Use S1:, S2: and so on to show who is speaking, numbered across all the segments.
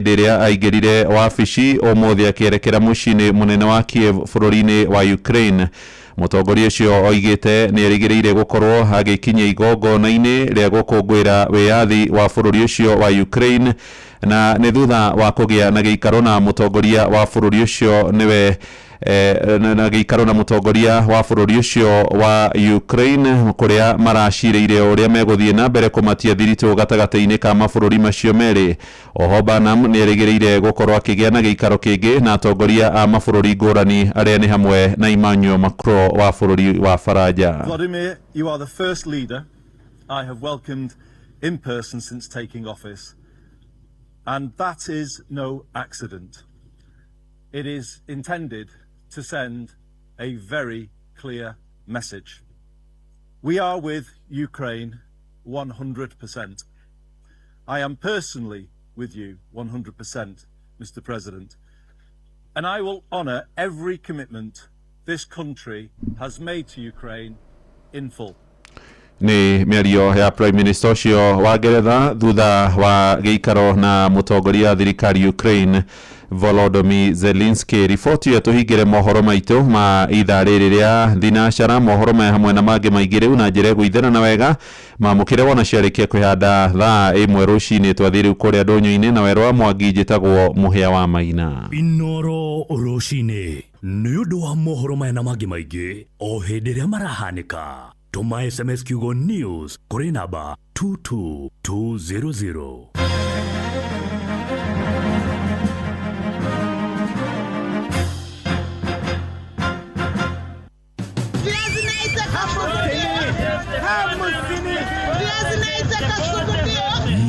S1: Hĩndĩ ĩrĩa aingĩrire wabici ũmũthĩ akĩerekera mũciĩ-inĩ mũnene wa Kiev bũrũri-inĩ wa Ukraine. Mũtongoria ũcio oigĩte nĩ erĩgĩrĩire gũkorwo agĩkinyia igongona-inĩ rĩa gũkũngũĩra wĩyathi wa bũrũri ũcio wa Ukraine, na nĩ thutha wa kũgĩa na gĩikaro na mũtongoria wa bũrũri ũcio nĩwe na gĩikaro na mũtongoria wa bũrũri ũcio wa Ukraine, kũrĩa maracirĩire ũrĩa megũthiĩ na mbere kũmatia thiritũ gatagatĩ-inĩ ka mabũrũri macio merĩ. Oho Burnham nĩ erĩgĩrĩire gũkorwo akĩgĩa na gĩikaro kĩngĩ na atongoria a mabũrũri ngũrani arĩa nĩ hamwe na Emmanuel Macron wa bũrũri wa Faranja.
S2: Vladimir, you are the first leader I have welcomed in person since taking office, and that is no accident. It is intended to send a very clear message. We are with Ukraine 100%. I am personally with you 100%, Mr. President, and I will honour every commitment this country has made to Ukraine in full.
S1: Nĩ mĩario ya Prime Minister ũcio wa Ngeretha thutha wa gĩikaro na mũtongoria thirikari Ukraine Volodymyr Zelensky. Riboti ĩyo tũhingĩre mohoro maitũ ma ithaa rĩrĩ rĩa thinacara. Mohoro maya hamwe na mangĩ maingĩ rĩu na njĩra ĩgũithana wega mamũkĩre wona ciarĩkia kwĩhanda thaa 1 rũcinĩ. Twathiĩ rĩu kũrĩa ndũnyũ-inĩ na Werũ wa Mwangi. Njĩtagwo Mũhĩa wa Maina.
S3: Inoro rũcinĩ nĩ ũndũ wa mohoro maya na mangĩ maingĩ o hĩndĩ ĩrĩa marahanĩka, tũma SMS kiugo NEWS kũrĩ namba 22200.
S4: Viazi naitaka viazi naitaka sugudio.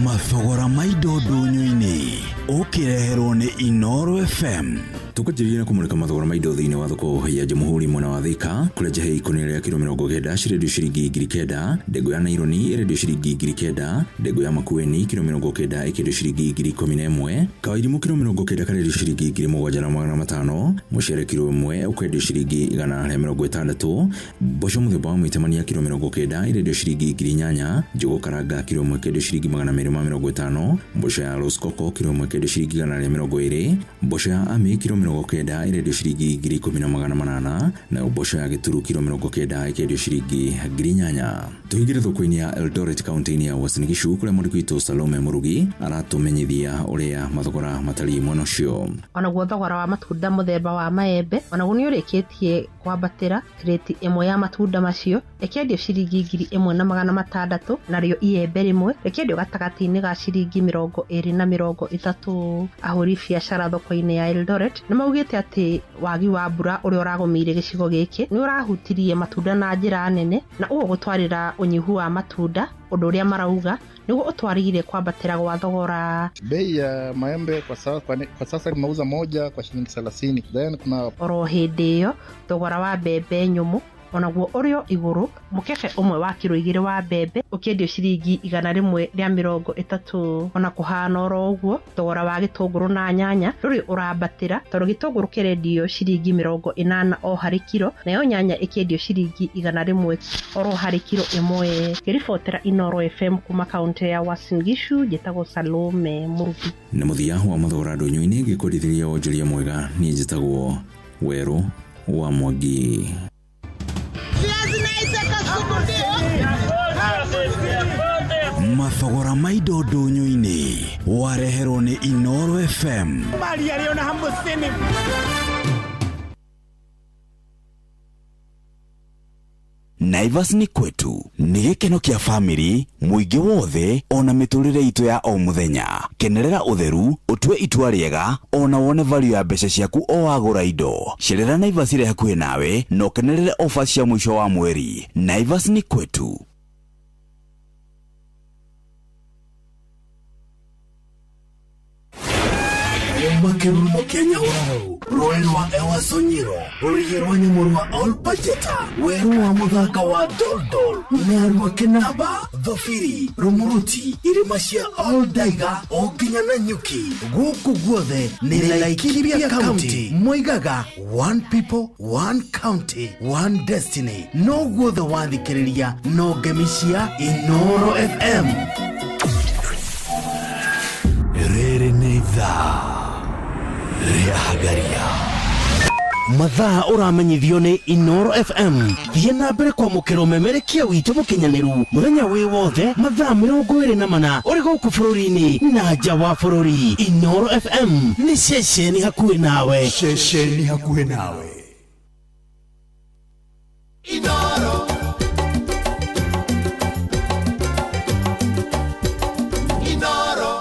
S5: Mathogora ma indo ndũnyũ-inĩ ũkĩreherwo nĩ Inoro FM.
S6: Tukwanjĩrĩria na kũmũrĩka mathogora ma indo thĩinĩ wa thoko ya Jamhuri mwena wa Thika, kũrĩa njahi ikũnia rĩa kiro 90 cirendio ciringi 9,000, ndengũ ya naironi ĩrendio ciringi 9,000, ndengũ ya makueni kiro 90 ĩkĩendio ciringi 11,000, kawairimũ kiro 90 karendio ciringi 7,500, mũcere kiro 1 ũkendio ciringi 160, mboco mũthemba wa mwĩtemania kiro 90 ĩrendio ciringi 8,000, njũgũ karanga kiro 1 ĩkendio ciringi 250, mboco ya roskoko kiro 1 ĩkendio ciringi 120, mboco ya ami kiro 90 ĩrendio ciringi 10,800, nayo mboco ya gĩturu kiro 90 ĩkendio ciringi 8,000. Tũingĩre thoko-inĩ ya Eldoret kaunti-inĩ ya Uasin Gishu, kũrĩa mwandĩki witũ Salome Mũrugi aratũmenyithia ũrĩa mathogora matariĩ mwena ũcio.
S7: Onaguo thogora wa matunda mũthemba wa maembe onaguo nĩ ũrĩkĩtie kwambatĩra. Krĩti ĩmwe ya matunda macio ĩkĩendio ciringi 1600, narĩo iembe rĩmwe rĩkĩendio gatagatĩ-inĩ ga ciringi 20 na 30. Ahũri biacara thoko-inĩ ya Eldoret nĩ maugĩte atĩ wagi wa mbura ũrĩa ũragũmĩire gĩcigo gĩkĩ nĩ ũrahutirie matunda na njĩra nene, na ũguo gũtwarĩra ũnyihu wa matunda, ũndũ ũrĩa marauga nĩguo ũtwarĩire kwambatĩra gwa thogora.
S8: Bei ya maembe kwa sasa tunauza moja kwa shilingi 30. Then kuna
S7: Oro hĩndĩ ĩyo thogora wa mbembe nyũmũ onaguo ũrĩ o igũrũ, mũkebe ũmwe wa kiro 2 wa mbembe ũkĩendio ciringi 130. Ona kũhana oro ũguo, thogora wa gĩtũngũrũ na nyanya ndũrĩ ũrambatĩra, tondũ gĩtũngũrũ kĩrendio ciringi 80 o harĩ kiro, nayo nyanya ĩkĩendio ciringi 100 oro harĩ kiro 1. Ngĩribotera Inoro FM kuma kaũntĩ ya Uasin Gishu, njĩtagwo Salome Mũrugi.
S6: Na mũthia wa mathogora ndũnyũ-inĩ, ngĩkwendithĩria wonjoria mwega, niĩ njĩtagwo Werũ wa Mwangi.
S4: Viazi naitaka sugudio.
S5: Mathogora ma indo ndũnyũ-inĩ wareherwo nĩ Inoro FM.
S9: Mali aliona 50.
S5: Naivas nĩ kwetu, nĩ gĩkeno kĩa famĩlĩ, mũingĩ wothe, ona mĩtũrĩre itũ ya o mũthenya. Kenerera ũtheru, ũtue itua rĩega, ona wone value ya mbeca ciaku o wagũra indo. Cerera Naivas ĩrĩa hakuhĩ nawe na ũkenerere ofa cia mũico wa mweri. Naivas nĩ kwetu.
S10: Makerumo kĩa Nyahururu, rũĩ rwa Ewaso Nyiro, rũrigi rwa nyamũ rwa Olpajeta, werũ wa mũthanga wa Doldol, Narua, Kĩnamba, Thobiri, Rumuruti, irĩma cia Oldaiga o nginya na Nyuki, gũkũ guothe nĩ Laikipia County. Moigaga one people, one county, one destiny. No guothe wathikĩrĩria no ngemi cia Inoro FM.
S3: Rĩrĩ nĩ ithaa. Ithaa rĩa Hagaria.
S10: Mathaa ũramenyithio nĩ Inoro FM. Thiĩ na mbere kwamũkĩra ũmemerekia witũ mũkinyanĩru mũthenya wĩ wothe, mathaa 24, ũrĩ gũkũ bũrũri-inĩ na nja wa bũrũri. Inoro FM nĩ ceceni hakuhĩ nawe.
S9: Ceceni hakuhĩ nawe.
S4: Inoro. Inoro.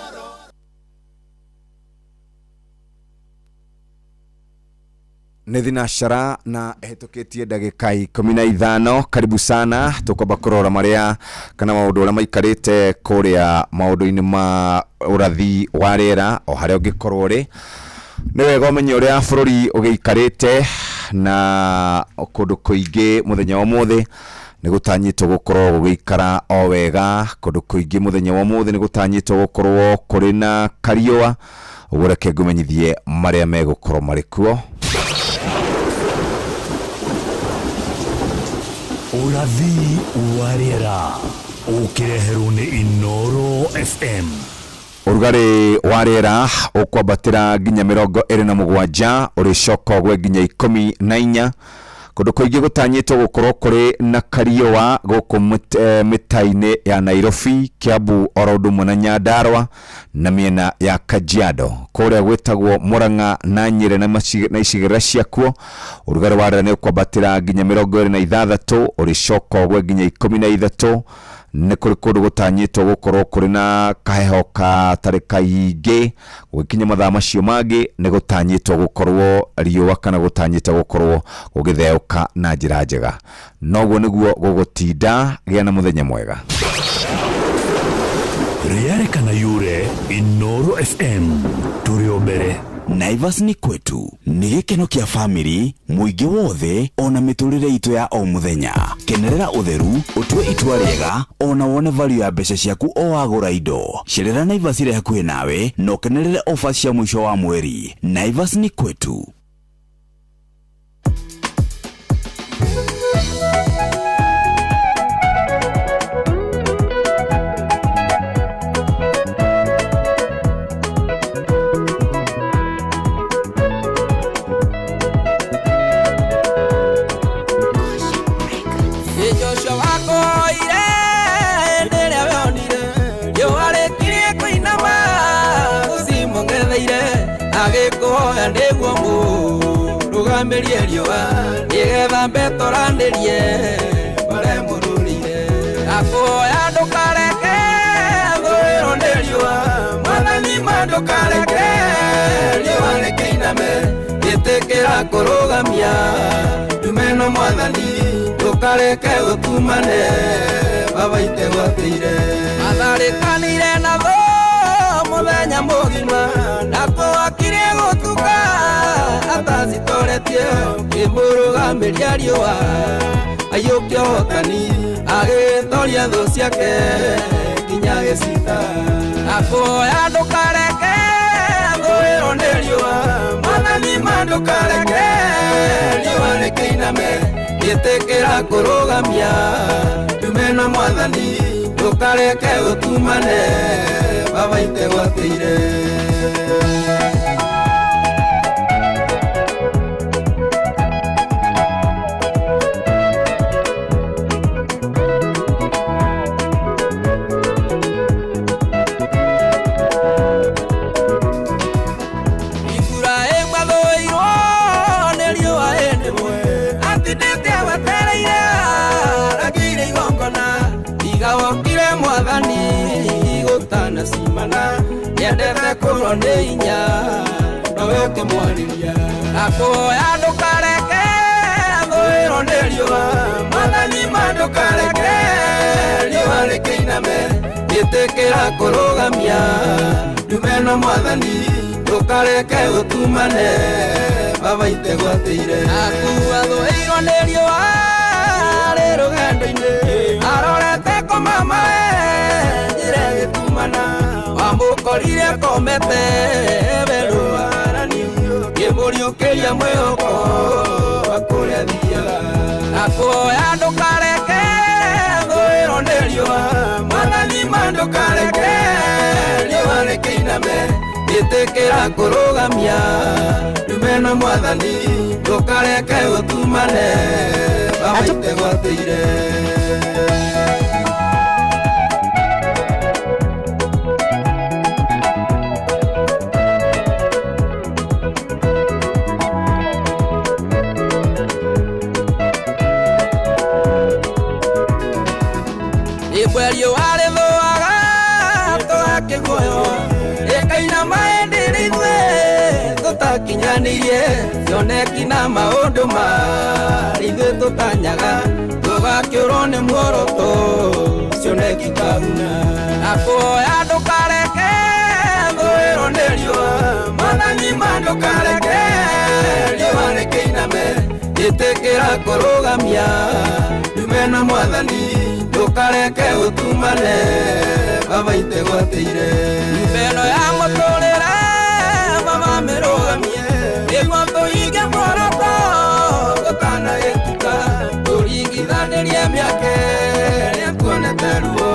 S5: Nĩ thinacara na ĩhĩtũkĩtie ndagĩka 15. Karibu sana. Tũkwamba kũrora marĩa kana maũndũ ũrĩa maikarĩte kũrĩa maũndũ-inĩ ma ũrathi wa rĩera. O harĩa ũngĩkorwo ũrĩ, nĩ wega ũmenye ũrĩa bũrũri ũgĩikarĩte. Na kũndũ kũingĩ mũthenya wa ũmũthĩ nĩ gũtanyĩtwo gũkorwo gũgĩikara o wega. Kũndũ kũingĩ mũthenya wa ũmũthĩ nĩ gũtanyĩtwo gũkorwo kũrĩ na kariũa. Ũguo reke ngũmenyithie marĩa megũkorwo marĩ kuo.
S3: Ũrathi wa rĩera ũkĩreherwo nĩ Inoro FM.
S5: Ũrugarĩ wa rĩera ũkwambatĩra nginya 27, ũrĩcoka ũgwe nginya 14. Kũndũ kũingĩ gũtanyĩtwo gũkorwo kũrĩ na kariũa gũkũ mĩta-inĩ ya Nairobi, Kiambu, oro ũndũ ũmwe na Nyandarua na mĩena ya Kajiado. Kũrĩa gwĩtagwo Murang'a na Nyĩrĩ na icigĩrĩra ciakuo, ũrugarĩ wa rĩera nĩ ũkwambatĩra nginya 26, ũrĩcoka ũgwe nginya 13. Nĩ kũrĩ kũndũ gũtanyĩtwo gũkorwo kũrĩ na kaheho gatarĩ kaingĩ. Gũgĩkinya mathaa macio mangĩ, nĩ gũtanyĩtwo gũkorwo riũa kana gũtanyĩtwo gũkorwo gũgĩtheũka na njĩra njega. Noguo nĩguo gũgũtinda. Gĩa na mũthenya mwega.
S3: Rĩarĩkana yure Inoro FM, tũrĩ o mbere.
S5: Naivas nĩ kwetu, nĩ gĩkeno kĩa famĩlĩ, mũingĩ wothe, ona mĩtũrĩre itũ ya o mũthenya. Kenerera ũtheru, ũtue itua rĩega, ona wone value ya mbeca ciaku o wagũra indo. Cerera Naivas ĩrĩa hakuhĩ nawe na ũkenerere ofa cia mũico wa mweri. Naivas nĩ kwetu.
S11: Joshua wakoire hĩndĩ ĩrĩa wonire riũa rĩkirie kũinama, ũcimũng'etheire agĩkũhoya nĩguo mũrũgamĩrie riũa nĩgetha mbetoranĩrie bare mũrũrĩire. Akũhoya ndũkareke thũĩrwo nĩ riũa, mwathani ma ndũkareke riũa rĩkĩiname, ĩtĩkĩra kũrũgamia ndumeno, mwathani ndũkareke gũtumane, baba itegwatĩire. Matharĩkanire na thũ mũthenya mũgima na kũhakirie gũtuka atacitoretie, kĩmũrũgamĩria riũa aiyũkia ũhotani, agĩtoria thũ ciake nginya gĩcita. Akũhoya ndũkareke thũĩrwo nĩ riũa, mwathani ma ndũkareke riũa rĩkĩiname, ĩtĩkĩra kũrũgamia ndumeno, mwathani ndũkareke gũtumane, baba itegwatĩire. Iburahĩmu athũirwo nĩ riũa hĩndĩ ĩmwe, atindĩte agwetereire arangĩire igongona, tiga wokire mwathani gũtanacimana, nĩendete kũrwo nĩ hinya nowe ũkĩmwarĩria. Akũhoya ndũkareke thũĩrwo nĩ riũa, mwathani ma ndũkareke riũa rĩkĩiname, ĩtĩkĩra kũrũgamia ndumeno, mwathani ndũkareke gũtumane, baba itegwatĩire. Akua thũĩirwo nĩ riũa rĩ rũgendo-inĩ, arorete kũmamae njĩra ĩgĩtumana, wamũkorire komete werũarani, kĩmũriũkĩria mwĩhoko wa kũrĩa thiaga. Akũhoya ndũkareke thũĩrwo nĩ riũa, mwathani ma ndũkareke riũa rĩkĩiname, Ĩtĩkĩra kũrũgamia ndume na mwathani ndũkareke ũtumane baba itegwatĩire. Kinyanĩirie cioneki na maũndũ marĩ ithuĩ tũtanyaga tũgakĩũrwo nĩ muoroto cioneki kahuna. Nakuoya ndũkareke thũĩrwo nĩ riũa mwathani ma ndũkareke riũa rĩkĩiname ĩtĩkĩra kũrũgamia ndume na mwathani ndũkareke ũtumane baba itegwatĩire. Nyũmba ĩno ya mũtũrĩre baba mĩrũgamie nĩguo tũhinge muoroto gũtanahĩtũka tũringithanĩrie mĩaka ĩrĩa tuonete ruo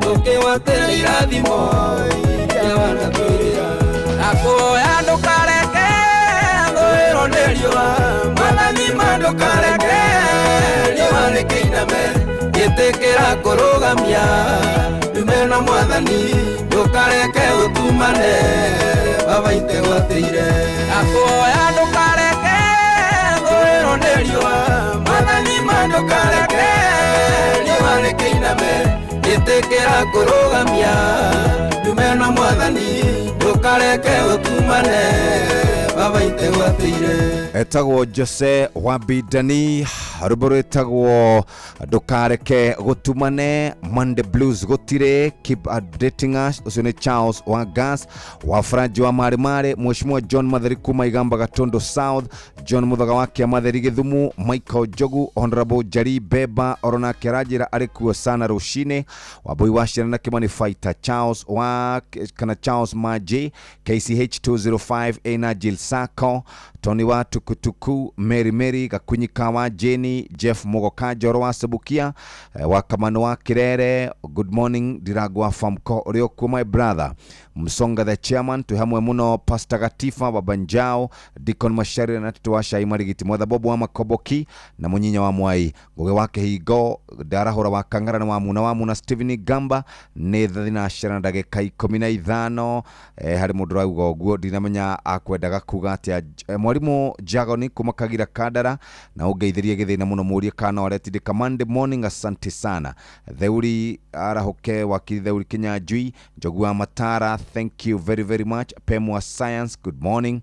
S11: tũkĩgwatĩra irathimo iria wanatwĩrĩra. Nakuoya ndũkareke thũĩrwo nĩ riũa mwathani ma ndũkareke riũa rĩkĩiname ĩtĩkĩra kũrũgamia ndume na mwathani ndũkareke ũtumane baba itegwatĩire. Nakuoya ndũkareke thũĩrwo nĩ riũa mwathani ma ndũkareke riũa rĩkĩiname ĩtĩkĩra kũrũgamia ndume na mwathani ndũkareke ũtumane baba itegwatĩire.
S12: Etagwo Jose Wabidani rwĩmbo rwĩtagwo ndũkareke gũtumane Monday Blues gũtirĩ keep updating us. Ũcio nĩ Charles wa Gas wa Franji wa Mare Mare, Mheshimiwa John Matheri kuma Igamba Gatondo South, John Muthaga wa Kĩamatheri Gĩthumu, Michael Njogu, Honorable Jari Beba oronake aranjĩra arĩ kuo sana rũcinĩ, Wambui wa Ciana na Kimani Fighter, Charles wa kana Charles Maji KCH 205 Ena Jill Sako, Tony wa Tukutuku, Mary Mary Gakunyika wa Jeni, Jeff Mugoka Njoro wa Sebukia, wa Kamano wa Kirere, good morning Ndiragwa Famko ũrĩa ũkuo my brother Msonga the chairman, twĩ hamwe mũno Pastor Gatifa Baba Njao, Deacon Macharia na Tito wa Shai Marigiti, Mwatha Bobo wa Makoboki na Munyinya wa Mwai, Ngugi wa Kĩhingo, Ndarahũra wa Kang'ara na wa Muna Stephen Gamba nĩ 15 na ndagĩka 15. Harĩ mũndũ ũrauga ũguo ndinamenya akwendaga kuga atĩa. Mwarimu Jagoni kuma Kagira Kandara na ũngeithĩrie gĩthĩna mũno mũrie kana aretindĩka Monday morning, asante sana. Theuri Arahoke wakiri Theuri Kinyanjui, Njogu wa Matara, thank you very very much. Pemwa Science, good morning.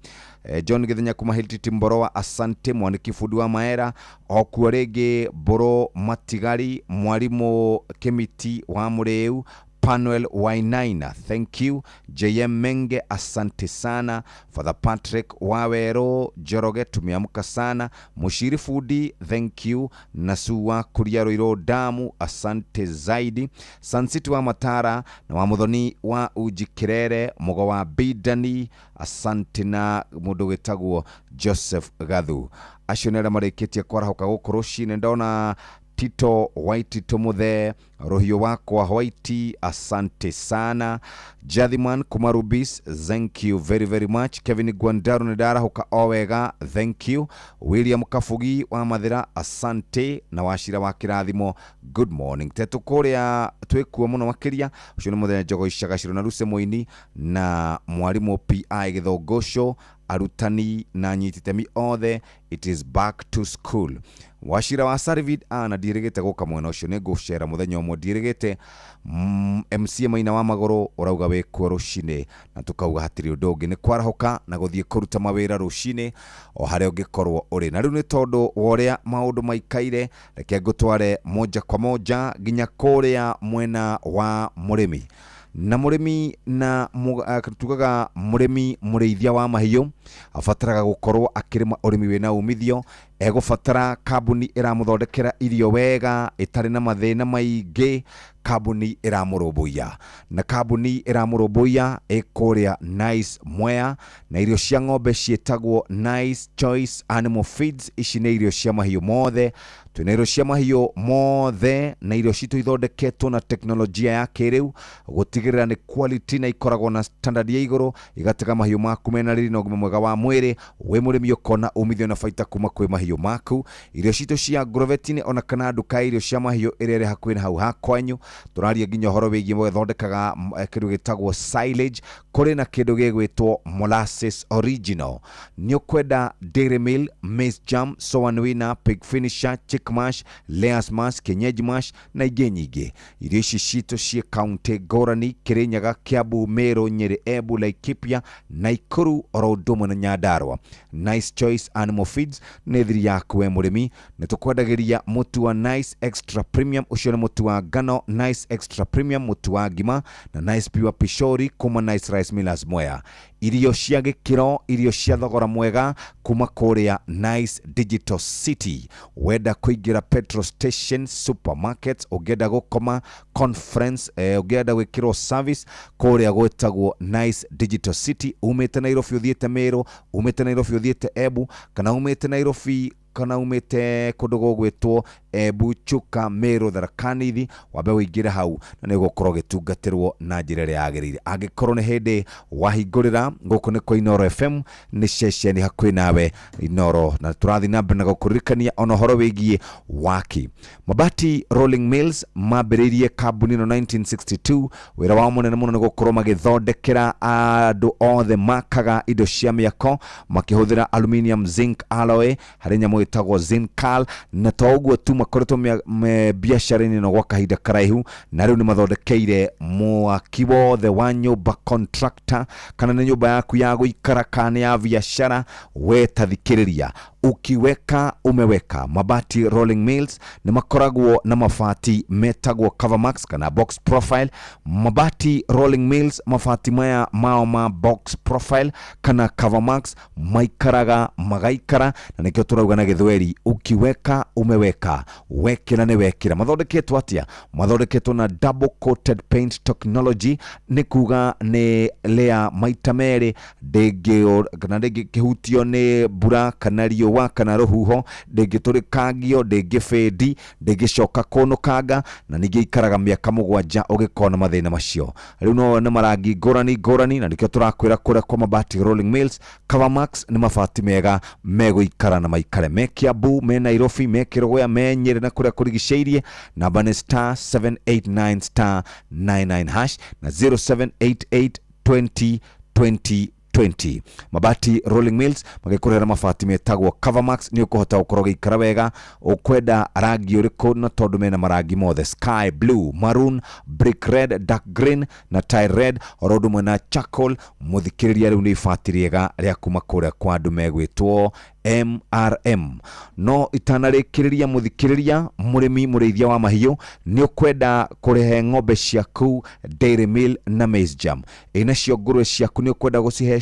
S12: John Githenya kuma Hiltiti Mborowa, asante. Mwaniki Fundi wa Maera okuo rĩngĩ, Mboro Matigari, Mwarimu Kĩmiti wa Mũrĩu, Panuel Wainaina, thank you. JM Menge, asante sana. Father Patrick Wawero Njoroge, tumeamka sana. Mushiri Fudi, thank you. Nasuwa Kuria Roiro Damu, asante zaidi. Sansiti wa Matara na wa Muthoni wa Uji Kirere, Mugo wa Bidani, asante na mũndũ wĩtagwo Joseph Gathu. Acio nĩ arĩa marĩkĩtie kwarahũka gũkũ rũcinĩ. Ndona Tito White Tomuthe Rũhiũ wakwa White, asante sana. Jathiman Kumarubis, thank you very very much. Kevin Gwandaru nĩ ndarahũka o wega, thank you. William Kabugi wa Mathĩra, asante. Na Wacira wa Kĩrathimo, good morning. Tetũ kũrĩa twĩkuo mũno makĩria. Ũcio nĩ mũthenya Njogo Icagaciro na Lucy Mũini na mwarimũ PI Gĩthũngũco, arutani na anyiti itemi othe, it is back to school. Wacira wa Sarvid ana ndirĩgĩte gũka mwena ũcio nĩ ngũcera mũthenya ũmwe ndirĩgĩte. MC Maina wa Magũrũ ũrauga wĩkuo rũcinĩ na tũkauga hatirĩ ũndũ ũngĩ nĩ kwarahũka na gũthiĩ kũruta mawĩra rũcinĩ o harĩa ũngĩkorwo ũrĩ. Na rĩu nĩ tondũ wa ũrĩa maũndũ maikaire, reke ngũtware moja kwa moja nginya kũrĩa mwena wa mũrĩmi na mũrĩmi na tugaga mũrĩmi mũrĩithia wa mahiũ abataraga gũkorwo akĩrĩma ũrĩmi wĩna umithio. Egũbatara kambuni ĩramũthondekera irio wega, ĩtarĩ na mathĩna maingĩ, kambuni ĩramũrũmbũiya, na kambuni ĩramũrũmbũiya ĩ kũrĩa Nice Mwea, na irio cia ng'ombe ciĩtagwo Nice Choice Animal Feeds. Ici nĩ irio cia mahiũ mothe, twĩna irio cia mahiũ mothe, na irio citũ ithondeketwo na teknolojia ya kĩrĩu gũtigĩrĩra nĩ quality na ikoragwo na standard ya igũrũ, igatiga mahiũ maku mena riri na ũgima mwega wa mwĩrĩ. Wĩ mũrĩmi ũkona umithio na baita kuma kwĩ mahiũ maku. Irio citũ cia Agrovet-inĩ ona kana nduka ya irio cia mahiũ ĩrĩa ĩrĩ hakuhĩ na hau ha kwanyu, tũraria nginya ũhoro wĩgiĩ gũthondekaga kĩndũ gĩtagwo silage, kũrĩ na kĩndũ gĩgwĩtwo molasses original. Nĩ ũkwenda dairy meal, maize jam, soan winner, pig finisher, chick mash, layers mash, kienyeji mash na ingĩ nyingĩ. Irio ici citũ ciĩ kaunti ngũrani: Kirinyaga, Kiambu, Meru, Nyeri, Embu, Laikipia, Nakuru oro ũndũ ũmwe na Nyandarua. Nice Choice Animal Feeds nĩ thiri yaku we mũrĩmi. Nĩ tũkwendagĩria mũtu wa Nice Extra Premium, ũcio nĩ mũtu wa ngano, Nice Extra Premium mũtu wa ngima, na Nice Pure Pishori kuma Nice Rice Millers Mwea. Irio cia gĩkĩro, irio cia thogora mwega kuma kũrĩa Nice Digital City. Wenda kũingĩra petrol station, supermarkets, ũngĩenda gũkoma conference, ũngĩenda gwĩkĩrwo service kũrĩa gwĩtagwo Nice Digital City, umĩte Nairobi ũthiĩte Meru, umĩte Nairobi ũthiĩte Embu, kana umĩte Nairobi kana umĩte kũndũ gũgwĩtwo Embu, Chuka, Meru, Tharaka Nithi, wambe ũingĩre hau na nĩ ũgũkorwo ũgĩtungatĩrwo na njĩra ĩrĩa yagĩrĩire. Angĩkorwo nĩ hĩndĩ wahingũrĩra, gũkũ nĩ kwa Inooro FM, nĩ ceceni hakuhĩ nawe Inooro, na tũrathiĩ na mbere na gũkũririkania ona ũhoro wĩgiĩ waki. Mabati Rolling Mills mambĩrĩirie kambuni ĩno 1962. Wĩra wao mũnene mũno nĩ gũkorwo magĩthondekera andũ othe makaga indo cia mĩako makĩhũthĩra aluminium zinc alloy, harĩ nyamũ ĩtagwo zincal. Na to ũguo tu, makoretwo biacara-inĩ ĩno gwa kahinda karaihu, na rĩu nĩ mathondekeire mwaki wothe wa nyũmba, contractor, kana nĩ nyũmba yaku ya gũikara kana nĩ ya biacara. We tathikĩrĩria, ukiweka umeweka. Mabati Rolling Mills nĩ makoragwo na mabati metagwo Covermax kana box profile. Mabati Rolling Mills, mabati maya mao ma box profile kana Covermax maikaraga magaikara, na nĩkĩo tũrauga na gĩthweri, ukiweka umeweka, wekĩra nĩ wekĩra. Mathondeketwo atĩa? Mathondeketwo na double coated paint technology, nĩ kuga nĩ layer maita merĩ, ndĩngĩ kana ndĩngĩkĩhutio nĩ mbura kana riũa kana rũhuho, ndĩngĩtũrĩkangio, ndĩngĩbĩndi, ndĩngĩcoka kũnũkanga, na ningĩ ikaraga mĩaka 7 ũgĩkorwo na mathĩna macio. Rĩu no wone marangi ngũrani ngũrani, na nĩkĩo tũrakwĩra kũrĩa kwa Mabati Rolling Mills, Covermax nĩ mabati mega megũikara na maikare. Me Kiambu, me Nairobi, me Kĩrũgũya, me Nyĩrĩ na kũrĩa kũrigicĩirie. Namba nĩ *789 *99 hash na 0788 20 20 20. Mabati Rolling Mills magĩkũrehera mabati metagwo Covermax, nĩ ũkũhota gũkorwo ũgĩikara wega. Ũkwenda rangi ũrĩkũ? Na tondũ mena marangi mothe: sky blue, maroon, brick red, dark green na tile red, oro ũndũ ũmwe na charcoal. Mũthikĩrĩria, rĩu nĩ ibati rĩega rĩa kuma kũrĩa kwa andũ megwĩtwo MRM. No itanarĩkĩrĩria, mũthikĩrĩria, mũrĩmi mũrĩithia wa mahiũ, nĩ ũkwenda kũrehe ng'ombe ciaku dairy meal na maize jam, ĩnacio ngũrwe ciaku nĩ ũkwenda gũcihe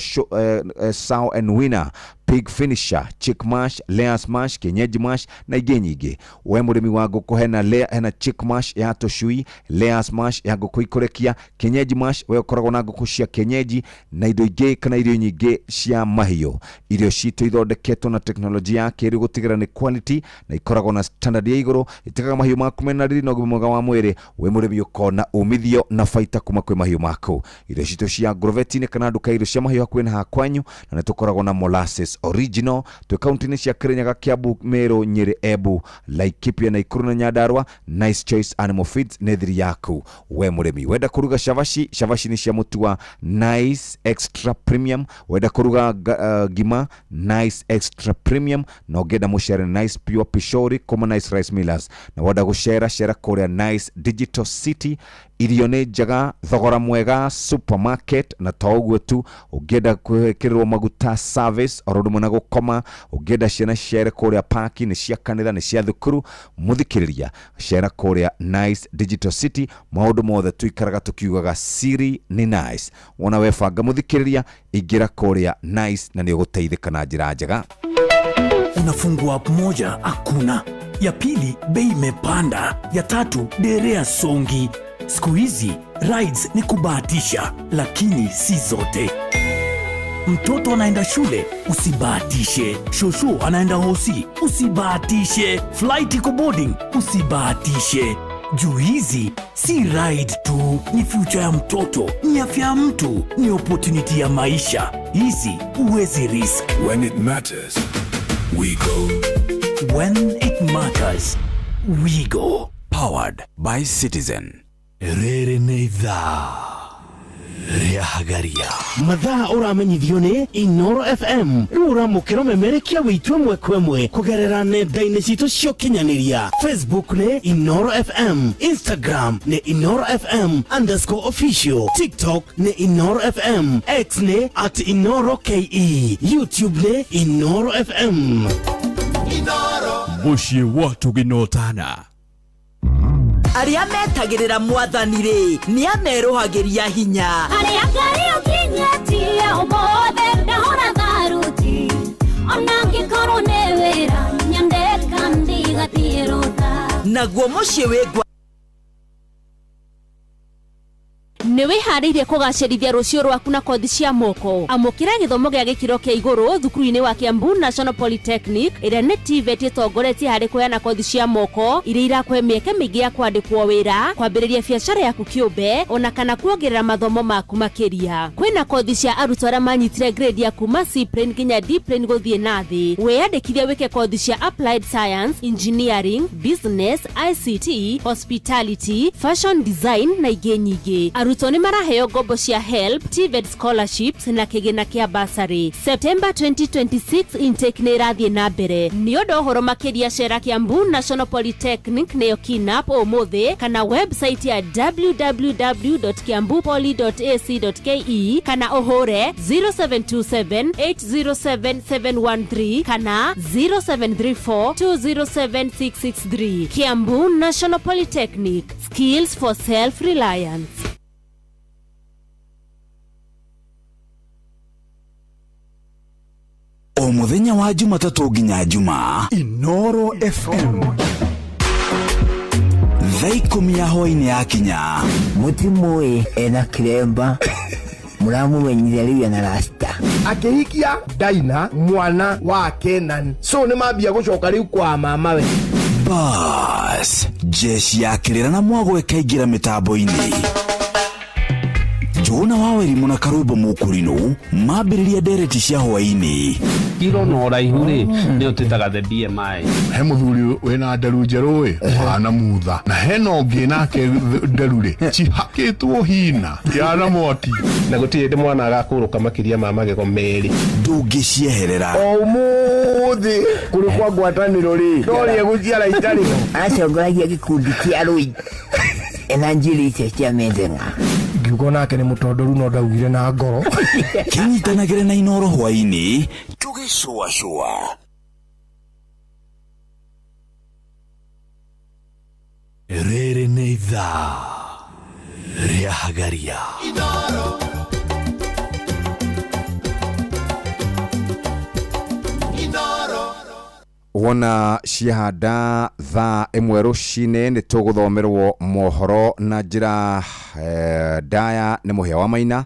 S12: sow and winner, pig finisher, chick mash, layers mash, kienyeji mash na ingĩ nyingĩ. We mũrĩmi wa ngũkũ, hena layer, hena chick mash ya tũcui, layers mash ya ngũkũ ikũrekia, kienyeji mash we ũkoragwo na ngũkũ cia kienyeji, na indo ingĩ kana irio nyingĩ cia mahiũ. Irio citũ ithondeketwo na teknolojia ya kĩrĩu gũtigĩrĩra nĩ quality na ikoragwo na standard ya igũrũ, itigaga mahiũ maku mena riri na ũgima mwega wa mwĩrĩ. We mũrĩmi ũkona umithio na baita kuma kwĩ mahiũ maku. Irio citũ cia Agrovet-inĩ kana nduka ya irio cia mahiũ hakuhĩ na hakwanyu, na nĩ tũkoragwo na molasses original. Twĩ kaunti-inĩ cia Kirinyaga, Kiambu, Meru, Nyeri, Embu, Laikipia, Nakuru na Nyandarua. Nice Choice Animal Feeds nĩ thiri yaku we mũrĩmi. Wenda kũruga cabaci, cabaci nĩ cia mũtu wa Nice Extra Premium. Wenda kũruga ngima, Nice Extra Premium. Na ũngĩenda mũcere, Nice Pure Pishori kuma Nice Rice Millers. Na wenda gũcera cera kũrĩa Nice Digital City, irio nĩ njega, thogora mwega, supermarket. Na to ũguo tu, ũngĩenda gwĩkĩrĩrwo maguta, service, oro ũndũ ũmwe na gũkoma, ũngĩenda ciana cere kũrĩa paki, nĩ cia kanitha, nĩ cia thukuru, mũthikĩrĩria, cera kũrĩa Nice Digital City. Maũndũ mothe tuikaraga tukiugaga siri nĩ nice. Wona webanga, mũthikĩrĩria, ingĩra kũrĩa Nice na nĩ ũgũteithĩka na njĩra njega.
S3: Unafungua app moja, hakuna. Ya pili, bei imepanda. Ya tatu, derea songi. Siku hizi rides ni kubahatisha, lakini si zote. Mtoto anaenda shule, usibahatishe. Shosho anaenda hosi, usibahatishe. Flight iko boarding, usibahatishe. Juu hizi si ride tu, ni future ya mtoto, ni afya ya mtu, ni opportunity ya maisha. Hizi huwezi risk.
S13: When it matters, we go.
S3: When it matters, we go.
S5: Powered by Citizen.
S3: Rĩrĩ nĩ ithaa rĩa Hagaria.
S10: Mathaa ũramenyithio nĩ Inoro FM. Rĩu ũramũkĩra ũmemerekia wĩitũ ĩmwe kwa ĩmwe kũgerera nenda-inĩ citũ cia ũkinyanĩria. Facebook nĩ Inoro FM, Instagram nĩ Inoro FM underscore official, TikTok nĩ Inoro FM, X nĩ at Inoro KE, YouTube nĩ Inoro FM.
S9: Mũciĩ wa tũginotana.
S14: Arĩa metagĩrĩra mwathani rĩ, nĩ amerũhagĩria hinya.
S15: Harĩa Ngai ũkinyĩtie ũmũthĩ ndahũra tharuti, ona angĩkorwo nĩ wĩra nyandĩka ndigathiĩ rũtha.
S14: Naguo mũciĩ wĩ ngwa.
S16: Nĩ wĩharĩirie kũgacĩrithia rũciũ rwaku na kothi cia moko. Amũkĩra gĩthomo gĩa gĩkĩro kĩa igũrũ thukuru-inĩ wa Kiambu National Polytechnic ĩrĩa nĩ TVET ĩtongoretie harĩ kũheana kothi cia moko iria irakũhe mĩeke mĩingĩ ya kwandĩkwo wĩra, kwambĩrĩria biacara yaku kĩũmbe, ona kana kuongerera mathomo maku makĩria. Kwĩna kothi cia arutwo arĩa manyitire grade ya kuma C plane nginya D plane gũthiĩ na thĩ. Wĩyandĩkithie wĩke kothi cia Applied Science, Engineering, Business, ICT, Hospitality, Fashion Design na ingĩ nyingĩ. Arutwo nĩ maraheo ngombo cia HELB, TVET scholarships na kĩgĩna kĩa bursary. September 2026 intake nĩ ĩrathiĩ na mbere. Nĩ ũndũ ũhoro makĩria cera Kiambu National Polytechnic nĩyo KINAP ũmũthĩ kana website ya www.kiambupoly.ac.ke kana ũhũre 0727 807 713 kana 0734 207 663. Kiambu National Polytechnic, skills for self-reliance.
S5: O mũthenya wa Jumatatũ nginya Jumaa,
S9: Inoro FM.
S5: Thaa 10 ya hwaĩ-inĩ yakinya,
S17: Mũtimũĩ ena kĩremba mũramũmenyithia rĩu ena rasta.
S18: Akĩhikia Daina mwana wa Kenan, so nĩ mambia gũcoka rĩu kwa mamawe.
S5: Bas, jeshi ya kĩrĩra na mwago ĩkaingĩra mĩtambo-inĩ. Njũgũna wa Wairimu na Karũmbo Mũkũrinũ mambĩrĩria ndereti cia hwaĩ-inĩ.
S19: Kiro na ũraihu rĩ nĩyo twĩtaga the BMI.
S13: He mũthuri wĩna nderu njerũ ĩ hana mutha, na hena ũngĩ nake nderu rĩ cihakĩtwo hina yana mwaki,
S20: na gũtirĩ hĩndĩ mwana agakũrũka makĩria ma magego merĩ.
S5: Ndũngĩcieherera.
S18: O ũmũthĩ kũrĩ kwa ngwatanĩro rĩ ndorĩe gũciara itarĩ.
S17: Acongoragia gĩkundi kĩa rũi ena njuĩrĩ icio cia metheng'a.
S18: Ngiuga nake nĩ mũtondoru no ndaugire na ngoro.
S5: Kĩnyitanagĩre na Inoro hwaĩ-inĩ tũgĩcũacũa.
S3: Rĩrĩ nĩ ithaa rĩa Hagaria.
S4: Inoro. Inoro.
S12: Wona ciahanda thaa 1 rũcinĩ nĩ tũgũthomerwo mohoro na njĩra ndaya nĩ Mũhĩa wa Maina.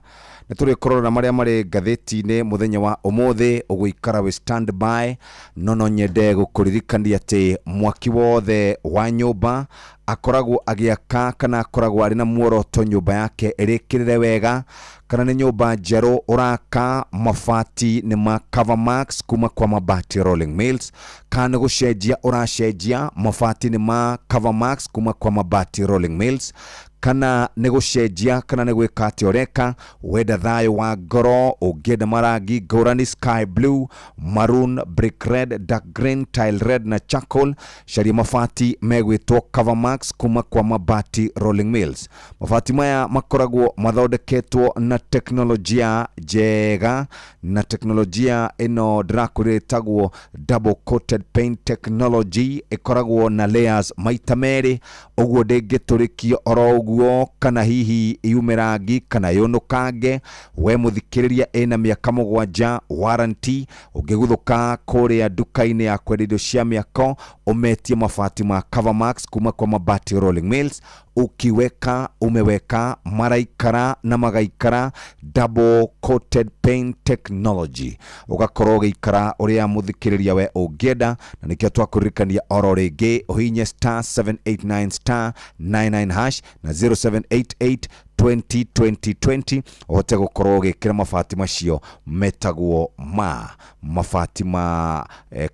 S12: Nĩ tũrĩkũrora marĩa marĩ ngathĩti-inĩ mũthenya wa ũmũthĩ, ũgũikara wĩ standby. No nyende gũkũririkania atĩ mwaki wothe wa nyũmba akoragwo agĩaka kana akoragwo arĩ na muoroto nyũmba yake ĩrĩkĩrĩre wega, kana nĩ nyũmba njerũ ũraka, mabati nĩ ma Covermax kuma kwa Mabati Rolling Mills, kana nĩ gũcenjia ũracenjia, mabati nĩ ma Covermax kuma kwa Mabati Rolling Mills, kana nĩ gũcenjia kana nĩ gwĩka atĩa ũreka. Wenda thayũ wa ngoro, ũngĩenda marangi ngũrani sky blue, maroon, brick red, dark green, tile red na charcoal, caria mabati megwĩtwo Covermax kuma kwa Mabati Rolling Mills. Mabati maya makoragwo mathondeketwo na teknolojia njega, na teknolojia ĩno ndĩrakwĩra ĩtagwo double coated paint technology. Ĩkoragwo na layers maita merĩ, ũguo ndĩngĩtũrĩkio oro ũguo. ũguo kana hihi yume rangi kana yũnũkange. We mũthikĩrĩria, ĩna mĩaka 7 warranty. Ũngĩguthũka kũrĩa nduka-inĩ ya kwendia indo cia mĩako, ũmetie mabati ma Covermax kuma kwa Mabati Rolling Mills. Ukiweka umeweka, maraikara na magaikara. Double coated paint technology, ugakorwo ũgĩikara ũrĩa mũthikĩrĩria we ũngĩenda. Na nĩkĩo twakũririkania oro rĩngĩ, ũhinye *789 *99 hash na 0788 20 20 20 ũhote gũkorwo ũgĩkĩra mabati macio metagwo ma mabati ma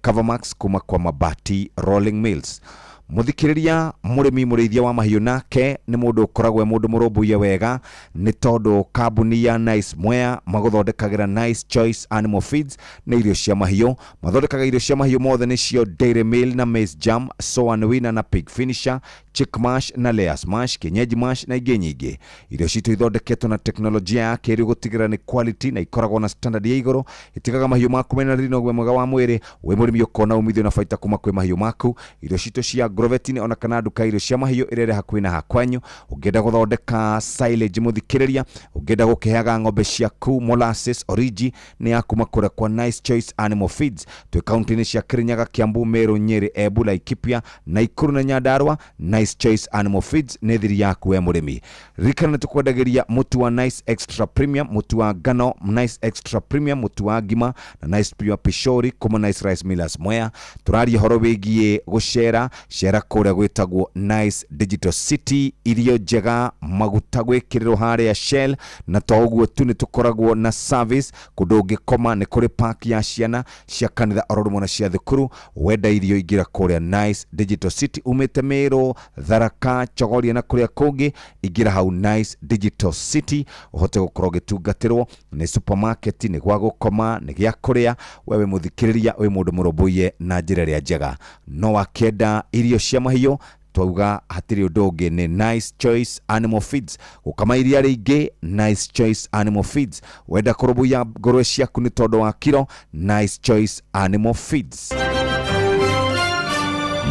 S12: Covermax kuma kwa Mabati Rolling Mills. Muthikiriria, mũrĩmi mũrĩithia wa mahiũ nake nĩ mũndũ ũkoragwo e mũndũ mũrũmbũiye wega, nĩ tondũ kambuni ya Nice Mwea magũthondekagĩra Nice Choice Animal Feeds nĩ irio cia mahiũ. Mathondekaga irio cia mahiũ mothe, nĩcio Dairy Meal na Maize Jam, Soan Winner na Pig Finisher, Chick Mash na Layers Mash, Kienyeji Mash na ingĩ nyingĩ. Irio citũ ithondeketwo na teknolojia ya kĩrĩu gũtigĩrĩra nĩ quality na ikoragwo na standard ya igũrũ. Itigaga mahiũ maku mena riri na ũgima mwega wa mwĩrĩ. Wĩ mũrĩmi ũkona umithio na baita kuma kwĩ mahiũ maku. Irio citũ cia Agrovet ona kana nduka irio cia mahiũ ĩrĩa ĩrĩ hakuhĩ na hakwanyu. Ũngĩenda gũthondeka silage, mũthikĩrĩria, ũngĩenda gũkĩheaga ng'ombe ciaku molasses origi, nĩ ya kuma kũrĩa kwa Nice Choice Animal Feeds. Twĩ kaunti-inĩ cia Kirinyaga, Kiambu, Meru, Nyeri, Embu, Laikipia, Nakuru na Nyandarua. Nice Choice Animal Feeds nĩ thiri yaku we mũrĩmi. Ririkana nĩ tũkwendagĩria mũtu wa Nice Extra Premium, mũtu wa ngano Nice Extra Premium, mũtu wa ngima na Nice Pure Pishori kuma Nice Rice Millers Mwea. Tũraria ũhoro wĩgiĩ gũcera cera kũrĩa gwĩtagwo Nice Digital City, irio njega, maguta gwĩkĩrĩrwo harĩa Shell. Na to ũguo tu, nĩ tũkoragwo na service kũndũ ũngĩkoma, nĩ kũrĩ park ya ciana cia kanitha oro rĩmwe na cia thukuru. Wenda irio, ingĩra kũrĩa Nice Digital City. Umĩte Meru, Tharaka, Chogoria na kũrĩa kũngĩ, ingĩra hau Nice Digital City ũhote gũkorwo ũgĩtungatĩrwo. Nĩ supermarket, nĩ gwa gũkoma, nĩ gĩa kũrĩa. Wewe mũthikĩrĩria, wĩ mũndũ mũrũmbũiye na njĩra ĩrĩa njega. No wakĩenda irio cia mahiũ, twauga hatirĩ ũndũ ũngĩ, nĩ Nice Choice Animal Feeds. Gũkama iria rĩingĩ, Nice Choice Animal Feeds. Wenda kũrũmbũiya ngũrwe ciaku nĩ tondũ wa kiro, Nice Choice Animal Feeds.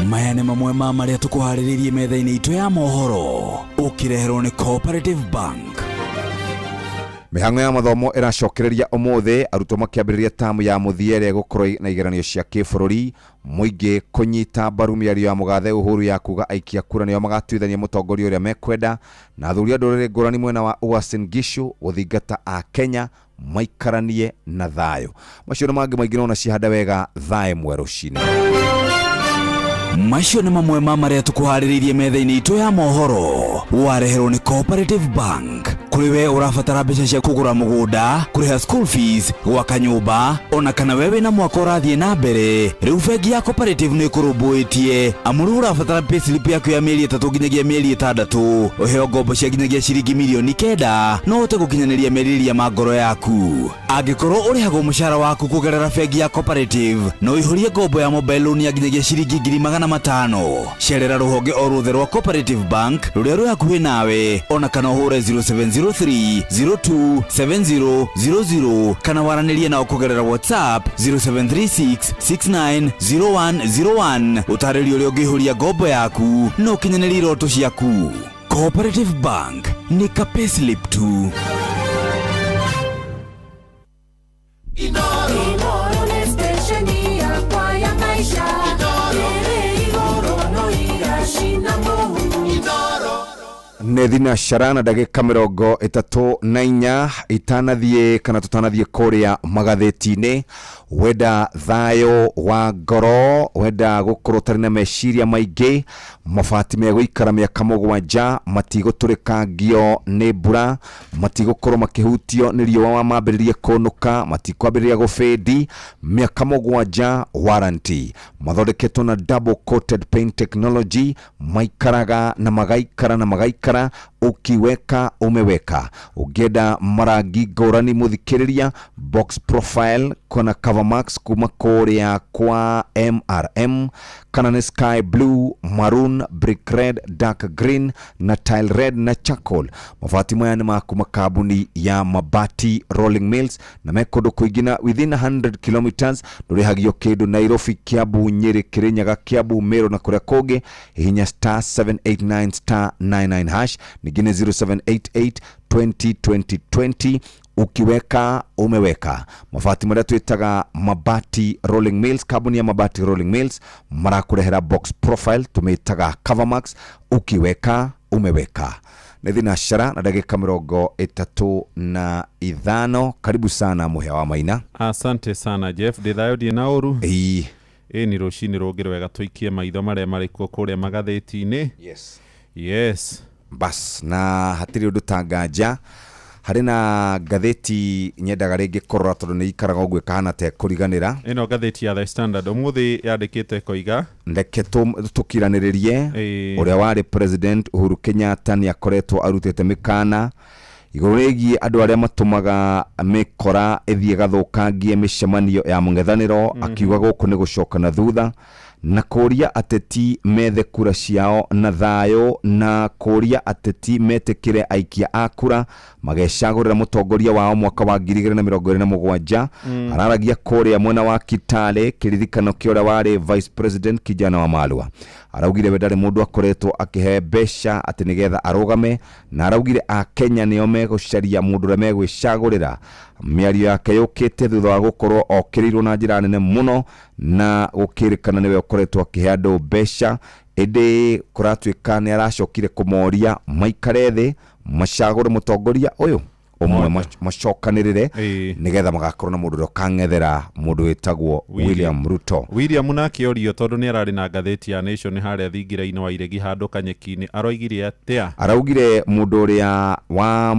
S5: Maya nĩ mamwe ma marĩa tũkũharĩrĩirie metha-inĩ itũ ya mohoro, ũkĩreherwo nĩ Cooperative Bank.
S12: Mĩhang'o ya mathomo ĩracokereria ũmũthĩ, arutwo makĩambĩrĩria tamu ya mũthia ĩrĩa ĩgũkorwo na igeranio cia kĩbũrũri. Mũingĩ kũnyita mbaru mĩario ya mũgathe Uhuru ya kuga aikia kura nĩo magatuithania mũtongoria ũrĩa mekwenda, na athuri a ndũrĩrĩ ngũrani mwena wa Uasin Gishu gũthingata a Kenya maikaranie na thayũ. Macio na mangĩ maingĩ nona cihanda wega thaa 1 rũcinĩ.
S5: Macio nĩ mamwe ma marĩa tũkũharĩrĩirie metha-inĩ itũ ya mohoro, wareherwo nĩ Cooperative Bank. Kũrĩ we ũrabatara mbeca cia kũgũra mũgũnda, kũrĩha school fees, gwaka nyũmba, ona kana we wĩna mwaka ũrathiĩ na mbere, rĩu bengi ya Cooperative nĩ ĩkũrũmbũĩtie. Amu rĩu ũrabatara payslip yaku ya mĩeri 3 nginyagia mĩeri 6, ũheo ngombo cia nginyagia ciringi mirioni 9 no ũhote gũkinyanĩria merirĩria ma ngoro yaku. Angĩkorwo ũrĩhagwo mũcara waku kũgerera bengi ya Cooperative, no ũihũrie ngombo ya mobile loan ya nginyagia ciringi 500,000. Cerera rũhonge o ruothe rwa Cooperative Bank rũrĩa rwĩ hakuhĩ nawe, ona kana ũhũre 0703 02 7000 kana waranĩrie nao kũgerera WhatsApp 0736 690101, ũtarĩrio ũrĩa ũngĩihũria ngombo yaku na ũkinyanĩrie iroto ciaku. Cooperative Bank nĩ ka payslip tu.
S4: Inoro nĩ station yakwa ya maisha ĩrĩ igũrũ no iracina mũhu.
S12: Nĩ thinacara na ndagĩka 34. Itanathiĩ kana tũtanathiĩ kũrĩa magathĩti-inĩ, wenda thayũ wa ngoro, wenda gũkorwo ũtarĩ na meciria maingĩ, mabati megũikara mĩaka 7, matigũtũrĩkangio nĩ mbura, matigũkorwo makĩhutio nĩ riũa mambĩrĩrie kũnũka, matikwambĩrĩria gũbĩndi. Mĩaka 7 warranty. Mathondeketwo na double coated paint technology, maikaraga na magaikara na magaikara. Ukiweka umeweka. Ũngĩenda marangi ngũrani, mũthikĩrĩria, box profile kana Covermax kuma kũrĩa kwa MRM, kana nĩ sky blue, maroon, brick red, dark green na tile red na charcoal. Mabati maya nĩ ma kambuni ya Mabati Rolling Mills na me kũndũ kũingĩ na within 100 kilometers ndũrĩhagio kĩndũ: Nairobi, Kiambu, Nyeri, Kirinyaga, Kiambu, Meru na kũrĩa kũngĩ. Hihinya *789 *99 hash. Ningĩ Ningĩ nĩ 0788 20 20 20. Ukiweka umeweka. Mabati marĩa twĩtaga Mabati Rolling Mills, kambuni ya Mabati Rolling Mills marakũrehera box profile tũmĩtaga Covermax. Ukiweka umeweka. Nĩ thinacara na ndagĩka 35. Karibu sana Mũhĩa wa Maina.
S1: Asante sana Jeff, ndĩ thayũ, ndiĩ na ũru.
S12: Ĩĩ.
S1: Ĩ nĩ rũcinĩ rũngĩ rwega, tũikie maitho marĩa marĩ kuo kũrĩa magathĩti-inĩ.
S12: Yes.
S1: Yes.
S12: Bas, na hatirĩ ũndũ ta nganja harĩ na ngathĩti nyendaga rĩngĩ kũrora tondũ nĩ ikaraga ũguo ĩkahana ta ĩkũriganĩra.
S1: Ĩno ngathĩti ya The Standard ũmũthĩ yandĩkĩte koiga
S12: reke tũkiranĩrĩrie. Ũrĩa warĩ President Uhuru Kenyatta nĩ akoretwo arutĩte mĩkana igũrũ rĩgiĩ andũ arĩa matũmaga mĩkora ĩthiĩ ĩgathũkangie mĩcemanio ya mũng'ethanĩro, akiuga gũkũ nĩ gũcoka na thutha na kũria ateti methe kura ciao na thayũ, na kũria ateti metĩkĩre aikia a kura magecagũrĩra mũtongoria wao mwaka wa 2027. Araragia kũrĩa mwena wa Kitale kĩririkano kĩa ũrĩa warĩ Vice President Kijana wa Malwa. Araugire we ndarĩ mũndũ akoretwo akĩhe mbeca atĩ nĩgetha arũgame, na araugire akenya nĩo megũcaria mũndũ ũrĩa megwĩcagũrĩra. Mĩario yake yũkĩte thutha wa gũkorwo okĩrĩirwo na njĩra nene mũno na gũkĩrĩkana nĩwe ũkoretwo akĩhe andũ mbeca, ĩndĩ kũratuĩka nĩ aracokire kũmoria maikare thĩ macagũre mũtongoria ũyũ ũmwe, macokanĩrĩre nĩgetha magakorwo na mũndũ ũrĩa ũkang'ethera mũndũ wĩtagwo William Ruto.
S1: William nake orio tondũ nĩ ararĩ na ngathĩti ya Nation harĩa thingira-inĩ wa iregi handũ kanyeki-inĩ, aroigire atĩa?
S12: Araugire mũndũ ũrĩa wa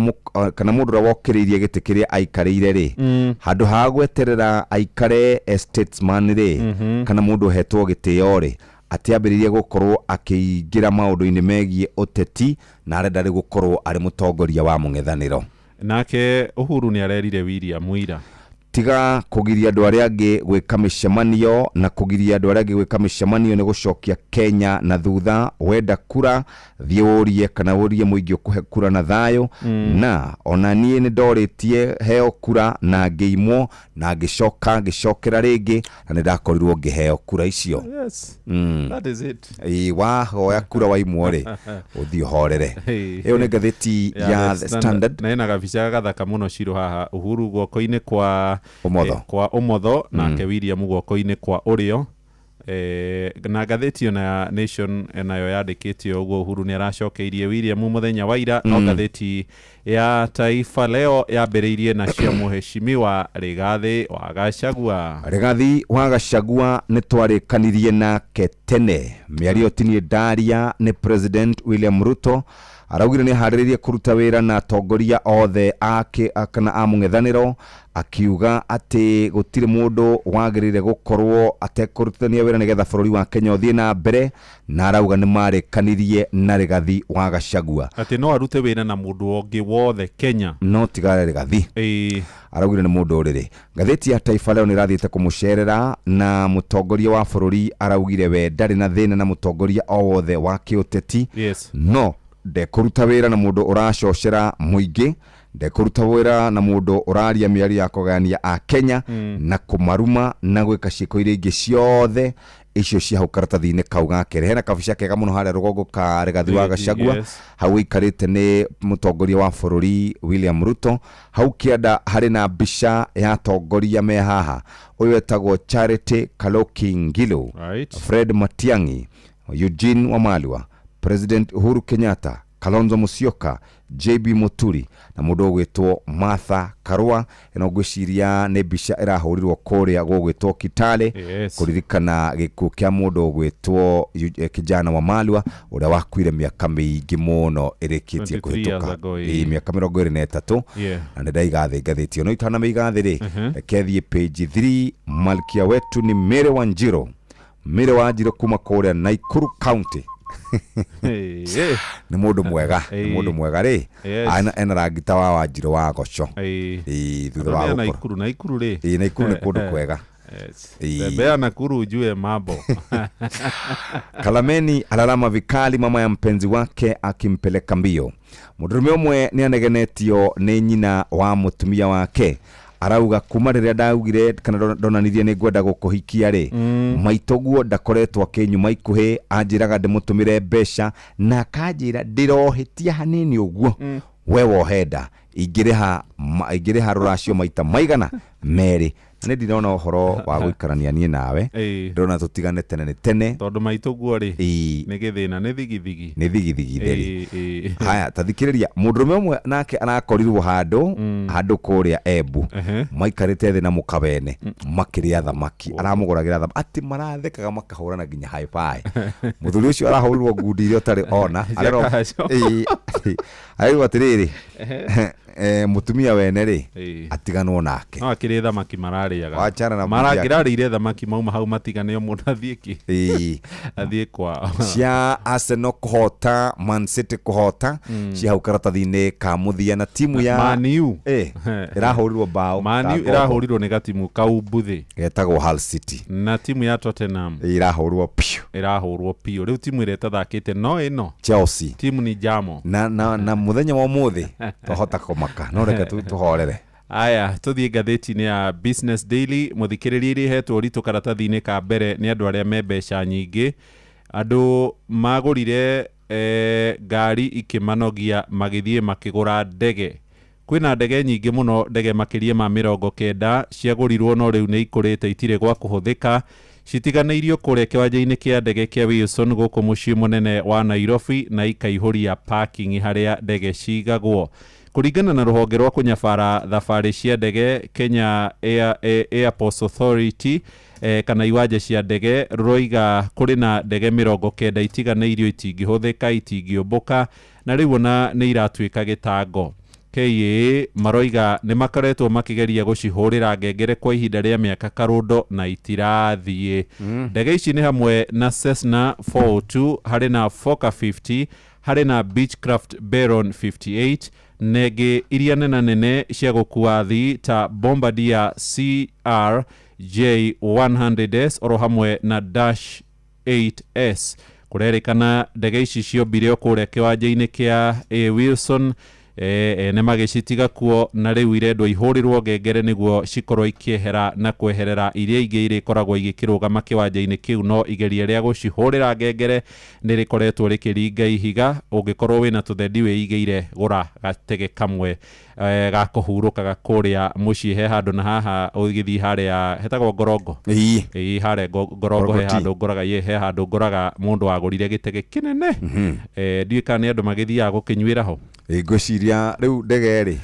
S12: kana mũndũ ũrĩa wokĩrĩirie gĩtĩ kĩrĩa aikarĩire rĩ, handũ ha gweterera aikare statesman rĩ, kana mũndũ ũhetwo gĩtĩo rĩ, atiambĩrĩirie gũkorwo akĩingĩra maũndũ-inĩ megiĩ ũteti na arenda rĩ gũkorwo arĩ mũtongoria wa mũng'ethanĩro.
S1: Nake Uhuru nĩ arerire William ira
S12: tiga kũgiria andũ arĩa angĩ gwĩka mĩcemanio, na kũgiria andũ arĩa angĩ gwĩka mĩcemanio nĩ gũcokia Kenya na thutha. Wenda kura thiĩ ũrie kana ũrie mũingĩ ũkũhe kura na thayũ. Na ona niĩ nĩ ndorĩtie heo kura na ngĩimwo na ngĩcoka ngĩcokera rĩngĩ na nĩ ndakorirwo ngĩheo kura icio.
S1: Yes. That is it.
S12: Ĩĩ, wahoya kura waimwo rĩ, ũthiĩ ũhorere. Ĩyo nĩ ngathĩti ya The Standard.
S1: Na ĩna gabica gathaka mũno Ciro haha, Uhuru guoko-inĩ kwa
S12: ũmotho,
S1: kwa ũmotho, nake William guoko-inĩ kwa ũrĩo. Na ngathĩti ona ya Nation nayo yandĩkĩte ũguo, Uhuru nĩ aracokeirie William mũthenya wa ira. No ngathĩti ya Taifa Leo yambĩrĩirie na cia Mheshimiwa Rigathi wa Gachagua.
S12: Rigathi wa Gachagua nĩ twarĩkanirie nake tene, mĩario ti niĩ ndaria nĩ President William Ruto. Araugire nĩ aharĩrĩirie kũruta wĩra na atongoria othe ake kana a mũng'ethanĩro, akiuga atĩ gũtirĩ mũndũ wagĩrĩire gũkorwo atekũrutithania wĩra nĩgetha bũrũri wa Kenya ũthiĩ na mbere, na arauga nĩ marĩkanirie na Rigathi wa Gachagua
S1: atĩ no arute wĩra na mũndũ ũngĩ wothe Kenya
S12: no tigare Rigathi. Araugire nĩ mũndũ ũrĩrĩ. Ngathĩti ya Taifa Leo nĩ ĩrathiĩte kũmũcerera na mũtongoria wa bũrũri araugire we ndarĩ na thĩna na mũtongoria o wothe wa kĩũteti.
S1: Yes.
S12: No ndekũruta wĩra na mũndũ ũracocera mũingĩ, ndekũruta wĩra na mũndũ ũraria mĩario ya kũgayania a Kenya na kũmaruma na gwĩka ciĩko iria ingĩ ciothe icio cia hau karatathi-inĩ kau ga kerĩ. Hena kabica kega mũno harĩa rũgongo ka Rigathi wa Gachagua. Hau ĩikarĩte nĩ mũtongoria wa bũrũri William Ruto. Hau kĩanda harĩ na mbica ya atongoria me haha, ũyũ etagwo Charity Kaloki Ngilu,
S1: Right.
S12: Fred Matiang'i, Eugene Wamalwa, President Uhuru Kenyatta, Kalonzo Musyoka, JB Muturi na mũndũ ũgwĩtwo Martha Karua. Ĩno ngwĩciria nĩ mbica ĩrahũrirwo kũrĩa gũgwĩtwo Kitale.
S1: Yes.
S12: Kũririkana gĩkuũ kĩa mũndũ ũgwĩtwo Kijana Wamalwa ũrĩa wakuire mĩaka mĩingĩ mũno ĩrĩkĩtie
S1: 23 years
S12: kũhĩtũka.
S1: ago,
S12: Ĩĩ, mĩaka 23.
S1: Yeah.
S12: Na nĩ ndaiga thĩ ngathĩti ĩyo no itanamĩiga thĩ rĩ, reke thiĩ page 3. Malkia wetu ni Mary Wanjiru, Mary Wanjiru kuma kũrĩa Nakuru County. Nĩ mũndũ mwega, nĩ mũndũ mwega rĩ.
S1: Yes.
S12: Ena rangi ta wa Wanjiru wa goco. Ĩĩ, thutha wa
S1: Andũ nĩ a
S12: gũkũra.
S1: Nakuru, Nakuru rĩ.
S12: Ĩĩ, Nakuru nĩ kũndũ kwega.
S1: Yes.
S12: Ĩĩ.
S1: Tembea Nakuru ujue mambo.
S12: Kalameni alalama vikali mama ya mpenzi wake akimpeleka mbio. Mũndũrũme ũmwe nĩ anegenetio nĩ nyina wa mũtumia wake Arauga kuma rĩrĩa ndaugire kana ndonanirie nĩ ngwenda gũkũhikia rĩ, maitoguo ndakoretwo akĩnyuma ikuhĩ, anjĩraga ndĩmũtũmĩre mbeca na akanjĩra ndĩrohĩtia hanini ũguo, we wohenda ingĩrĩha rũracio maita maigana merĩ. Na nĩ ndirona ũhoro wa gũikarania niĩ nawe, ndĩrona tũtigane tene nĩ tene,
S1: tondũ maitoguo rĩ nĩ gĩthĩna, nĩ thigithigi,
S12: nĩ thigithigi theri. Haya, ta thikĩrĩria, mũndũrũme ũmwe nake arakorirwo handũ handũ kũrĩa Embu, maikarĩte thĩ na mũkawene makĩrĩa thamaki, aramũgũragĩra thamaki, atĩ marathekaga makahũrana nginya high five. Mũthuri ũcio arahũrirwo ngundi iria ũtarĩ ona, arerwo atĩrĩrĩ, mũtumia wene rĩ atiganwo nake,
S1: no akĩrĩ thamaki mararĩaga,
S12: wachana na
S1: marangĩrarĩire thamaki mauma hau matigane mũndũ athiĩ kĩ athiĩ kwao.
S12: Cia Arsenal kũhota Man City kũhota cia hau karatathi-inĩ ka mũthia, na timu ya
S1: Man U
S12: ĩrahũrirwo bao,
S1: Man U ĩrahũrirwo nĩ gatimu kau mbuthĩ
S12: getagwo Hull City,
S1: na timu ya Tottenham
S12: ĩrahũrwo piũ,
S1: ĩrahũrwo piũ. Rĩu timu ĩrĩa ĩtathakĩte no ĩno
S12: Chelsea,
S1: timu ni jamo,
S12: na mũthenya wa ũmũthĩ twahota kũmaka, no reke tũhorere.
S1: Aya, tuthiĩ ngathĩti-inĩ ya Business Daily. Mũthikĩrĩria, iria ihetwo ũritũ karatathi-inĩ ka mbere nĩ andũ arĩa me mbeca nyingĩ. Andũ magũrire ngari ikĩmanogia magĩthiĩ makĩgũra ndege. Kwĩna ndege nyingĩ mũno, ndege makĩria ma 90 ciagũrirwo, no rĩu nĩ ikũrĩte itirĩ gwa kũhũthĩka, citiganĩirio kũrĩa kĩwanja-inĩ kĩa ndege kĩa Wilson gũkũ mũciĩ mũnene wa Nairobi, na ikaihũria parking harĩa ndege cigagwo. Kũringana na rũhonge rwa kũnyabara thabarĩ cia ndege Kenya Airports Authority, kana iwanja cia ndege, rũroiga kũrĩ na ndege 90 itiganĩirio, itingĩhũthĩka, itingĩũmbũka, na rĩu ona nĩ iratuĩka gĩtango. KAA maroiga nĩ makoretwo makĩgeria gũcihũrĩra ngengere kwa ihinda rĩa mĩaka karũndo na itirathiĩ. Ndege ici nĩ hamwe na Cessna 402, harĩ na Fokker 50, harĩ na Beechcraft Baron 58, nenge iria nena nene cia gũkua athii ta Bombardier CRJ 100S oro hamwe na Dash 8S. Kũrerĩkana ndege ici ciombire o kũrĩa kĩwanja-inĩ kĩa A Wilson, nĩ magĩcitiga kuo, na rĩu irendwo ihũrĩrwo ngengere nĩguo cikorwo ikĩehera na kweherera iria ingĩ irĩkoragwo igĩkĩrũgama kĩwanja-inĩ kĩu, no igeria rĩa gũcihũrĩra ngengere nĩ rĩkoretwo rĩkĩringa ihiga. Ũngĩkorwo wĩna tũthendi wĩigĩire, gũra gatege kamwe ga kũhurũkaga kũrĩa mũciĩ. He handũ na haha ũgĩthiĩ harĩa hetagwo Ngorongo, ĩĩ harĩa Ngorongo he handũ ngoraga, he handũ ngoraga mũndũ wagũrire gĩtege kĩnene, ndiũĩ kana nĩ andũ magĩthiaga gũkĩnyuĩra ho.
S12: Ngwĩciria rĩu ndege rĩ,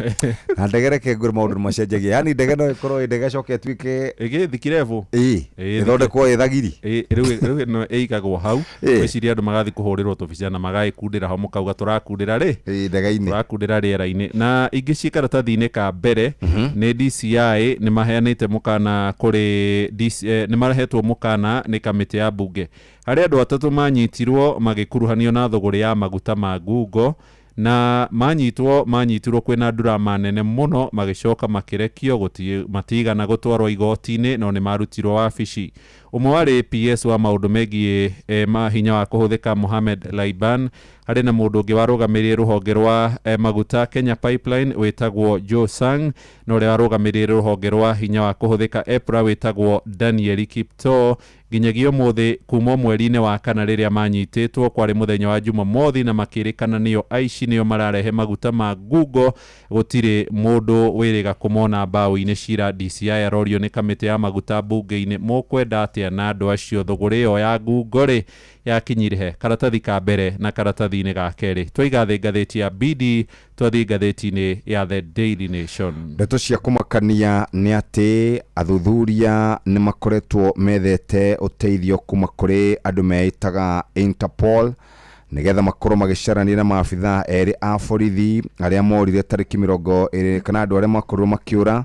S12: na ndege reke ngwĩre maũndũ macenjagia, yani ndege no ĩkorwo ĩ ndege ĩcoke ĩtuĩke
S1: ĩgĩthi kirebu,
S12: ĩthondekwo ĩ thagiri,
S1: rĩu ĩno ĩigagwo hau. Ngwĩciria andũ magathiĩ kũhũrĩrwo tũbica na magagĩkundĩra ho, mũkauga tũrakundĩra rĩ
S12: ndege-inĩ,
S1: tũrakundĩra rĩera-inĩ. Na ingĩ ci karatathi-inĩ ka mbere nĩ DCI nĩ maheanĩte mũkana kũrĩ nĩ mahetwo mũkana nĩ kamĩtĩ ya mbunge harĩa andũ atatũ manyitirwo magĩkuruhanio na thũgũrĩ ya maguta ma ngungo, na manyitirwo kwĩna ndurama nene mũno, magĩcoka makĩrekio, matigana gũtwarwo igoti-inĩ, no nĩ marutirwo wabici. Ũmwe warĩ PS wa maũndũ megiĩ mahinya wa kũhũthĩka Mohamed Laiban, harĩ na mũndũ ũngĩ warũgamĩrĩire rũhonge rwa maguta Kenya Pipeline wĩtagwo Joe Sang, na ũrĩa warũgamĩrĩire rũhonge rwa hinya wa kũhũthĩka EPRA wĩtagwo Daniel Kiptoo. Nginyagia ũmũthĩ kuma mweri-inĩ wa kana rĩrĩa manyitĩtwo, kwarĩ mũthenya wa Jumamothi, na makĩrĩkana nĩo aici, nĩo mararehe maguta ma ngungo, gũtirĩ mũndũ wĩrĩga kũmona mbaũ-inĩ. Cira DCI arorio nĩ kamĩtĩ ya maguta mbunge-inĩ, mũkwenda atĩa na andũ acio thũgũrĩ ĩyo ya ngungo rĩ yakinyire he? Karatathi ka mbere na karatathi-inĩ ga kerĩ. Twaiga thĩ ngathĩti ya BD, twathiĩ ngathĩti-inĩ ya The Daily Nation.
S12: Ndeto cia kũmakania nĩ atĩ athuthuria nĩ makoretwo methete ũteithio kuma kũrĩ andũ meĩtaga Interpol nĩgetha makorwo magĩcarania na maabithaa erĩ a borithi arĩa morire tarĩki 20, kana andũ arĩa makorirwo makĩũra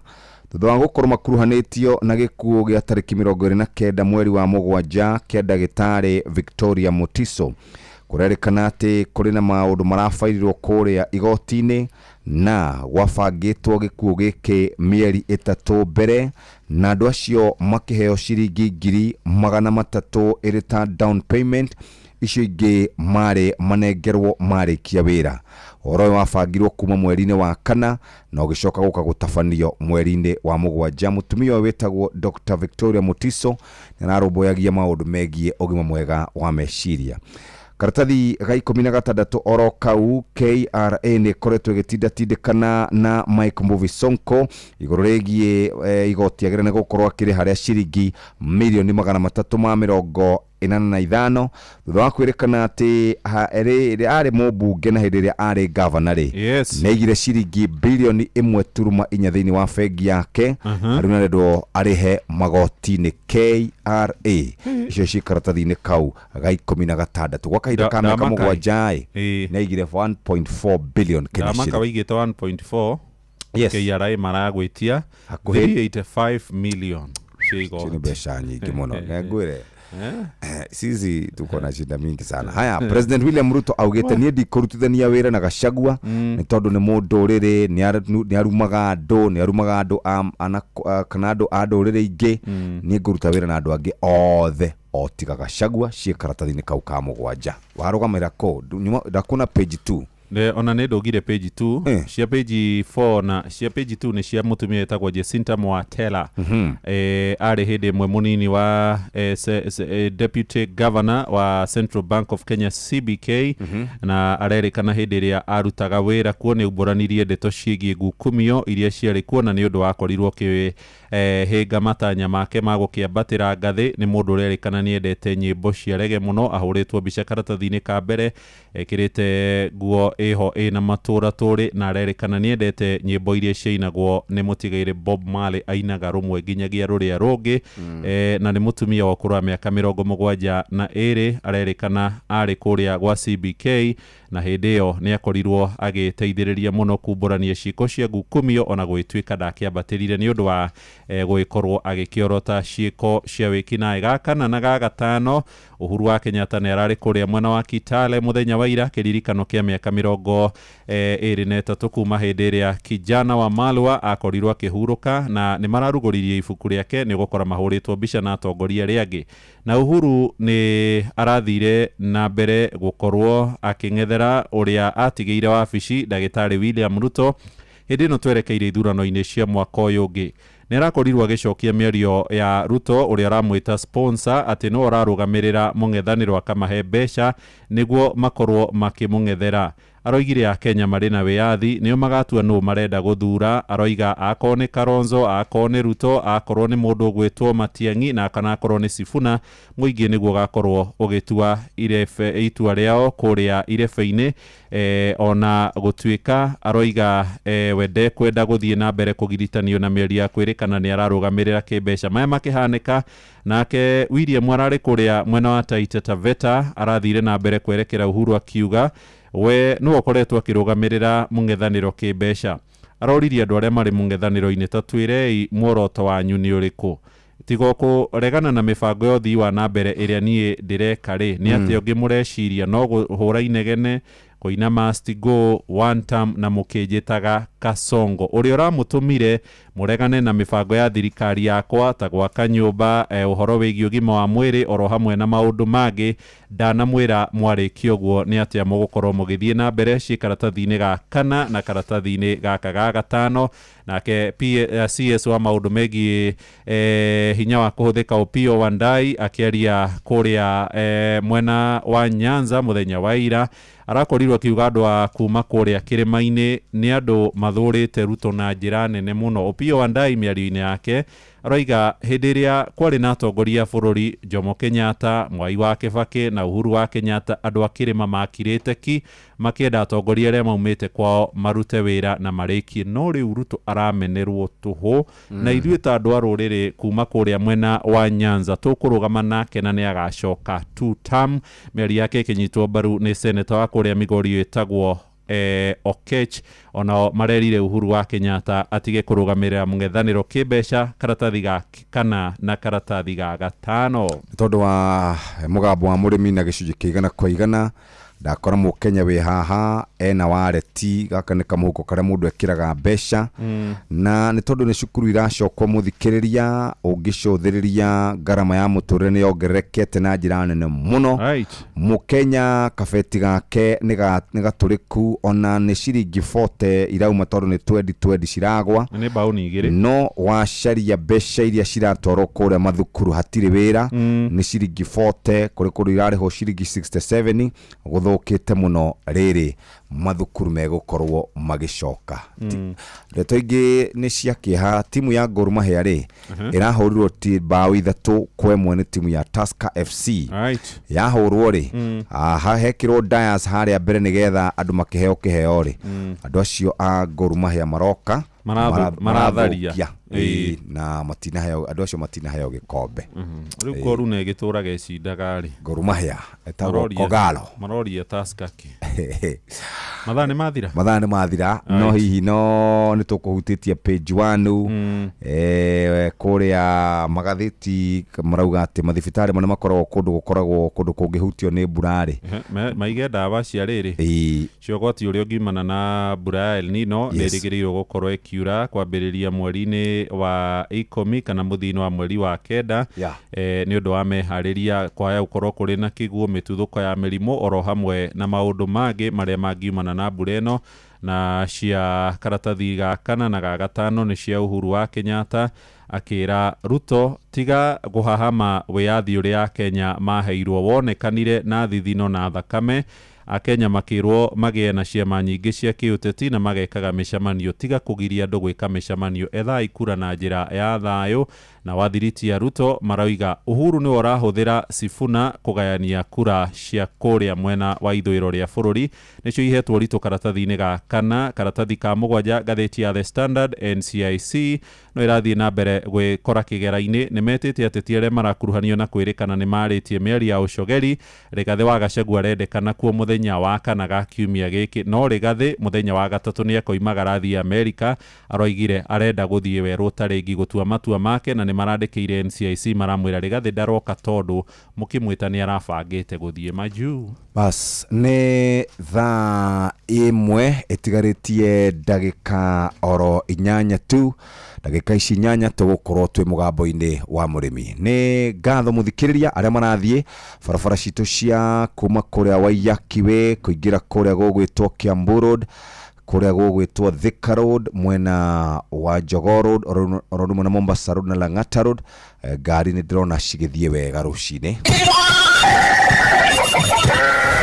S12: thutha wa gũkorwo makuruhanĩtio na gĩkuũ gĩa tarĩki 29 mweri wa mũgwanja kĩa ndagĩtarĩ Victoria Mutiso. Kũrerĩkana atĩ kũrĩ na maũndũ marabairirwo kũrĩa igoti-inĩ, na gwabangĩtwo gĩkuũ gĩkĩ mĩeri 3 mbere, na andũ acio makĩheo ciringi 300,000 ĩrĩ ta down payment, icio ingĩ marĩ manengerwo marĩkia wĩra. Ũhoro ũyũ wabangirwo kuma mweri-inĩ wa kana na ũgĩcoka gũka gũtabanio mweri-inĩ wa mũgwanja. Mũtumia ũyũ wĩtagwo Dr. Victoria Mutiso nĩ ararũmbũyagia maũndũ megiĩ ũgima mwega wa meciria. Karatathi ga 16 oro kau, KRA nĩ ĩkoretwo ĩgĩtindatindĩkana na Mike Mbuvi Sonko igũrũ rĩgiĩ igoti agĩrĩire nĩ gũkorwo akĩrĩha rĩa ciringi mirioni 385 thutha wa kwĩrĩkana atĩ rĩrĩa arĩ mũmbunge na hĩndĩ ĩrĩa arĩ gavana rĩ, nĩ aigire ciringi bilioni 1.4 thĩinĩ wa bengi yake. Rĩu nĩarendwo arĩhe magoti nĩ KRA. Icio ci karatathi-inĩ kau ga 16. Gwa kahinda ka mĩaka
S1: Ndamaka.
S12: 7 ĩ, nĩ aigire 1.4 billion Kenya
S1: Ndamaka
S12: shilling.
S1: wĩigĩte 1.4.
S12: Yes.
S1: KRA maragwĩtia
S12: Hakuhĩ-
S1: 385 million cia igoti.
S12: Icio nĩ mbeca nyingĩ mũno. Ngwĩre, sisi tuko na shida mingi sana. Haya, President William Ruto augĩte niĩ ndikũrutithania wĩra na Gachagua nĩ tondũ nĩ mũndũrĩrĩ, nĩ arumaga andũ, nĩ arumaga andũ kana andũ a ndũrĩrĩ ingĩ. Niĩ ngũruta wĩra na andũ angĩ othe o tiga Gachagua. Ciĩ karatathi-inĩ kau ka 7. Warũgamĩra kũ? Ndakuna page 2.
S1: Ona nĩ ndũgire page 2. Cia page 4 na cia page 2 nĩ cia mũtumia wĩtagwo Jacinta Mwatela. Arĩ hĩndĩ ĩmwe mũnini wa deputy governor wa Central Bank of Kenya, CBK, na arerĩkana hĩndĩ ĩrĩa arutaga wĩra kuo nĩ aumbũranirie ndeto ciĩgiĩ ngukumio iria ciarĩ kuo, na nĩ ũndũ wakorirwo kĩ hĩnga matanya make ma gũkĩambatĩra ngathĩ. Nĩ mũndũ ũrerĩkana nĩ endete nyĩmbo cia rege mũno. Ahũrĩtwo mbica karatathi-inĩ ka mbere ekĩrĩte nguo ĩho ĩna matũra tũrĩ, na arerĩkana nĩ endete nyĩmbo iria ciainagwo nĩ mũtigairĩ Bob Marley, ainaga rũmwe nginyagia rũrĩa rũngĩ. Na nĩ mũtumia wa ũkũrũ wa mĩaka 72. Arerĩkana arĩ kũrĩa gwa CBK na hĩndĩ ĩyo nĩ akorirwo agĩteithĩrĩria mũno kumbũrania ciĩko cia ngukumio, ona gũgĩtuĩka ndakĩambatĩrire nĩ ũndũ wa gũgĩkorwo agĩkĩorota ciĩko cia wĩkinaĩ. Ga kana na ga gatano, Uhuru wa Kenyatta nĩ ararĩ kũrĩa mwena wa Kitale mũthenya wa ira, kĩririkano kĩa mĩaka 23 kuma hĩndĩ ĩrĩa kijana wa Malwa akorirwo akĩhurũka, na nĩ mararugũririe ibuku rĩake. Nĩ ũgũkora mahũrĩtwo mbica na atongoria arĩa angĩ, na Uhuru nĩ arathire na mbere gũkorwo akĩng'ethera ũrĩa atigĩire wabici, ndagĩtarĩ William Ruto, hĩndĩ ĩno twerekeire ithurano-inĩ cia mwaka ũyũ ũngĩ. Nĩ arakorirwo agĩcokia mĩario ya Ruto ũrĩa aramwĩta sponsor, atĩ nĩwe ũrarũgamĩrĩra mũng'ethanĩro akamahe mbeca nĩguo makorwo makĩmũng'ethera. Aroigire Akenya marĩ na wĩyathi, nĩo magatua nũ marenda gũthura. Aroiga akorwo nĩ Kalonzo, akorwo nĩ Ruto, akorwo nĩ mũndũ ũgwĩtwo Matiang'i na kana akorwo nĩ Sifuna, mũingĩ nĩguo ũgakorwo ũgĩtua itua rĩao kũrĩa irebe-inĩ. Ona gũtuĩka aroiga we ndekwenda gũthiĩ na mbere kũgiritanio na mĩario ya kwĩrĩkana nĩ ararũgamĩrĩra kĩmbeca. Maya makĩhanĩka, nake William ararĩ kũrĩa mwena wa Taita Taveta, arathire na mbere kwerekera Uhuru akiuga we nĩwe ũkoretwo akĩrũgamĩrĩra mũng'ethanĩro kĩmbeca. Aroririe andũ arĩa marĩ mũng'ethanĩro-inĩ, ta twĩrei muoroto wanyu nĩ ũrĩkũ, tiga kũregana na mĩbango ya ũthii wa na mbere ĩrĩa niĩ ndĩreka rĩ, nĩ atĩa ũngĩ mũreciria? No kũhũra inegene, kũina must go, one term, na mũkĩnjĩtaga Kasongo ũrĩa ũramũtũmire mũregane na mĩbango ya thirikari yakwa ta gwaka nyũmba, ũhoro wĩgiĩ ũgima wa mwĩrĩ oro hamwe na maũndũ mangĩ. Ndanamwĩra mwarĩkia ũguo nĩ atĩa mũgũkorwo mũgĩthiĩ na mbere. Ciĩ karatathi-inĩ ga kana na karatathi-inĩ gaka ga gatano. Nake CS wa maũndũ megiĩ hinya wa kũhũthĩka Opiyo Wandayi akĩaria kũrĩa mwena wa Nyanza mũthenya wa ira, arakorirwo akiuga andũ a kuma kũrĩa kĩrĩma-inĩ nĩ andũ mathũrĩte Ruto na njĩra nene mũno. Opiyo Wandayi mĩario-inĩ yake aroiga hĩndĩ ĩrĩa kwarĩ na atongoria a bũrũri Jomo Kenyatta, Mwai wa Kibaki na Uhuru wa Kenyatta, andũ a kĩrĩma makirĩte ki makĩenda atongoria arĩa maumĩte kwao marute wĩra na marĩkie, no rĩu Ruto aramenerwo tũhũ. Na ithuĩ ta andũ a rũrĩrĩ kuma kũrĩa mwena wa Nyanza tũkũrũgama nake na nĩ agacoka two term. Mĩario yake ĩkĩnyitwo mbaru nĩ seneta wa kũrĩa Migori wĩtagwo Okech. Onao marerire Uhuru wa Kenyatta atige kũrũgamĩrĩra mũng'ethanĩro kĩmbeca. Karatathi ga kana na karatathi ga gatano.
S12: Nĩ tondũ wa mũgambo wa mũrĩmi na gĩcunjĩ kĩa 100%, ndakora mũkenya wĩ haha. Ena wareti gaka nĩ kamũhuko karĩa mũndũ ekĩraga mbeca. Na nĩ tondũ nĩ cukuru iracokwo, mũthikĩrĩria, ũngĩcũthĩrĩria ngarama ya mũtũrĩre nĩ yongererekete na njĩra nene mũno. Mũkenya kabeti gake nĩ gatũrĩku, ona nĩ ciringi 40 irauma tondũ nĩ twendi twendi ciragwa.
S1: Nĩ mbaũni igĩrĩ.
S12: No wacaria mbeca iria ciratwarwo kũrĩa mathukuru hatirĩ wĩra. Nĩ ciringi 40, kũrĩ kũndũ irarĩhwo ciringi 67. Gũthũkĩte mũno rĩrĩ mathukuru megũkorwo magĩcoka. Ndeto ingĩ nĩ cia kĩeha, timu ya Gor Mahia rĩ, ĩrahũrirwo ti mbaũ 3-1 nĩ timu ya Tusker FC. Yahũrwo rĩ, hekĩrwo Dias harĩa mbere nĩgetha andũ makĩheo kĩheo rĩ, andũ acio a Gor Mahia maroka
S1: maratharia.
S12: Marathũkia. Ĩĩ, na matinaheo, andũ acio matinaheo gĩkombe.
S1: Rĩu Goru nĩ ĩgĩtũraga ĩcindaga rĩ.
S12: Gor Mahia ĩtagwo Kogalo.
S1: Maroria Tusker kĩ? Mathaa nĩ mathira.
S12: Mathaa nĩ mathira, no hihi no nĩ tũkũhutĩtie page 1 kũrĩa magathĩti marauga atĩ mathibitarĩ marĩa makoragwo kũndũ gũkoragwo kũndũ kũngĩhutio nĩ mbura rĩ,
S1: Maige ndawa cia rĩrĩ cia ũgwati ũrĩa ũngiumana na mbura ya El Nino. Nĩ ĩrĩgĩrĩirwo gũkorwo ĩkiura kwambĩrĩria mweri-inĩ wa 10 kana mũthia-inĩ wa mweri wa 9. Nĩ ũndũ wa meharĩria kwaya gũkorwo kũrĩ na kĩguũ, mĩtuthũko ya mĩrimũ, oro hamwe na maũndũ mangĩ marĩa mangiumana na mbura ĩno. Na cia karatathi ga kana na ga gatano nĩ cia Uhuru wa Kenyatta akĩra Ruto tiga kũhahama wĩyathi ũrĩa Kenya maheirwo wonekanire na thithino na thakame. Akenya makĩrwo magĩe na ciama nyingĩ cia kĩũteti na magekaga mĩcemanio, tiga kũgiria andũ gwĩka mĩcemanio, ethai kura na njĩra ya thayũ. Na wathiriti ya Ruto marauga Uhuru nĩwe ũrahũthĩra Sifuna kũgayania kura cia kũrĩa mwena wa ithũĩro rĩa bũrũri. Nĩcio ihetwo ũritũ karatathi-inĩ ga kana. Karatathi ka 7, ngathĩti ya The Standard, NCIC no ĩrathiĩ na mbere gwĩkora kĩgera-inĩ. Nĩ metĩte ateti arĩa marakuruhanio na kwĩrĩkana nĩ marĩtie mĩario ya ũcogeri. Rigathĩ wa Gachagua arendekana kuo mũthenya wa kana ga kiumia gĩkĩ, no Rigathĩ mũthenya wa gatatũ nĩ akoimagara athiĩ Amerika. Aroigire arenda gũthiĩ werũ ũtarĩ gũtua matua make, na nĩ marandĩkĩire NCIC maramwĩra Rigathĩ ndaroka tondũ mũkĩmwĩta nĩ arabangĩte gũthiĩ majuu.
S12: Bas, nĩ thaa 1 ĩtigarĩtie ndagĩka oro 8 tu. Ndagĩka ici 8 tũgũkorwo twĩ mũgambo-inĩ wa mũrĩmi. Nĩ ngatho mũthikĩrĩria arĩa marathiĩ barabara citũ cia kuma kũrĩa Waiyaki Way kũingĩra kũrĩa gũgwĩtwo Kiambu Road, kũrĩa gũgwĩtwo Thika Road, mwena wa Jogoo Road, oro rĩmwe na Mombasa Road na Lang'ata Road. Ngari nĩ ndĩrona cigĩthiĩ wega rũcinĩ.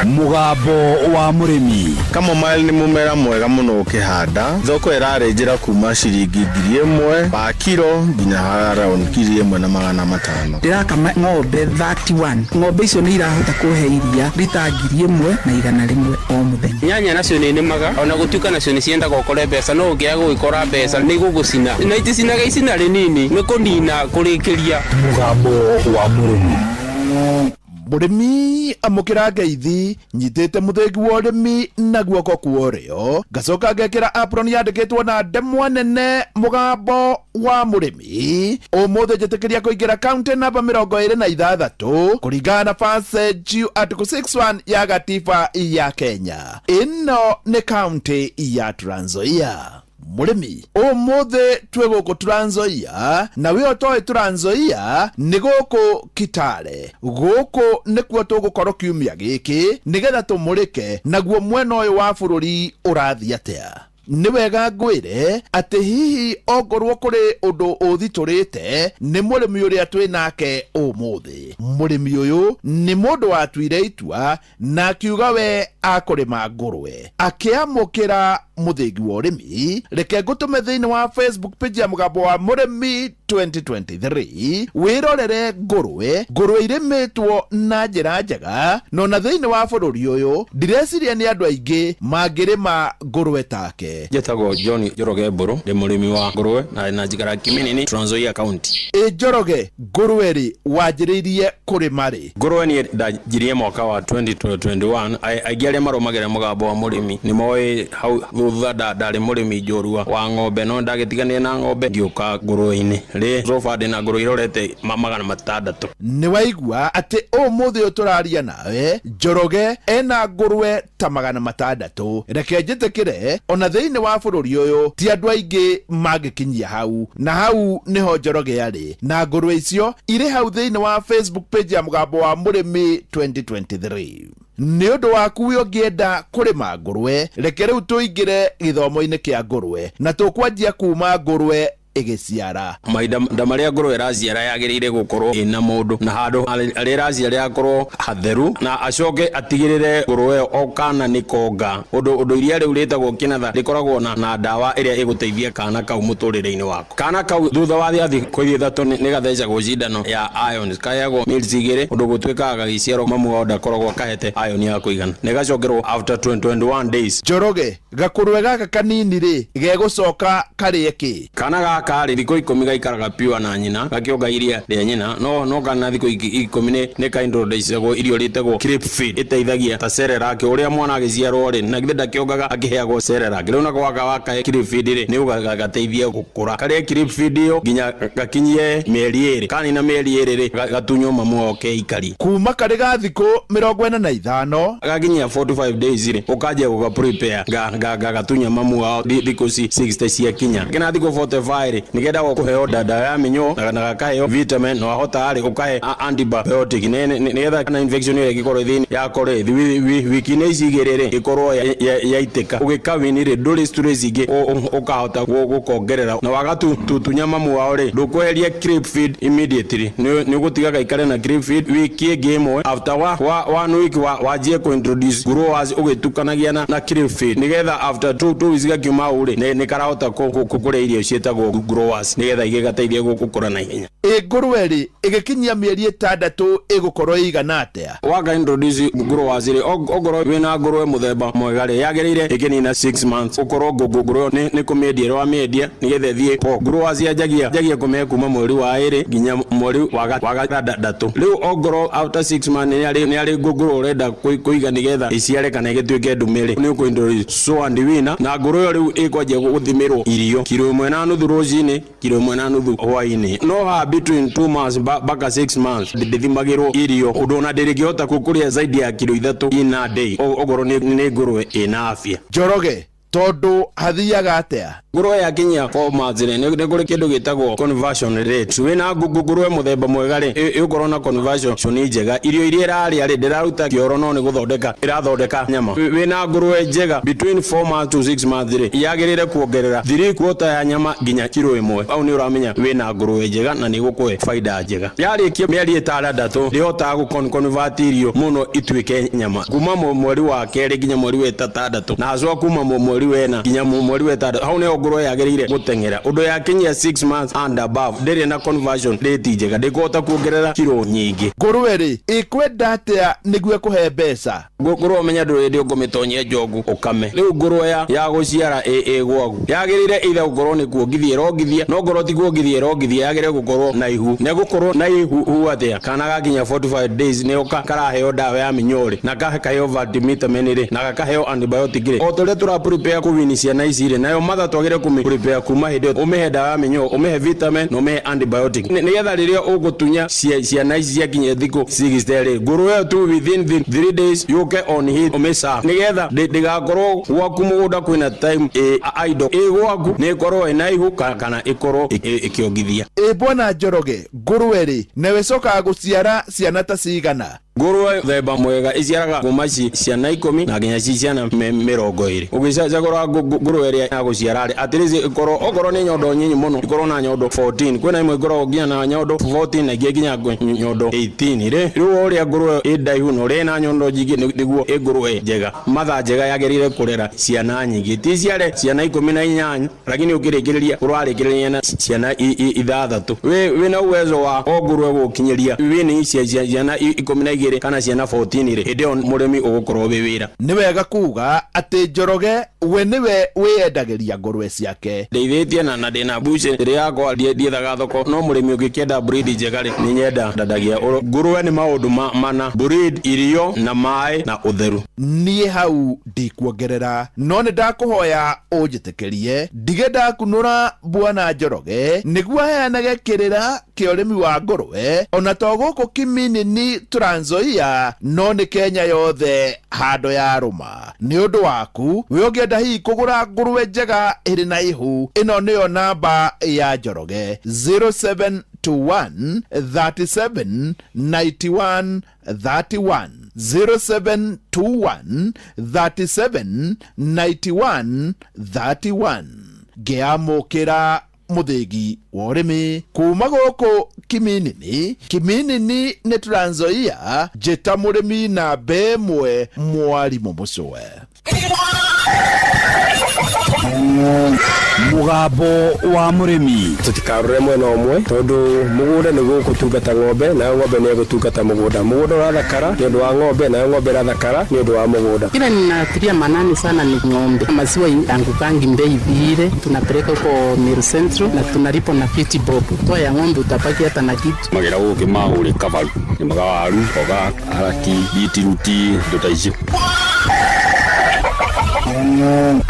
S5: Mũgambo wa mũrĩmi.
S21: Chamomile nĩ mũmera mwega mũno ũkĩhanda. Thoko ĩrarĩ njĩra kuma ciringi 1000 pa kiro nginya around 1500.
S22: Ndĩrakama ng'ombe 31. Ng'ombe icio nĩ irahota kũhe iria rita 1100 o mũthenya.
S23: Nyanya nacio nĩ nĩmaga, ona gũtuĩka nacio nĩ ciendaga ũkore mbeca, no ũngĩaga gũgĩkora mbeca nĩ igũgũcina, na iticinaga icina rĩnini, nĩ kũnina kũrĩkĩria.
S10: Mũgambo wa mũrĩmi.
S24: Mũrĩmi, amũkĩra ngeithi. Nyitĩte mũthĩgi wa ũrĩmi na guoko kwa ũrĩo, ngacoka ngekĩra apron yandĩkĩtwo na ndemwa nene mũgambo wa mũrĩmi. Ũmũthĩ njĩtĩkĩria kũingĩra kaunti namba 26 kũringana na passage article 61 ya gatiba ya Kenya. Ĩno nĩ kaunti ya Trans Nzoia. Mũrĩmi, ũmũthĩ twĩ gũkũ Trans Nzoia, na wĩ ũtoĩ Trans Nzoia nĩ gũkũ Kitale. Gũkũ nĩkuo tũgũkorwo kiumia gĩkĩ nĩgetha tũmũrĩke naguo mwena ũyũ wa bũrũri ũrathiĩ atĩa. Nĩ wega ngwĩre atĩ hihi ongorwo kũrĩ ũndũ ũthitũrĩte nĩ mũrĩmi ũrĩa twĩ nake ũmũthĩ. Mũrĩmi ũyũ nĩ mũndũ watuire itua na akiuga we akũrĩma ngũrwe, akĩamũkĩra mũthĩgi wa ũrĩmi. Reke ngũtũme thĩinĩ wa Facebook page ya mũgambo wa mũrĩmi 2023 wĩrorere ngũrwe. Ngũrwe irĩmĩtwo na njĩra njega, no na thĩinĩ wa bũrũri ũyũ ndireciria nĩ andũ aingĩ mangĩrĩma ngũrwe take.
S23: Njĩtagwo John Njoroge Mbũrũ, ndĩ mũrĩmi wa ngũrwe na njikaraga Kiminini, Trans Nzoia County.
S24: Ĩ Njoroge, ngũrwe rĩ wanjĩrĩirie kũrĩma rĩ?
S23: Ngũrwe niĩ ndanjirie mwaka wa 2021. Aingĩ arĩa marũmagĩrĩra mũgambo wa mũrĩmi nĩ moĩ hau thutha ndarĩ mũrĩmi njorua wa ng'ombe, no ndagĩtiganire na ng'ombe ngĩũka ngũrwe-inĩ. Rĩ so far ndĩna ngũrwe irorete 600.
S24: Nĩ waigua atĩ ũmũthĩ ũyũ tũraria nawe Njoroge ena ngũrwe ta 600. Reke njĩtĩkĩre ona thĩinĩ wa bũrũri ũyũ ti andũ aingĩ mangĩkinyia hau, na hau nĩho Njoroge arĩ na ngũrwe icio irĩ hau thĩinĩ wa Facebook page ya Mũgambo wa Mũrĩmi 2023. Nĩ ũndũ waku we ũngĩenda kũrĩma ngũrwe, reke rĩu tũingĩre gĩthomo-inĩ kĩa ngũrwe, na tũkwanjia kuma ngũrwe ĩgĩciara.
S23: Mahinda marĩa ngũrwe ĩraciara yagĩrĩire gũkorwo ĩna mũndũ na handũ harĩa ĩraciara hakorwo hatheru, na acoke atigĩrĩre ngũrwe ĩyo o kana nĩ konga. Ũndũ iria rĩu rĩtagwo kĩnatha rĩkoragwo na ndawa ĩrĩa ĩgũteithia kana kau mũtũrĩre-inĩ wako. Kana kau thutha wa thikũ 3 nĩ gathecagwo cindano ya iron, kaheagwo mils 2, ũndũ gũtuĩkaga gagĩciarwo mamu wao ndakoragwo kahete iron ya kũigana, na ĩgacokerwo after 21 days.
S24: Njoroge, gakũrwe gaka kanini rĩ gegũcoka karĩe kĩ?
S23: Kana gaka rĩ thikũ 10 gaikaraga pure na nyina, gakĩonga iria rĩa nyina, no kana thikũ 10 nĩ kaintroducagwo irio rĩtagwo creep feed, ĩteithagia ta Cerelac ũrĩa mwana agĩciarwo rĩ, na githĩ ndakĩongaga akĩheagwo Cerelac. Rĩu nako gaka wakahe creep feed rĩ, nĩ gagateithia gũkũra. Karĩe creep feed ĩyo nginya gakinyie mĩeri 2, kanina mĩeri 2 rĩ, gatunywo mamu wao keikari.
S24: Kuma karĩ ga thikũ 45
S23: gakinyia 45 days rĩ, ũkanjia gũga prepare gatunya mamu wao thikũ 60 ciakinya. Kena thikũ 45 rĩ, nĩkendagwo kũheo ndawa ya mĩnyoo na gakaheo vitamin, na wahota rĩ ũkahe antibiotic nĩgetha kana infection ĩrĩa ĩngĩkorwo thĩinĩ yako rĩ, wiki-inĩ ici 2 rĩ, ĩkorwo yaitĩka. Ũgĩkawini rĩ, ndũrĩ stress ingĩ ũkahota gũkongerera. Na waga tunya mamu wao rĩ, ndũkweheria creep feed immediately, nĩ ũgũtiga gaikare na creep feed wiki ĩngĩ ĩmwe. After 1 week wanjie kũ introduce growers ũgĩtukanagia na creep feed, nĩgetha after 2 weeks gakiuma hau rĩ, nĩ karahota kũrĩa irio ciĩtagwo growers, nĩgetha igĩgateithie gũkũra na ihenya.
S24: Ĩ ngũrwe rĩ, ĩgĩkinyia mĩeri 6 ĩgũkorwo ĩigana atĩa?
S23: Waka introduce growers rĩ, ongorwo wĩna ngũrwe mũthemba mwega rĩ, yagĩrĩire ĩkĩnina 6 months ũkorwo ngũrwe nĩ kũmĩendia ĩrĩa wamĩendia nĩgetha ĩthiĩ pork. Growers yanjagia kũmĩhe kuma mweri wa 2 nginya mweri wa 6. Rĩu ongorwo after 6 months nĩ arĩ ngũrwe ũrenda kũiga nĩgetha ĩciare kana ĩgĩtuĩke ndume rĩ, nĩ ũkũ introduce so and winner, na ngũrwe ĩyo rĩu ĩkwanjia gũthimĩrwo irio kiro 1.5 rũcinĩ, kiro 1.5 hwaĩ-inĩ. No ha between 2 months mpaka 6 months ndĩthimagĩrwo irio ũndũ ona ndĩrĩngĩhota kũrĩa zaidi ya kiro 3 in a day, okorwo nĩ ngũrwe ĩna afya.
S24: Njoroge, tondũ hathiaga atĩa?
S23: Ngũrwe yakinyia 4 months rĩ, nĩ kũrĩ kĩndũ gĩtagwo conversion rate. Wĩna ngũrwe mũthemba mwega rĩ, ĩgũkorwo na conversion njega. Irio iria ĩrarĩa rĩ, ndĩraruta kĩoro no nĩ gũthondeka ĩrathondeka nyama. Wĩna ngũrwe njega between 4 months to 6 months rĩ, yagĩrĩire kuongerera 3/4 ya nyama nginya kiro 1. Hau nĩ ũramenya wĩna ngũrwe njega na nĩ ĩgũkũhe baida njega. Yarĩkia mĩeri 6 ndĩhotaga gũ convert irio mũno ituĩke nyama. Kuma mweri wa 2 nginya mweri wa 6, na haswa kuma mweri wa 4 nginya mweri wa 6, hau nĩho ngũrwe yagĩrĩire gũteng'era. Ũndũ yakinyia 6 months and above ndĩrĩ na conversion rate njega, ndĩkũhota kuongerera kiro nyingĩ.
S24: Ngũrwe rĩ, ĩkwenda atĩa nĩguo ĩkũhe mbeca?
S23: Ngũrwe ũmenya ndũrĩ hĩndĩ ũkũmĩtonyia njogu ũkame. Rĩu ngũrwe ya gũciara ĩgwagu yagĩrĩire either gũkorwo nĩ kuongithia ĩrongithia, no ngorwo ti kuongithia ĩrongithia, yagĩrĩire gũkorwo na ihu. Na gũkorwo na ihu atĩa? Kana gakinya 45 days nĩho karaheo ndawa ya mĩnyoo rĩ, na gakaheo vitamin rĩ, na gakaheo antibiotic rĩ. O ta ũrĩa tũra prepare kũwini ciana ici rĩ, nayo mother twagĩrĩire kũmĩ prepare kuma hĩndĩ ĩyo, ũmĩhe ndawa ya mĩnyoo, ũmĩhe vitamin na ũmĩhe antibiotic, nĩgetha rĩrĩa ũgũtunya ciana ici ciakinya thikũ 60 rĩ, ngũrwe ĩyo tu within 3 days yũke on heat ũmĩca, nĩgetha ndĩgakorwo gwaku mũgũnda kwĩna time idle, ĩ gwaku nĩ ĩkorwo ĩna ihu kana ĩkorwo ĩkĩongithia.
S24: Ĩ bwana Njoroge, ngũrwe rĩ, nayo ĩcokaga gũciara ciana ta cigana?
S23: Ngũrwe mũthemba mwega ĩciaraga kuma ciana 10 na nginya ciana 20. Ũgĩcagũra ngũrwe ĩrĩa ya gũciara rĩ, at least ĩkorwo okorwo nĩ nyondo nyinyi mũno, ĩkorwo na nyondo 14. Kwĩna imwe ĩkoragwo nginya na nyondo 14 na ingĩ nginya nyondo 18 rĩ. Rĩu ũrĩa ngũrwe ĩ ndaihu na ũrĩa ĩna nyondo nyingĩ nĩguo ĩ ngũrwe njega. Matha njega yagĩrĩire kũrera ciana nyingĩ, ti ciare ciana 18, lakini ũkĩrĩkĩrĩria ũrarĩkĩrĩria na ciana 6. Wĩna uwezo wa o ngũrwe gũkinyĩria wĩni ciana 12 kana ciana 14 rĩ, hĩndĩ ĩyo mũrĩmi ũgũkorwo wĩ wĩra.
S24: Nĩ wega kuga atĩ Njoroge We nĩwe wĩyendagĩria ngũrwe ciake.
S23: Ndeithĩtie na ndĩna mbucĩ ĩrĩ yakwa ndiethaga thoko no mũrĩmi ũngĩkĩenda breed njega rĩ nĩ nyenda ndandagia ngũrwe nĩ maũndũ mana breed irio na maĩ na ũtheru.
S24: Niĩ hau ndikuongerera no nĩ ndakũhoya ũnjĩtĩkĩrie ndige ndakunũra Bwana Njoroge nĩguo aheanage kĩrĩra kĩa ũrĩmi wa ngũrwe ona to gũkũ Kiminini Trans Nzoia no nĩ Kenya yothe handũ ya rũma. Nĩ ũndũ waku we ũngĩenda hihi kũgũra ngũrwe njega ĩrĩ na ihu, ĩno nĩyo namba ya Njoroge 0721 37 91 31 0721 37 91 31. Ngĩamũkĩra mũthĩgi wa ũrĩmi kuma gũkũ Kiminini. Kiminini nĩ Trans Nzoia, njĩta mũrĩmi namba ĩmwe mwarimũ mũcũwe.
S5: Mũgambo wa mũrĩmi.
S20: Tũtikarore mwena ũmwe tondũ mũgũnda nĩguo ũgũtungata ng'ombe nayo ng'ombe nĩ ĩgũtungata mũgũnda. Mũgũnda ũrathakara nĩ ũndũ wa ng'ombe nayo ng'ombe ĩrathakara nĩ ũndũ wa mũgũnda.
S22: Kile ninatilia manani sana ni ng'ombe. Maziwa angukangi bei vile, tunapeleka huko Meru Central na tunalipa na 50 bob. Toa ya ng'ombe utabaki hata na kitu.
S2: Magera gũkĩ magũrĩ kabaru, nĩ maga waru, mboga, haraki, bitiruti, indo ta icio.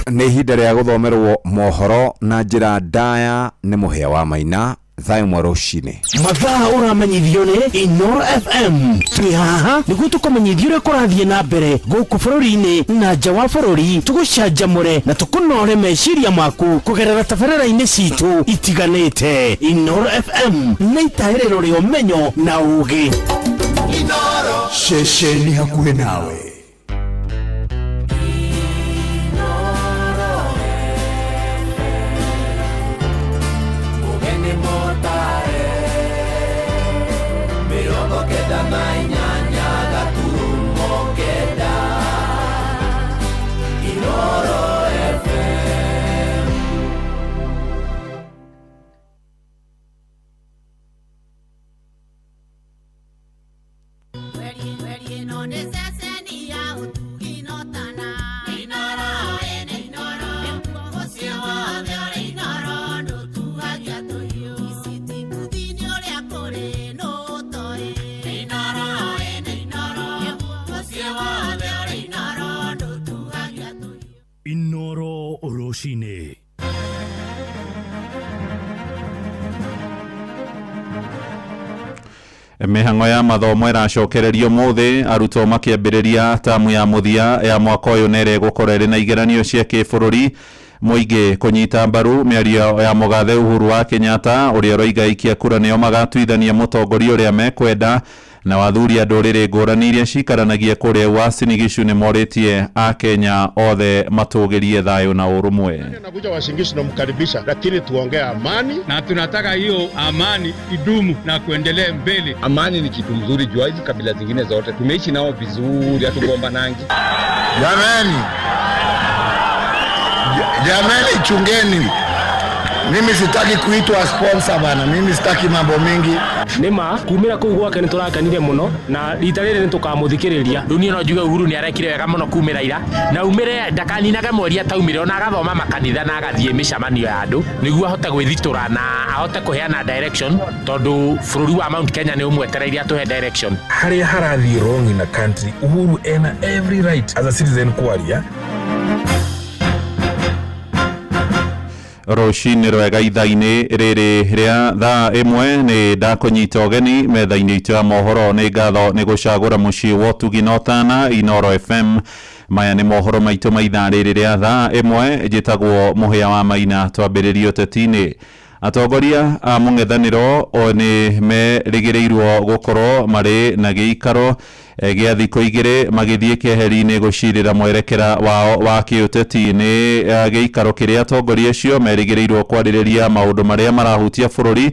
S12: Nĩ ihinda rĩa gũthomerwo mohoro na njĩra ndaya nĩ Mũhĩa wa Maina thaa ĩmwe rũcinĩ.
S3: Mathaa ũramenyithio nĩ Inoro FM. Twĩ haha nĩguo tũkũmenyithie ũrĩa kũrathiĩ na mbere gũkũ bũrũri-inĩ na nja wa bũrũri, tũgũcanjamũre na tũkũnore meciria maku kũgerera tabarĩra-inĩ citũ itiganĩte. Inoro FM nĩ itaĩrĩro rĩa ũmenyo na ũgĩ.
S9: Inoro. Ceceni hakuhĩ nawe.
S3: Inoro rũcinĩ.
S1: Mĩhang'o ya mathomo ĩracokererio mũthĩ, arutwo makĩambĩrĩria tamu ya mũthia ya mwaka ũyũ na ĩrĩa ĩgũkorwo ĩrĩ na igeranio cia kĩbũrũri. Mũingĩ kũnyita mbaru mĩario ya mũgathe Uhuru wa Kenyatta ũrĩa ũroiga aikia kura nĩo magatuithania mũtongoria ũrĩa mekwenda, na wathuri a ndũrĩrĩ ngũrani iria cikaranagia kũrĩa Uasin Gishu nĩ morĩtie Akenya othe matũgĩrie thayũ na ũrũmwe.
S6: Nakuja Uasin Gishu tunamkaribisha, lakini tuongee amani
S7: na tunataka hiyo amani idumu na kuendelea mbele.
S8: Amani ni kitu mzuri juu hizi kabila zingine zote tumeishi nao vizuri, hatugombanangi.
S25: Jamani, jamani, chungeni. Mimi sitaki kuitwa sponsor bana, mimi sitaki mambo mingi.
S26: Nĩma kumĩra kũu gwake nĩ tũrakenire mũno na rita rĩrĩ nĩ tũkamũthikĩrĩria.
S27: Rĩu niĩ no njuge Uhuru nĩ arekire wega mũno kumĩra ira na umĩre ndakaninage mweri ataumire, ona agathoma makanitha na agathiĩ mĩcemanio ya andũ nĩguo ahote gwĩthitũra na ahote kũheana direction, tondũ bũrũri wa Mount Kenya nĩ ũmwetereire atũhe direction.
S28: Harĩa harathiĩ wrong in a country, Uhuru ena every right as a citizen kwaria.
S1: Rũcinĩ rwega ithaa-inĩ rĩrĩ rĩa thaa ĩmwe nĩ ndakũnyita ũgeni metha-inĩ itũ ya mohoro. Nĩ ngatho nĩ gũcagũra mũciĩ wa ũtugi na ũtana Inoro FM. Maya nĩ mohoro maitũ ma ithaa rĩrĩ rĩa thaa ĩmwe. Njĩtagwo Mũhĩa wa Maina. Twambĩrĩrie ũteti-inĩ. Atongoria a mũng'ethanĩro o nĩ merĩgĩrĩirwo gũkorwo marĩ na gĩikaro gĩa thikũ igĩrĩ magĩthiĩ keheri-inĩ gũcirĩra mwerekera wao wa kĩũteti. Nĩ gĩikaro kĩrĩa atongoria acio merĩgĩrĩirwo kwarĩrĩria maũndũ marĩa marahutia bũrũri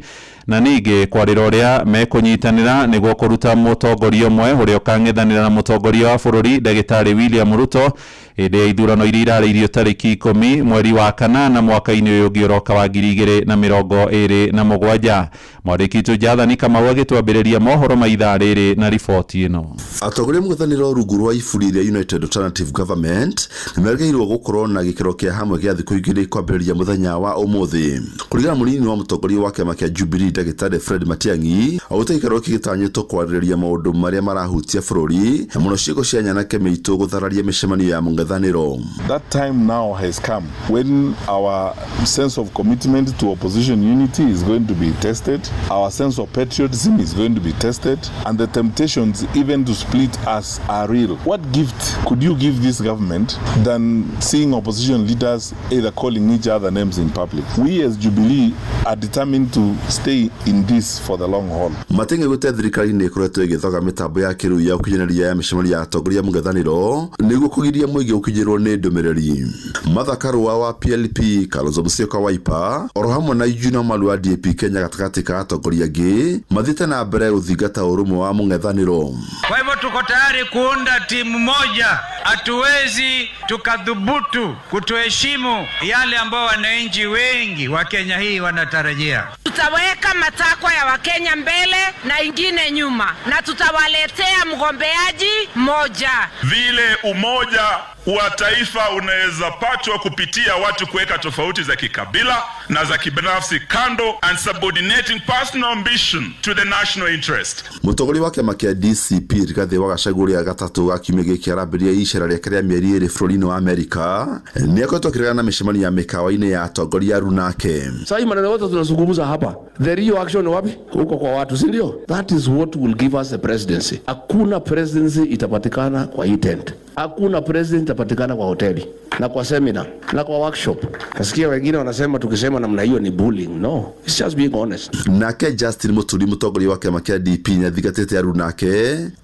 S1: Na ningĩ kwarĩra ũrĩa mekũnyitanĩra nĩguo kũruta mũtongoria ũmwe ũrĩa ũkang'ethanĩra na mũtongoria wa bũrũri ndagĩtarĩ William Ruto hĩndĩ ya ithurano iria irarĩirio tarĩki 10 mweri wa kanana mwaka-inĩ ũyũ ũngĩ ũroka wa 2027. Mwandĩki witũ Jathani Kamau agĩtwambĩrĩria mohoro ma ithaa rĩrĩ na riboti ĩno.
S11: Atongoria mũng'ethanĩro rungu rwa iburi rĩa United Alternative Government nĩmerĩgĩrĩirwo gũkorwo na gĩkĩro kĩa hamwe gĩa thikũ igĩrĩ kwambĩrĩria mũthenya wa ũmũthĩ. Kũringana na mũnini wa mũtongoria wa kĩama kĩa Jubilee ndagĩtarĩ Fred Matiang'i, augĩte gĩikaro gĩkĩ gĩtanyĩtwo kwarĩrĩria maũndũ marĩa marahutia bũrũri na mũno ciĩko cia nyanake mĩitũ gũthararia mĩcemanio ya mũng'ethanĩro.
S13: That time now has come when our sense of commitment to opposition unity is going to be tested, our sense of patriotism is going to be tested, and the temptations even to split us are real. What gift could you give this government than seeing opposition leaders either calling each other names in public? We as Jubilee are determined to stay in this for the long haul.
S11: Matiang'i augĩte thirikari nĩ ĩkoretwo ĩgĩthoga mĩtambo ya kĩrĩu ya ũkinyanĩria ya mĩcemanio ya atongoria mũng'ethanĩro nĩguo kũgiria mũingĩ gũkinyĩrwo nĩ ndũmĩrĩri. Martha Karua wa PLP, Kalonzo Musyoka wa Wiper oro hamwe na Eugene Wamalwa wa DAP Kenya gatagatĩ ka atongoria angĩ mathiĩte na mbere gũthingata ũrũmwe wa mũng'ethanĩro.
S14: Kwa hivyo tuko tayari kuunda timu moja. Hatuwezi tukadhubutu kutoheshimu yale ambao wananchi wengi wa Kenya hii wanatarajia.
S15: Tutaweka matakwa ya Wakenya mbele na ingine nyuma, na tutawaletea mgombeaji mmoja.
S16: Vile umoja wa taifa unaweza patwa kupitia watu kuweka tofauti za kikabila na za kibinafsi kando and subordinating personal ambition to the national interest.
S11: Mũtongoria wa kĩama kĩa DCP Rigathĩ wa Gachagua ũrĩa gatatũ ga kiumia gĩkĩ arambĩrĩria icera rĩake rĩa mĩeri 2 bũrũri-inĩ wa Amerika nĩ akoretwo akĩregana na mĩcemanio ya mĩkawa-inĩ ya atongoria arunake.
S17: Sasa maneno yote tunazungumza hapa, the real action ni wapi? Huko kwa watu, si ndio? That is what will give us the presidency. Hakuna presidency itapatikana kwa hii tent. Hakuna president itapatikana kwa hoteli na kwa seminar na kwa workshop. Nasikia wengine wanasema tukisema namna hiyo ni bullying. No, it's just being honest.
S11: Nake Justin Muturi mũtongoria wa kĩama kĩa DP nĩathingatĩte arunake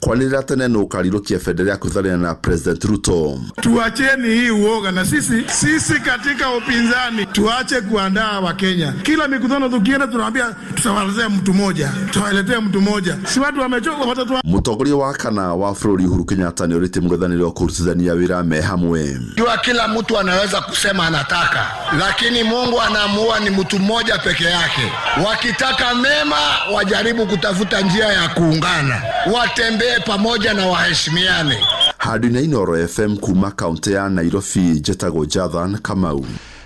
S11: kwanĩrĩra tene nũ ũkarirũkia bendera ya kwĩtharĩra na President Ruto.
S18: Tuacheni hii uoga na sisi katika upinzani tuache kuandaa Wakenya. Kila mikutano tukienda tunawaambia tutawaletea mtu mmoja, tutawaletea mtu mmoja. Si watu wamechoka watatu.
S11: Mũtongoria wa kana wa bũrũri Uhuru Kenyatta nĩorĩtie mũng'ethanĩro kũrutithania wĩra me hamwe.
S25: Jua kila mtu anaweza kusema anataka, lakini Mungu anaamua ni mtu mmoja peke yake. Wakitaka mema wajaribu kutafuta njia ya kuungana, watembee pamoja na waheshimiane.
S11: Handũ-inĩ Inooro FM kuma kaunti ya Nairobi, njetagwo Jathan Kamau.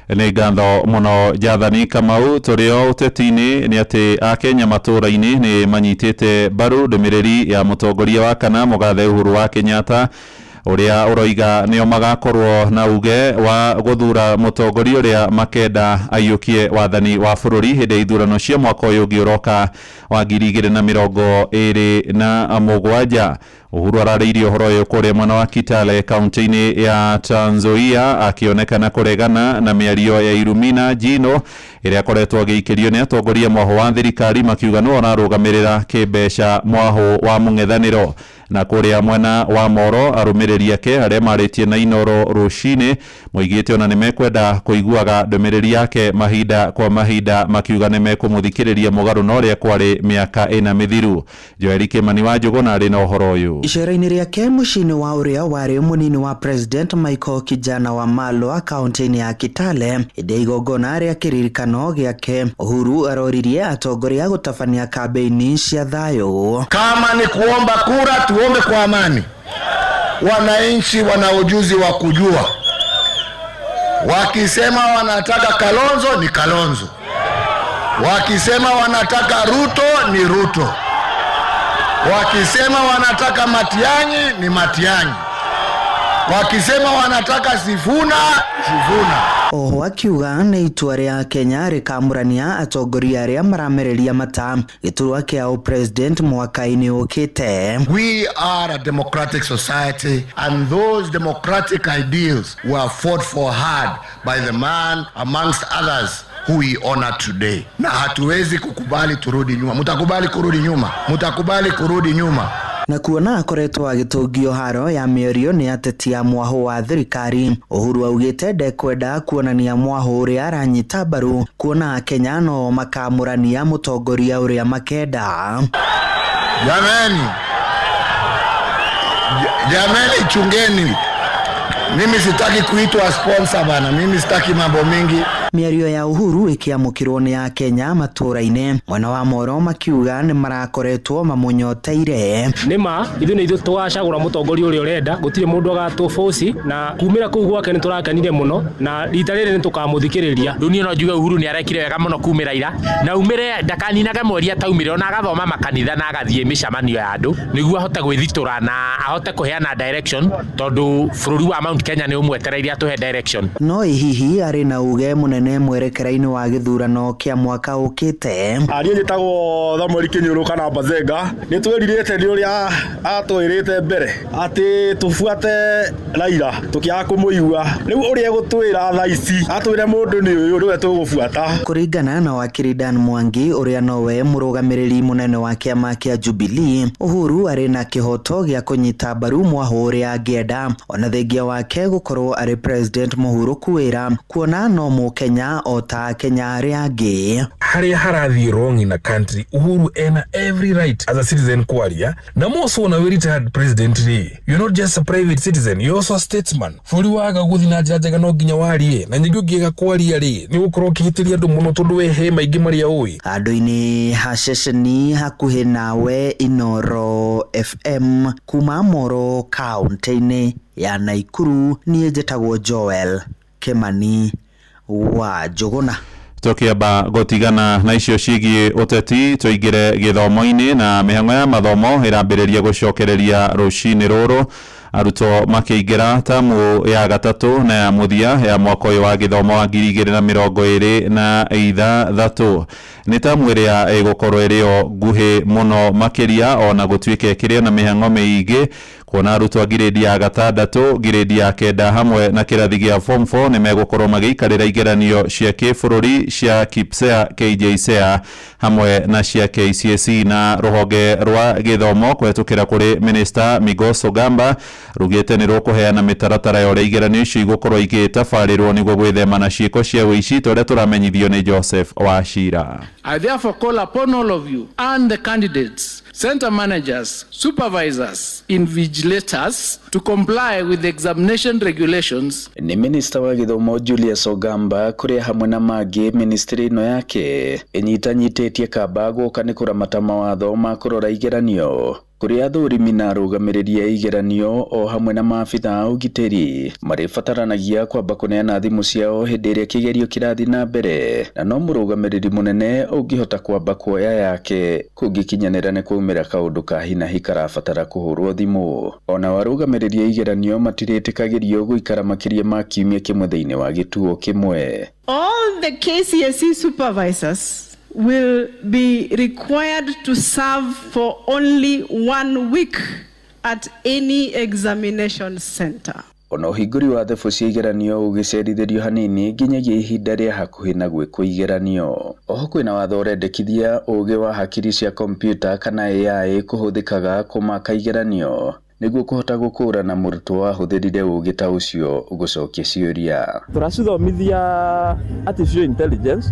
S1: Nĩ ngatho mũno Jathani Kamau. Tũrĩ o ũteti-inĩ nĩ atĩ akenya matũũra-inĩ nĩ manyitĩte mbaru ndũmĩrĩri ya mũtongoria wa kana mũgathe Uhuru wa Kenyatta ũrĩa ũroiga nĩo magakorwo na uge wa gũthura mũtongoria ũrĩa makenda aiyũkie wathani wa bũrũri hĩndĩ ya ithurano cia mwaka ũyũ ũngĩ ũroka wa 2027. Uhuru ararĩirie ũhoro ũyũ kũrĩa mwena wa Kitale kaunti-inĩ ya Trans Nzoia akĩonekana kũregana na mĩario ya Irumina Jino ĩrĩa akoretwo agĩikĩrio nĩ atongoria mwahũ wa thirikari makiuga nĩwe ũrarũgamĩrĩra kĩmbeca mwahũ wa mũng'ethanĩro. Na kũrĩa mwena wa Moro arũmĩrĩri ake arĩa marĩtie na Inooro rũcinĩ moigĩte ona nĩmekwenda kũiguaga ndũmĩrĩri yake mahinda kwa mahinda makiuga nĩmekũmũthikĩrĩria mũgarũ na ũrĩa kwarĩ mĩaka ĩna mĩthiru. Joeli Kĩmani wa Njũgũna arĩ na ũhoro ũyũ.
S19: Icera-inĩ rĩake mũciĩ-inĩ wa ũrĩa warĩ mũnini wa President Michael Kijana wa Malwa kaunti-inĩ ya Kitale hĩndĩ ya igongona rĩa kĩririkano gĩake, Uhuru aroririe atongoria gũtabania kambĩini cia thayũ.
S25: Kama ni kuomba kura, tuombe kwa amani. Wananchi wana ujuzi wa kujua, wakisema wanataka Kalonzo ni Kalonzo, wakisema wanataka Ruto ni Ruto, wakisema wanataka Matiang'i ni Matiang'i, wakisema wanataka Sifuna, Sifuna.
S19: Oho akiuga nĩ itua rĩa Kenya rĩkamũrania atongoria arĩa maramereria mata gĩturwa kĩa president mwaka-inĩ ũkĩte.
S25: We are a democratic society and those democratic ideals were fought for hard by the man amongst others who we honor today. Na hatuwezi kukubali turudi nyuma. Mutakubali kurudi nyuma? Mutakubali kurudi nyuma?
S19: Na kuona akoretwo agĩtũngio haro ya mĩario nĩ ateti a mwahũ wa thirikari, Uhuru augĩte ndekwenda kuonania mwahũ ũrĩa aranyita mbaru, kuona Akenya no makamũrania mũtongoria ũrĩa makenda.
S25: Jameni, jameni, chungeni. Mimi sitaki kuitwa sponsor bana, mimi sitaki mambo mingi.
S19: Mĩario ya Uhuru ĩkĩamũkĩrwo nĩ Akenya matũra-inĩ, mwena wa Moro makiuga nĩ marakoretwo mamũnyoteire.
S26: Nĩ ma ithuĩ nĩ ithuĩ tũgacagũra mũtongoria ũrĩa ũrenda, gũtirĩ mũndũ agatũbũci, na kumĩra kũu gwake nĩ tũrakenire mũno, na rita rĩrĩ nĩ tũkamũthikĩrĩria.
S27: Rĩu niĩ no njuge Uhuru nĩ arekire wega mũno kumĩra ira, na umĩre ndakaninage mweri ataumire, ona agathoma makanitha na agathiĩ mĩcemanio ya andũ nĩguo ahote gwĩthitũra na ahote kũheana direction, tondũ bũrũri wa Mount Kenya nĩ ũmwetereire atũhe direction.
S19: No ĩ hihi arĩ na uge mũnene mwerekera-inĩ wa gĩthurano kĩa mwaka ũkĩte?
S4: Niĩ njĩtagwo Samuel Kĩnyũrũ kana Bazenga. Nĩ twĩrirĩte nĩ ũrĩa atwĩrĩte mbere atĩ tũbuate Raila, tũkĩaga kũmũigua. Rĩu ũrĩa egũtwĩra thaa ici atwĩre mũndũ nĩ ũyũ nĩwe tũgũbuata.
S19: Kũringana na wakiri Dan Mwangi ũrĩa nowe mũrũgamĩrĩri mũnene wa kĩama kĩa Jubilee, Uhuru arĩ na kĩhoto gĩa kũnyita mbaru mwahũ ũrĩa angĩenda, ona thengia wake gũkorwo arĩ president mũhurũku wĩra, kuona no mũkenya o ta Akenya arĩa angĩ.
S28: Harĩa harathiĩ wrong in a country, Uhuru ena every right as a citizen kwaria, na more so na wĩ retired president rĩ, you're not just a private citizen, you're also a statesman. Bũrũri waga gũthiĩ na njĩra njega no nginya warie, na nyingĩ ũngĩaga kwaria rĩ, nĩ ũgũkorwo ũkĩhĩtĩria andũ mũno tondũ we he maingĩ marĩa ũĩ.
S19: Handũ-inĩ ha ceceni hakuhĩ nawe, Inooro FM, kuma Moro kaũntĩ-inĩ ya Naikuru, niĩ njĩtagwo Joel Kimani wa Njũgũna.
S1: Tũkĩamba gũtigana na icio ciĩgiĩ ũteti, tũingĩre gĩthomo-inĩ, na mĩhang'o ya mathomo ĩrambĩrĩria gũcokereria rũcinĩ rũrũ, arutwo makĩingĩra tamu ya gatatũ na ya mũthia ya mwaka ũyũ wa gĩthomo wa 2026. Nĩ tamu ĩrĩa ĩgũkorwo ĩrĩ o nguhĩ mũno makĩria, ona gũtuĩka ĩkĩrĩ na mĩhang'o mĩingĩ, kuona arutwo a ngirĩndi ya gatandatũ, ngirĩndi ya kenda hamwe na kĩrathi gĩa form 4 nĩ megũkorwo magĩikarĩra igeranio cia kĩbũrũri cia KPSEA, KJSEA hamwe na cia KCSE. Na rũhonge rwa gĩthomo kũhetũkĩra kũrĩ Minister Migos Ogamba rugĩte nĩ rũkũheana mĩtaratara ya ũrĩa igeranio icio igũkorwo igĩtabarĩrwo nĩguo gwĩthema na ciĩko cia ũici, ta ũrĩa tũramenyithio nĩ Joseph Wachira.
S5: I therefore call upon all of you and the candidates, center managers, supervisors, invigilators to comply with the examination regulations.
S10: Nĩ minista wa gĩthomo Julius Ogamba kũrĩa hamwe na mangĩ ministry ĩno yake ĩnyitanyitĩtie kamba gũka nĩ kũramata mawatho ma kũrora igeranio, kũrĩa athũrimi na arũgamĩrĩri a igeranio o hamwe na maabitha a ũgitĩri marĩbataranagia kwamba kũneana thimũ ciao hĩndĩ ĩrĩa kĩgerio kĩrathiĩ na mbere, na no mũrũgamĩrĩri mũnene ũngĩhota kwamba kuoya yake kũngĩkinyanĩra nĩ kwaumĩra kaũndũ ka hinahi karabatara kũhũrwo thimũ. Ona arũgamĩrĩri a igeranio matirĩtĩkagĩrio gũikara makĩria ma kiumia kĩmwe thĩinĩ wa gĩtuo kĩmwe.
S20: All the KCSE supervisors will be required to serve for only 1 week at any examination center.
S10: Ona ũhingũri wa thabu cia igeranio ũgĩcerithĩrio hanini nginyagia ihinda rĩa hakuhĩ na gwĩkwo igeranio. Oho kwĩna watho ũrendekithia ũgĩ wa hakiri cia kompiuta kana AI kũhũthĩkaga kũmaka igeranio nĩguo kũhota gũkũrana mũrutwo wahũthĩrire ũgĩ ta ũcio gũcokia ciũria.
S21: Tũracithomithia artificial intelligence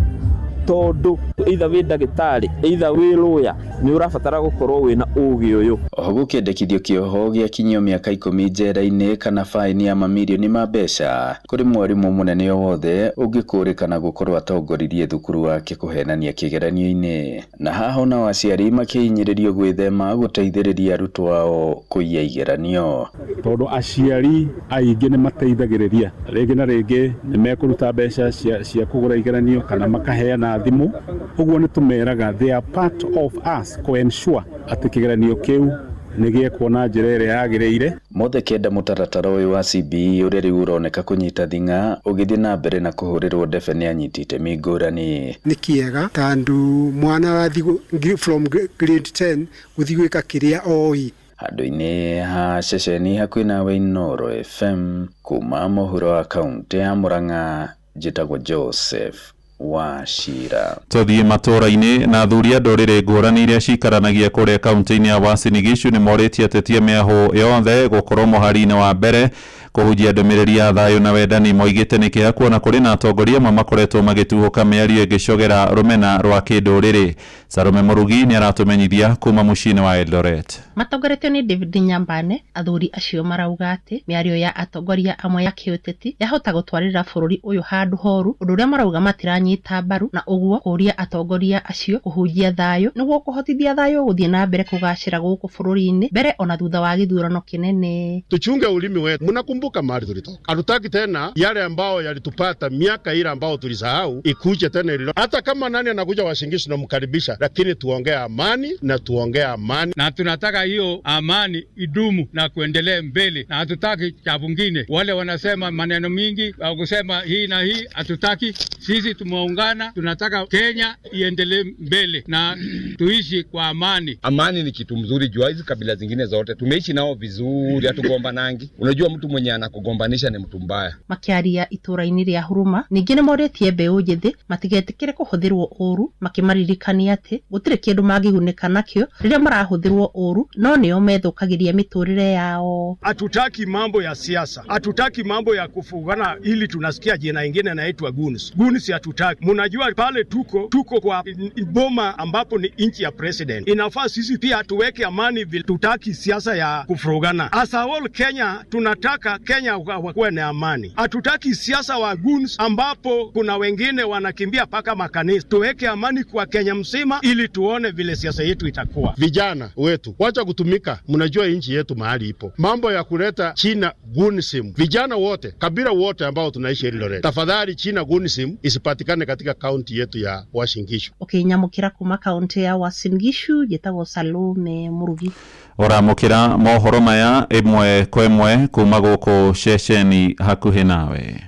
S21: tondũ either wĩ ndagĩtarĩ, either wĩ lawyer, nĩ ũrabatara gũkorwo wĩna ũgĩ ũyũ.
S10: Oho gũkĩendekithio kĩoho gĩakinyio mĩaka 10 njera-inĩ kana faini ya mamirioni ma mbeca kũrĩ mwarimũ mũnene o wothe ũngĩkũrĩkana gũkorwo atongoririe thukuru wake kũhenania kĩgeranio-inĩ. Na haha onao aciari makĩhinyĩrĩrio gwĩthema gũteithĩrĩria arutwo ao kũiya igeranio.
S22: Tondũ aciari aingĩ nĩ mateithagĩrĩria rĩngĩ na rĩngĩ nĩ mekũruta mbeca cia kũgũra igeranio kana makaheana thimũ, ũguo nĩ tũmeraga they are part of us to ensure atĩ kĩgeranio kĩu nĩ gĩekwo na njĩra ĩrĩa yagĩrĩire.
S10: Mothe kenda mũtaratara ũyũ wa CBE ũrĩa rĩu ũroneka kũnyita thing'a ũgĩthiĩ na mbere na kũhũrĩrwo ndebe nĩ anyiti itemi ngũrani.
S23: Nĩ kĩega tondũ mwana arathiĩ from grade 10 gũthiĩ gwĩka kĩrĩa oĩ.
S10: Handũ-inĩ ha ceceni hakuhĩ nawe Inooro FM kuma mũhuro wa kaũntĩ ya Murang'a, njĩtagwo Joseph Wa cira.
S1: Tũthiĩ matũũra-inĩ na athuri a ndũrĩrĩ ngũrani iria cikaranagia kũrĩa kaunti-inĩ ya Uasin Gishu nĩ morĩtie ateti a mĩahũ yothe gũkorwo mũhari-inĩ wa mbere kũhunjia ndũmĩrĩri ya thayũ na wendani. Moigĩte nĩ kĩeha kuona kũrĩ na atongoria amwe makoretwo magĩtuhũka mĩario ĩngĩcogera rũmena rwa kĩndũrĩrĩ. Salome Mũrugi nĩ aratũmenyithia kuma mũciĩ-inĩ wa Eldoret.
S2: Matongoretio nĩ David Nyambane, athuri acio marauga atĩ mĩario ya atongoria amwe ya kĩũteti yahota gũtwarĩra bũrũri ũyũ handũ horu, ũndũ ũrĩa marauga matiranyita mbaru, na ũguo kũũria atongoria acio kũhunjia thayũ nĩguo kũhotithia thayũ gũthiĩ na mbere kũgacĩra gũkũ bũrũri-inĩ mbere ona thutha wa gĩthurano kĩnene.
S3: Tuchunge ulimi wetu. Mnakumbuka mahali tulitoka. Hatutaki tena yale ambao yalitupata miaka ile ambao tulisahau ikuje tena ililo. Hata kama nani anakuja Uasin Gishu tunamkaribisha, lakini tuongee amani na tuongee amani.
S6: Na tunataka hiyo amani idumu na kuendelea mbele, na hatutaki cha vingine. Wale wanasema maneno mingi au kusema hii na hii, hatutaki. Sisi tumeungana, tunataka Kenya iendelee mbele na tuishi kwa amani.
S7: Amani ni kitu mzuri juu hizi kabila zingine zote tumeishi nao vizuri, hatugombanangi. Unajua mtu mwenye anakugombanisha ni mtu mbaya.
S2: Makiaria itũũra-inĩ rĩa Huruma ningĩ nĩ morĩtie mbeũ njĩthĩ matigetĩkĩre kũhũthĩrwo ũru, makĩmaririkania atĩ gũtirĩ kĩndũ mangĩgunĩka nakĩo rĩrĩa marahũthĩrwo ũru, no nĩo methũkagĩria mĩtũrĩre yao.
S8: Hatutaki mambo ya siasa, hatutaki mambo ya kufugana ili tunasikia jina ingine inaitwa goons. Goons hatutaki. Mnajua pale tuko kwa boma ambapo ni nchi ya president. Inafaa sisi pia tuweke amani, vile tutaki siasa ya kufurugana. As a whole Kenya tunataka Kenya wakuwe na amani. Hatutaki siasa wa goons ambapo kuna wengine wanakimbia paka makanisa. Tuweke amani kwa Kenya mzima ili tuone vile siasa yetu itakuwa.
S3: Vijana wetu wacha kutumika, mnajua nchi yetu mahali ipo. Mambo ya kuleta China goonism, vijana wote kabila wote ambao tunaishi Eldoret, tafadhali China goonism isipatikane katika kaunti yetu ya Uasin Gishu.
S2: Ũkĩnyamũkĩra kuma kaunti ya Uasin Gishu, njĩtagwo Salome Mũrugi.
S1: Ũramũkĩra mohoro maya ĩmwe kwa ĩmwe kuma gũkũ ceceni hakuhĩ nawe.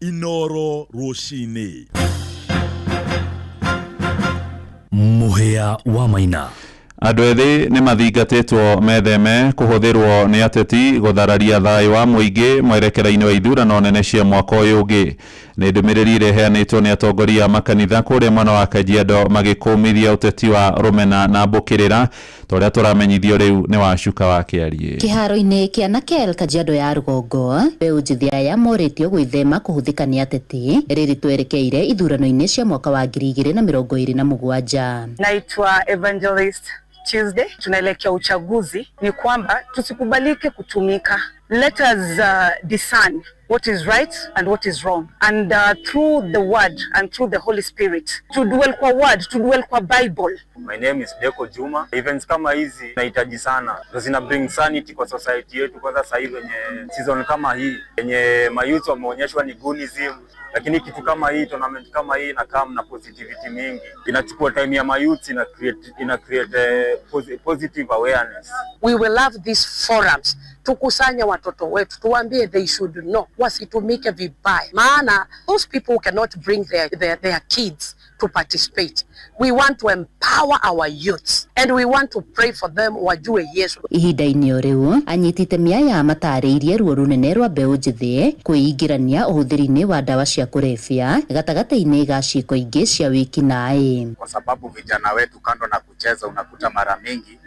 S9: Inoro rũcinĩ.
S12: Mũhĩa wa Maina.
S1: Andũ ethĩ nĩ mathingatĩtwo metheme kũhũthĩrwo nĩ ateti gũthararia thayũ wa mũingĩ mwerekera-inĩ wa ithurano nene cia mwaka ũyũ ũngĩ. Nĩ ndũmĩrĩri ĩrĩa ĩheanĩtwo nĩ atongoria a makanitha kũrĩa mwena wa Kajiado magĩkũmithia ũteti wa rũmena na mbũkĩrĩra ta ũrĩa tũramenyithio rĩu nĩ Wacuka wa Kĩariĩ.
S24: Kĩharo-inĩ kĩa Nakel Kajiado ya rũgongo, mbeũ njĩthĩ aya morĩtio gwĩthema kũhũthĩka nĩ ateti rĩrĩ twerekeire ithurano-inĩ cia mwaka wa 2027.
S29: Naitwa Evangelist Tuesday. Tunaelekea uchaguzi, ni kwamba tusikubalike kutumika. Let us discern what is right and what is wrong, and through the word and through the Holy Spirit, to dwell kwa word, to dwell kwa Bible.
S30: My name is Deko Juma. Events kama hizi nahitaji sana, zina bring sanity kwa society yetu. Kwanza sasa hivi wenye season kama hii yenye mayouth wameonyeshwa ni goonism, lakini kitu kama hii, tournament kama hii inakaa na positivity mingi, inachukua time ya mayouth, ina create positive awareness.
S31: We will have these forums, tukusanye watoto wetu, tuwaambie they should know, wasitumike vibaya, maana those people cannot bring their kids to participate. We want to empower our youths and we want to pray for them wajue Yesu.
S24: Ihinda-inĩ o rĩu anyiti itemi aya matarĩirie ruo rũnene rwa mbeũ njĩthĩ kwĩingĩrania ũhũthĩri-inĩ wa ndawa cia kũrebia gatagatĩ-inĩ ga ciĩko ingĩ cia wĩkinaĩ.
S32: Kwa sababu vijana wetu kando na kucheza, unakuta mara mingi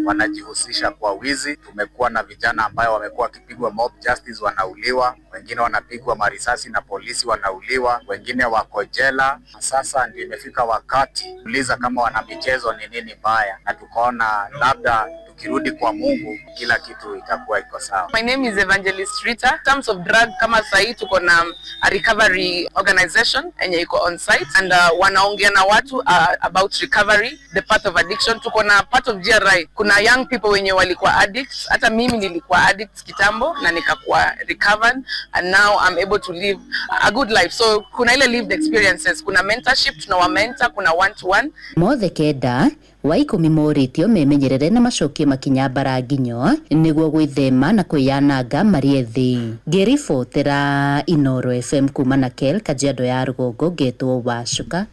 S32: wanajihusisha kwa wizi. Tumekuwa na vijana ambayo wamekuwa wakipigwa mob justice, wanauliwa, wengine wanapigwa marisasi na polisi wanauliwa, wengine wako jela. Sasa ndio imefika wakati kuuliza kama wana michezo ni nini mbaya, na tukaona labda tukirudi kwa Mungu kila kitu itakuwa iko sawa.
S33: My name is Evangelist Rita. In terms of drug, kama sahi tuko na a recovery organization yenye iko on site and wanaongea na watu about recovery, the path of addiction. Tuko na part of GRI. Kuna young people wenye walikuwa addicts. Hata mimi nilikuwa addict kitambo na nikakuwa recovered and now I'm able to live a good life. So kuna ile lived experiences, kuna mentorship, tunawa mentor, kuna one to one.
S24: Mothe kenda wa ikũmi morĩtio memenyerere na macokie makinya mbara nginyo nĩguo gwĩthema na kwĩyananga marĩ ethĩ. Ngĩribotera Inoro FM kuma Nakel, Kajiado ya rũgongo, ngetwo Wacuka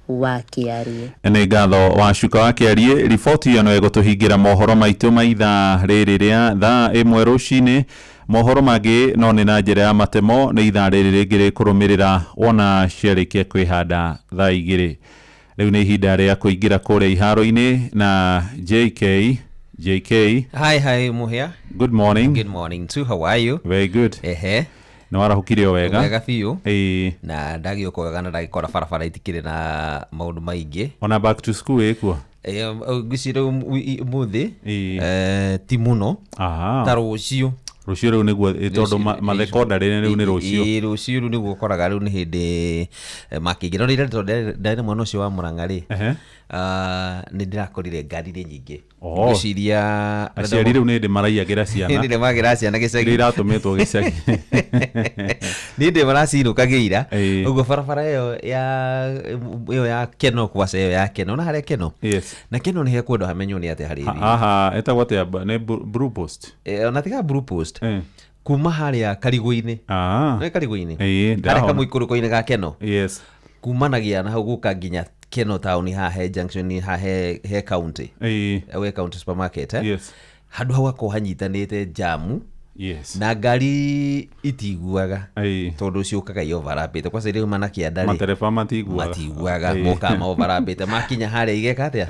S24: wa Kĩariĩ.
S1: Nĩ ngatho Wacuka wa Kĩariĩ. Riboti ĩyo no ĩgũtũhingĩra mohoro maitũ ma ithaa rĩrĩ rĩa thaa 1 rũcinĩ. Mohoro mangĩ no nĩ na njĩra ya matemo nĩ ithaa rĩrĩ rĩngĩ rĩkũrũmĩrĩra wona ciarĩkia kwĩhanda thaa 2. Rĩu nĩ ihinda rĩa kũingĩra kũrĩa iharo-inĩ na JK. JK.
S4: Hi, hi, Muhia.
S1: Good morning.
S4: Good morning too. How are you?
S1: Very good.
S4: Ehe.
S1: Nĩ warahũkire o wega?
S4: Wega biũ.
S1: Ĩĩ.
S4: Na ndagĩũka wega na ndagĩkora barabara itikĩrĩ na maũndũ maingĩ.
S1: Ona back to school ĩkuo?
S4: Ngwĩciria ũmũthĩ ti mũno. Ta rũciũ.
S1: Rũciũ rĩu nĩguo tondũ mathekondarĩ rĩu nĩ rũciũ.
S4: Ĩĩ, rũciũ rĩu nĩguo ũkoraga rĩu nĩ hĩndĩ makĩingĩra. No rĩrĩa tondũ ndarĩ na mwana ũcio wa Mũrang'a rĩ, nĩ ndĩrakorire ngari nĩ nyingĩ. Ngwĩciria
S1: Aciari rĩu nĩ hĩndĩ maraiyagĩra ciana.
S4: Nĩ hĩndĩ magĩra ciana gĩcagi.
S1: Iria iratũmĩtwo gĩcagi.
S4: Nĩ hĩndĩ maracinũkagĩira. Ũguo barabara ĩyo ya ĩyo ya Keno kwaca ĩyo ya Keno na harĩa Keno.
S1: Yes.
S4: Na Keno nĩ hekwendwo hamenywo nĩ atĩa harĩ thĩ.
S1: Haha ĩtagwo atĩa nĩ Blue Post?
S4: Ona tiga Blue Post. Kuma harĩa Karigũ-inĩ. Nĩ Karigũ-inĩ?
S1: Ĩĩ,
S4: Harĩa
S1: ndahona.
S4: kamũikũrũko-inĩ ga Keno.
S1: Yes.
S4: Kumanagia na hau gũka nginya Keno town haha he junction haha he county.
S1: Ĩĩ.
S4: He county supermarket.
S1: Yes.
S4: Handũ hau hakoragwo hanyitanĩte jamu.
S1: Yes.
S4: Na ngari itiguaga tondũ ciũkaga i overlappĩte kwaca rĩu mana kĩanda rĩ
S1: Matereba matiguaga.
S4: Matiguaga mokaga ma overlappĩte makinya harĩa igeka atĩa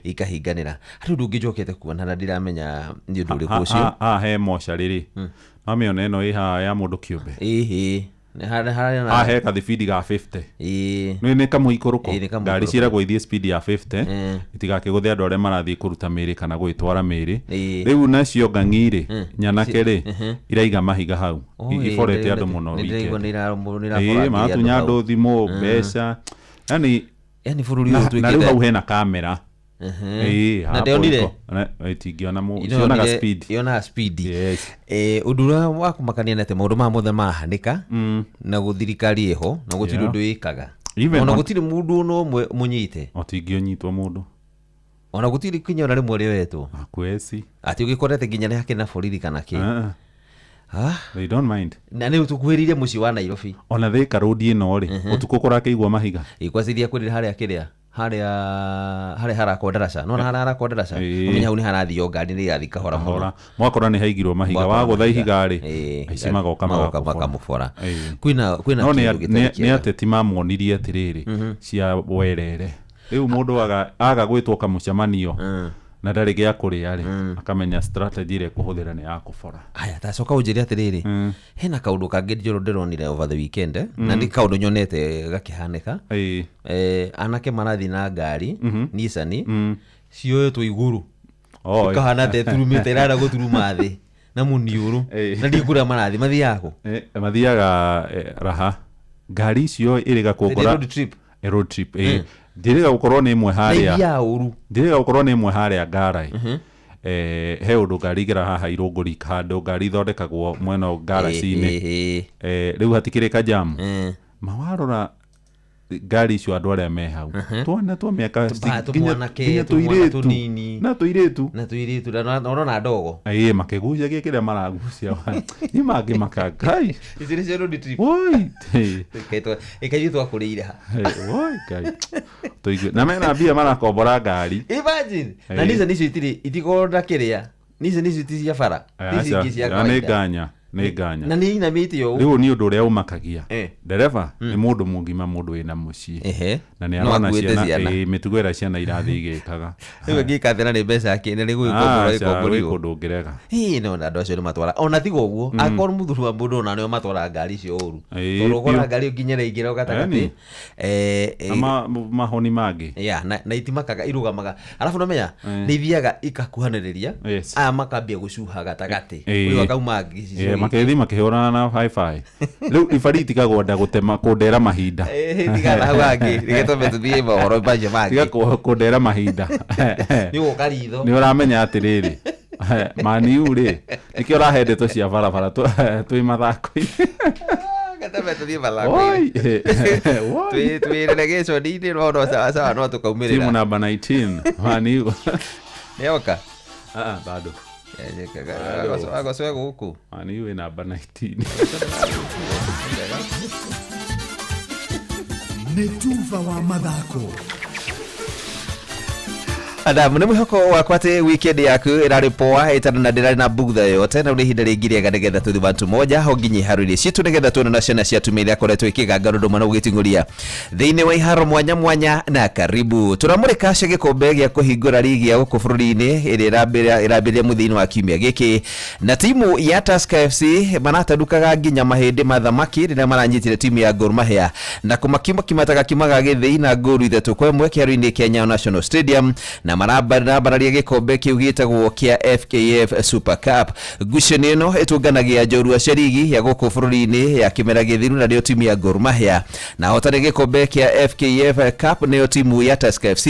S4: ikahinganĩra. Harĩ ũndũ ũngĩ njokete kuona na ndiramenya nĩ ũndũ ũrĩkũ ũcio.
S1: Haha he mocarĩ rĩ, mamĩona ĩno ĩ haha ya mũndũ kĩũmbe.
S4: Ĩhĩ.
S1: Haha he kathibindi ga 50. Nĩ kamũikũrũko. Ngari ciĩragwo ithiĩ speed ya 50 itigakĩgũthe andũ arĩa marathiĩ kũruta mĩĩrĩ kana gwĩtwara mĩĩrĩ. Rĩu nacio ng'ang'i rĩ, nyanake rĩ, iraiga mahiga hau. Iborete andũ mũno weekend. Ĩĩ, maratunya andũ thimũ, mbeca. Yani
S4: Yani bũrũri ũyũ
S1: na rĩu
S4: ũtuĩkĩte
S1: hau hena kamera. Ĩĩ,
S4: Na ndĩonire?
S1: Itingĩona cionaga speed.
S4: Yonaga speed.
S1: Yes.
S4: Ũndũ ũrĩa wa kũmakania nĩ atĩ maũndũ maya mothe mahanĩka na thirikari ĩho na gũtirĩ ũndũ ĩkaga. Ona gũtirĩ mũndũ ona ũmwe mũnyite.
S1: Otingĩonyitwo mũndũ.
S4: Ona gũtirĩ kinya ona rĩmwe rĩoetwo.
S1: Akweci.
S4: Atĩ ũgĩkorete nginya nĩ hakĩrĩ na borithi kana kĩ.
S1: They don't mind.
S4: Na nĩ tũkuhĩrĩirie mũciĩ wa Nairobi.
S1: Ona Thika road ĩno rĩ, ũtukũ kũrakĩigua mahiga.
S4: Ĩkwaciria kwĩrĩra harĩa kĩrĩa harĩa harakwo ndaraca. Nona harĩa harakwo ndaraca. Ũmenya hau nĩ harathio ngari nĩ irathiĩ kahora mũno.
S1: Mwakora nĩ haigirwo mahiga. Wagũtha ihiga rĩ, aici magoka
S4: makamũbora. Kwĩna
S1: No
S4: kĩndũ gĩtarĩ
S1: nĩ
S4: kĩega.
S1: ateti mamuonirie atĩrĩrĩ cia werere. Rĩu mũndũ aga gwĩtwo kamũcemanio na ndarĩ gĩa kũrĩa rĩ, akamenya strategy ĩrĩa ekũhũthĩra nĩ ya kũbora.
S4: Aya, ta coka ũnjĩre atĩrĩrĩ, hena kaũndũ kangĩ njũrũ ndĩronire over the weekend, na nĩ kaũndũ nyonete gakĩhanĩka. Anake marathiĩ na ngari, Nissan, cioetwo igũrũ. Ikahana ta ĩturumĩte, ĩrenda gũturuma thĩ na mũniũrũ. Na ndiũĩ kũrĩa marathiĩ, mathiaga kũ?
S1: Mathiaga raha. Ngari icio ĩrĩga kũngora.
S4: Road trip.
S1: Road trip, ĩĩ. Ndĩrĩga gũkorwo nĩ ĩmwe harĩa.
S4: Na ithiaga ũru.
S1: Ndĩrĩga gũkorwo nĩ ĩmwe harĩa Ngara. He ũndũ ngari igera haha Irũngũri handũ ngari ithondekagwo mwena wa ngaraci-inĩ. Rĩu hatikĩrĩ kajamu. Mawarora ngari icio andũ arĩa me hau. Twana twa mĩaka nginya tũirĩtu. Na tũirĩtu.
S4: Na tũirĩtu, na ũrona ndogo.
S1: Ĩĩ, makĩgucagia kĩrĩa maragucia. Nĩ mangĩmaka Ngai.
S4: Ici nĩcio road trip.
S1: Woi.
S4: Ĩkaithuĩ twakũrĩire ha.
S1: Woi Ngai. Tũigue. Na mena mbia marakombora ngari.
S4: Imagine. Na Nissan icio itirĩ itikoragwo na kĩrĩa. Nissan icio ti cia bara. Ti ici ingĩ cia
S1: Nĩ
S4: kawaida.
S1: nganya. Nĩ nganya.
S4: Na nĩ inamĩte ũũ.
S1: Rĩu nĩ ũndũ ũrĩa ũmakagia. Ndereba nĩ mũndũ mũgima, mũndũ wĩna mũciĩ. Na nĩ
S4: No
S1: arona
S4: akuĩte
S1: ciana,
S4: ciana.
S1: mĩtugo ĩrĩa ciana irathiĩ igĩkaga.
S4: Rĩu ĩngĩka atĩa na nĩ mbeca yake, na nĩ gũgĩkomborwo
S1: Aca,
S4: ĩkomborirwo.
S1: gwĩ kũndũ ũngĩrega.
S4: Ĩĩ, no, na andũ acio nĩ matwara. Ona tiga ũguo, akorwo mũthuri wa mũndũ ona nĩo matwaraga ngari icio ũru. Tondũ ũkora
S1: Biũ.
S4: ngari ĩyo nginya ĩraingĩra gatagatĩ.
S1: Na mahoni mangĩ.
S4: Yeah, na itimakaga, irũgamaga. Alafu ũramenya, nĩ ithiaga ikakuhanĩrĩria. Aya makambia gũcuha gatagatĩ. Ũyũ akauma gĩcicio gĩkĩ.
S1: Makĩthiĩ makĩhũrana na hi-fi. Rĩu ibari itigagwo nda gũtema kũndera mahinda.
S4: Tiga na hau hangĩ, reke twambe tũthiĩ mohoro macio mangĩ.
S1: Tiga kũndera mahinda.
S4: Nĩ ũgũka ritho.
S1: Nĩ ũramenya atĩrĩrĩ, Maniu rĩ, nĩkĩo ũrahe ndeto cia barabara twĩ mathako-inĩ.
S4: Gatame tũthiĩ mathako-inĩ.
S1: Oi.
S4: Twĩ relegation-inĩ, no, no, sawa, sawa, no tũkaumĩrĩra.
S1: Timu namba 19, Maniu.
S4: Nĩoka?
S1: Ah, bado.
S4: Agocwe gũkũ.
S1: Maniu ĩ namba 19.
S12: Nĩ tuba wa mathako.
S4: Adamu nĩ mwĩhoko wakwa atĩ weekend yaku ĩrarĩ poa ĩtarĩ na ndĩrarĩ na bugtha yoyote, na nĩ ihinda rĩngĩ rĩega nĩgetha tũthiĩ bantu moja ho nginya iharo-inĩ citũ nĩgetha tuone na ciana cia atumia iria akoretwo ikĩganga ũndũ ũmwe na gũgĩting'ũria thĩinĩ wa iharo mwanya mwanya. Na karibu tũramũrĩka cia gĩkombe gĩa kũhingũra rigi ya gũkũ bũrũri-inĩ ĩrĩa ĩrambĩrĩria mũthia-inĩ wa kiumia gĩkĩ, na timu ya Tusker FC maratanukaga nginya mahĩndĩ ma thamaki rĩrĩa maranyitire timu ya Gor Mahia na kũmakimakimataga kiumaga gĩthĩi na ngũru 3-1 kĩharo-inĩ kĩa Nyayo National Stadium, na marambararia gĩkombe kĩu gĩtagwo kĩa FKF Super Cup. Ngucanio ĩno ĩtũnganagia njorua cia rigi ya gũkũ bũrũri-inĩ ya kĩmera gĩthiru, na nĩyo timu ya Gor Mahia, na hotani gĩkombe kĩa FKF Cup nĩyo timu ya Tusker FC,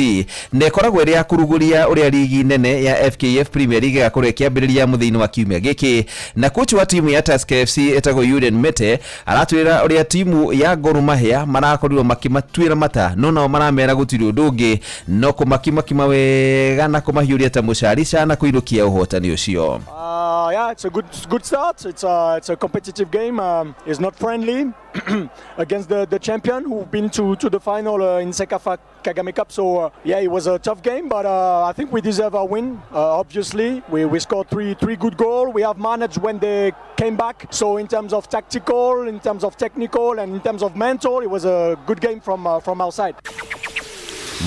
S4: na ĩkoragwo ĩrĩ ya kũrugũria ũrĩa rigi nene ya FKF Premier League ĩgakorwo ĩkĩambĩrĩria mũthia-inĩ wa kiumia gĩkĩ. Na coach wa timu ya Tusker FC ĩtagwo Uren Mete aratwĩra ũrĩa timu ya Gor Mahia marakorirwo makĩmatuĩra mata, no nao maramera gũtirĩ ũndũ ũngĩ no kũmakimakima wega na kũmahiũria ta mũcarica na kũinũkia ũhotani ũcio.
S9: Yeah, it's a good start. It's a competitive game. It's not friendly against the champion who've been to the final in CECAFA Kagame Cup. So yeah, it was a tough game, but I think we deserve our win. Obviously, we scored three good goals. We have managed when they came back. So in terms of tactical, in terms of technical, and in terms of mental, it was a good game from our side.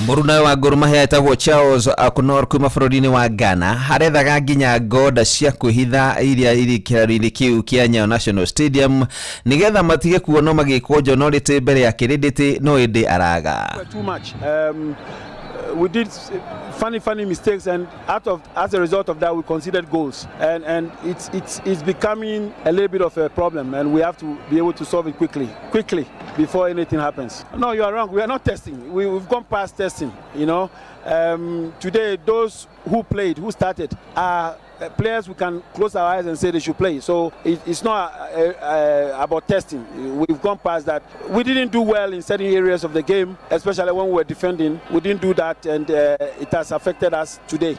S4: Mũrunawe wa Gor Mahia etagwo Charles Akunor kuma bũrũri-inĩ wa Ghana arethaga nginya ngoda cia kwĩhitha iria irĩ kĩharo-inĩ kĩu kĩa Nyayo National Stadium nĩgetha matige kuonwo magĩkũnjwo no rĩtĩ mbere ya kĩrĩndĩ no ĩndĩ araga.
S11: Too much. We did funny, funny mistakes, and out of as a result of that, we conceded goals, and it's becoming a little bit of a problem, and we have to be able to solve it quickly, quickly before anything happens. No, you are wrong. We are not testing. We've gone past testing. Today those who played, who started, are players we can close our eyes and say they should play. So it's not about testing. We've gone past that. We didn't do well in certain areas of the game, especially when we were defending. We didn't do that, and it has affected us today.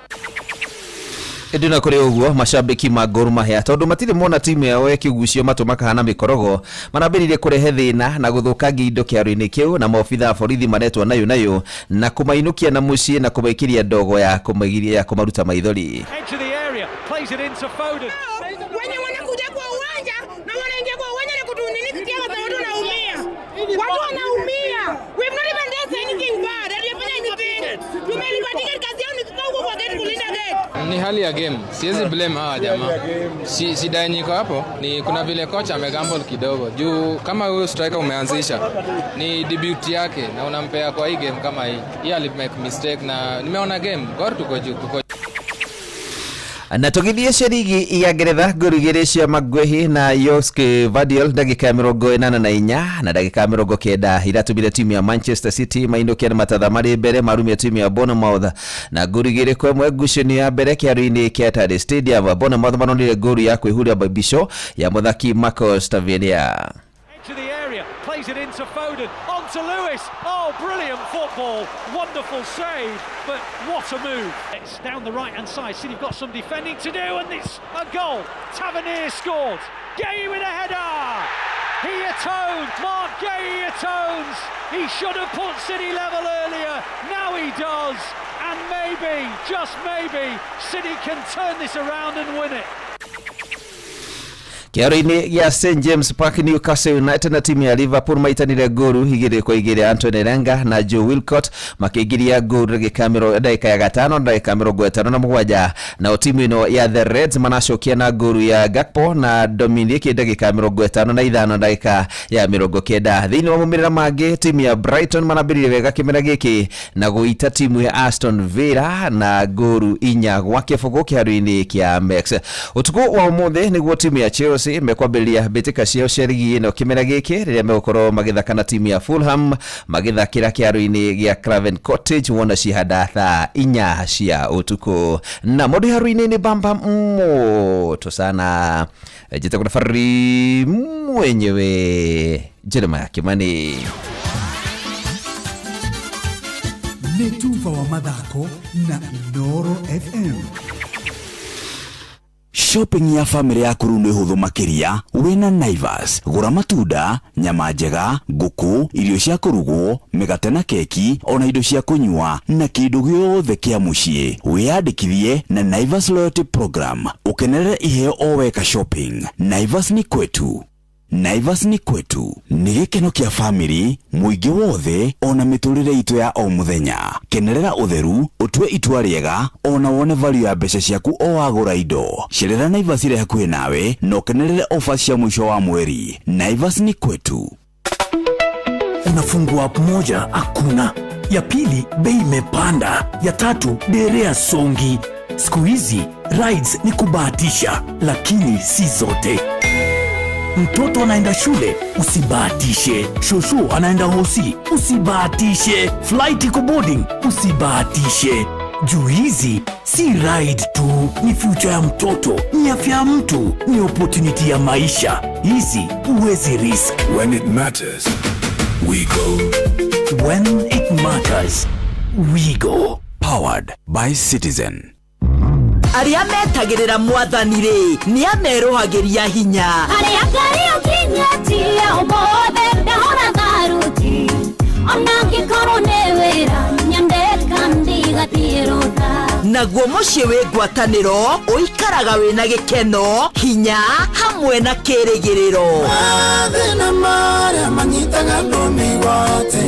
S4: Ĩndĩ na kũrĩ ũguo, macambĩki ma Gor Mahia, tondũ matirĩ mona timu yao ĩkĩgucio matũ makahana mĩkorogo, marambĩrĩirie kũrehe thĩna na gũthũkangia indo kĩharo-inĩ kĩu, na maobitha a borithi maretwo nayo nayo na kũmainũkia na mũciĩ na kũmaikĩria ndogo ya kũmagiria ya kũmaruta maithori.
S13: Edge of the area, plays it into Foden.
S14: Wenye wanakuja kwa uwanja na wanaingia kwa uwanja na kutunini kutia watu wanaumia. Watu wanaumia. We've not even done anything bad. Hatujafanya anything. Tumelipa ticket, kazi yao ni kukaa huko kwa gate kulinda gate.
S15: Ni hali ya game, siwezi blame hawa jamaa. Si, shida yenye iko hapo ni kuna vile kocha amegamble kidogo juu kama huyo striker umeanzisha ni debut yake na unampea kwa hii game kama hii, hii ali make mistake na nimeona game Gor tuko juu, tuko
S4: Na tũgĩthiĩ cia rigi ya Ngeretha, ngolu 2 cia Maguehi na Josko Gvardiol ndagĩka ya 84 na ndagĩka ya 90 iratũmire timu ya Manchester City mainũkia na matatha marĩ mbere marumia timu ya Bournemouth na ngolu 2-1. Ngucanio ya mbere kĩharo-inĩ kĩa Etihad Stadium, Bournemouth maronire ngolu ya kwĩhuria mbico ya mũthaki Marcos Tavernier.
S13: Edge of the area, plays it into Foden, on to Lewis. Oh, brilliant football, wonderful save, but what a move. It's down the right hand side. City have got some defending to do, and it's a goal. Tavernier scored. Guehi with a header. He atoned. Marc Guehi atones. He should have put City level earlier. Now he does. And maybe, just maybe, City can turn this around and win it.
S4: Kĩharo-inĩ gĩa St James Park, Newcastle United na timu ya Liverpool maitanire ngolu 2-2. Anthony Elanga na Joe Wilcott makĩingĩria ngolu ndagĩka ya 5 na ndagĩka 57. Nao timu ĩno ya the Reds manacokia na ngolu ya Gakpo na Dominic ndagĩka ya 55 ndagĩka ya 90. Thĩinĩ wa maumĩrĩra mangĩ, timu ya Brighton manambĩrĩirie wega kĩmera gĩkĩ na gũita timu ya Aston Villa na ngolu 4-0 kĩharo-inĩ kĩa Amex. Ũtukũ wa ũmũthĩ nĩguo timu ya Chelsea mekwambĩrĩria mbĩtĩka ciao cia rigi ĩno kĩmera gĩkĩ rĩrĩa megũkorwo magĩthaka na timu ya Fulham magĩthakĩra kĩharo-inĩ gĩa Craven Cottage wona cihanda thaa 4 cia ũtukũ. Na mũndũ haro-inĩ nĩ bamba moto sana, njĩtagwo na Fari mwenyewe Jeremiah Kimani.
S16: Nĩ tuba wa mathako na Inooro FM.
S5: Shopping ya family yaku rĩu nĩ hũthũ makĩria wĩna Naivas. Gũra matunda, nyama njega, ngũkũ, irio cia kũrugwo, mĩgate na keki, ona indo cia kũnyua na kĩndũ gĩothe kĩa mũciĩ. Wĩyandĩkithie na Naivas Loyalty Program ũkenerere iheo o weka shopping. Naivas ni kwetu. Naivas ni kwetu nĩ gĩkeno kĩa famĩlĩ, mũingĩ wothe, ona mĩtũrĩre itũ ya o mũthenya. Kenerera ũtheru, ũtue itua rĩega, ona wone value ya mbeca ciaku o wagũra indo. Cerera Naivas ĩrĩ hakuhĩ nawe na ũkenerere ofa cia mũico wa mweri. Naivas ni kwetu.
S12: Unafungua app moja, hakuna ya pili, bei imepanda, ya tatu, derea songi. Siku hizi rides ni kubahatisha, lakini si zote. Mtoto anaenda shule, usibahatishe. Shosho anaenda hosi, usibahatishe. Flight iko boarding, usibahatishe. Juu hizi si ride tu, ni future ya mtoto, ni afya ya mtu, ni opportunity ya maisha. Hizi huwezi risk.
S10: When it matters, we go.
S12: When it matters, we go.
S5: Powered by Citizen.
S17: Arĩa metagĩrĩra mwathani rĩ, nĩ amerũhagĩria hinya.
S18: Harĩa Ngai ũkinyĩtie ũmũthĩ ndahora tharuti, ona angĩkorwo nĩ wĩra nyendeka ndigathiĩ rũtha.
S17: Naguo mũciĩ wĩ ngwatanĩro ũikaraga wĩna gĩkeno, hinya hamwe na kĩrĩgĩrĩro.
S19: Mathĩna marĩa manyitaga andũ mĩgwate,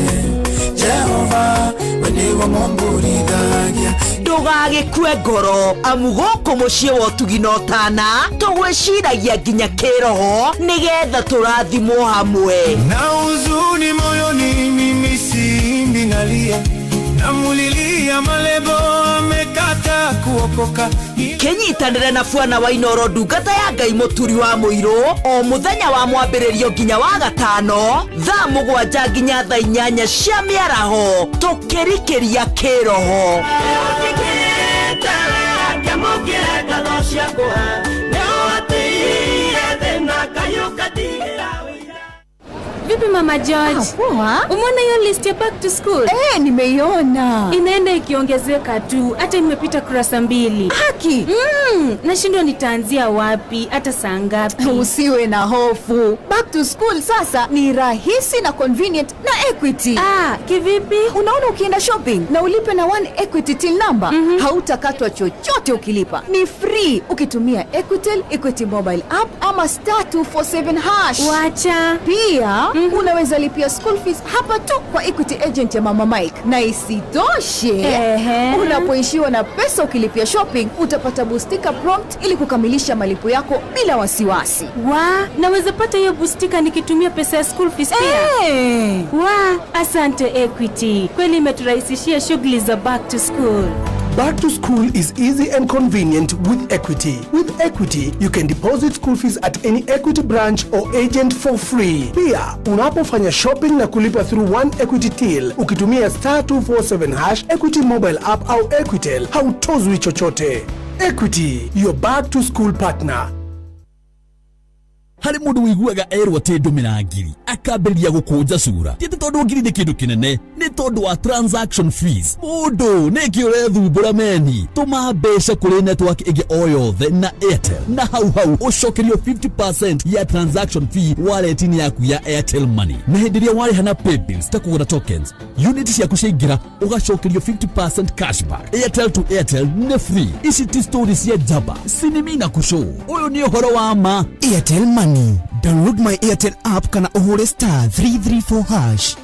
S19: Jehova we nĩwe mũmburithagia.
S17: Ndũgagĩkue ngoro, amu gũkũ mũciĩ wa ũtugi na ũtana tũgwĩciragia nginya kĩroho nĩgetha tũrathimwo hamwe.
S19: Na huzuni moyoni mimi siimbi, nalia, namulilia malebo amekata kuokoka.
S17: Kĩnyitanĩre na bwana wa Inoro, ndungata ya Ngai mũturi wa mũirũ, o mũthenya wa mwambĩrĩrio nginya wa gatano thaa 7 nginya thaa 8 cia mĩaraho, tũkĩrikĩria kĩroho.
S20: Vipi Mama George?
S21: Poa.
S20: Umeona hiyo list ya back to school?
S21: Eh, nimeiona.
S20: Inaenda ikiongezeka tu, hata imepita kurasa 2.
S21: Haki.
S20: Nashindwa nitaanzia wapi, hata saa ngapi?
S21: Usiwe na hofu. Back to school sasa ni rahisi na convenient na Equity.
S20: Ah, kivipi?
S21: Unaona, ukienda shopping na ulipe na One Equity till number, hautakatwa chochote ukilipa. Ni free ukitumia Equitel, Equity mobile app ama *247#.
S20: Wacha.
S21: Pia unaweza lipia school fees hapa tu kwa Equity agent ya Mama Mike. Na isitoshe, unapoishiwa na pesa ukilipia shopping, utapata bustika prompt ili kukamilisha malipo yako bila wasiwasi.
S20: Wa, naweza pata hiyo bustika nikitumia pesa ya school fees pia? Wa, asante Equity. Kweli imeturahisishia shughuli za back to school.
S22: Back to school is easy and convenient with Equity. With Equity, you can deposit school fees at any Equity branch or agent for free. Pia, unapofanya shopping na kulipa through One Equity Till, ukitumia *247#, Equity mobile app au Equitel, hautozwi chochote. Equity, your back to school partner.
S16: Harĩ mũndũ wĩiguaga erwo atĩ ndũmĩra ngiri akambĩrĩria gũkũnja cura, ti atĩ tondũ ngiri nĩ kĩndũ kĩnene, nĩ tondũ wa transaction fees. Mũndũ nĩkĩ ũrethumbũra meni? Tũma mbeca kũrĩ network ĩngĩ o yothe na Airtel, na hau hau ũcokerio 50% ya transaction fee wallet-inĩ yaku ya Airtel Money. Na hĩndĩ ĩrĩa warĩha na paybills ta kũgũra tokens, unit ciaku ciaingĩra ũgacokerio 50% cashback. Airtel to Airtel nĩ free. Ici ti story cia njamba sinimi na kũcũ, ũyũ nĩ ũhoro wa ma.
S23: Airtel Money. Download my Airtel app kana ũhũre *334#.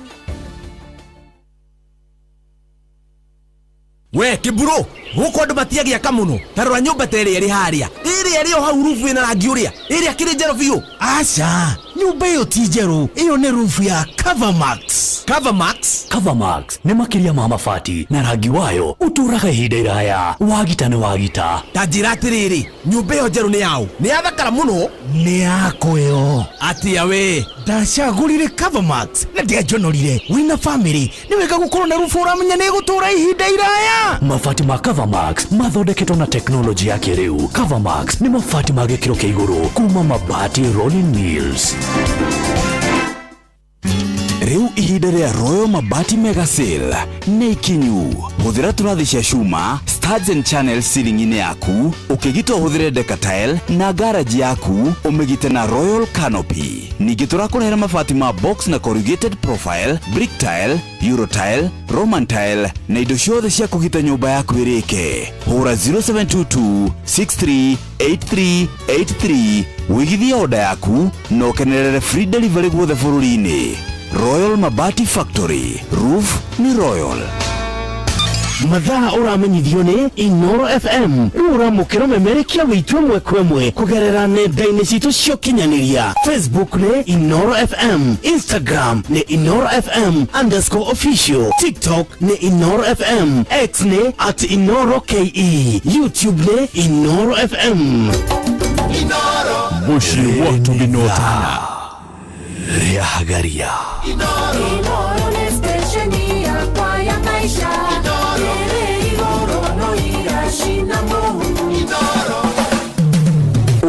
S25: We kĩmburu, gũkũ andũ matiagĩaka mũno. Ta rora nyũmba ta ĩrĩa ĩrĩ harĩa, ĩrĩa ĩrĩ o hau, rubu ĩna rangi ũrĩa, ĩrĩa kĩrĩ njerũ biũ. Aca, nyũmba ĩyo ti njerũ, ĩyo nĩ rubu ya Covermax. Covermax.
S12: Covermax nĩ makĩria ma mabati, na rangi wayo ũtũraga ihinda iraya. Wagita nĩ wagita.
S25: Ta njĩra atĩrĩrĩ, nyũmba ĩyo njerũ nĩ yaũ? Nĩ yathakara mũno. Nĩ yakwa ĩyo. Atĩa we? Ndacagũrire Covermax na ndianjonorire. Wĩna famĩlĩ nĩ wega gũkorwo na rubu ũramenya nĩ ĩgũtũra ihinda iraya.
S12: Mabati ma Covermax mathondeketwo na teknolojĩ ya kĩrĩu. Covermax nĩ mabati ma gĩkĩro kĩa igũrũ kuma Mabati Rolling Mills.
S5: Rĩu ihinda rĩa Royal Mabati Mega Sale nĩ ikinyu. Hũthĩra tũrathi cia cuma, studs and channels ceiling-inĩ yaku, ũkĩgita ũhũthĩre Decatile na garage yaku ũmĩgite na Royal Canopy. Ningĩ tũrakũrehera mabati ma box na corrugated profile, brick tile, euro tile, roman tile na indo ciothe cia kũgita nyũmba yaku ĩrĩke. Hũra 0722 638383 wĩigithie oda yaku na ũkenerere free delivery guothe bũrũri-inĩ. Royal Mabati Factory, roof ni Royal.
S25: Mathaa ũramenyithio nĩ Inoro FM. Rĩu ũramũkĩra ũmemerekia witũ ĩmwe kwa ĩmwe kũgerera nenda-inĩ citũ cia ũkinyanĩria. Facebook nĩ Inoro FM, Instagram nĩ Inoro FM underscore official, TikTok nĩ Inoro FM, X nĩ at Inoro KE, YouTube nĩ Inoro FM.
S10: Mũciĩ wa tũminotana.
S5: Rĩahagaria.
S2: Inoro nĩ stesheni yakwa ya maisha. Ĩrĩ igũrũ no iracina mũhu.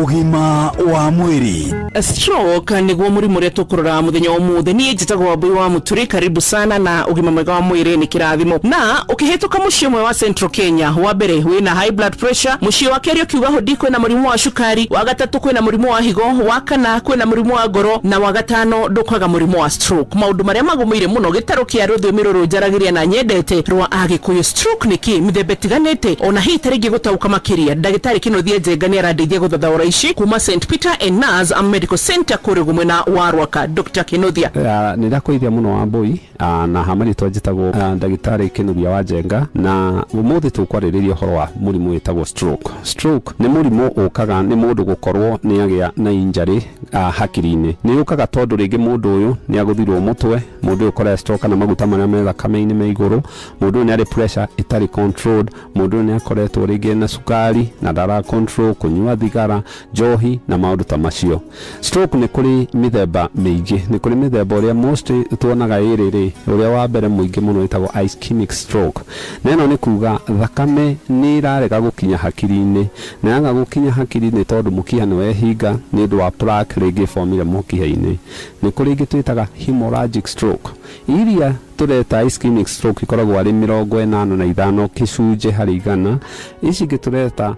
S5: Ũgima wa mwĩrĩ.
S3: Stroke nĩguo mũrimũ ũrĩa tũkũrora mũthenya wa ũmũthĩ. Niĩ njĩtagwo Wambui wa Mũturi, karibu sana na ũgima mwega wa mwĩrĩ nĩ kĩrathimo. Na ũkĩhĩtũka mũciĩ ũmwe wa Central Kenya, wa mbere wĩna high blood pressure, mũciĩ wa kerĩ ũkiuga hũdi kwĩna mũrimũ wa cukari, wa gatatũ kwĩna mũrimũ wa higo, wa kana kwĩna mũrimũ wa ngoro, na wa gatano ndũkwaga mũrimũ wa stroke. Maũndũ marĩa magũmĩire mũno gĩtarũ kĩa rũthiomi rũrũ njaragĩria na nyendete rwa Agĩkũyũ. Stroke nĩ kĩ? Mĩthemba ĩtiganĩte, ona hihi tarĩngĩ gũtaũka makĩria. Ndagĩtarĩ Kĩnuthia Njenga nĩ arandeithia gũthathaũra ici kuma St Peter and Nurse Medical Center kũrĩa mwena wa Rwaka. Dr. Kinuthia.
S6: Nĩ ndakwĩithia mũno Wambui, na hama rĩtwa njĩtagwo ndagĩtarĩ Kĩnuthia wa Njenga, na ũmũthĩ tũkwarĩrĩria ũhoro wa mũrimũ wĩtagwo stroke. Stroke nĩ mũrimũ ũkaga nĩ mũndũ gũkorwo nĩ agĩa na injury hakiri-inĩ. Nĩ ũkaga tondũ rĩngĩ mũndũ ũyũ nĩ agũthirwo mũtwe, mũndũ ũyũ cholesterol kana maguta marĩa me thakame-inĩ me igũrũ, mũndũ ũyũ nĩ arĩ pressure ĩtarĩ controlled, mũndũ ũyũ nĩ akoretwo rĩngĩ na cukari na ndara control, kũnyua thigara, njohi na maũndũ ta macio. Stroke nĩ kũrĩ mĩthemba mĩingĩ, nĩ kũrĩ mĩthemba ũrĩa most tuonaga ĩrĩ rĩ, ũrĩa wa mbere mũingĩ mũno wĩtagwo ischemic stroke. Na ĩno nĩ kuga thakame nĩ ĩrarega gũkinya hakiri-inĩ, na yaga gũkinya hakiri-inĩ tondũ mũkiha nĩ wehinga nĩ ũndũ wa plaque rĩngĩ ĩbomire mũkiha-inĩ. Nĩ kũrĩ ĩngĩ twĩtaga hemorrhagic stroke. Iria tũreta ischemic stroke ikoragwo arĩ 85 kĩcunjĩ harĩ igana. Ici ingĩ tũreta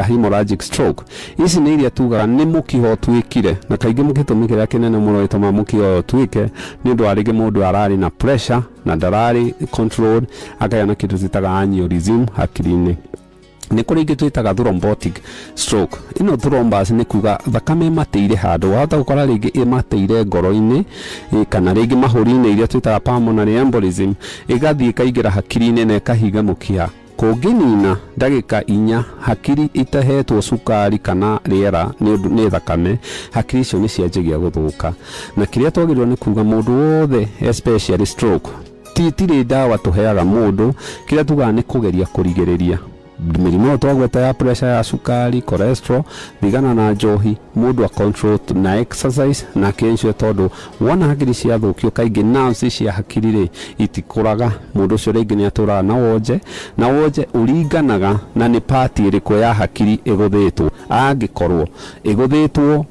S6: hemorrhagic stroke, ici nĩ iria tugaga nĩ mũkiha ũtuĩkire, na kaingĩ gĩtũmi kĩrĩa kĩnene mũno gĩtũmaga mũkiha ũyũ ũtuĩke nĩ ũndũ wa rĩngĩ mũndũ ararĩ na pressure na ndararĩ controlled, akagĩa na kĩndũ twĩtaga aneurysm hakiri-inĩ. Nĩ kũrĩ ingĩ twĩtaga thrombotic stroke. Ĩno thrombus nĩ kuga thakame ĩmatĩire handũ, wahota gũkora rĩngĩ ĩmatĩire ngoro-inĩ, kana rĩngĩ mahũri-inĩ iria twĩtaga pulmonary embolism, ĩgathiĩ ĩkaingĩra hakiri-inĩ na ĩkahinga mũkiha. Kũngĩnina ndagĩka 4 hakiri itahetwo cukari kana rĩera nĩ thakame, hakiri icio nĩ cianjagia gũthũka. Na kĩrĩa twagĩrĩirwo nĩ kuga mũndũ wothe especially stroke, tirĩ ndawa tũheaga mũndũ, kĩrĩa tugaga nĩ kũgeria kũrigĩrĩria mĩrimũ ĩyo twagweta ya pressure, ya cukari, cholesterol, thigana na njohi, mũndũ a control na exercise na akĩensure, tondũ wona hakiri ciathũkio kaingĩ nerves cia hakiri rĩ itikũraga, mũndũ ũcio rĩngĩ nĩ atũraga na wonje, na wonje ũringanaga na nĩ part ĩrĩkũ ya hakiri ĩgũthĩtwo. Angĩkorwo ĩgũthĩtwo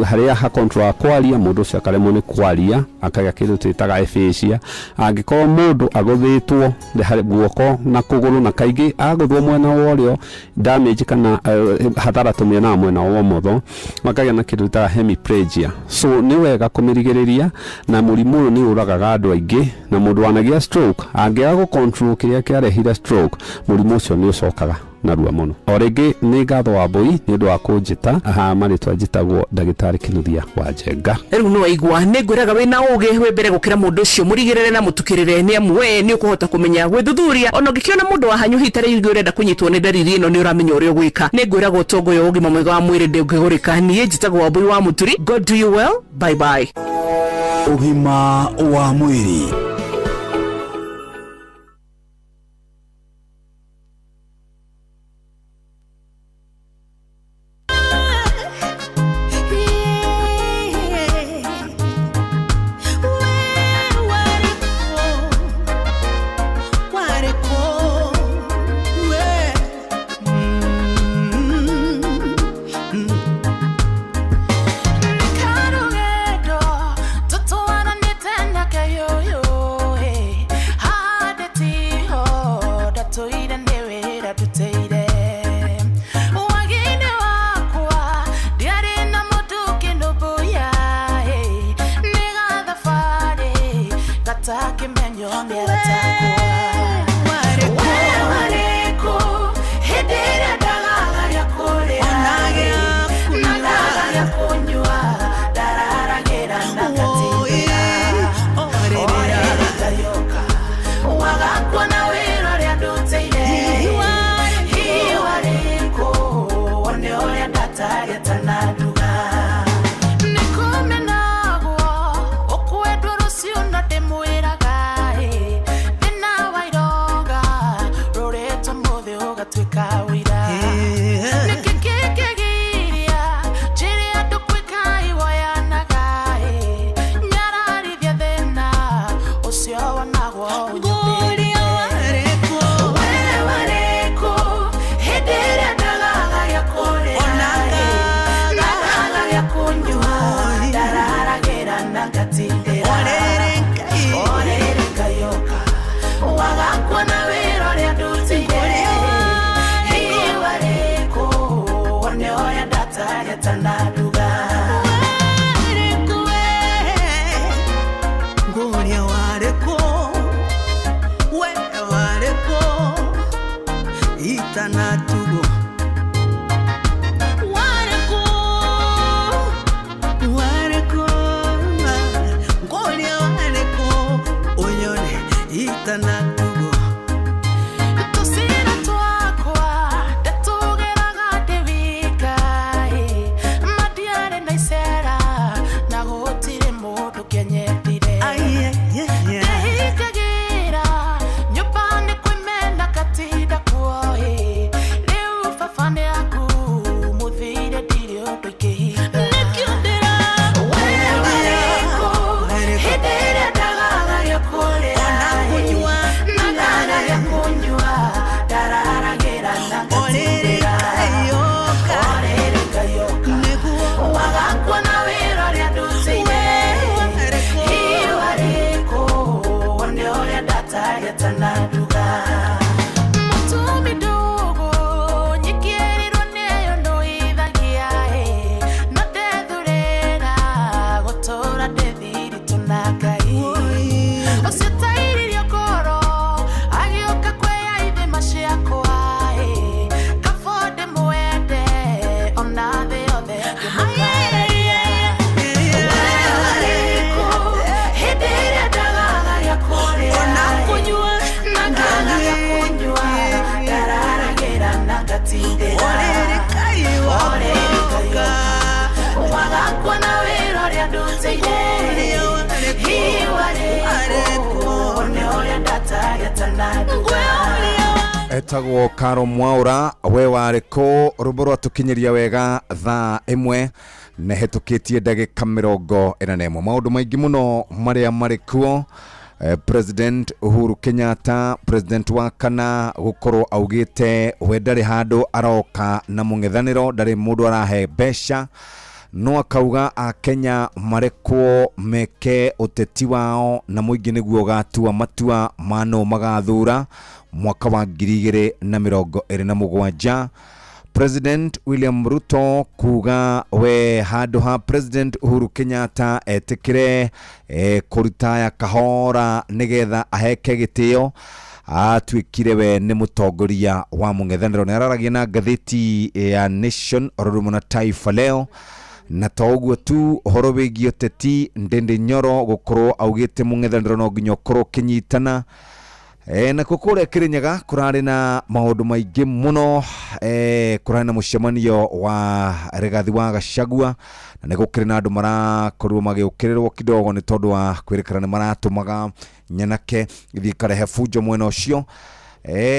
S6: harĩa ha control kwaria, mũndũ ũcio akaremwo nĩ kwaria, akagĩa kĩndũ twĩtaga aphasia. Angĩkorwo mũndũ agũthĩtwo harĩ guoko na kũgũrũ, na kaingĩ agũthwo mwena wa ũrĩo damage kana hathara tũmĩonaga mwena wa ũmotho, makagĩa na kĩndũ twĩtaga hemiplegia. So nĩ wega kũmĩrigĩrĩria, na mũrimũ ũyũ nĩ ũragaga andũ aingĩ, na mũndũ wanagĩa stroke angĩaga gũ control kĩrĩa kĩarehire stroke, mũrimũ ũcio nĩ ũcokaga narua mũno. O rĩngĩ nĩ ngatho Wambui nĩ ũndũ wa kũnjĩta haha, marĩtwa njĩtagwo ndagĩtarĩ Kĩnuthia wa Njenga.
S3: Rĩu nĩ waigua, nĩ ngwĩraga wĩna ũgĩ wĩ mbere gũkĩra mũndũ ũcio, mũrigĩrĩre na mũtukĩrĩre, nĩ amu we nĩ ũkũhota kũmenya gwĩthuthuria. Ona ũngĩkĩona mũndũ wa hanyu hihi ta rĩu ũrenda kũnyitwo nĩ ndariri ĩno, nĩ ũramenya ũrĩa ũgwĩka. Nĩ ngwĩraga ũtongo ũyũ ũgima mwega wa mwĩrĩ ndũngĩgũrĩka. Niĩ njĩtagwo Wambui wa Mũturi. God do you well, bye bye.
S5: Ũgima wa mwĩrĩ.
S2: Karugendo, tũtwaranĩte ndataria tananduga Nĩkũmenagwo ũkwendwo rũciũ na ndĩmwĩraga ĩ thĩna wa ironga rũrĩtwo mũthĩ ũgatuĩka ũira Nĩkĩ kĩngĩgiria njĩre andũ kwĩka iwoyanaga ĩ nyararithia thĩna ũcio wonagwo ũnyũmbĩrĩte We warĩkũ hĩndĩ ĩrĩa ndagaga gĩa kũrĩa ĩ, ndagaga gĩa kũnyua ndararagĩra na ngatindĩra Orĩrĩ ngayoka waga kuona wĩra ũrĩa ndutĩire Hihi warĩkũ wone ũrĩa ndataria tananduga
S1: Nguria warĩkũ we warĩkũ itanatugwo warĩkũ warĩkũ nguria warĩkũ ũnyone itanatugwo
S2: Tũcĩra twakwa ndatũgeraga ndĩ wika ĩ, ma ndiarĩ na icera na gũtirĩ mũndũ kĩanyendire Ndehingagĩra nyũmba nĩ kwĩmena ngatinda kuo ĩ, rĩu baba nĩ aku mũthire ndirĩ ũndũ ingĩhinga Nĩkĩo ndĩra We warĩkũ hĩndĩ ĩrĩa ndagaga gĩa kũrĩa ĩ, na ngaga gĩa kũnyua ndararagĩra na ngatindĩra Orĩrĩ ngayoka waga kuona wĩra ũrĩa ndutĩire Hihi warĩkũ wone ũrĩa ndataria tananduga Mũtumi ndũgũ nyikĩrĩrwo nĩyo ndũithagia ĩ, no ndethurĩra gũtũra ndĩ thiritũ na Ngai ũcio tairirio ngoro agĩũka kwĩya ithima ciakwa ĩ, kaba ndĩmwende ona thĩ yothe ngĩmũkararia We warĩkũ hĩndĩ ĩrĩa ndagaga gĩa kũrĩa ĩ, na ngaga gĩa kũnyua ndararagĩra na ngatindĩra Orĩrĩ ngayoka waga kuona wĩra ũrĩa ndutĩire Hihi warĩkũ wone ũrĩa ndataria tananduga
S7: Etagwo Karo Mwaura we warĩkũ rwĩmbo rwatũkinyĩria wega thaa ĩmwe na hetũkĩtie ndagĩka 41 maũndũ maingĩ mũno marĩa marĩ kuo. President Uhuru Kenyatta, president wa kana gũkorwo augĩte we ndarĩ handũ aroka na mũng'ethanĩro, ndarĩ mũndũ arahe mbeca, no akauga akenya marekwo meke ũteti wao na mũingĩ nĩguo ũgatua matua ma nũ magathura mwaka wa 2027. President William Ruto kuga we handũ ha President Uhuru Kenyatta etĩkĩre kũritaya kahora nĩgetha aheke gĩtĩo atuĩkire we nĩ mũtongoria wa mũng'ethanĩro. Nĩ araragia na ngathĩti ya Nation oro rĩmwe na Taifa Leo. Na to ũguo tu, ũhoro wĩgiĩ ũteti, Ndindi Nyoro gũkorwo augĩte mũng'ethanĩro no nginya ũkorwo ũkĩnyitana. Nakuo kũrĩa Kĩrĩnyaga kũrarĩ na maũndũ maingĩ mũno. Kũrarĩ na mũcemanio wa Rigathi wa Gachagua na nĩ gũkĩrĩ na andũ marakorirwo magĩũkĩrĩrwo kidogo nĩ tondũ wa kwĩrĩkana nĩ maratũmaga nyanake ithiĩ ikarehe bunjo mwena ũcio.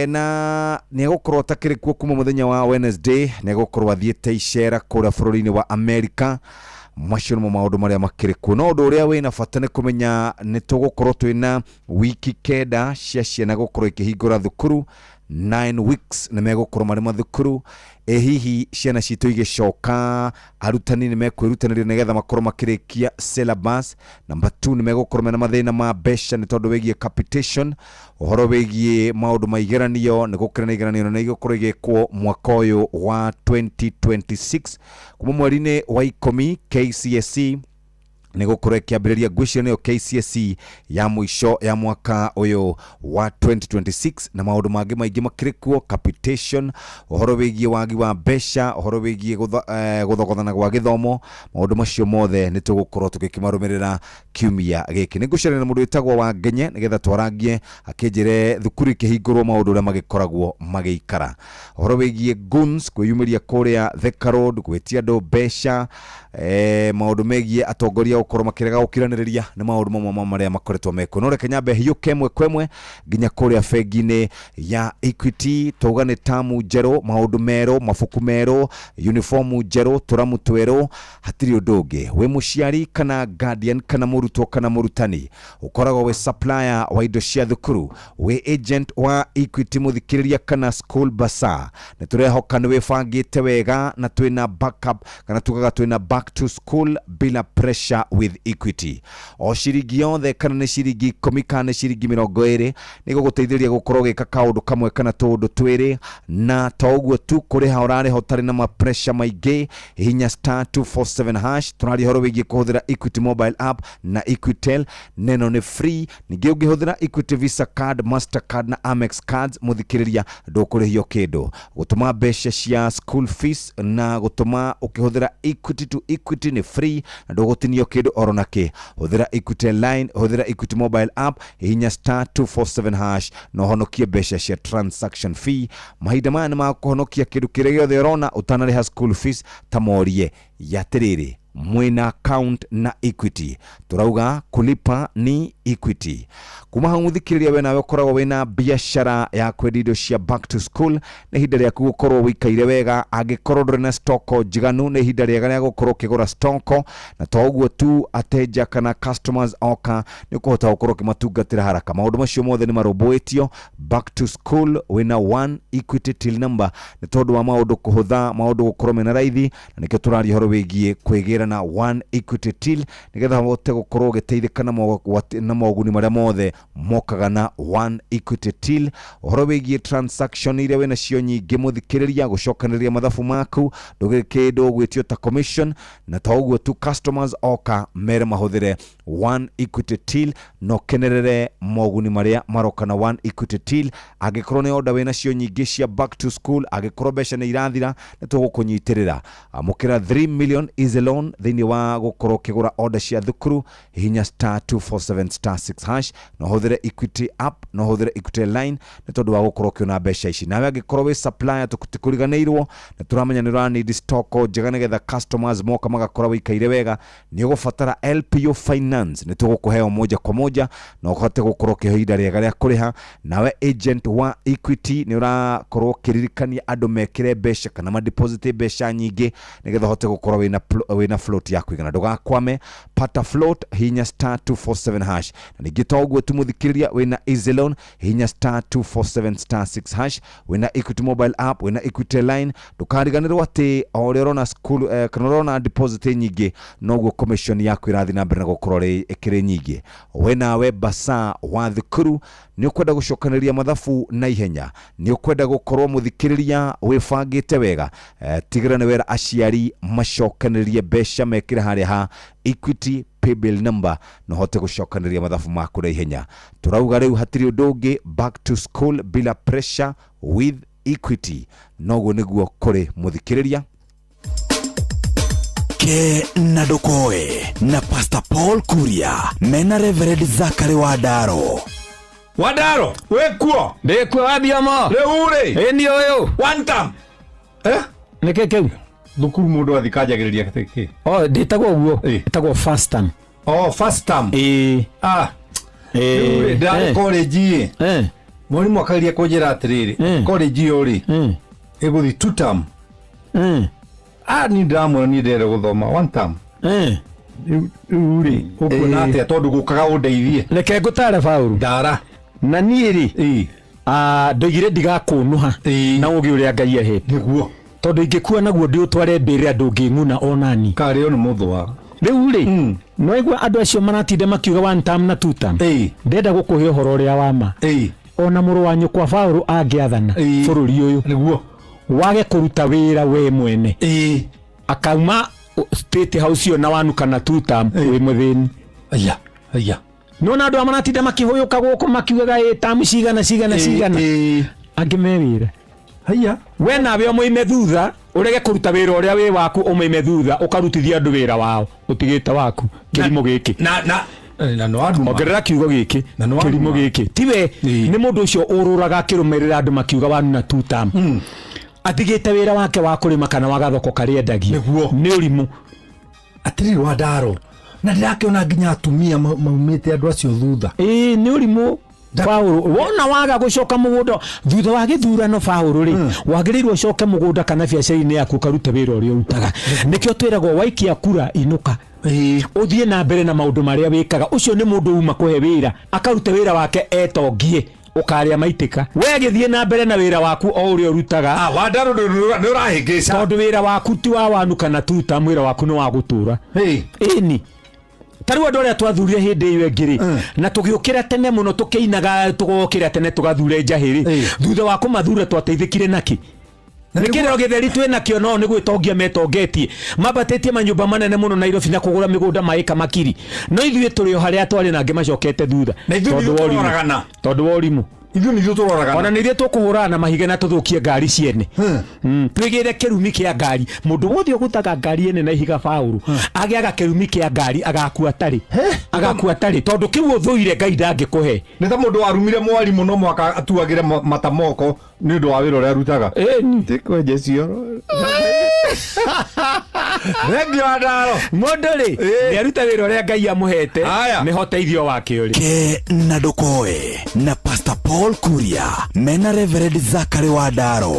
S7: Na nĩ egũkorwo atakĩrĩ kuo kuma mũthenya wa Wednesday, nĩ egũkorwo athiĩte icera kũrĩa bũrũri-inĩ wa America. Macio nĩmo maũndũ marĩa makĩrĩ kuo, no ũndũ ũrĩa wĩna bata nĩ kũmenya nĩ tũgũkorwo twĩna wiki 9 cia ciana gũkorwo ikĩhingũra thukuru, 9 weeks nĩ megũkorwo marĩ mathukuru. Ĩ hihi ciana citũ igĩcoka, arutani nĩ mekwĩrutanĩria nĩgetha makorwo makĩrĩkia syllabus. Number 2, nĩ megũkorwo mena mathĩna ma mbeca nĩ tondũ wĩgiĩ capitation, ũhoro wĩgiĩ maũndũ ma igeranio, nĩ gũkĩrĩ na igeranio nene igũkorwo igĩkwo mwaka ũyũ wa 2026 kuma mweri-inĩ wa 10 KCSE Nĩ gũkorwo ĩkĩambĩrĩria, ngwĩciria nĩyo KCSE ya mũico ya mwaka ũyũ wa 2026, na maũndũ mangĩ maingĩ makĩrĩ kuo, capitation, ũhoro wĩgiĩ wagi wa mbeca, ũhoro wĩgiĩ gũthogothana gwa gĩthomo. Maũndũ macio mothe nĩ tũgũkorwo tũgĩkĩmarũmĩrĩra kiumia gĩkĩ. Nĩ ngũcera na mũndũ wĩtagwo Wangenye nĩgetha twarangie, akĩnjĩre thukuru ikĩhingũrwo maũndũ ũrĩa magĩkoragwo magĩikara, ũhoro wĩgiĩ goons kwĩyumĩria kũrĩa Thika Road, gwĩtia andũ mbeca, maũndũ megiĩ atongoria gũkorwo makĩrega gũkiranĩrĩria, nĩ maũndũ mamwe ma marĩa makoretwo mekuo. No reke nyambe hiũke ĩmwe kwa ĩmwe nginya kũrĩa bengi-inĩ ya Equity. Twauga nĩ tamu njerũ, maũndũ merũ, mabuku merũ, uniformu njerũ, tũramu twerũ, hatirĩ ũndũ ũngĩ. Wĩ mũciari kana guardian kana mũrutwo kana mũrutani, ũkoragwo wĩ supplier wa indo cia thukuru, wĩ agent wa Equity, mũthikĩrĩria, kana school bursar, nĩ tũrehoka nĩ wĩbangĩte wega na twĩna backup, kana tugaga twĩna back to school bila pressure with Equity. O ciringi yothe, kana nĩ ciringi 10 kana nĩ ciringi 20, nĩ gũgũteithĩrĩria gũkorwo ũgĩka kaũndũ kamwe kana tũũndũ twĩrĩ, na to ũguo tu, kũrĩha ũrarĩha ũtarĩ na mapressure maingĩ. Hihinya *247#. Tũraria ũhoro wĩgiĩ kũhũthĩra Equity mobile app na Equitel, neno nĩ free. Ningĩ ũngĩhũthĩra Equity Visa card, Mastercard na Amex cards, mũthikĩrĩria, ndũkũrĩhio kĩndũ. Gũtũma mbeca cia school fees na gũtũma ũkĩhũthĩra Equity to Equity nĩ free na ndũgũtinio kĩndũ oro nakĩ. Hũthĩra Equity line, hũthĩra Equity mobile app, hihinya *247# na ũhonokie mbeca cia transaction fee. Mahinda maya nĩ makũhonokia kĩndũ kĩrĩa gĩothe ũrona ũtanarĩha school fees. Ta morie yatĩrĩrĩ, mwĩna account na Equity, turauga kulipa ni Equity. Kuma hau, mũthikĩrĩria, we nawe ũkoragwo wĩna biacara ya kwendia indo cia back to school, nĩ ihinda rĩaku gũkorwo wĩikaire wega. Angĩkorwo ndũrĩ na stoko njiganu, nĩ ihinda rĩega rĩa gũkorwo ũkĩgũra stoko, na to ũguo tu, ateja kana customers oka nĩ ũkũhota gũkorwo ũkĩmatungatĩra haraka. Maũndũ macio mothe nĩ marũmbũĩtio back to school wĩna one Equity till number, nĩ tondũ wa maũndũ kũhũtha, maũndũ gũkorwo mena raithi, na nĩkĩo tũraria ũhoro wĩgiĩ kwĩgĩra na one Equity till, nĩgetha ũhote gũkorwo ũgĩteithĩka na moguni marĩa mothe mokaga na one Equity till. Ũhoro wĩgiĩ transaction iria wĩna cio nyingĩ, mũthikĩrĩria, gũcokanĩrĩria mathabu maku, ndũgĩrĩ kĩndũ ũgwĩtio ta commission, na to ũguo tu, customers oka mere mahũthĩre one Equity till na ũkenerere moguni marĩa maroka na one Equity till. Angĩkorwo nĩ order wĩna cio nyingĩ cia back to school, angĩkorwo mbeca nĩ irathira, nĩ tũgũkũnyitĩrĩra. Amũkĩra 3 million easy loan thĩinĩ wa gũkorwo ũkĩgũra order cia thukuru. Hihinya *247*6# na ũhũthĩre Equity app na ũhũthĩre Equity line nĩ tondũ wa gũkorwo ũkĩona mbeca ici. Nawe angĩkorwo wĩ supplier, tũtikũriganĩirwo, nĩ tũramenya nĩ ũra stock njega nĩgetha customers moka magakora wĩikaire wega. Nĩ ũgũbatara LPO finance, nĩ tũgũkũheo moja kwa moja na ũhote gũkorwo ũkĩheo ihinda rĩega rĩa kũrĩha. Nawe agent wa Equity, nĩ ũrakorwo ũkĩririkania andũ mekĩre mbeca kana madeposit mbeca nyingĩ nĩgetha ũhote gũkorwo wĩna float ya kũigana. Ndũgakwame, pata float, hihinya *247#. Na ningĩ to ũguo tu, mũthikĩrĩria, wĩna easy loan, hihinya *247*6#, wĩna Equity mobile app, wĩna Equity line. Ndũkariganĩrwo atĩ o ũrĩa ũrona school kana ũrona deposit nyingĩ, noguo commission yaku ĩrathiĩ na mbere na gũkorwo ĩkĩrĩ nyingĩ. We nawe bursar wa thukuru, nĩ ũkwenda gũcokanĩrĩria mathabu na ihenya, nĩ ũkwenda gũkorwo, mũthikĩrĩria, wĩbangĩte wega, tigĩrĩra nĩ wera aciari macokanĩrĩrie mbeca, mekĩre harĩa ha Equity paybill number na ũhote gũcokanĩrĩria mathabu maku na ihenya. Tũrauga rĩu hatirĩ ũndũ ũngĩ, back to school bila pressure with Equity. Noguo nĩguo kũrĩ, mũthikĩrĩria.
S5: Ke na ndũkoe na Pastor Paul Kuria mena Reverend Zakari Wandaro.
S8: Wandaro, wĩkuo?
S9: Ndĩkuo, wathiomo.
S8: Rĩu rĩ,
S9: ĩni ũyũ.
S8: One term, eh?
S9: Nĩkĩ kĩu?
S8: Thukuru mũndũ athikanjagĩrĩria kĩ?
S9: O ndĩtagwo ũguo, ĩtagwo first term.
S8: Oh, first term.
S9: Ĩĩ.
S8: Ah, rĩu rĩ, ndĩrarĩ college ĩ, mwarimũ akageria kũnjĩra atĩrĩrĩ, college ĩyo rĩ, ĩgũthiĩ two term. Ah, niĩ ndĩramwĩra niĩ ndĩrenda gũthoma one term. Rĩu rĩ, ũkuona atĩa, tondũ gũkaga ũndeithie?
S9: Reke ngũtare, Baũrũ.
S8: Ndara.
S9: Na niĩ rĩ, ndoigire ndigakũnũha na ũgĩ ũrĩa Ngai ahete.
S8: Nĩguo.
S9: Tondũ ingĩkua naguo ndĩũtware mbĩrĩra, ndũngĩng'una onani.
S8: Karĩo nĩ mũthũa.
S9: Rĩu rĩ, no igua andũ acio maratinda makiuga one term na two term, ndenda gũkũhe ũhoro ũrĩa wa ma. Ona mũrũ wa nyũkwa Baũrũ angĩathana bũrũri ũyũ,
S8: nĩguo
S9: wage kũruta wĩra we mwene, akauma State House ĩyo na wanu kana two term wĩ mũthĩni.
S8: Aya aya.
S9: Nona andũ amaratinda makĩhũyũka gũkũ makiugaga ĩ tamu cigana cigana cigana angĩ me wĩra.
S8: Haya.
S9: We nawe ũmũime thutha ũrege kũruta wĩra ũrĩa wĩ waku ũmũime thutha ũkarutithia andũ wĩra wao ũtigĩte waku kĩrimũ gĩkĩ.
S8: Na no andũ
S9: ongerera kiugo gĩkĩ kĩrimũ gĩkĩ tiwe nĩ mũndũ ũcio ũrũraga akĩrũmĩrĩra andũ makiuga wanu na two term atigĩte wĩra wake wa kũrĩma kana wa gathoko karĩa endagia nĩ ũrimũ.
S8: Atĩrĩrĩ wa Ndaro na ndĩrakĩona nginya atumia maumĩte andũ acio thutha.
S9: Ĩĩ nĩ ũrimũ. Paũlũ wona waga gũcoka mũgũnda thutha wa gĩthurano Paũlũ rĩ wagĩrĩirwo ũcoke mũgũnda kana biacara-inĩ yaku ũkarute wĩra ũrĩa ũrutaga. Nĩkĩo twĩragwo waikia kura inũka ũthiĩ na mbere na maũndũ marĩa wĩkaga. Ũcio nĩ mũndũ uma kũhe wĩra akarute wĩra wake etongie ũkarĩa maitĩka. We gĩthiĩ na mbere na wĩra waku o ũrĩa ũrutaga.
S8: Wa Ndaro nĩ ũrahĩngĩca
S9: tondũ wĩra waku ti wa wanu kana tuta, wĩra waku nĩ wa gũtũra. Ĩni ta rĩu andũ arĩa twathurire hĩndĩ ĩyo ĩngĩ rĩ na tũgĩũkĩra tene mũno tũkĩinaga tũgokĩra tene tũgathure njahĩ rĩ thutha wa kũmathura twateithĩkire nakĩ? Nĩ kĩrĩro gĩtheri twĩ nakĩo no nĩ gwĩtongia metongetie mambatĩtie manyũmba manene mũno Nairobi na kũgũra mĩgũnda maĩka makiri no ithuĩ tũrĩ o harĩa twarĩ na angĩ macokete thutha tondũ wa ũrimũ.
S8: Ithuĩ nĩ ithuĩ tũroragana.
S9: Ona nĩ ithuĩ tũkũhũrana na mahiga na tũthũkie ngari ciene. Twĩgĩre kĩrumi kĩa ngari. Mũndũ wothe ũgũthaga ngari ene na ihiga Paũlũ agĩaga kĩrumi kĩa ngari agakua tarĩ. Agakua tarĩ tondũ kĩu ũthũire Ngai ndangĩkũhe.
S8: Nĩ ta mũndũ warumire mwarimũ no mwaka atuagĩre mata moko nĩ ũndũ wa wĩra ũrĩa arutaga. Ti kwenja cioro. Thengiũ wa Ndaro.
S9: Mũndũ rĩ nĩ aruta wĩra ũrĩa Ngai amũhete nĩho teithio wake ũrĩ.
S5: Ke na ndũkoe na Pastor Paul Kuria mena Reverend Zachary wa Ndaro.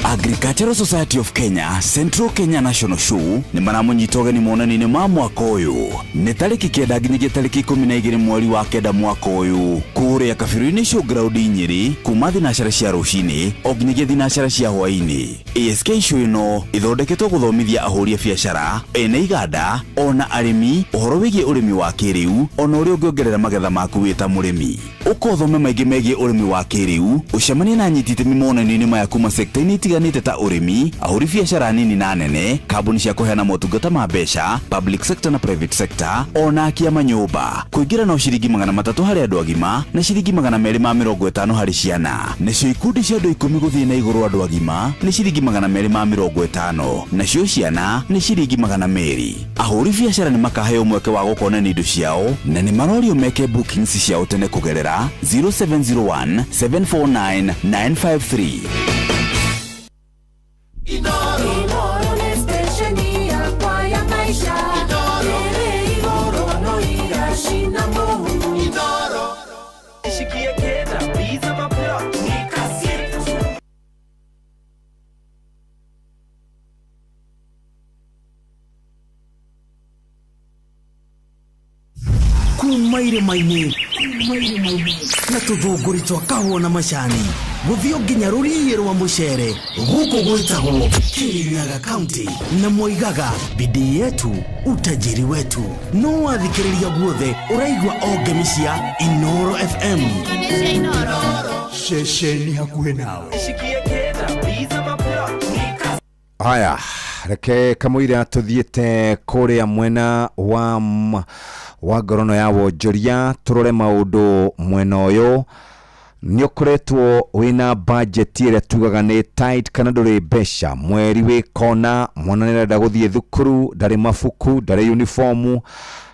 S5: Agricultural Society of Kenya Central Kenya National Show nĩ maramũnyita ũgeni monanio-inĩ ma mwaka ũyũ nĩ tarĩki 9 nginyagia tarĩki 12 mweri wa 9 mwaka ũyũ kũrĩa Kabiru-inĩ Showground Nyĩrĩ kuma thinacara cia rũcinĩ o nginyagia thinacara cia hwaĩ-inĩ. ASK show ĩno ĩthondeketwo gũthomithia ahũri a biacara ene iganda ona arĩmi ũhoro wĩgiĩ ũrĩmi wa kĩrĩu ona ũrĩa ũngĩongerera magetha maku wĩ ta mũrĩmi. Ũkothome maingĩ megiĩ ũrĩmi wa kĩrĩu ũcemanie na anyiti itemi monanio-inĩ maya kuma sekta-inĩ itiganĩte ta ũrĩmi, ahũri biacara nini na nene, kambuni cia kũheana motungata ma mbeca, public sector na private sector, ona akia manyũmba. Kũingĩra no ciringi 300 harĩ andũ agima na ciringi 250 harĩ ciana. Nacio ikundi cia andũ 10 gũthiĩ na igũrũ andũ agima nĩ ciringi 250 nacio ciana nĩ ciringi 200. Ahũri biacara nĩ makaheo mweke wa gũkonania indo ciao na nĩ marorio meke bookings ciao tene kũgerera 0701 749 953.
S2: Inoro nĩ stesheni yakwa ya maisha ĩrĩ igũrũ no iracina mũhu.
S19: Ishikie kenda, biza maplot, nikasitu.
S25: Kuma irĩma-inĩ na tũthũngũri twa kahũa na macani gũthiĩ nginya rũriĩ rwa mũcere gũkũ gwĩtagwo Kirinyaga County na moigaga bidii yetu utajiri wetu. No wathikĩrĩria guothe ũraigua o ngemi cia Inoro FM
S5: ceceni hakuhĩ nawe.
S7: Haya, reke kamũira tũthiĩte kũrĩa mwena wa ngorono ya wonjoria tũrore maũndũ mwena ũyũ. Nĩ ũkoretwo wĩna budget ĩrĩa tugaga nĩ tight kana ndũrĩ mbeca, mweri wĩ kona, mwana nĩ arenda gũthiĩ thukuru, ndarĩ mabuku, ndarĩ uniformu,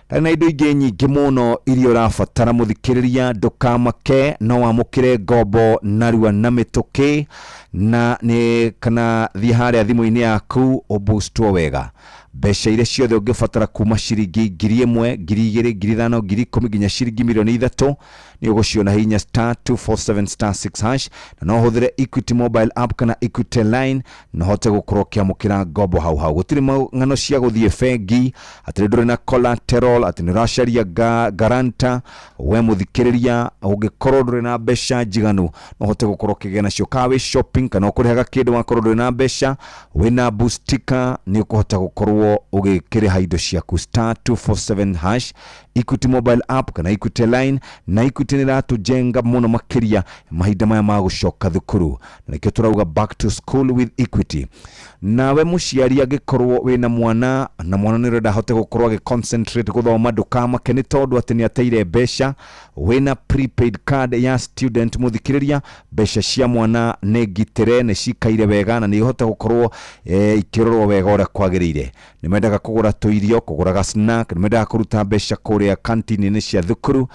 S7: ndarĩ na indo ingĩ nyingĩ mũno iria ũrabatara. Mũthikĩrĩria, ndũkamake, no wamũkĩre ngombo narua na mĩtũkĩ na nĩ kana thiĩ harĩa thimũ-inĩ yaku ũboostwo wega. Mbeca iria ciothe ũngĩbatara kuma ciringi 1,000, 2,000, 5,000, 10,000 nginya ciringi 3,000,000 nĩ ũgũciona hinya star 247 star 6 hash, na no ũhũthĩre Equity mobile app kana Equity line na ũhote gũkorwo ũkĩamũkĩra ngombo hau hau. Gũtirĩ ng'ano cia gũthiĩ bengi atĩ ndũrĩ na collateral, atĩ nĩ ũracaria guarantor. We mũthikĩrĩria, ũngĩkorwo ndũrĩ na mbeca njiganu no ũhote gũkorwo ũkĩgĩa nacio kana wĩ shopping kana ũkũrĩhaga kĩndũ wakorwo ndũrĩ na mbeca, wĩna boostika nĩ ũkũhota gũkorwo ũgĩkĩrĩha indo ciaku star 247 hash. Equity mobile app kana Equity line na Equity nä ratũjenga mũno makĩria mahinda maya ma gũcoka thukuru, na nĩkĩo tũrauga back to school with Equity. Nawe mũciari angĩkorwo wĩna mwana na mwana nĩ ũrenda ahote gũkorwo agĩ concentrate gũthoma, ndũkamake nĩ tondũ atĩ nĩ ateire mbeca. Wĩna prepaid card ya student, mũthikĩrĩria, mbeca cia mwana nĩ ngitĩre, nĩ cikaire wega na nĩ ihote gũkorwo ikĩrorwo wega ũrĩa kwagĩrĩire. Nĩ mendaga kũgũra tũirio, kũgũra ga snack, nĩ mendaga kũruta mbeca kũrĩa kantini-inĩ cia thukuru.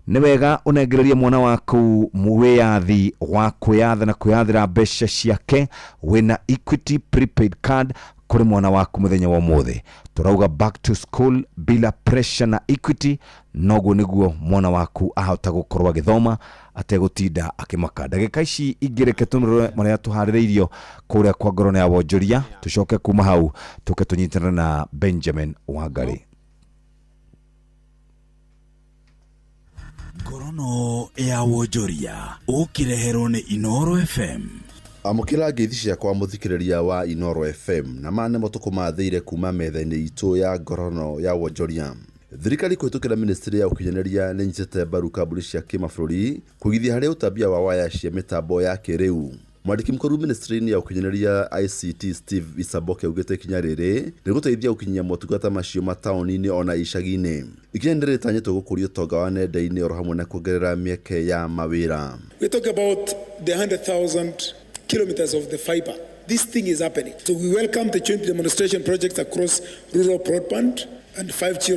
S7: Nĩ wega ũnengererie mwana waku wĩyathi wa kwĩyatha na kwĩyathĩra mbeca ciake wĩna Equity prepaid card kũrĩ mwana waku mũthenya wa ũmũthĩ. Tũrauga back to school bila pressure na Equity, noguo nĩguo mwana waku ahota gũkorwo agĩthoma ategũtinda akĩmaka. Ndagĩka ici ingĩ reke tũrore marĩa tũharĩrĩirio kũrĩa kwa Ngorono ya Wonjoria, tũcoke kuma hau tũke tũnyitane na Benjamin Wangari.
S5: Ngorono ya Wonjoria ũkĩreherwo nĩ Inoro FM.
S11: Amũkĩra ngeithi ciakwa mũthikĩrĩria wa Inoro FM, na ma nĩmo tũkũmathĩire kuma metha-inĩ itũ ya Ngorono ya Wonjoria. Thirikari kũhĩtũkĩra ministry ya ũkinyanĩria nĩ ĩnyitĩte mbaru kambuni cia kĩmabũrũri kũigithia harĩ ũtambia wa waya cia mĩtambo ya kĩrĩu. Mwandĩki mũkũrũ ministry-inĩ ya ũkinyanĩria ICT Steve Isaboke augĩte ikinya rĩrĩ nĩ gũteithia gũkinyia motungata macio mataũni-inĩ ona icagi-inĩ. Ikinya nĩ rĩtanyĩtwo gũkũria ũtonga wa nenda-inĩ oro hamwe na kuongerera mĩeke ya mawĩra.
S13: We talk about the 100,000 kilometers of the fiber. This thing is happening. So we welcome the joint demonstration projects across rural broadband and 5G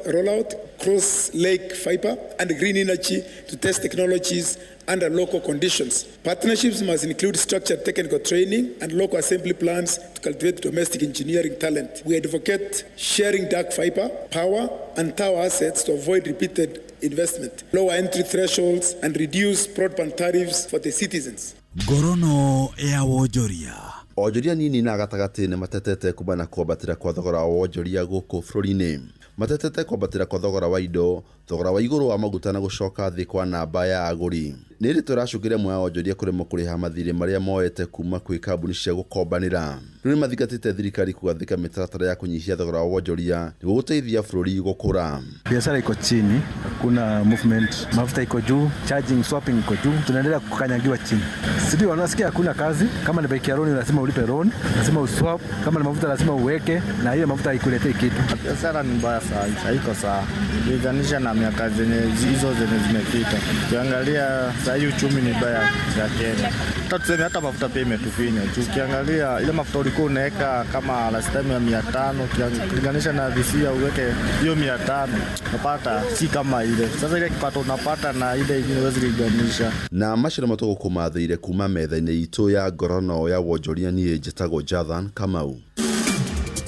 S13: rollout, cross lake fiber and green energy to test technologies under local conditions. Partnerships must include structured technical training and local assembly plans to cultivate domestic engineering talent. We advocate sharing dark fiber, power and tower assets to avoid repeated investment, lower entry thresholds and reduce broadband tariffs for the citizens.
S5: Ngorono ya Wonjoria.
S11: Onjoria nini na gatagatĩ nĩ matetete kumana na kwambatĩra kwa thogora wa wonjoria gũkũ bũrũri-inĩ. Matetete kwambatĩra kwa thogora wa indo, thogora wa igũrũ wa maguta na gũcoka thĩ kwa namba ya agũri. Nĩ rĩ tũracũngĩrĩria muoya wonjoria kũremwo kũrĩha mathirĩ marĩa moete kuma kwĩ kambuni cia gũkombanĩra. Rĩu nĩ mathingatĩte thirikari kũgathĩka mĩtaratara ya kũnyihia thogora wa wonjoria nĩguo gũteithia bũrũri gũkũra.
S14: Biashara iko chini, hakuna movement, mafuta iko juu, charging swapping iko juu, tunaendelea kukanyagiwa chini. Sijui wanasikia hakuna kazi, kama ni bike ya loan lazima ulipe loan, lazima uswap, kama ni mafuta lazima uweke, na hiyo mafuta haikuletei kitu.
S15: Biashara ni mbaya sana, haiko sawa. Ukilinganisha na miaka zenye hizo zenye zimepita. Ukiangalia sasa hii uchumi ni mbaya ya Kenya. Hata tuseme hata mafuta pia imetufinya. Ukiangalia ile mafuta ulikuwa unaweka kama last time ya 500, ukilinganisha na this year uweke hiyo 500, unapata si kama ile. Sasa ile kipato unapata na ile ingine huwezi linganisha.
S11: Na macio nĩmo tũgũkũmathĩire kuma metha-inĩ itũ ya Ngorono ya Wonjoria. Niĩ njĩtagwo Jathan Kamau.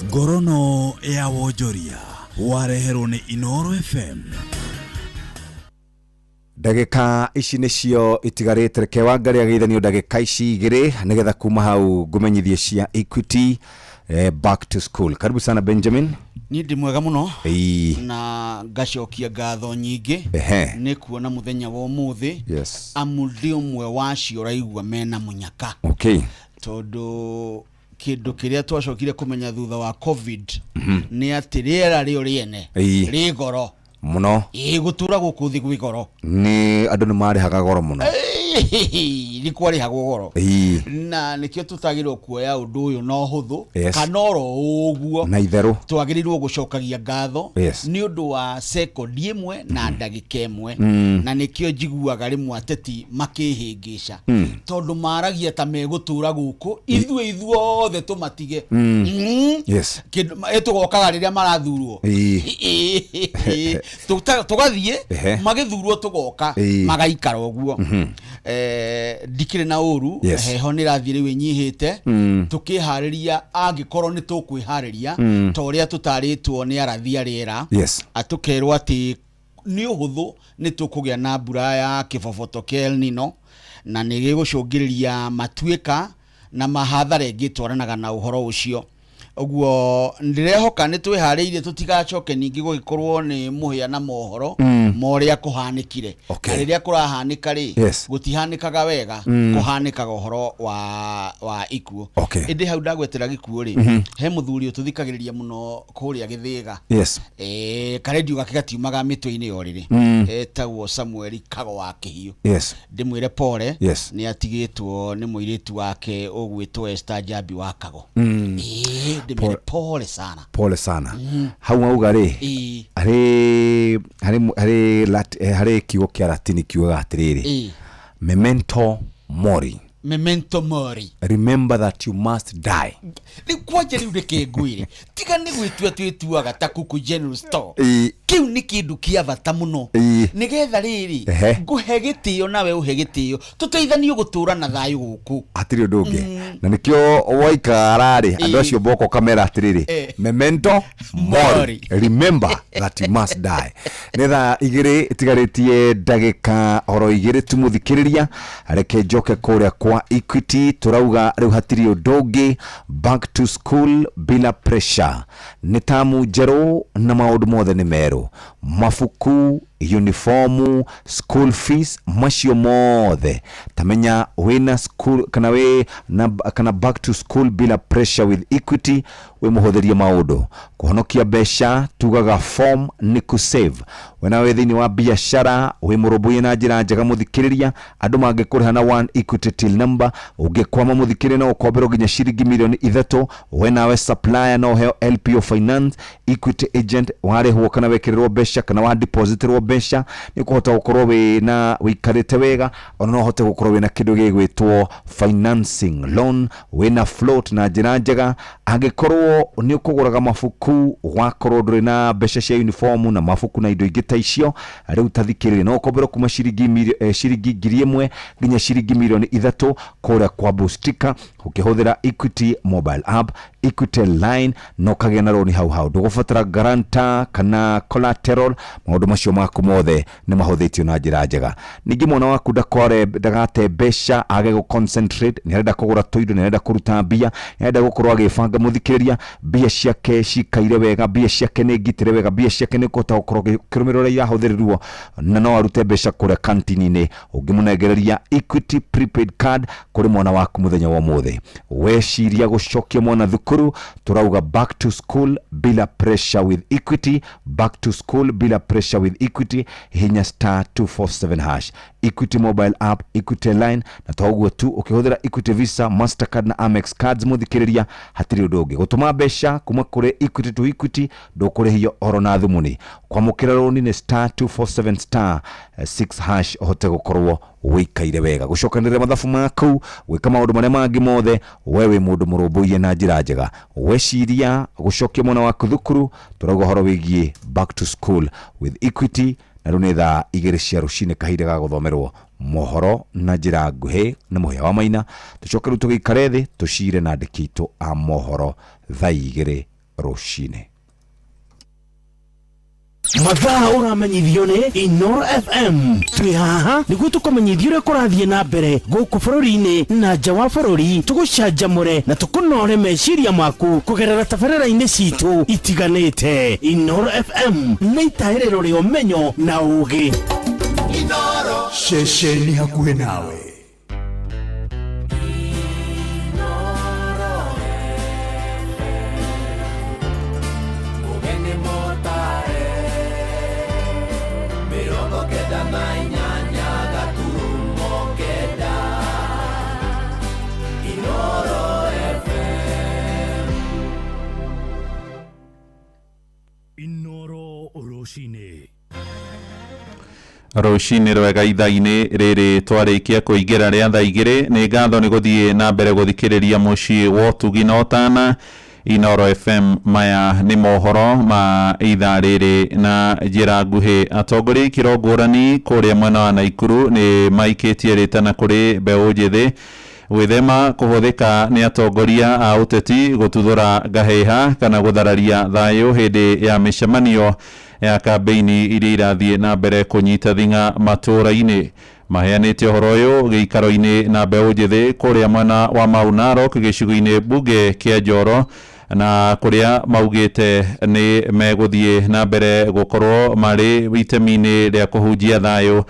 S5: Ngorono ya Wonjoria wareherwo nĩ Inoro FM.
S7: Ndagĩka ici nĩcio itigarĩte, reke Wangari ageithanio ndagĩka ici igĩrĩ nĩgetha kuma hau ngũmenyithie cia Equity back to school. Karibu sana Benjamin.
S24: Niĩ ndĩ mwega mũno na ngacokia ngatho nyingĩ nĩ kuona mũthenya wa ũmũthĩ.
S7: Yes.
S24: Amu ndĩ ũmwe wacio ũraigua mena mũnyaka.
S7: Okay.
S24: Tondũ kĩndũ kĩrĩa twacokire kũmenya thutha wa COVID nĩ atĩ rĩera rĩo rĩene rĩ goro
S7: mũno.
S24: Ĩĩ, gũtũra gũkũ thĩ gwĩ goro.
S7: Nĩ andũ nĩ marĩhaga goro mũno.
S24: Nĩ kwarĩhagwo goro. Na nĩkĩo tũtagĩrĩirwo kuoya ũndũ ũyũ na ũhũthũ kana oro ũguo
S7: na itherũ.
S24: Twagĩrĩirwo gũcokagia ngatho nĩ ũndũ wa sekondi ĩmwe na ndagĩka ĩmwe. Na nĩkĩo njiguaga rĩmwe ateti makĩhĩngĩca tondũ maragia ta megũtũra gũkũ ithuĩ ithuothe tũmatige. Kĩndũ tũgokaga rĩrĩa marathurwo tũgathiĩ magĩthurwo tũgoka magaikara ũguo. Ndikĩrĩ na ũru, heho nĩ ĩrathiĩ rĩu ĩnyihĩte, tũkĩharĩria angĩkorwo nĩ tũkwĩharĩria ta ũrĩa tũtarĩtwo nĩ arathi a rĩera. Atũkerwo atĩ nĩ ũhũthũ nĩ tũkũgĩa na mbura ya kĩboboto kĩa El Nino na nĩ gĩgũcũngĩrĩria matuĩka na mahathara ĩngĩ twaranaga na ũhoro ũcio. Ũguo ndĩrehoka nĩ twĩharĩirie tũtigacoke ningĩ gũgĩkorwo nĩ mũhĩa na mohoro ma ũrĩa kũhanĩkire. Na rĩrĩa kũrahanĩka rĩ, gũtihanĩkaga wega, kũhanĩkaga ũhoro wa ikuũ. Ĩndĩ hau ndagwetera gĩkuũ rĩ, he mũthuri ũtũthikagĩrĩria mũno kũrĩa Gĩthĩga. Karendio gake gatiumaga mĩtwe-inĩ ya ũrĩrĩ. Etagwo Samuel Kago wa Kĩhiũ. Ndĩmwĩre pole, nĩ atigĩtwo nĩ mũirĩtu wake ũgwĩtwo Esther Njambi wa Kago. Ndĩmwĩre pole sana.
S7: Pole sana. Hau auga rĩ, harĩ kiugo kĩa Latini kiugaga atĩrĩrĩ, memento mori.
S24: Memento mori.
S7: Remember that you must die.
S24: Rĩu kwanja rĩu reke ngwĩre, tiga nĩ gwĩtua twĩtuaga ta kuku General Store. Kĩu nĩ kĩndũ kĩa bata mũno. Nĩgetha rĩrĩ, ngũhe gĩtĩo nawe ũhe gĩtĩo, tũteithanio gũtũra na thayũ gũkũ.
S7: Hatirĩ ũndũ ũngĩ. Na nĩkĩo waikara rĩ, andũ acio boka ũkamera atĩrĩrĩ, memento mori. Remember that you must die. Nĩ thaa 2 itigarĩtie ndagĩka oro 2 tu mũthikĩrĩria, reke njoke kũrĩa kwa Equity. Tũrauga rĩu hatirĩ ũndũ ũngĩ, back to school bila pressure. Nĩ tamu njerũ na maũndũ mothe nĩ merũ, mabuku, uniformu, school fees, macio mothe. Tamenya wĩna school kana wĩ na kana back to school bila pressure with Equity, wĩ mũhũthĩrie maũndũ. Kũhonokia mbeca tugaga form nĩ kũ save. Wena wĩ thĩinĩ wa biacara, wĩ mũrũmbũiye na njĩra njega mũthikĩrĩria, andũ mangĩkũrĩha na one Equity till number, ũngĩkwama mũthikĩrĩria no ũkomberwo nginya ciringi milioni 3. We nawe supplier no ũheo LPO finance, Equity agent warĩhwo kana wekĩrĩrwo mbeca kana wa depositĩrwo mbeca, nĩ ũkũhota gũkorwo wĩna wĩikarĩte wega, ona no ũhote gũkorwo wĩna kĩndũ gĩgwĩtwo financing loan, wĩna float na njĩra njega. Angĩkorwo nĩ ũkũgũraga mabuku, wakorwo ndũrĩ na mbeca cia uniform na mabuku na indo ingĩ ta icio, rĩu ta thikĩrĩria, no ũkomberwo kuma ciringi 1,000 nginya ciringi milioni 3 kũrĩa kwa Boostika ũkĩhũthĩra Equity mobile app, Equity line, na ũkagĩa na roni hau hau. Ndũgũbatara guarantor kana collateral, maũndũ macio maku mothe nĩ mahũthĩtio na njĩra njega. Ningĩ mwana waku ndakore ndagate mbeca age gũ concentrate, nĩ arenda kũgũra tũindo, nĩ arenda kũruta mbia, nĩ arenda gũkorwo agĩbanga mũthikĩrĩria, mbia ciake cikaire wega, mbia ciake nĩ ngitĩre wega, mbia ciake nĩ kũhota gũkorwo kĩrũmĩrĩro ũrĩa irahũthĩrĩrwo, na no arute mbeca kũrĩa kantini-inĩ. Ũngĩmũnengereria Equity prepaid card kũrĩ mwana waku mũthenya wa ũmũthĩ, weciria gũcokia mwana thukuru, tũrauga back to school bila pressure with Equity. Back to school bila pressure with Equity. Hinya star 247 hash, Equity mobile app, Equity line, na toguo tu ũkĩhũthĩra Equity Visa, Mastercard na Amex cards mũthikĩrĩria, hatirĩ ũndũ ũngĩ. Gũtũma mbeca kuma kũrĩ Equity to Equity ndũkũrĩhio oro na thumuni. Kwamũkĩra rũni nĩ star 247 star 6 hash, ũhote gũkorwo wĩikaire wega, gũcokanĩrĩria mathabu maku, gwĩka maũndũ marĩa mangĩ mothe, we wĩ mũndũ mũrũmbũiye na njĩra njega. Weciria gũcokia mwana waku thukuru, tũrauga ũhoro wĩgiĩ back to school with Equity. Na rĩu nĩ thaa 2 cia rũcinĩ, kahinda ga gũthomerwo mohoro na njĩra nguhĩ nĩ Mũhĩa wa Maina. Tũcoke rĩu tũgĩikare thĩ tũcire na andĩki aitũ a mohoro thaa 2 rũcinĩ.
S12: Mathaa ũramenyithio nĩ Inoro FM. Twĩ haha nĩguo tũkũmenyithie ũrĩa kũrathiĩ na mbere gũkũ bũrũri-inĩ na nja wa bũrũri, tũgũcanjamũre na tũkũnore meciria maku kũgerera tabarĩra-inĩ citũ itiganĩte. Inoro FM nĩ itaĩrĩro rĩa ũmenyo na ũũgĩ.
S10: Ceceni hakuhĩ nawe.
S4: Rũcinĩ rwega ithaa-inĩ rĩrĩ twarĩkia kũingĩra rĩa thaa 2. Nĩ ngatho nĩ gũthiĩ na mbere gũthikĩrĩria mũciĩ wa ũtugi na ũtana Inoro FM. Maya nĩ mohoro ma ithaa rĩrĩ na njĩra nguhĩ. Atongoria ikĩro ngũrani kũrĩa mwena wa Naikuru nĩ maikĩtie rĩtana kũrĩ mbeũ njĩthĩ gwĩthema kũhũthĩka nĩ atongoria a ũteti gũtuthũra ngahĩha kana gũthararia thayũ hĩndĩ ya mĩcemanio ya kambĩini iria irathiĩ na mbere kũnyita thing'a matũũra-inĩ. Maheanĩte ũhoro ũyũ gĩikaro-inĩ na mbeũ njĩthĩ kũrĩa mwena wa Mau Narok gĩcigo-inĩ mbunge kĩa Njoro Na kũrĩa maugĩte nĩ megũthiĩ na mbere gũkorwo marĩ itemi-inĩ rĩa kũhunjia thayũ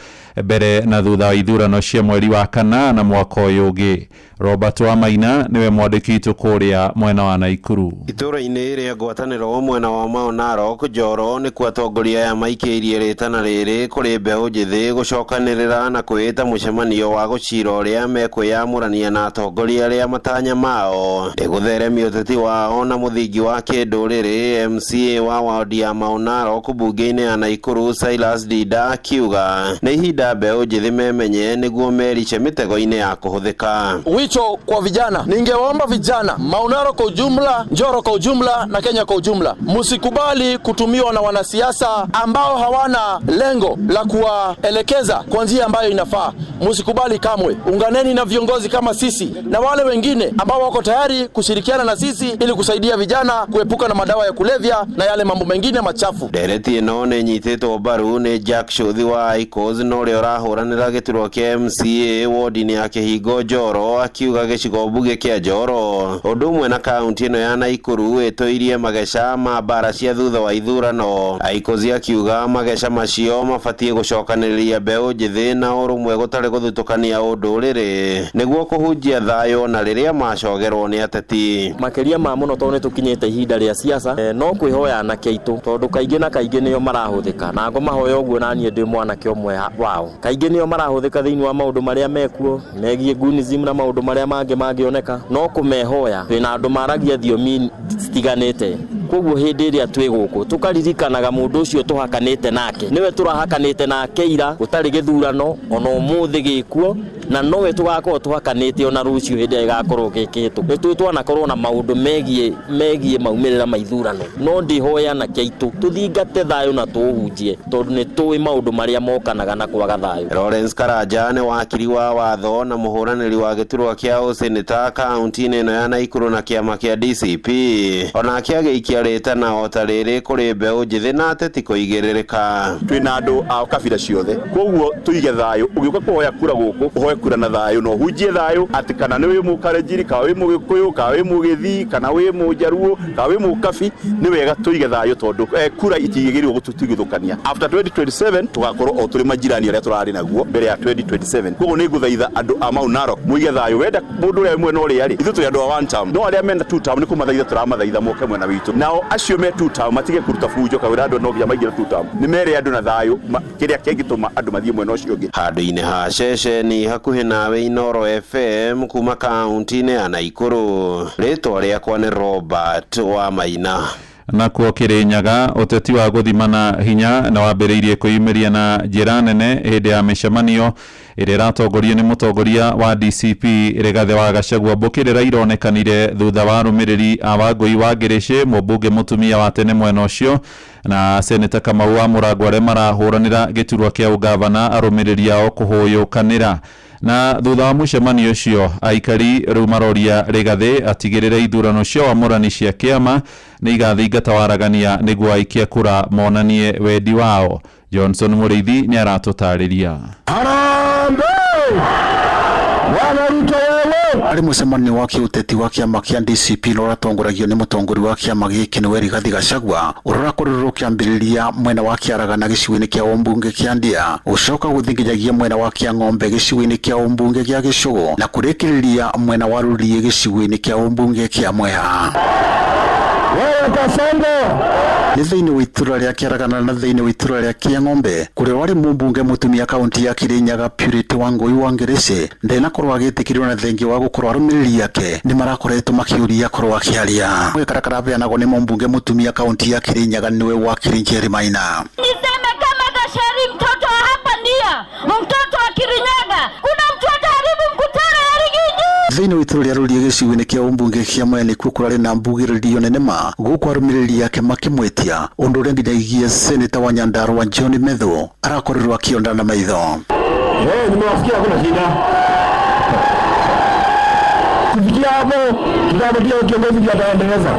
S4: mbere na thutha wa ithurano cia mweri wa kana na mwaka ũyũ ũngĩ. Robert Wamaina niwe mwandĩki witũ kũrĩa mwena wa Naikuru.
S17: Itũra-inĩ rĩa ngwatanĩro mwena wa Mau Narok Njoro nĩkuo atongoria aya maikĩirie rĩtana rĩrĩ kũrĩ mbeũ njĩthĩ gũcokanĩrĩra na kwĩĩta mũcemanio wa gũcira ũrĩa mekwĩyamũrania na atongoria arĩa matanya mao nĩ gũtheremia ũteti wao na mũthingi wa kĩndũrĩrĩ. MCA wa wadi ya Mau Narok mbunge-inĩ ya Naikuru Silas Dinda akiuga nĩ ihinda mbeũ njĩthĩ memenye nĩguo meriche mĩtego-inĩ ya kũhũthĩka.
S18: Wito kwa vijana, ningewaomba vijana Mau Narok kwa ujumla, Njoro kwa ujumla na Kenya kwa ujumla, msikubali kutumiwa na wanasiasa ambao hawana lengo la kuwaelekeza kwa njia ambayo inafaa. Msikubali kamwe. Unganeni na viongozi kama sisi na wale wengine ambao wako tayari kushirikiana na sisi ili kusaidia vijana kuepuka na madawa ya kulevya na yale mambo mengine machafu.
S17: Ndereti ĩno nĩ ĩnyitĩtwo mbaru nĩ Jack Shuthi wa ICOS na ũrĩa ũrahũranĩra gĩturwa kĩa MCA wodi-inĩ ya Kĩhingo Njoro akiuga gĩcigo mbunge kĩa Njoro ũndũ ũmwe na kaunti ĩno ya Naikuru ĩtũirie mageca ma mbara cia thutha wa ithurano. ICOS akiuga mageca macio mabatiĩ gũcokanĩrĩria mbeũ njĩthĩ na ũrũmwe gũtarĩ gũthutũkania ũndũrĩrĩ nĩguo kũhunjia thayũ na rĩrĩa macogerwo nĩ ateti.
S20: Makĩria ma mũno tondũ nĩ tũkinyĩte ihinda rĩa siasa, no kwĩhoya anake aitũ tondũ kaingĩ na kaingĩ nĩo marahũthĩka na ngomahoya ũguo na niĩ ndĩ mwanake ũmwe wao. Kaingĩ nĩo marahũthĩka thĩinĩ wa maũndũ marĩa mekuo megiĩ gunism na maũndũ marĩa mangĩ mangĩoneka, no kũmehoya twĩna andũ maragia thiomi citiganĩte, koguo hĩndĩ ĩrĩa twĩ gũkũ tũkaririkanaga mũndũ ũcio tũhakanĩte nake nĩwe tũrahakanĩte nake ira gũtarĩ gĩthurano ona ũmũthĩ gĩkuo na nowe tũgakorwo tũhakanĩte ona rũciũ hĩndĩ ĩrĩa ĩgakorwo gĩkĩtwo. Nĩ tũĩ twanakorwo na maũndũ megiĩ maumĩrĩra ma ithurano, no ndĩhoya anake aitũ tũthingate thayũ na tũũhunjie tondũ nĩ tũĩ maũndũ marĩa mokanaga na kwaga thayũ.
S17: Lawrence Karanja nĩ wakiri wa watho na mũhũranĩri wa gĩturwa kĩa ũseneta kaunti-inĩ ĩno ya Naikuru na kĩama kĩa DCP onake agĩikia rĩtana o ta rĩrĩ kũrĩ mbeũ njĩthĩ na ateti kũigĩrĩrĩka.
S21: Twĩna andũ a kabira ciothe, koguo tũige thayũ. Ũgĩũka kũhoya kura gũkũ ũhoe kura na thayũ na ũhunjie thayũ atĩ kana nĩ wĩ mũkalenjini kana wĩ mũgĩkũyũ kana wĩ mũgĩthii kana wĩ mũjaruo kana wĩ mũkabi, nĩ wega tũige thayũ tondũ kura itigĩrĩirwo gũtũtigithũkania. After 2027 tũgakorwo o tũrĩ majirani arĩa tũrarĩ naguo mbere ya 2027. Koguo nĩ ngũthaitha andũ a Mau Narok mũige thayũ. Wenda mũndũ ũrĩa mwena ũrĩa rĩ, ithuĩ tũrĩ andũ a one term, no arĩa mena two term nĩ kũmathaitha tũramathaitha moke mwena witũ, nao acio me two term matige kũruta bunjo kawĩra andũ no nginya maingĩre two term, nĩ mere andũ na thayũ kĩrĩa kĩngĩtũma andũ mathiĩ mwena ũcio ũngĩ.
S17: Handũ-inĩ ha ceceni hakuhĩ nawe Inooro FM kuma kaunti-inĩ ya Naikuru, rĩtwa rĩakwa nĩ Robert Wamaina.
S4: Nakuo Kĩrĩnyaga ũteti wa gũthimana hinya na wambĩrĩirie kwĩyumĩria na njĩra nene hĩndĩ ya mĩcemanio ĩrĩa ĩratongorio nĩ mũtongoria wa DCP Rigathĩ wa Gachagua. Mbũkĩrĩra ironekanire thutha wa arũmĩrĩri a Wangũi wa Ngĩrĩcĩ, mũmbunge mũtumia wa tene mwena ũcio na seneta Kamau wa Mũrango arĩa marahũranĩra gĩturwa kĩa ũgavana arũmĩrĩri ao kũhũyũkanĩra. Na thutha wa mũcemanio ũcio aikari rĩu maroria Rigathĩ atigĩrĩre ithurano cia wamũrani cia kĩama nĩ igathingata waragania nĩguo aikia kura monanie wendi wao. Johnson Mũrĩithi nĩ aratũtarĩria.
S22: Harambee! Bwana Ruto wewe!
S26: Arĩ mũcemanio wa kĩũteti wa kĩama kĩa DCP na ũratongoragio nĩ mũtongoria wa kĩama gĩkĩ nĩwe Rigathĩ Gachagua, ũrĩa ũrakorirwo ũkĩambĩrĩria mwena wa Kĩaragana gĩcigo-inĩ kĩa ũmbunge kĩa Ndia, ũcoka gũthiĩ nginyagia mwena wa Kĩang'ombe gĩcigo-inĩ kĩa ũmbunge gĩa Gĩcũgũ, na kũrĩkĩrĩria mwena wa Rũriĩ gĩcigo-inĩ kĩa ũmbunge kĩa Mwea.
S22: Wewe Kasongo!
S26: Nĩ thĩinĩ wa itũra rĩa Kĩaragana na thĩinĩ wa itũra rĩa Kĩang'ombe kũrĩa warĩ mũmbunge mũtumia kaunti ya Kĩrĩnyaga Purity Wangũi wa Ngĩrĩcĩ ndenakorwo agĩtĩkĩrwo na thengia wa gũkorwo arũmĩrĩri ake nĩ marakoretwo makĩũria korwo akĩaria. Gĩkara karaheanagwo nĩ mũmbunge mũtumia kaunti ya Kĩrĩnyaga nĩwe wakiri Njeri Maina.
S27: Niseme kama Gacheri mtoto wa hapa Ndia, mtoto wa Kirinyaga, kuna mtu ataharibu mkutano ya Rigiji.
S26: Thĩinĩ wa itũra rĩa Rũriĩ gĩcigo-inĩ kĩa ũmbunge kĩa Mwea nĩkuo kũrarĩ na mbugĩrĩrio nene ma gũkũ arũmĩrĩri ake makĩmwĩtia ũndũ ũrĩa nginyagia seneta wa Nyandarua John Methu arakorirwo akĩonda na maitho.
S22: Nimewasikia hakuna shida. Kufikia hapo tutapatia kiongozi ndiye ataendeleza.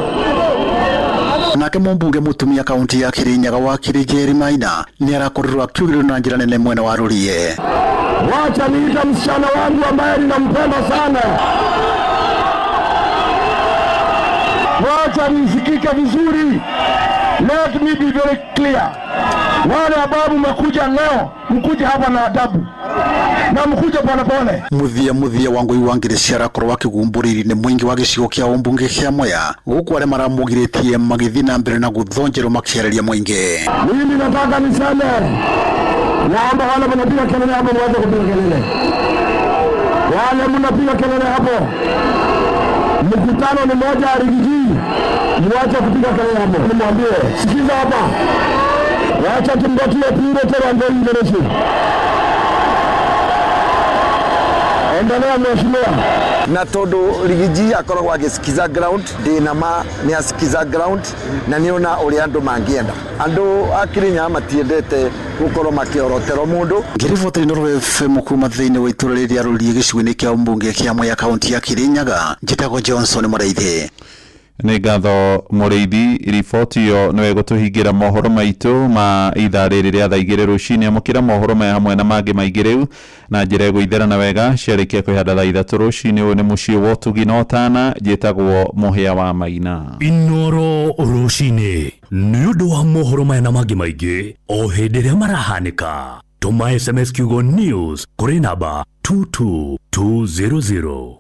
S26: Nake mũmbunge mũtumia kaunti ya Kĩrĩnyaga wakiri Njeri Maina nĩ arakorirwo akiugĩrĩrio na njĩra nene mwena wa Rũriĩ.
S22: Wacha niita msichana wangu ambaye ninampenda sana. Wacha Wacha nisikike vizuri. Let me be very clear. Wale ambao mmekuja leo, mkuje hapa na adabu na mkuje polepole.
S26: Muthia muthia wa ngui wa ngirĩ arakorwo akĩgumbũrĩri nĩ mũingĩ wa gĩcigo kĩa ũmbunge kĩa Mwea gũkũ arĩa maramũgirĩtie magĩthiĩ na mbere na gũthonjerwo makĩarĩria mũingĩ.
S22: Mimi nataka niseme, naomba wale mnapiga kelele hapo mwache kupiga kelele. Wale mnapiga kelele hapo, mkutano ni moja ya Rigiji, mwache kupiga kelele hapo. Nimwambie, sikiza hapa, wacha tumbatie pire tena ndio ingeresi. Endelea mheshimiwa.
S1: Na tondu Rigiji akoragwo agĩsikiza ground, ndĩna ma nĩ asikiza ground na nĩona ũrĩa andũ mangĩenda. Andũ a Kirinyaga matiendete gũkorwo makĩoroterwo mũndũ.
S26: Ngĩribotera Inooro FM kuma thĩinĩ wa itũra rĩrĩa rũriĩ gĩcigo-inĩ kĩa ũmbunge kĩa Mwea kaunti ya Kirinyaga, njĩtagwo Johnson Mũraithi.
S4: Nĩ ngatho Mũrĩithi, riboti ĩyo nĩwe ĩgũtũhingĩra mohoro maitũ ma ithaa rĩrĩ rĩa thaa igĩrĩ rũcinĩ. Amũkĩra mohoro maya hamwe na mangĩ maingĩ rĩu na njĩra ĩgũitherana wega ciarĩkia kwĩhanda thaa ithatũ rũcinĩ. Ũyũ nĩ mũciĩ wa ũtugi na ũtana, njĩtagwo Mũhĩa wa Maina.
S12: Inooro rũcinĩ nĩ ũndũ wa mohoro maya na mangĩ maingĩ o hĩndĩ ĩrĩa marahanĩka. Tũma SMS kiugo news kũrĩ namba 22200.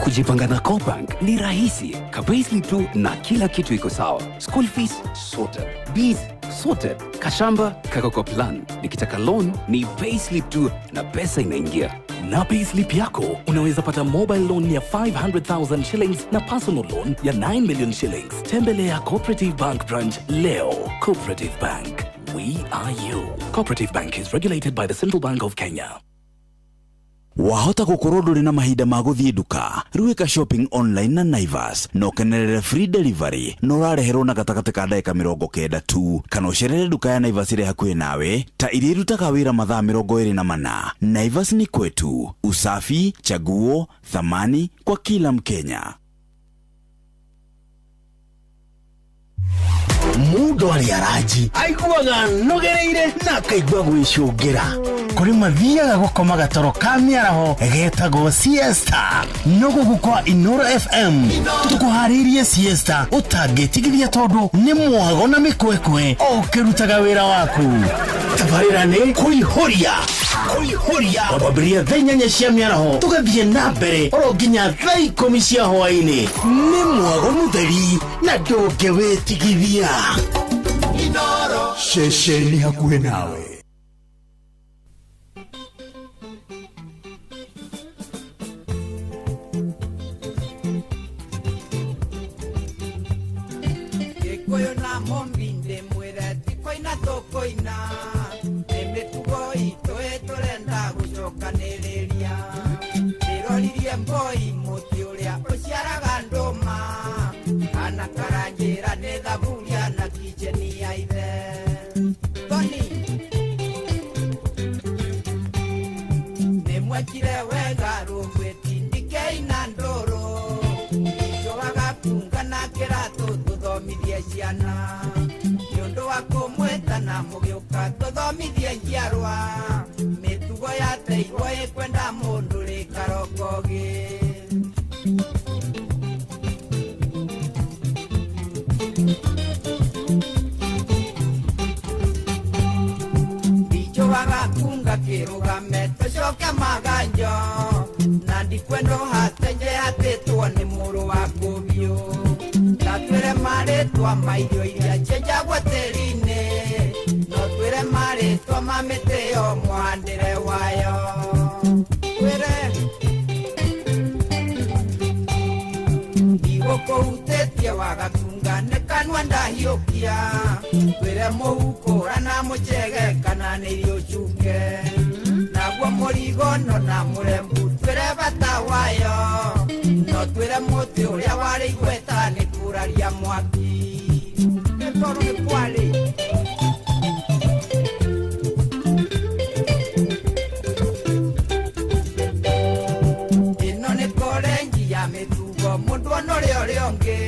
S3: Kujipanga na CoBank ni rahisi. Ka-payslip tu na kila kitu iko sawa. School fees sorted, bees sorted, kashamba kako kwa plan. Nikitaka loan ni payslip tu na pesa inaingia.
S12: Na payslip yako unaweza pata mobile loan ya 500,000 shillings na personal loan ya 9 million shillings. Tembelea Cooperative Bank branch leo. Cooperative Bank, we are you. Cooperative Bank is regulated by the Central Bank of Kenya.
S5: Wahota gukorwo ndũrĩ na mahinda ma gũthiĩ nduka, rĩu ĩka shopping online na Naivas na ũkenerere free delivery na ũrareherwo na gatagatĩ ka ndagĩka 90 tu, kana ũcerere nduka ya Naivas ĩrĩa hakuhĩ nawe ta iria irutaga wĩra mathaa 24. Naivas ni kwetu, usafi, chaguo, thamani kwa kila Mkenya.
S25: Mundu arĩ aranji aiguaga nogereire na akaigua gwĩcũngĩra. Kũrĩ mathiaga gũkoma gatoro ka mĩaraho getagwo siesta. No gũkũ kwa Inooro FM tũkũharĩirie siesta ũtangĩtigithia tondũ nĩ mwago na mĩkwekwe o ũkĩrutaga wĩra waku. Tabarĩra nĩ kũihũria kũihũria kwambĩrĩria thaa 8 cia mĩaraho tũgathiĩ na mbere oro nginya thaa 10 cia hwaĩ-inĩ. Nĩ mwago mũtheri na ndũngĩwĩtigithia.
S10: Ceceni hakuhĩ nawe.
S19: Gĩkũyũ na Mũmbinde mwĩre ti kũina tũkũina, nĩ mĩtugo itũ ĩtũrenda gũcokanĩrĩria. Ndĩroririe mboi mũtĩ ũrĩa ũciaraga ndũma, kana karanjĩra nĩ thaburia na kicheni ya ithe. Toni nĩ mwekire wega rũgwĩtindĩkei na ndũrũ, njũaga kunga na kĩratũ tũthomithie ciana. Nĩ ũndũ wa kũmwĩtana mũgĩũka tũthomithie njiarwa, mĩtugo yateirwo ĩkwenda mũndũ rĩ karokogĩ. Ndichowaga kunga kĩrũgame tũcoke maganjo, na ndikwendwo hatenje hatĩtwo nĩ mũrũ wa kũbiũ. Ndatwĩre marĩtwa ma irio iria cienjagwo tĩri-inĩ, no twĩre marĩtwa ma mĩtĩ yo mũhandĩre wayo. Twĩre ndigũkũhutĩtie wagatunga nĩ kanua ndahiũkia, twĩre mũhukũra na mũchege kana nĩ irio cuke, naguo mũrigono na mũrembu twĩre bata wayo, no twĩre mũtĩ ũrĩa warĩ igweta nĩ kũraria mwaki. Nĩ tondũ nĩ kwarĩ. Ĩno nĩ korenji ya mĩtugo mũndũ ona ũrĩa ũrĩa ũngĩ,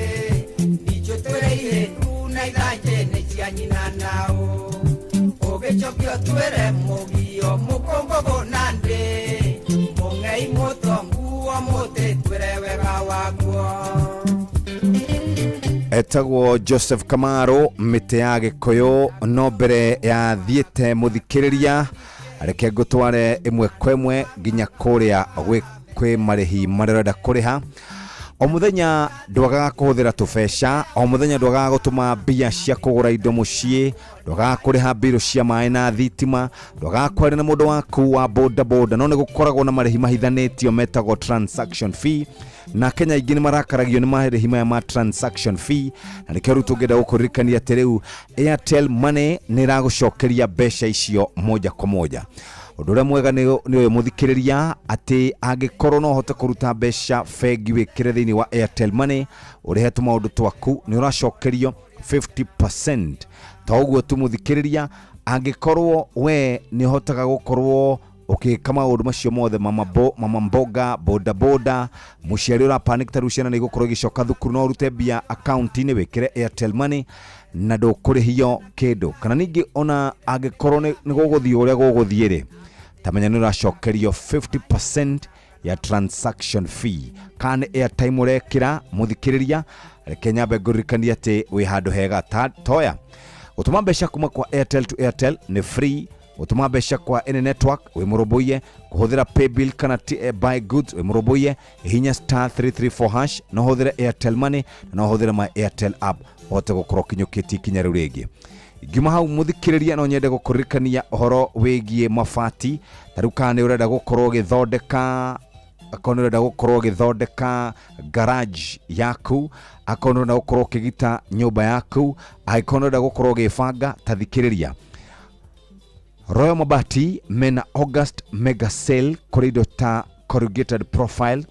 S19: Ithuĩ twĩre ihĩtu na ithanjĩ nĩ cia nyina nao. Ũgĩcokio twĩre mũgio mũkũngũgũ na ndĩ. Mũng'ei mũtongu o mũtĩ twĩre wega waguo.
S7: Etagwo Joseph Kamaro mĩtĩ ya Gĩkũyũ no mbere ya thiĩte mũthikĩrĩria reke ngũtware ĩmwe kwa ĩmwe nginya kũrĩa kwĩ marĩhi marĩa ũrenda kũrĩha. O mũthenya ndwagaga kũhũthĩra tũbeca, o mũthenya ndwagaga gũtũma mbia cia kũgũra indo mũciĩ, ndwagaga kũrĩha mbirũ cia maĩ na thitima, ndwagaga kwaria na mũndũ waku wa boda boda, no nĩ gũkoragwo na marĩhi mahithanĩtio metagwo transaction fee. Na Kenya aingĩ nĩ marakaragio nĩ marĩhi maya ma transaction fee, na nĩkĩo rĩu tũngĩenda gũkũririkania atĩ rĩu Airtel Money nĩ ĩragũcokeria mbeca icio moja kwa moja. Ũndũ ũrĩa mwega nĩ ũyũ mũthikĩrĩria, atĩ angĩkorwo no ũhote kũruta mbeca bengi wĩkĩre thĩinĩ wa Airtel Money ũrĩhe tũmaũndũ twaku nĩ ũracokerio 50%. Ta ũguo tu mũthikĩrĩria, angĩkorwo we nĩ ũhotaga gũkorwo ũgĩka maũndũ macio mothe, mama mboga, boda boda, mũciari ũra panic ta rĩu ciana nĩ igũkorwo igĩcoka thukuru, no ũrute mbia akaunti-inĩ wĩkĩre Airtel Money na ndũkũrĩhio kĩndũ. Kana ningĩ ona angĩkorwo nĩ gũgũthiĩ ũrĩa gũgũthiĩ rĩ, ta menya nĩ ũracokerio 50% ya transaction fee. Kana nĩ airtime ũrekĩra mũthikĩrĩria, reke nyambe ngũririkanie atĩ wĩ handũ hega. Toya gũtũma mbeca kuma kwa Airtel to Airtel nĩ free, gũtũma mbeca kwa any network wĩ mũrũmbũiye, kũhũthĩra paybill kana buy goods wĩ mũrũmbũiye, hihinya star 334 hash, no ũhũthĩre Airtel Money na no ũhũthĩre my Airtel app ũhote gũkorwo ũkinyũkĩtie ikinya rĩu rĩngĩ. Ngiuma hau mũthikĩrĩria, no nyende gũkũririkania ũhoro wĩgiĩ mabati. Ta rĩu kana nĩ ũrenda gũkorwo ũgĩthondeka, akorwo nĩ ũrenda gũkorwo ũgĩthondeka garage yaku, akorwo nĩ ũrenda gũkorwo ũkĩgita nyũmba yaku, angĩkorwo nĩ ũrenda gũkorwo ũgĩbanga, ta thikĩrĩria. Royal Mabati mena August mega sale kũrĩ indo ta corrugated profile,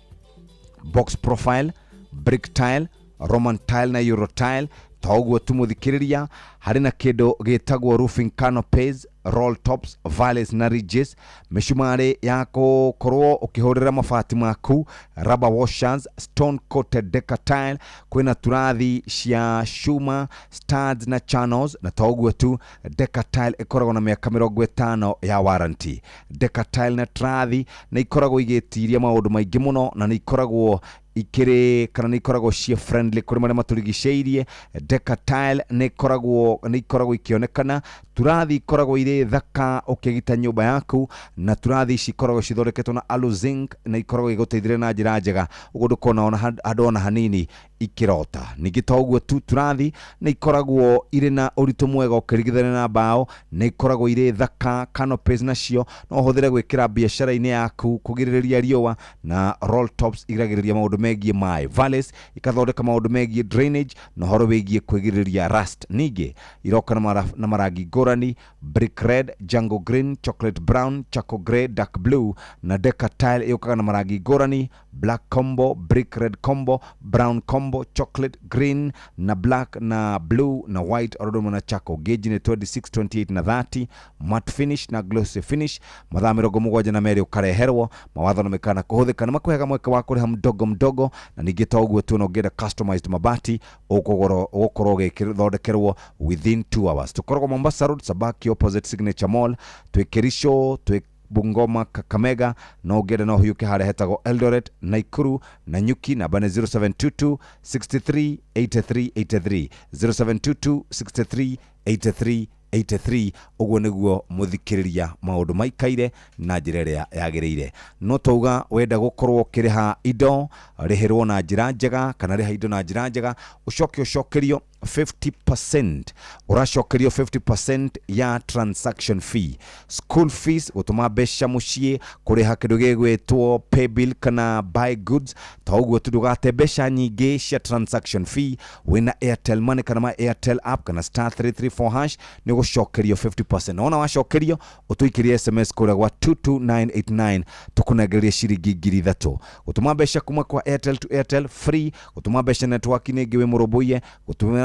S7: box profile, brick tile, Roman tile na Euro tile. Ta ũguo tu mũthikĩrĩria, harĩ na kĩndũ gĩtagwo roofing canopies, roll tops, valleys na ridges, mĩcumarĩ ya gũkorwo ũkĩhũrĩra mabati maku, rubber washers, stone coated deca tile, kwĩna turathi cia cuma, studs na channels. Na ta ũguo tu deca tile ĩkoragwo na mĩaka 50 ya warranty. Deca tile na turathi nĩ ikoragwo igĩtiria maũndũ maingĩ mũno, na nĩ ikoragwo ikĩrĩ kana nĩ ikoragwo ciĩ friendly kũrĩ marĩa matũrigicĩirie. Deca tile nĩ ikoragwo ikĩonekana, turathi ikoragwo irĩ thaka ũkĩgita nyũmba yaku, na turathi ici ikoragwo cithondeketwo na alu zinc na ikoragwo igũteithĩrĩria na njĩra njega, ũguo ndũkona ona handũ ona hanini ikĩrota. Ningĩ to ũguo tu, turathi nĩ ikoragwo irĩ na ũritũ mwega ũkĩringithania na mbaũ, nĩ ikoragwo irĩ thaka. Canopies nacio no ũhũthĩre gwĩkĩra biacara-inĩ yaku kũgirĩrĩria riũa, na roll tops igiragĩrĩria maũndũ megiĩ maĩ, valleys ikathondeka maũndũ megiĩ drainage na ũhoro wĩgiĩ kwĩgirĩrĩria rust. Ningĩ iroka na marangi ngũrani, brick red, jungle green, chocolate brown, charcoal grey, dark blue, na deca tile yũkaga na marangi ngũrani, black combo, brick red combo, brown combo, chocolate green na black na blue na white, oro ũndũ ũmwe na charcoal. Gauge nĩ 26, 28 na 30, matte finish na glossy finish. Mathaa 72 ũkareherwo. Mawatho na mĩkana kũhũthĩka nĩ makũheaga mweke wa kũrĩha mdogo mdogo, na ningĩ to ũguo tu, no ũngĩenda customized mabati ũkũgũrwo ũgũkorwo ũgĩthondekerwo within 2 hours. Tũkoragwo Mombasa Road, Sabaki opposite Signature Mall, twĩ Kericho, twĩ Bungoma, Kakamega, no ũngĩenda no ũhiũke harĩa hetagwo Eldoret, Nakuru na Nyuki. Namba nĩ 0722 63 83 83, 0722 63 83 83. Ũguo nĩguo mũthikĩrĩria maũndũ maikaire na njĩra ĩrĩa yagĩrĩire. No tauga wenda gũkorwo ũkĩrĩha indo, rĩhĩrwo na njĩra njega kana rĩha indo na njĩra njega, ũcoke ũcokerio 50%, ũracokerio 50% ya transaction fee, school fees, gũtũma mbeca mũciĩ, kũrĩha kĩndũ gĩgwĩtwo paybill kana buy goods. Ta ũguo tu ndũgate mbeca nyingĩ cia transaction fee. Wĩna Airtel Money kana ma Airtel app kana star 334 hash nĩ ũgũcokerio 50%. Na wona wacokerio ũtũikĩrie SMS kũrĩa gwa 22989 tũkũnengererie ciringi 3000. Gũtũma mbeca kuma kwa Airtel to Airtel free, gũtũma mbeca network-inĩ ĩngĩ wĩ mũrũmbũiye,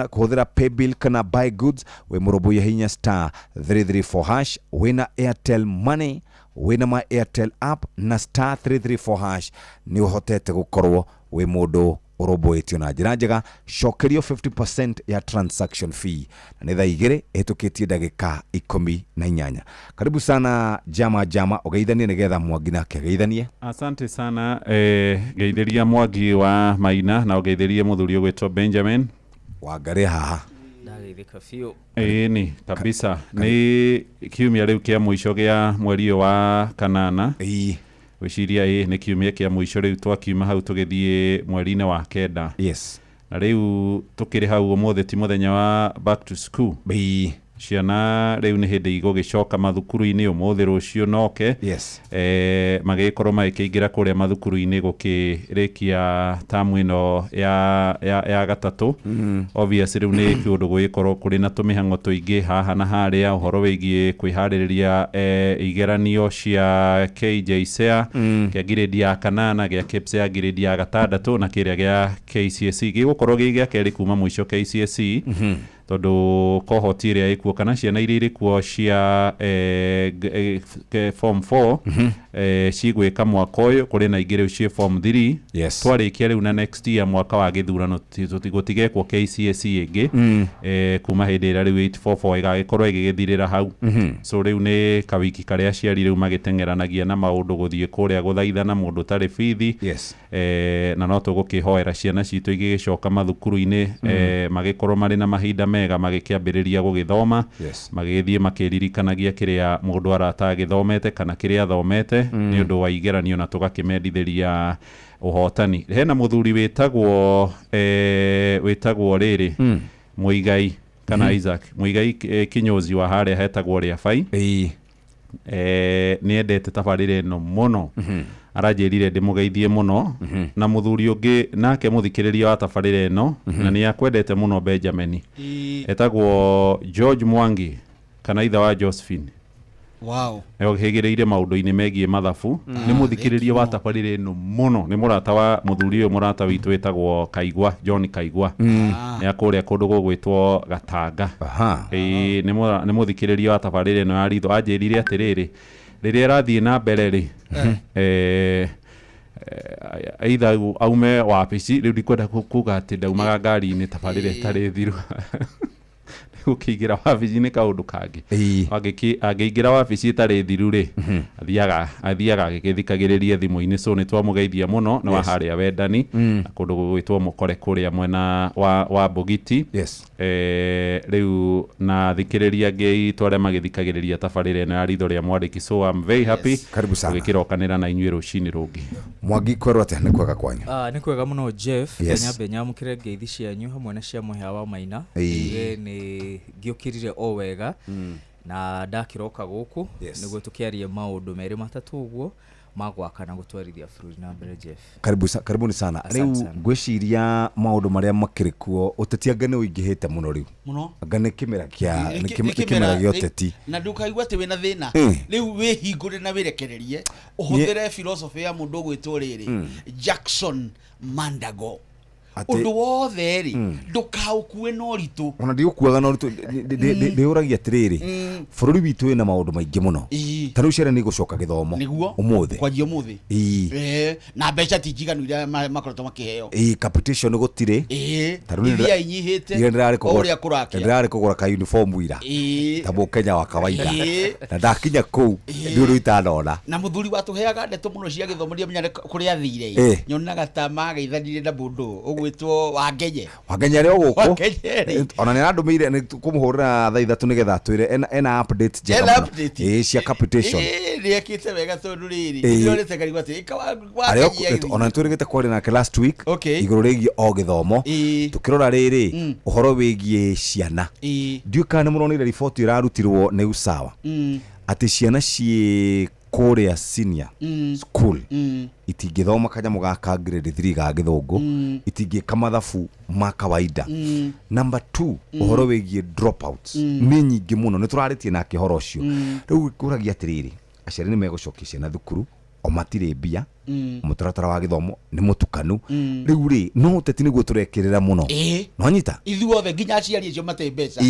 S7: kũhũthĩra paybill kana buy goods wĩ mũrũmbũiye, hinya star 334 hash. Wĩna Airtel Money, wĩna ma Airtel app na star 334 hash nĩ ũhotete gũkorwo wĩ mũndũ Ũrũmbũĩtio na njĩra njega, cokerio 50% ya transaction fee. Na nĩ thaa 2 ĩhĩtũkĩtie ndagĩka 18. Karibu sana Jama Jama, ũgeithanie nĩgetha Mwangi nake ageithanie.
S4: Asante sana, ngeithĩria Mwangi wa Maina na ũgeithĩrie mũthuri ũgwĩtwo Benjamin
S7: Wangarĩ haha.
S2: Ndageithĩka biũ.
S4: Ĩni kabisa, nĩ kiumia rĩu kĩa mũico gĩa mweri ũyũ wa kanana. Gwĩciria ĩ nĩ kiumia kĩa mũico rĩu, twakiuma hau tũgĩthiĩ mweri-inĩ wa kenda. Na rĩu tũkĩrĩ hau, ũmũthĩ ti mũthenya wa back to school? Ciana rĩu nĩ hĩndĩ igũgĩcoka mathukuru-inĩ ũmũthĩ, rũciũ noke. Magĩgĩkorwo magĩkĩingĩra kũrĩa mathukuru-inĩ gũkĩrĩkia tamu ĩno ya gatatũ. Obvious rĩu nĩ kũndũ gũgĩkorwo kũrĩ na tũmĩhang'o tũingĩ haha na harĩa, ũhoro wĩgiĩ kwĩharĩrĩria igeranio cia KJSEA kĩa grade ya kanana, gĩa KPSEA grade ya gatandatũ, na kĩrĩa gĩa KCSE gĩgũkorwo gĩ gĩa kerĩ kuma mũico KCSE, tondũ cohort ĩrĩa ĩkuo kana ciana iria irĩ kuo cia form 4 cigwĩka mwaka ũyũ, kũrĩ na ingĩ rĩu ciĩ form 3. Twarĩkia rĩu na next year mwaka wa gĩthurano gũtigekwo KCSE ĩngĩ kuma hĩndĩ ĩrĩa rĩu 844 ĩgagĩkorwo ĩgĩgĩthirĩra hau. So rĩu nĩ kawiki karĩa aciari rĩu magĩteng'eranagia na maũndũ, gũthiĩ kũrĩa gũthaithana mũndũ ũtarĩ bithi. Na no tũgũkĩhoera ciana citũ igĩgĩcoka mathukuru-inĩ, magĩkorwo marĩ na mahinda mega magĩkĩambĩrĩria gũgĩthoma, magĩgĩthiĩ makĩririkanagia kĩrĩa mũndũ arata agĩthomete kana kĩrĩa athomete nĩ ũndũ wa igeranio, na tũgakĩmendithĩria ũhotani. Hena mũthuri wĩtagwo rĩrĩ Mũigai kana Isaac Mũigai, kinyozi wa harĩa hetagwo Rĩabai. Nĩ endete tabarĩra ĩno mũno, aranjĩrire ndĩmũgeithie mũno. Na mũthuri ũngĩ nake mũthikĩrĩria wa tabarĩra ĩno na nĩ akwendete mũno Benjamin, etagwo George Mwangi kana ithe wa Josephine. Ehĩgĩrĩire maũndũ-inĩ megiĩ mathabu. Nĩ mũthikĩrĩria wa tabarĩra ĩno mũno, nĩ mũrata wa mũthuri ũyũ, mũrata witũ wĩtagwo Kaigwa, John Kaigwa, nĩ akũrĩa kũndũ gũgwĩtwo Gatanga. Ĩĩ, nĩ mũthikĩrĩria wa tabarĩra ĩno ya ritho. Anjĩrire atĩrĩrĩ, rĩrĩa ĩrathiĩ na mbere rĩ, either aume wabici rĩu, ndikwenda kuga atĩ ndaumaga ngari-inĩ tabarĩra ĩtarĩ thiru, gũkĩingĩra wabici nĩ kaũndũ kangĩ. Angĩingĩra wabici ĩtarĩ thiru rĩ, athiaga agĩgĩthikagĩrĩria thimũ-inĩ. So nĩ twamũgeithia mũno, nĩ wa harĩa Wendani na kũndũ gũgwĩtwo Mũkore kũrĩa mwena wa Mbũgiti. Rĩu na thikĩrĩria angĩ aitũ arĩa magĩthikagĩrĩria tabarĩra ĩno ya ritho rĩa mwandĩki, so I'm very happy
S7: Karibu sana.
S4: gũgĩkĩrokanĩra na inyuĩ rũcinĩ rũngĩ.
S7: Mwangi, kwerwo atĩa? Nĩ kwega kwanyu?
S2: Ah, nĩ kwega mũno Jeff. Nyambe nyamũkĩre ngeithi cianyu hamwe na cia mũhĩa wa Maina. Njuge nĩ ngĩũkĩrire o wega na ndakĩroka gũkũ nĩguo tũkĩarie maũndũ merĩ matatũ ũguo ma gwaka na gũtwarithia bũrũri na mbere, Jeff.
S7: Karibu, karibuni sana.
S2: Asante
S7: Rĩu
S2: sana.
S7: ngwĩciria maũndũ marĩa makĩrĩ kuo, ũteti anga nĩ ũingĩhĩte mũno rĩu.
S24: Mũno.
S7: Anga nĩ kĩmera kĩa
S24: Nĩ
S7: nĩ nĩ kĩmera gĩa ũteti.
S24: Na ndũkaigua atĩ wĩna thĩna. Rĩu wĩhingũre na wĩrekererie ũhũthĩre philosophy ya mũndũ ũgwĩtwo rĩrĩ Jackson Mandago. Ũndũ wothe rĩ, ndũkaũkue na ũritũ.
S7: Ona ndigũkuaga na ũritũ, ndĩũragia atĩrĩrĩ, bũrũri witũ wĩna maũndũ maingĩ mũno. Ta rĩu ciana nĩ igũcoka gĩthomo ũmũthĩ.
S24: Kwanjia ũmũthĩ. Na mbeca ti njiganu iria makoretwo makĩheo.
S7: Ĩĩ, capitation gũtirĩ. Ta rĩu
S24: Iria inyihĩte
S7: ira ndĩrarĩ
S24: o
S7: kũgũra
S24: ũrĩa kũrakĩa.
S7: Ndĩrarĩ kũgũra ka uniform ira ta mũkenya wa kawaida, na ndakinya kũu nĩ ũndũ itanona.
S24: Na mũthuri watũheaga ndeto mũno cia gĩthomo, ndiamenya kũrĩa athire. Nyonaga ta mageithanire na mũndũ ũgwĩtwo Wangenye.
S7: Wangenye arĩ o gũkũ.
S24: Wangenye rĩ.
S7: Ona nĩ arandũmĩire nĩ kũmũhũrĩra thaa 3 nĩgetha atwĩre ena update njega
S24: Ena
S7: mũno.
S24: update.
S7: Ĩĩ, cia capitation.
S24: Ĩĩ, nĩekĩte wega tondũ rĩrĩ, nĩndĩronete ngarigwo atĩ ĩka
S7: Arĩ o
S24: Wangenye agĩthiĩ.
S7: Ona nĩtwĩrĩgĩte kwaria nake last week igũrũ rĩgiĩ o gĩthomo. Tũkĩrora rĩrĩ ũhoro wĩgiĩ ciana, ndiũĩ kana nĩ mũronire riboti ĩrarutirwo nĩ Usawa atĩ ciana ciĩ kũrĩa senior school itingĩthoma kanyamũ gaka grade 3 ga gĩthũngũ, itingĩka mathabu ma kawaida. Number 2, ũhoro wĩgiĩ dropouts nĩ nyingĩ mũno, nĩ tũrarĩtie nake ũhoro ũcio. Rĩu kũragia atĩrĩrĩ, aciari nĩ megũcokia ciana thukuru o matirĩ mbia, mũtaratara wa gĩthomo nĩ mũtukanu. Rĩu rĩ, no ũteti nĩguo tũrekĩrĩra mũno. Nwanyita?
S24: Ithuothe nginya aciari acio matarĩ mbeca.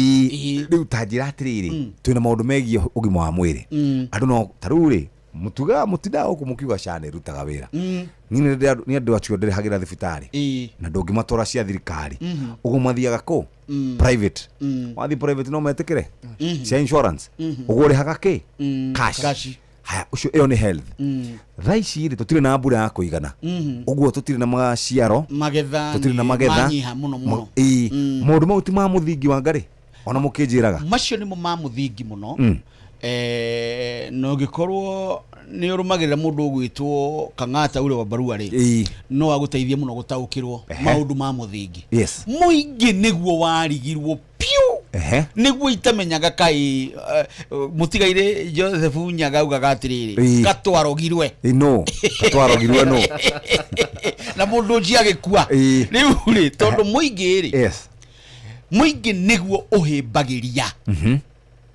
S7: Rĩu ta njĩra atĩrĩrĩ, twĩna maũndũ megiĩ ũgima wa mwĩrĩ. Andũ no ta rĩu rĩ, Mutugaga mutindaga gũkũ mũkiuga SHA nĩ ĩrutaga wĩra. Niĩ nĩ andũ acio ndĩrĩhagĩra thibitarĩ na ndũngĩmatwara cia thirikari. Ũguo mathiaga kũ? Private. Wathiĩ private no metĩkĩre cia insurance. Ũguo ũrĩhaga kĩ? Cash.
S24: Cash.
S7: Haya, ũcio ĩyo nĩ health. Thaa ici rĩ, tũtirĩ na mbura ya kũigana. Ũguo tũtirĩ na maciaro,
S24: magetha
S7: tũtirĩ na
S24: nĩ
S7: magetha.
S24: manyiha mũno mũno.
S7: Ĩĩ. Maũndũ mau ti ma mũthingi wa ngarĩ ona mũkĩnjĩraga.
S24: Macio nĩmo ma mũthingi mũno. Na ũngĩkorwo nĩ ũrũmagĩrĩra mũndũ ũgwĩtwo Kang'ata ure wa barua rĩ, no agũteithie mũno gũtaũkĩrwo maũndũ ma mũthingi. Mũingĩ nĩguo warigirwo piũ. Nĩguo itamenyaga kaĩ mũtigairĩ Joseph Nyaga augaga atĩrĩrĩ, katwarogirwe.
S7: Ĩ, no katwarogirwe no
S24: na mũndũ ũcio agĩkua. Rĩu rĩ, tondũ mũingĩ rĩ, mũingĩ nĩguo ũhĩmbagĩria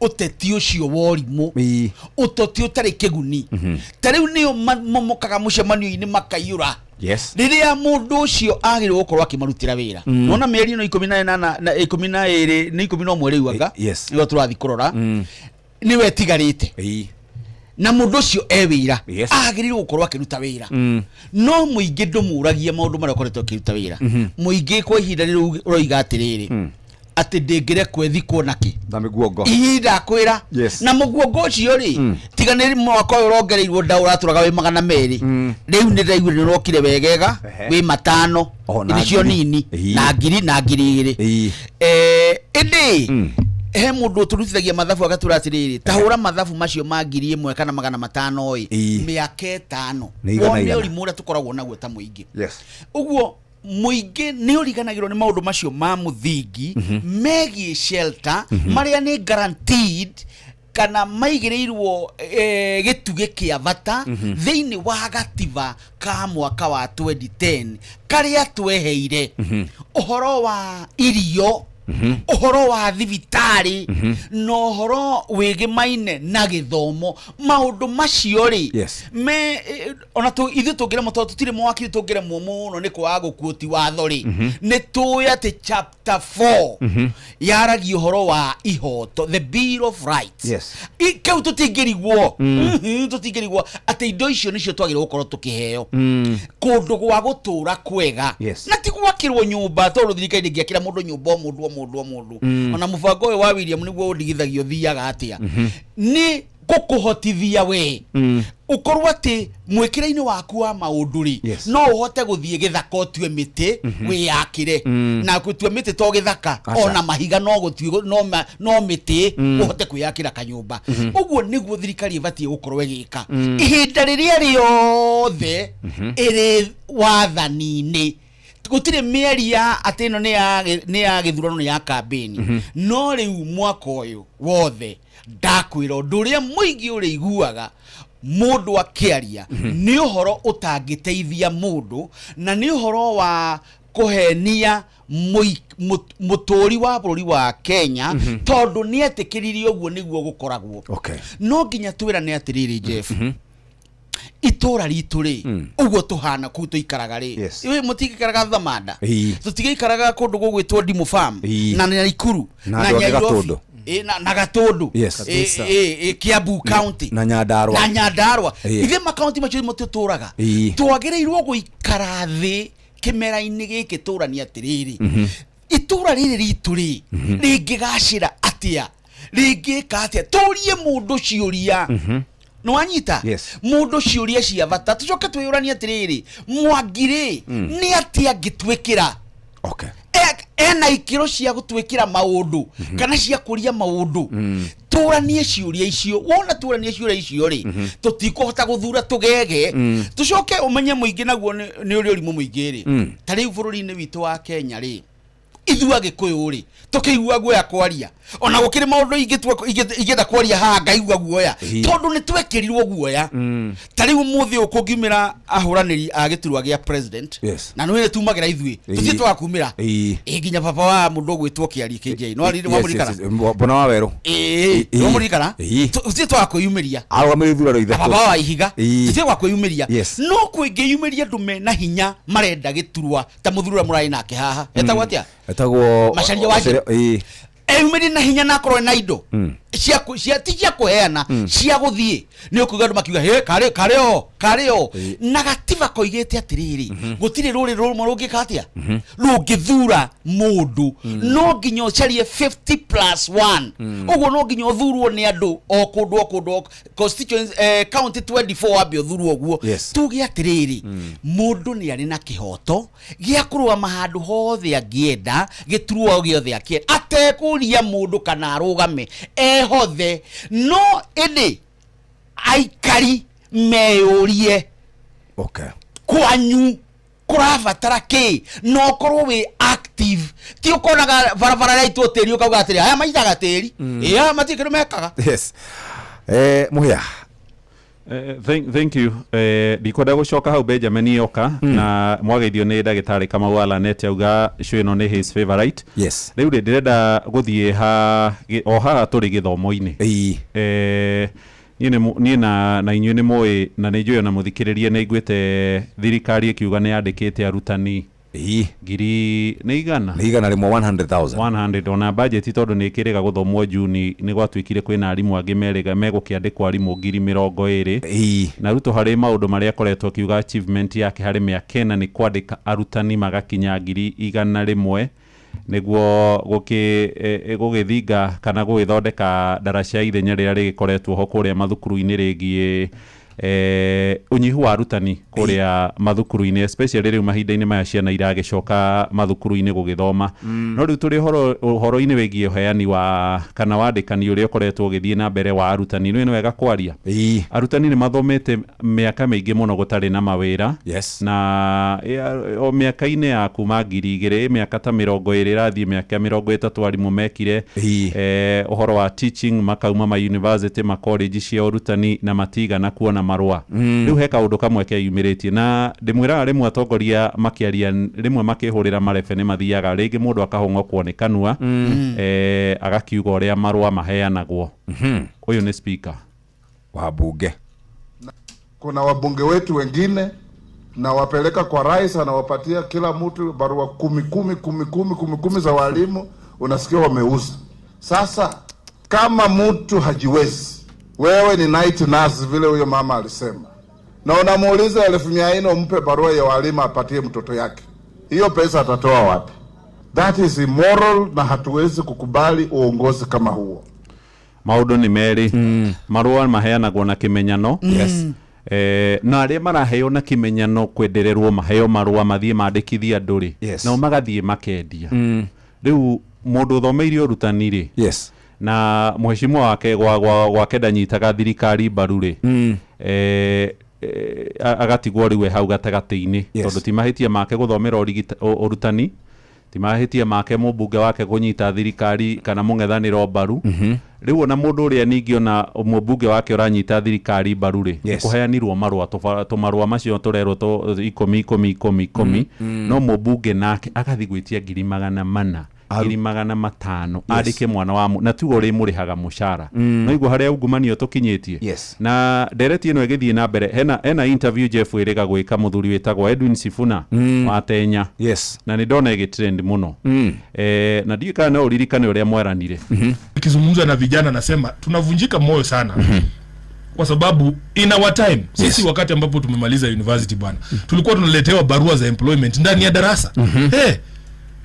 S24: ũteti ũcio wa ũrimũ, ũteti ũtarĩ kĩguni. Ta rĩu nĩo mamomokaga mũcemanio-inĩ makaiyũra. Rĩrĩa mũndũ ũcio agĩrĩirwo gũkorwo akĩmarutĩra wĩra. Wona mĩeri ĩno 18 na 12 nĩ 11 rĩu anga. Nĩguo tũrathiĩ kũrora. Nĩwe ĩtigarĩte. Na mũndũ ũcio e wĩra. Agĩrĩirwo gũkorwo akĩruta wĩra. No mũingĩ ndũmũragia maũndũ marĩa ũkoretwo ũkĩruta wĩra. Mũingĩ kwa ihinda rĩrĩ ũroiga atĩrĩrĩ, atĩ ndĩngĩrekwo ĩthikwo na kĩ?
S7: Na mĩguongo.
S24: Ihinda kwĩra. Na mũguongo ũcio rĩ, tiga nĩ mwaka ũyũ ũrongereirwo nda ũratũraga wĩ 200. Rĩu nĩ ndaiguire nĩ ũrokire wegega, wĩ 500.
S7: Oh, na
S24: nĩcio
S7: ngiri.
S24: nini. Na ngiri, na 2000. Ĩndĩ, he mũndũ ũtũrutithagia mathabu agatwĩra atĩrĩrĩ, ta hũra mathabu macio ma 1000 kana 500 ĩ, mĩaka 5.
S7: Nĩ igana
S24: Wone
S7: igana.
S24: ũrimũ ũrĩa tũkoragwo naguo ta mũingĩ. Ũguo mũingĩ nĩ ũriganagĩrwo nĩ maũndũ macio ma mũthingi megiĩ shelter, marĩa nĩ guaranteed kana maigĩrĩirwo gĩtugĩ kĩa bata thĩinĩ wa gatiba ka mwaka wa 2010 karĩa tweheire. Ũhoro wa irio, ũhoro wa thibitarĩ, na ũhoro wĩgĩmaine na gĩthomo. Maũndũ macio rĩ, me ona ithuĩ tũngĩremwo, tondũ tũtirĩ mawakiri, tũngĩremwo mũno nĩ kwaga gũkuoti watho rĩ, nĩ tũĩ atĩ chapter 4 yaragia ũhoro wa ihoto, the bill of rights. Kau tũtingĩrigwo. Tũtingĩrigwo atĩ indo icio nĩcio twagĩrĩirwo gũkorwo tũkĩheo. Kũndũ gwa gũtũra kwega. Na ti gwakĩrwo nyũmba, tondũ thirikari ndĩngĩakĩra mũndũ nyũmba o mũndũ o mũndũ o mũndũ. Ona mũbango ũyũ wa William nĩguo ũndigithagio ũthiaga atĩa. Nĩ gũkũhotithia we ũkorwo atĩ mwĩkĩre-inĩ waku wa maũndũ rĩ, no ũhote gũthiĩ gĩthaka ũtue mĩtĩ, wĩyakĩre. Na gũtua mĩtĩ to gĩthaka, ona mahiga no gũtue, no no mĩtĩ, ũhote kwĩyakĩra kanyũmba. Ũguo nĩguo thirikari ĩbatiĩ gũkorwo ĩgĩka. Ihinda rĩrĩa rĩothe ĩrĩ wathani-inĩ, gũtirĩ mĩeri ya atĩ ĩno nĩ ya gĩthurano, nĩ ya kambĩni. No rĩu mwaka ũyũ wothe ndakwĩra ũndũ ũrĩa mũingĩ ũrĩiguaga mũndũ akĩaria nĩ ũhoro ũtangĩteithia mũndũ, na nĩ ũhoro wa kũhenia mũtũri wa bũrũri wa Kenya, tondũ nĩ etĩkĩririe ũguo nĩguo gũkoragwo. No nginya twĩrane atĩrĩrĩ, Jeff, itũra ritũ rĩ, ũguo tũhana kũu tũikaraga rĩ, ĩ, mũtigĩikaraga Thamanda, tũtigĩikaraga kũndũ gũgwĩtwo Ndimũ Farm, na Naikuru,
S7: Na
S24: na
S7: andũ angĩ
S24: Nyairobi.
S7: Gatũndũ.
S24: Ĩ, na Gatũndũ. Ĩ, ĩ, ĩ, Kiambu County.
S7: Na Nyandarua.
S24: Na Nyandarua. Ithe makaunti macio nĩmo tũtũraga. Twagĩrĩirwo gũikara thĩ kĩmera-inĩ gĩkĩ tũranie atĩrĩrĩ, itũra rĩrĩ ritũ rĩ, rĩngĩgacĩra atĩa, rĩngĩka atĩa, tũrie mũndũ ciũria. Nĩwanyita? Mũndũ ciũria cia bata, tũcoke twĩyũranie atĩrĩrĩ, Mwangi rĩ, nĩ atĩa angĩtwĩkĩra? Ena ikĩro cia gũtwĩkĩra maũndũ kana cia kũria maũndũ. Tũranie ciũria icio. Wona tũranie ciũria icio rĩ, tũtikũhota gũthura tũgege. Tũcoke ũmenye mũingĩ naguo nĩ ũrĩ ũrimũ mũingĩ rĩ. Ta rĩu bũrũri-inĩ witũ wa Kenya rĩ, ithuĩ Agĩkũyũ rĩ, tũkĩigua guoya kwaria. Ona gũkĩrĩ maũndũ ingĩenda kwaria haha ngaigua guoya. Tondũ nĩ twekĩrirwo guoya. Ta rĩu ũmũthĩ ũyũ kũngiumĩra ahũranĩri a gĩturwa gĩa president, na nĩ tumagĩra ithuĩ, tũtirĩ twakumĩra. Ĩ, nginya baba wa mũndũ ũgwĩtwo Kĩarie KJ. No arĩ wamũririkana?
S7: Mbona wa werũ.
S24: Ĩ, wamũririkana? Tũtirĩ twaga kwĩyumĩria.
S7: Arũgamĩrĩire ithurano ithatũ.
S24: Baba wa Ihiga. Tũtirĩ twaga kwĩyumĩria. No kwĩngĩyumĩria andũ mena hinya marenda gĩturwa ta mũthuri ũrĩa mũrarĩ nake haha. Etagwo atĩa?
S7: Etagwo
S24: Macharia wa Njĩra. Eyumĩrie na hinya na akorwo na indo. Cia ti cia kũheana, cia gũthiĩ nĩ ũkuga andũ makiuga he karĩ karĩ o karĩ o na gatiba koigĩte atĩrĩrĩ, gũtirĩ rũrĩrĩ rũmwe rũngĩka atĩa rũngĩthura mũndũ, no nginya ũcarie 50 plus 1. Ũguo no nginya ũthurwo nĩ andũ o kũndũ o kũndũ o constituency, county 24 wambe ũthurwo ũguo. Tuge atĩrĩrĩ, mũndũ nĩ arĩ na kĩhoto gĩa kũrũgama handũ hothe angĩenda, gĩturwa o gĩothe akĩenda, atekũria mũndũ kana arũgame ehothe, no ĩndĩ aikari meyũrie kwanyu kũrabatara kĩ, no ũkorwo wĩ active, ti ũkonaga barabara raitwo tĩri ũkauga atĩrĩ aya maitaga tĩri, ĩ aya matirĩ kĩndũ mekaga.
S7: Yes, Muhia.
S4: Thank you. Ndikwenda gũcoka hau Benjamin yoka na mwageithio nĩ ndagĩtarĩ Kamau wa Lanet, auga show ĩno nĩ his favorite. Rĩu rĩ, ndĩrenda gũthiĩ ha o haha tũrĩ gĩthomo-inĩ. Niĩ na inyuĩ nĩ mũĩ na nĩ njũĩ ona mũthikĩrĩria nĩ aiguĩte thirikari ĩkiuga nĩ yandĩkĩte arutani ngiri nĩ igana.
S7: Nĩ 100, 100,000.
S4: 100, ona budget tondũ nĩ ĩkĩrĩga gũthomwo Juni nĩ gwatuĩkire kwĩna arimũ angĩ merĩga megũkĩandĩkwo arimũ 20,000. Na Ruto harĩ maũndũ marĩa akoretwo akiuga achievement yake harĩ mĩaka 4 nĩ kwandĩka arutani magakinya 100,000 nĩguo gũgĩthinga kana gũgĩthondeka ndaraca ya ithenya rĩrĩa rĩgĩkoretwo ho kũrĩa mathukuru-inĩ rĩgiĩ ũnyihu wa arutani kũrĩa mathukuru-inĩ, especially rĩu mahinda-inĩ maya ciana iragĩcoka mathukuru-inĩ gũgĩthoma. No rĩu tũrĩ ũhoro-inĩ wĩgiĩ ũheani wa kana wandĩkani ũrĩa ũkoretwo ũgĩthiĩ na mbere wa arutani, nĩ wega kwaria. Arutani nĩ mathomete mĩaka mĩingĩ mũno gũtarĩ na mawĩra. Na o mĩaka-inĩ ya kuma 2000, mĩaka ta 20 ĩrathiĩ mĩaka 30, arimũ mekire ũhoro wa teaching, makauma ma university, ma college cia ũrutani na matigana kuona marũa. Rĩu he kaũndũ kamwe keyumĩrĩtie na ndĩmwĩraga rĩmwe atongoria makĩaria, rĩmwe makĩhũrĩra marebe nĩ mathiaga rĩngĩ mũndũ akahũng'okwo nĩ kanua, agakiuga ũrĩa marũa maheanagwo. Ũyũ nĩ speaker
S7: wa bunge.
S6: Kuna wabunge wetu wengine na wapeleka kwa rais, anawapatia kila mtu barua 10 10 10 10 10 10 za walimu, unasikia wameuza. Sasa kama mtu hajiwezi, wewe ni night nurse vile huyo mama alisema, na unamuuliza 400,000 umpe barua ya walimu apatie mtoto yake, hiyo pesa atatoa wapi? That is immoral, na hatuwezi kukubali uongozi kama huo.
S4: Maũndũ nĩ merĩ. Marũa maheanagwo na kĩmenyano. Na arĩa maraheo na kĩmenyano kwendererwo maheo marũa mathiĩ mandĩkithie andũ rĩ, nao magathiĩ makendia. Rĩu mũndũ ũthomeire ũrutani rĩ, na mheshimiwa wake gwake ndanyitaga thirikari mbaru rĩ, agatigwo rĩu e hau gatagatĩ-inĩ. Tondũ ti mahĩtia make gũthomera ũrutani, ti mahĩtia make mũmbunge wake kũnyita thirikari kana mũng'ethanĩro mbaru. Rĩu ona mũndũ ũrĩa ningĩ ona mũmbunge wake ũranyita thirikari mbaru rĩ, kũheanirwo marũa tũmarũa macio tũrerwo 10 10 10 10, no mũmbunge nake agathiĩ gwĩtia 400,000, 500,000 andĩke mwana wa na tugo ũrĩ mũrĩhaga mũcara. No igua harĩa ungumania tũkinyĩtie. Na ndereti ĩno ĩgĩthiĩ na mbere, hena interview Jeff ĩrĩga gwĩka mũthuri wĩtagwo Edwin Sifuna wa Tenya. Na nĩ ndona ĩgĩtrend mũno. Na ndiũĩ kana no ũririkane ũrĩa mwaranire.
S8: Nikizungumza na vijana nasema tunavunjika moyo sana. Kwa sababu in our time, sisi wakati ambapo tumemaliza university bwana, tulikuwa tunaletewa barua za employment ndani ya darasa. Hey,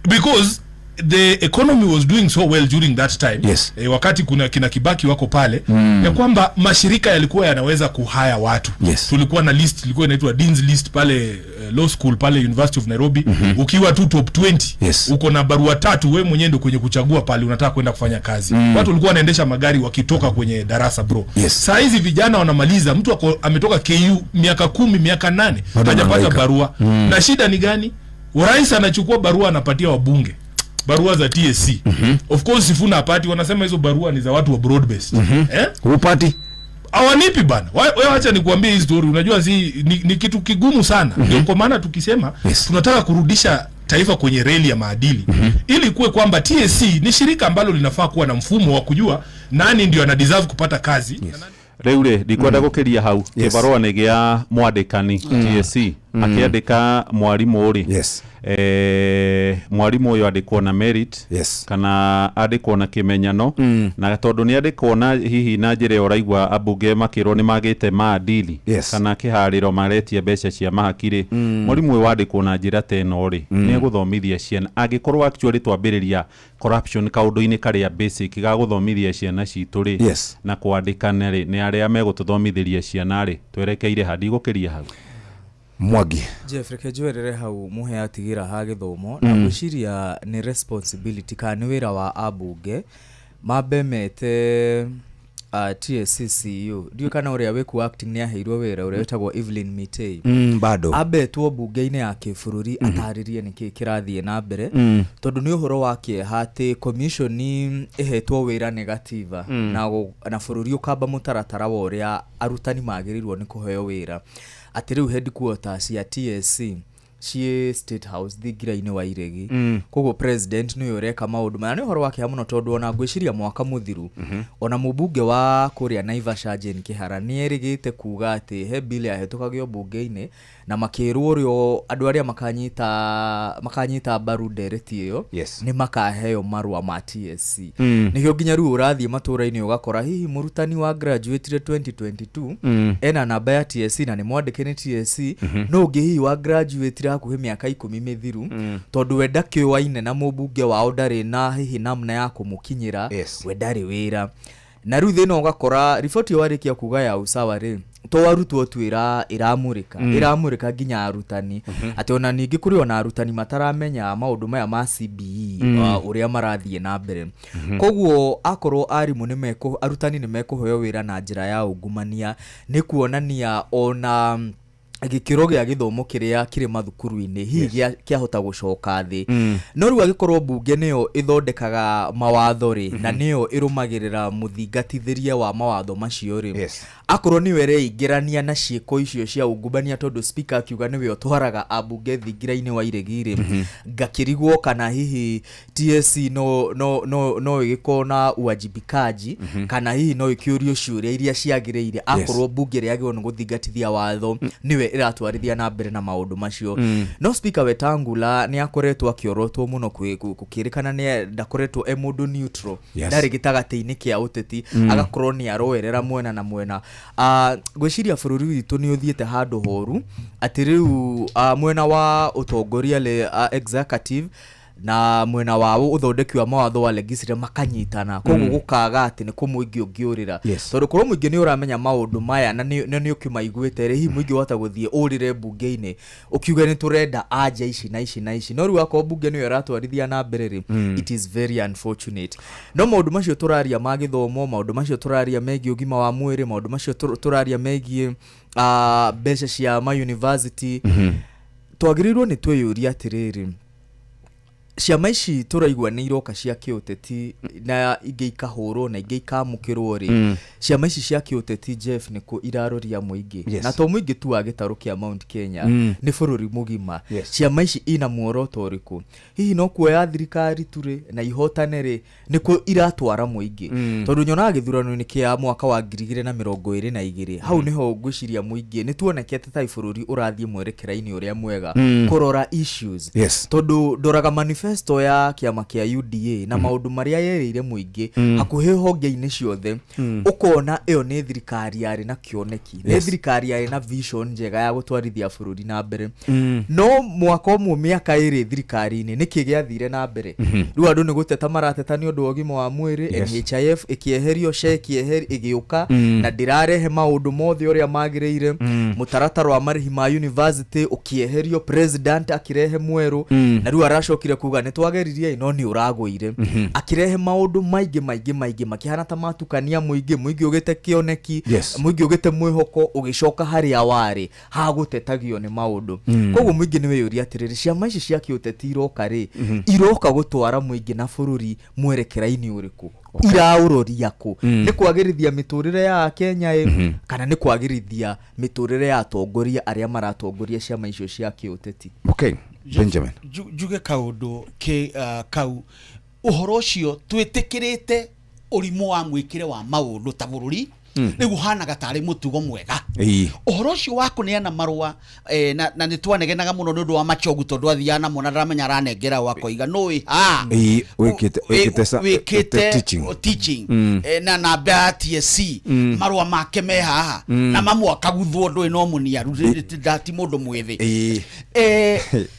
S8: because the economy was doing so well during that time. Wakati kuna kina Kibaki wako pale, ya kwamba mashirika yalikuwa yanaweza kuhaya watu. Tulikuwa na list, ilikuwa inaitwa Dean's list pale law school pale University of Nairobi. Ukiwa tu top 20, uko na barua 3, wewe mwenyewe ndio kwenye kuchagua pale unataka kwenda kufanya kazi. Watu walikuwa wanaendesha magari wakitoka kwenye darasa bro. Saa hizi vijana wanamaliza, mtu ametoka KU miaka 10, miaka 8, hajapata barua. Na shida ni gani? Rais anachukua barua anapatia wabunge. Barua za TSC. Of course Sifuna hapati, wanasema hizo barua ni za watu wa broad based.
S7: Hupati?
S8: Hawanipi bana. Wewe acha nikuambie hii story. Unajua si ni kitu kigumu sana. Ndio kwa maana tukisema tunataka kurudisha taifa kwenye reli ya maadili. Ili kuwe kwamba TSC ni shirika ambalo linafaa kuwa na mfumo wa kujua nani ndio ana deserve kupata kazi.
S4: Rĩu rĩ, ndikwenda gũkĩria hau. Kĩbarũa nĩ gĩa mwandĩkani TSC. Akĩandĩka mwarimũ rĩ,
S7: yes.
S4: Mwarimũ ũyũ andĩkwo na merit,
S7: yes.
S4: Kana andĩkwo na kĩmenyano, na tondũ nĩ andĩkwo na hihi na njĩra ĩyo ũraigua ambunge makĩrwo nĩ magĩte maadili,
S7: yes.
S4: Kana kĩharĩro maretia mbeca cia mahaki rĩ, mwarimũ ũyũ wandĩkwo na njĩra ta ĩno rĩ, nĩ egũthomithia ciana. Angĩkorwo actually twambĩrĩria corruption kaũndũ-inĩ karĩa basic ga gũthomithia ciana citũ rĩ,
S7: yes.
S4: Na kwandĩkana rĩ, nĩ arĩa megũtũthomithĩria ciana rĩ, twerekeire ha ndigũkĩria hau.
S7: Mwangi.
S2: Jeff, reke njwerere hau muhe atigĩra ha gĩthomo, na ngwĩciria nĩ responsibility kana nĩ wĩra wa ambunge mambe mete TSC CEO, ndiũĩ kana ũrĩa wĩku acting nĩ aheirwo wĩra, ũrĩa wĩtagwo Evelyn Mitei.
S7: Bado
S2: ambetwo mbunge-inĩ ya kĩbũrũri atarĩrie nĩkĩĩ kĩrathiĩ na mbere, tondũ nĩ ũhoro wa kĩeha atĩ commission ĩhetwo wĩra nĩ gatiba, na bũrũri ũkamba mũtaratara wa ũrĩa arutani magĩrĩirwo nĩ kũheo wĩra, atĩ rĩu headquarters ya TSC ciĩ State House thingira-inĩ wa Iregi. Koguo president nĩwe ũreka maũndũ maya. Nĩ ũhoro wa kĩeha mũno tondũ ona ngwĩciria mwaka mũthiru, ona mũmbunge wa kũrĩa Naivasha Jane Kĩhara nĩ erĩgĩte kuga atĩ he bill yahetũkagio mbunge-inĩ na makĩrwo ũrĩa andũ arĩa makanyita mbaru ndereti ĩyo,
S7: yes.
S2: Nĩ makaheo marũa ma TSC. Nĩkĩo nginya rĩu ũrathiĩ matũra-inĩ ũgakora hihi mũrutani wa graduate 2022 ena namba ya TSC na nĩ mwandĩke nĩ TSC, no ũngĩ hihi wa graduate hakuhĩ mĩaka 10 mĩthiru, tondũ we ndakĩũaine na mũmbunge wao, ndarĩ na hihi namna ya kũmũkinyĩra,
S7: yes.
S2: We ndarĩ wĩra. Na rĩu thĩna ũgakora riboti ĩyo warĩkia kuga ya usawa rĩ, to arutwo tu ĩramũrĩka, ĩramũrĩka nginya arutani, atĩ ona ningĩ kũrĩ ona arutani mataramenya maũndũ maya ma CBE, ũrĩa marathiĩ na mbere. Koguo akorwo arimũ nĩ mekũ, arutani nĩ mekũheo wĩra na njĩra ya ungumania, nĩ kuonania ona gĩkĩro gĩa gĩthomo kĩrĩa kĩrĩ mathukuru-inĩ hihi kĩahota gũcoka thĩ. No rĩu angĩkorwo mbunge nĩyo ĩthondekaga mawatho rĩ, na nĩyo ĩrũmagĩrĩra mũthingatithĩrie wa mawatho macio rĩ,
S7: yes.
S2: Akorwo nĩyo ĩreingĩrania na ciĩko icio cia ungumania, tondũ speaker akiuga nĩwe ũtwaraga ambunge thingira-inĩ wa Iregi rĩ, ngakĩrigwo kana hihi TSC no ĩgĩkorwo na uwajibikaji, kana hihi no ĩkĩũrio ciũria iria ciagĩrĩire akorwo mbunge ĩrĩa yagĩrĩirwo nĩ gũthingatithia watho nĩwe ĩratwarithia na mbere na maũndũ macio. No speaker Wetangula nĩ akoretwo akĩorotwo mũno, gũkĩrĩkana nĩ ndakoretwo e mũndũ neutral,
S7: yes.
S2: Ndarĩ gĩtagatĩ-inĩ kĩa ũteti, agakorwo nĩ aroerera mwena na mwena. Ngwĩciria bũrũri witũ nĩ ũthiĩte handũ horu atĩ rĩu mwena wa ũtongoria executive na mwena wa ũthondeki wa mawatho wa legislature makanyitana, koguo gũkaga atĩ nĩ kũ mũingĩ ũngĩũrĩra,
S7: yes.
S2: Tondũ korwo mũingĩ nĩ ũramenya maũndũ maya na nĩ ũkĩmaiguĩte rĩ, hihi mũingĩ wahota gũthiĩ ũrĩre mbunge-inĩ ũkiuge nĩ tũrenda anja ici na ici na ici, no rĩu akorwo mbunge nĩyo ĩratwarithia na mbere rĩ, it is very unfortunate. No maũndũ macio tũraria ma gĩthomo, maũndũ macio tũraria megiĩ ũgima wa mwĩrĩ, maũndũ macio tũraria megiĩ mbeca cia ma university, twagĩrĩirwo nĩ twĩyũrie atĩrĩrĩ, ciama ici tũraigua nĩ iroka cia kĩũteti na ingĩ ikahũrwo na ingĩ ikamũkĩrwo rĩ, ciama ici cia kĩũteti Jeff nĩ kũ iraroria mũingĩ,
S7: yes.
S2: Na to mũingĩ tu wa gĩtarũ kĩa Mount Kenya, nĩ bũrũri mũgima.
S7: Yes.
S2: Ciama ici ina muoroto ũrĩkũ? Hihi no kuoya thirikari tu rĩ na ihotane rĩ, nĩ kũ iratwara mũingĩ? Tondũ nyonaga gĩthurano-inĩ kĩa mwaka wa 2022, hau nĩho ngwĩciria mũingĩ nĩ tuonekete ta bũrũri ũrathiĩ mwerekera-inĩ ũrĩa mwega, kũrora issues,
S7: yes.
S2: Tondũ ndoraga manifesto ya kĩama kĩa UDA na maũndũ marĩa yerĩire mũingĩ hakuhĩ honge-inĩ ciothe, ũkona ĩyo nĩ thirikari yarĩ na kĩoneki, nĩ thirikari yarĩ na vision njega ya gũtwarithia bũrũri na mbere. No mwaka ũmwe mĩaka ĩrĩ thirikari-inĩ nĩkĩ gĩathire na mbere? Rĩu andũ nĩ gũteta marateta nĩ ũndũ wa ũgima wa mwĩrĩ,
S7: yes.
S2: NHIF ĩkĩeherio, SHA ĩgĩũka, na ndĩrarehe maũndũ mothe ũrĩa magĩrĩire, mũtaratara wa marĩhi ma university ũkĩeherio, president akĩrehe mwerũ, na rĩu aracokire kuga nĩ twageririe no nĩ ũragũire, akĩrehe maũndũ maingĩ maingĩ maingĩ makĩhana ta matukania mũingĩ, mũingĩ ũgĩte kĩoneki,
S7: yes.
S2: Mũingĩ ũgĩte mwĩhoko, ũgĩcoka harĩa warĩ hagũtetagio nĩ maũndũ. Koguo mũingĩ nĩ wĩyũria atĩrĩrĩ, ciama ici cia kĩũteti iroka rĩ, iroka gũtwara mũingĩ na bũrũri mwerekera-inĩ ũrĩkũ? Iraũroria kũ? Nĩ kwagĩrithia mĩtũrĩre ya Akenya ĩ, kana nĩ kwagĩrithia mĩtũrĩre ya atongoria arĩa maratongoria ciama icio cia kĩũteti?
S7: Okay. Benjamin,
S24: njuge kaũndũ ke kau ũhoro ũcio twĩtĩkĩrĩte ũrimũ wa mwĩkĩre wa maũndũ ta bũrũri, Rĩu ũhanaga tarĩ mũtugo mwega ũhoro ũcio wa kũneana marũa na nĩ twanegenaga mũno nĩ ũndũ wa machogu tondũ athiaga namo na ndaramenya aranengera o akoiga nũĩ ha
S7: Ĩĩ, wĩkĩte
S24: wĩkĩte
S7: teaching.
S24: Teaching. Na namba ya TSC marũa make me haha na mamwe akaguthwo ndũĩ no mũniaru ti mũndũ mwĩthĩ.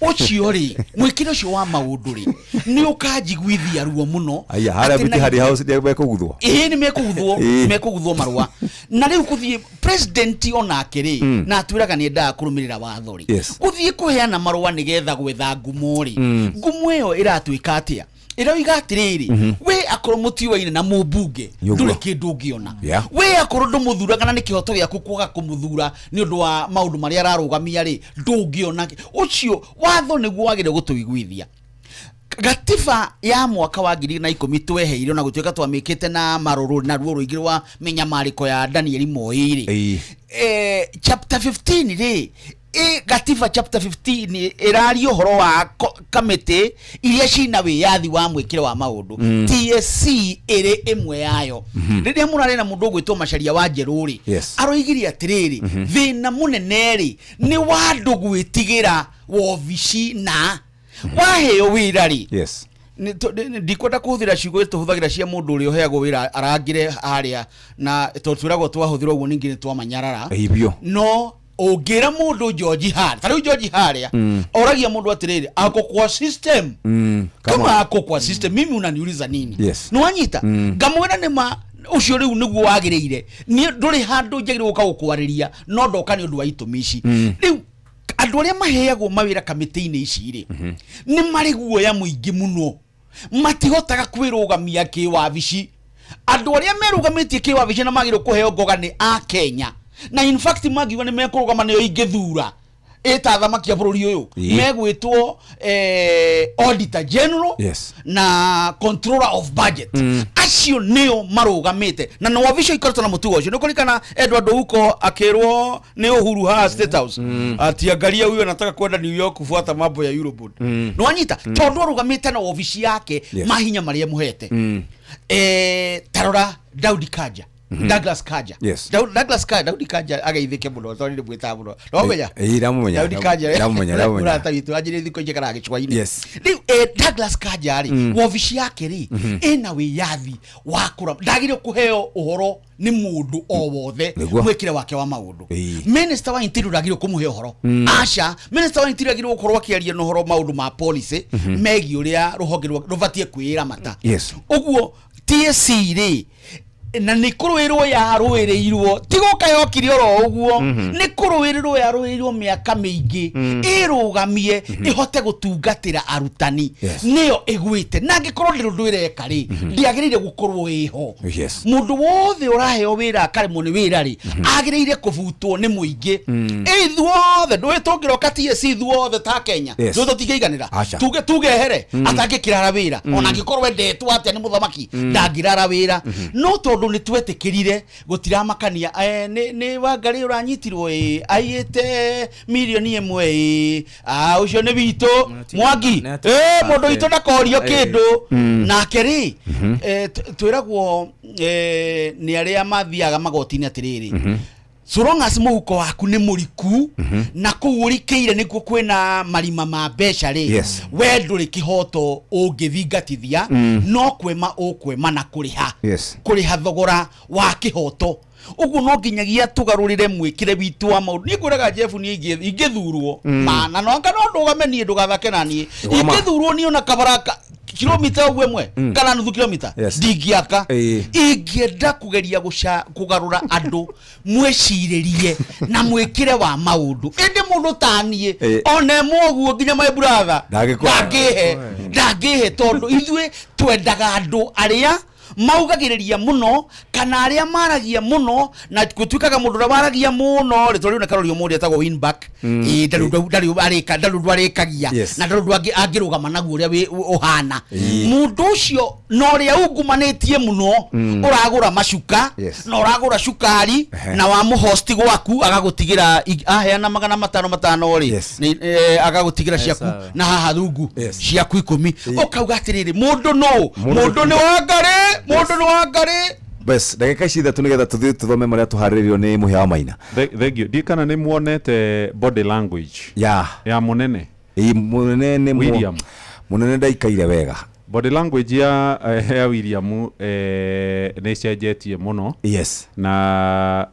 S24: Ũcio rĩ, mwĩkĩre ũcio wa maũndũ rĩ, nĩ ũkanjiguithia ruo mũno.
S7: Aya harĩa
S24: Atĩ na-
S7: Bitihari House nĩ mekũguthwo.
S24: Ĩĩ, nĩ mekũguthwo. Mekũguthwo marũa na rĩu kũthiĩ president onake rĩ, na atwĩraga nĩ endaga kũrũmĩrĩra watho rĩ, gũthiĩ kũheana marũa nĩgetha gwetha ngumo rĩ, ngumo ĩyo ĩratuĩka atĩa? Ĩroiga atĩrĩrĩ, we akorwo mũtiũaine na mũmbunge,
S7: Nĩũguo.
S24: ndũrĩ kĩndũ ũngĩona. We akorwo ndũmũthuraga na nĩ kĩhoto gĩaku kwaga kũmũthura nĩ ũndũ wa maũndũ marĩa ararũgamia rĩ, ndũngĩona. Ũcio watho nĩguo wagĩrĩire gũtũiguithia. Gatiba ya mwaka wa 2010 tweheire, ona gũtuĩka twamĩkĩte na marũrũ na ruo rũingĩ rwa mĩnyamarĩko ya Daniel Moi rĩ, chapter 15 rĩ, gatiba chapter 15 ĩraria ũhoro wa kamĩtĩ iria cina wĩyathi wa mwĩkĩre wa maũndũ. TSC ĩrĩ ĩmwe yayo. Rĩrĩa mũrarĩ na mũndũ ũgwĩtwo Macharia wa Njerũ rĩ, aroigire atĩrĩrĩ, thĩna mũnene rĩ nĩ wa andũ gwĩtigĩra wobici na waheo wĩra rĩ, ndikwenda kũhũthĩra ciugo tũhũthagĩra cia mũndũ ũrĩa ũheagwo wĩra arangĩre harĩa, na tondũ twĩragwo twahũthĩra ũguo ningĩ nĩ twamanyarara.
S7: Ĩĩ, biũ.
S24: No ũngĩra mũndũ George harĩa, ta rĩu George harĩa, oragia mũndũ atĩrĩrĩ, ako kwa system?
S7: Come
S24: kama
S7: on.
S24: Ako kwa system, mimi unaniuliza nini? Nĩwanyita? Ngamwĩra nĩma ũcio rĩu nĩguo wagĩrĩire, niĩ ndũrĩ handũ njagĩrĩirwo gũka gũkwarĩria, no ndoka nĩ ũndũ wa itũmi ici. Rĩu andũ arĩa maheagwo mawĩra kamĩtĩ-inĩ ici rĩ, nĩ marĩ guoya mũingĩ mũno, matihotaga kwĩrũgamia kĩwabici. Andũ arĩa merũgamĩtie kĩwabici na magĩrĩirwo kũheo ngoga nĩ a Kenya, na in fact mangiuga nĩ mekũrũgama nĩo ingĩthura ĩta thamaki a bũrũri ũyũ, megwĩtwo auditor general na controller of budget. Acio nĩo marũgamĩte na no wabici ikoretwo na mũtugo ũcio. Nĩ kũririkana Edward Ouko akĩrwo nĩ Uhuru haha State House ati angalia huyu anataka kwenda New York kufuata mambo ya Eurobond? Nĩ wanyita? Tondũ arũgamĩte na wabici yake, mahinya marĩa mũhete. Tarora Daudi Kanja, Douglas Kanja. Douglas Kanja, Daudi Kanja ageithĩke mũno tondũ nĩ mwĩtaga mũno. Nomenya?
S7: Ĩĩ, ndamũmenya.
S24: Daudi Kanja.
S7: Ndamũmenya, ndamũmenya.
S24: Mũrata witũ anjĩrĩ thikũ njikaraga gĩcũa-inĩ. Rĩu Douglas Kanja rĩ, wobici yake rĩ, ĩna wĩyathi wa kũra, ndagĩrĩirwo kũheo ũhoro nĩ mũndũ o wothe mwĩkĩre wake wa maũndũ. Minister wa interior ndagĩrĩirwo kũmũhe ũhoro. Aca, minister wa interior agĩrĩirwo gũkorwo akĩaria na ũhoro maũndũ ma policy megiĩ ũrĩa rũhonge rũbatiĩ kwĩramata. Ũguo TSC rĩ, na nĩ kũrũĩrwo yarũĩrĩirwo, ti gũka yokire oro ũguo, nĩ kũrũĩrĩrwo yarũĩrĩirwo mĩaka mĩingĩ ĩrũgamie ĩhote gũtungatĩra arutani. Nĩyo ĩgwĩte, na angĩkorwo ndĩrĩ ũndũ ĩreka rĩ, ndĩagĩrĩire gũkorwo ĩho. Mũndũ wothe ũraheo wĩra akaremwo nĩ wĩra rĩ, agĩrĩire kũbutwo nĩ mũingĩ. Ithuothe ndũĩ tũngĩroka TSC ithuothe ta Kenya, ndũĩ tũtingĩiganĩra.
S7: Aca.
S24: Tuge tugehere atangĩkĩrara wĩra, ona angĩkorwo endetwo atĩa nĩ mũthamaki, ndangĩrara wĩra. No tondũ nĩ twetĩkĩrire gũtiramakania, nĩ Wangarĩ ũranyitirwo ĩ aiyĩte mirioni 1 ĩ, ũcio nĩ witũ Mwangi, mũndũ witũ ndakorio kĩndũ. Nake rĩ, twĩragwo nĩ arĩa mathiaga magoti-inĩ atĩrĩrĩ, so long as mũhuko waku nĩ mũriku na kũu ũrikĩire nĩkuo kwĩna marima ma mbeca rĩ, we ndũrĩ kĩhoto ũngĩthingatithia, no kwema ũkwema na kũrĩha, kũrĩha thogora wa kĩhoto. Ũguo no nginyagia tũgarũrĩre mwĩkĩre witũ wa maũndũ. Niĩ ngwĩraga Jeff, niĩ ingĩthurwo ma na no anga no ndũgame niĩ, ndũgathake na niĩ.
S7: Rũgama.
S24: Ingĩthurwo niĩ ona kabara kilomita ũguo ĩmwe kana nuthu kilomita ndingĩaka. Ingĩenda kũgeria kũgarũra andũ mwĩcirĩrie na mwĩkĩre wa maũndũ, ĩndĩ mũndũ ta niĩ ona ĩmwe ũguo nginya my brother
S7: Ndangĩkũhe.
S24: Ndangĩhe, tondũ ithuĩ twendaga andũ arĩa maugagĩrĩria mũno kana arĩa maragia mũno, na gũtuĩkaga mũndũ ũrĩa waragia mũno rĩ, tondũ rĩu nĩ karorio mũndũ etagwo Winback. Ĩĩ, ndarĩ ũndũ ndarĩ arĩka, ndarĩ ũndũ arĩkagia na ndarĩ ũndũ angĩrũgama naguo ũrĩa ũhana mũndũ ũcio na ũrĩa ungumanĩtie mũno, ũragũra macuka na ũragũra cukari na wamũhosti gwaku agagũtigĩra aheana 500 500 rĩ, agagũtigĩra ciaku
S2: Sawa.
S24: na haha rungu ciaku 10, ũkauga atĩrĩrĩ, mũndũ nũ
S7: Mũndũ
S24: mũndũ nĩ Wangarĩ, mũndũ nĩ Wangarĩ.
S7: Bes ndagĩka ici ithatũ nĩgetha tũthiĩ tũthome marĩa tũharĩrĩirio nĩ mũhĩa wa maina.
S4: Thank you. Ndiĩ kana nĩ muonete body language ya mũnene.
S7: Ĩĩ, mũnene nĩ
S4: William.
S7: Mũnene ndaikaire wega.
S4: Body language ya William nĩ ĩcenjetie mũno.
S7: Yes.
S4: Na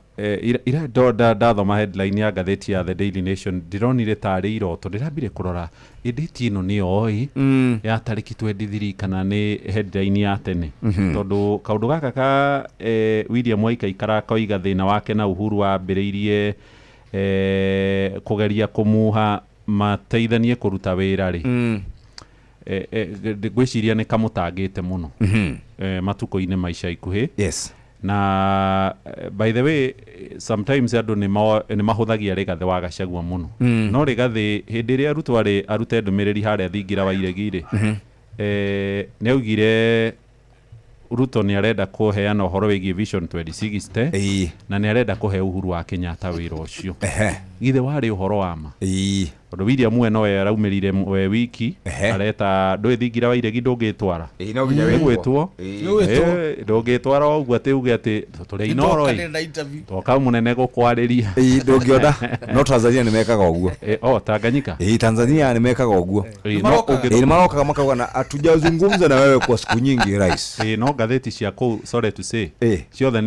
S4: ira ndathoma headline ya ngathĩti ya The Daily Nation, ndĩronire tarĩ iroto, ndĩrambire kũrora ĩndĩti ĩno nĩyo ĩ ya tarĩki 23 kana nĩ headline ya tene. Tondũ kaũndũ gaka ka William waikaikara koiga thĩna wake na Uhuru wambĩrĩirie kũgeria kũmuha mateithanie kũruta wĩra rĩ. Ngwĩciria nĩ kamũtangĩte mũno matukũ-inĩ maica ikuhĩ.
S7: Yes.
S4: Na by the way, sometimes andũ nĩ mahũthagia Rigathĩ wa Gachagua mũno. No Rigathĩ hĩndĩ ĩrĩa Ruto arĩ arute ndũmĩrĩri harĩa thingira wa iregi rĩ, nĩ augire Ruto nĩ arenda kũheana ũhoro wĩgiĩ Vision 2060 na nĩ arenda kũhe Uhuru wa Kenyatta wĩra ũcio. Githĩ warĩ ũhoro wa ma? Tondũ William we nowe araumĩrire we wiki areta ndũĩ thingira wa iregi ndũngĩtwara.
S7: No nginya wĩtwo.
S4: Nĩgwĩtwo. Ndũngĩtwara o ũguo atĩ uge atĩ tũrĩ Inooro ĩ.
S24: Nĩtwokanĩra na interview.
S4: Toka mũnene gũkwarĩria.
S7: Ndũngĩona. No Tanzania nĩ mekaga ũguo.
S4: O Tanganyika.
S7: Tanzania nĩ mekaga ũguo.
S4: No
S7: Nĩ marokaga makauga na hatujazungumza na wewe kwa siku nyingi rais.
S4: No ngathĩti cia kũu, sorry to say, ciothe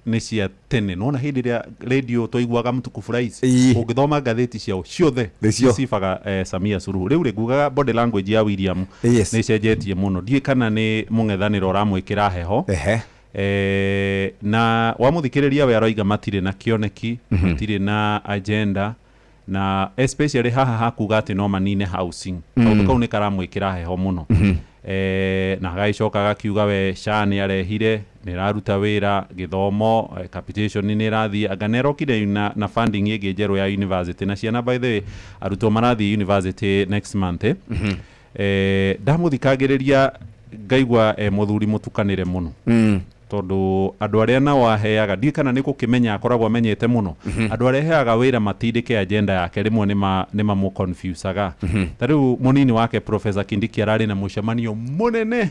S4: nĩ cia tene. Nĩwona hĩndĩ ĩrĩa radio twaiguaga mtukufu rais, ũngĩthoma ngathĩti ciao ciothe
S7: Nĩcio.
S4: cibaga Samia Suluhu. Rĩu rĩ ngugaga body language ya William
S7: Yes.
S4: nĩ ĩcenjetie mũno. Ndiũĩ kana nĩ mũng'ethanĩro ũramwĩkĩra heho. Na wamũthikĩrĩria we aroiga matirĩ na kĩoneki, matirĩ na agenda, na especially haha hakuga atĩ no manine housing. Kaũndũ kau nĩ karamwĩkĩra heho mũno. Na agagĩcoka agakiuga we SHA nĩ arehire, nĩ ĩraruta wĩra, gĩthomo, capitation nĩ ĩrathiĩ, anga nĩ arokire na funding ĩngĩ njerũ ya university, na ciana by the way arutwo marathiĩ university next month. Ndamũthikagĩrĩria ngaigua mũthuri mũtukanĩre mũno. Tondũ andũ arĩa nao aheaga, ndiũĩ kana nĩ gũkĩmenya akoragwo amenyete mũno. Andũ arĩa aheaga wĩra matindĩke agenda yake rĩmwe nĩ mamũconfusaga. Ta rĩu mũnini wake Professor Kindiki ararĩ na mũcemanio mũnene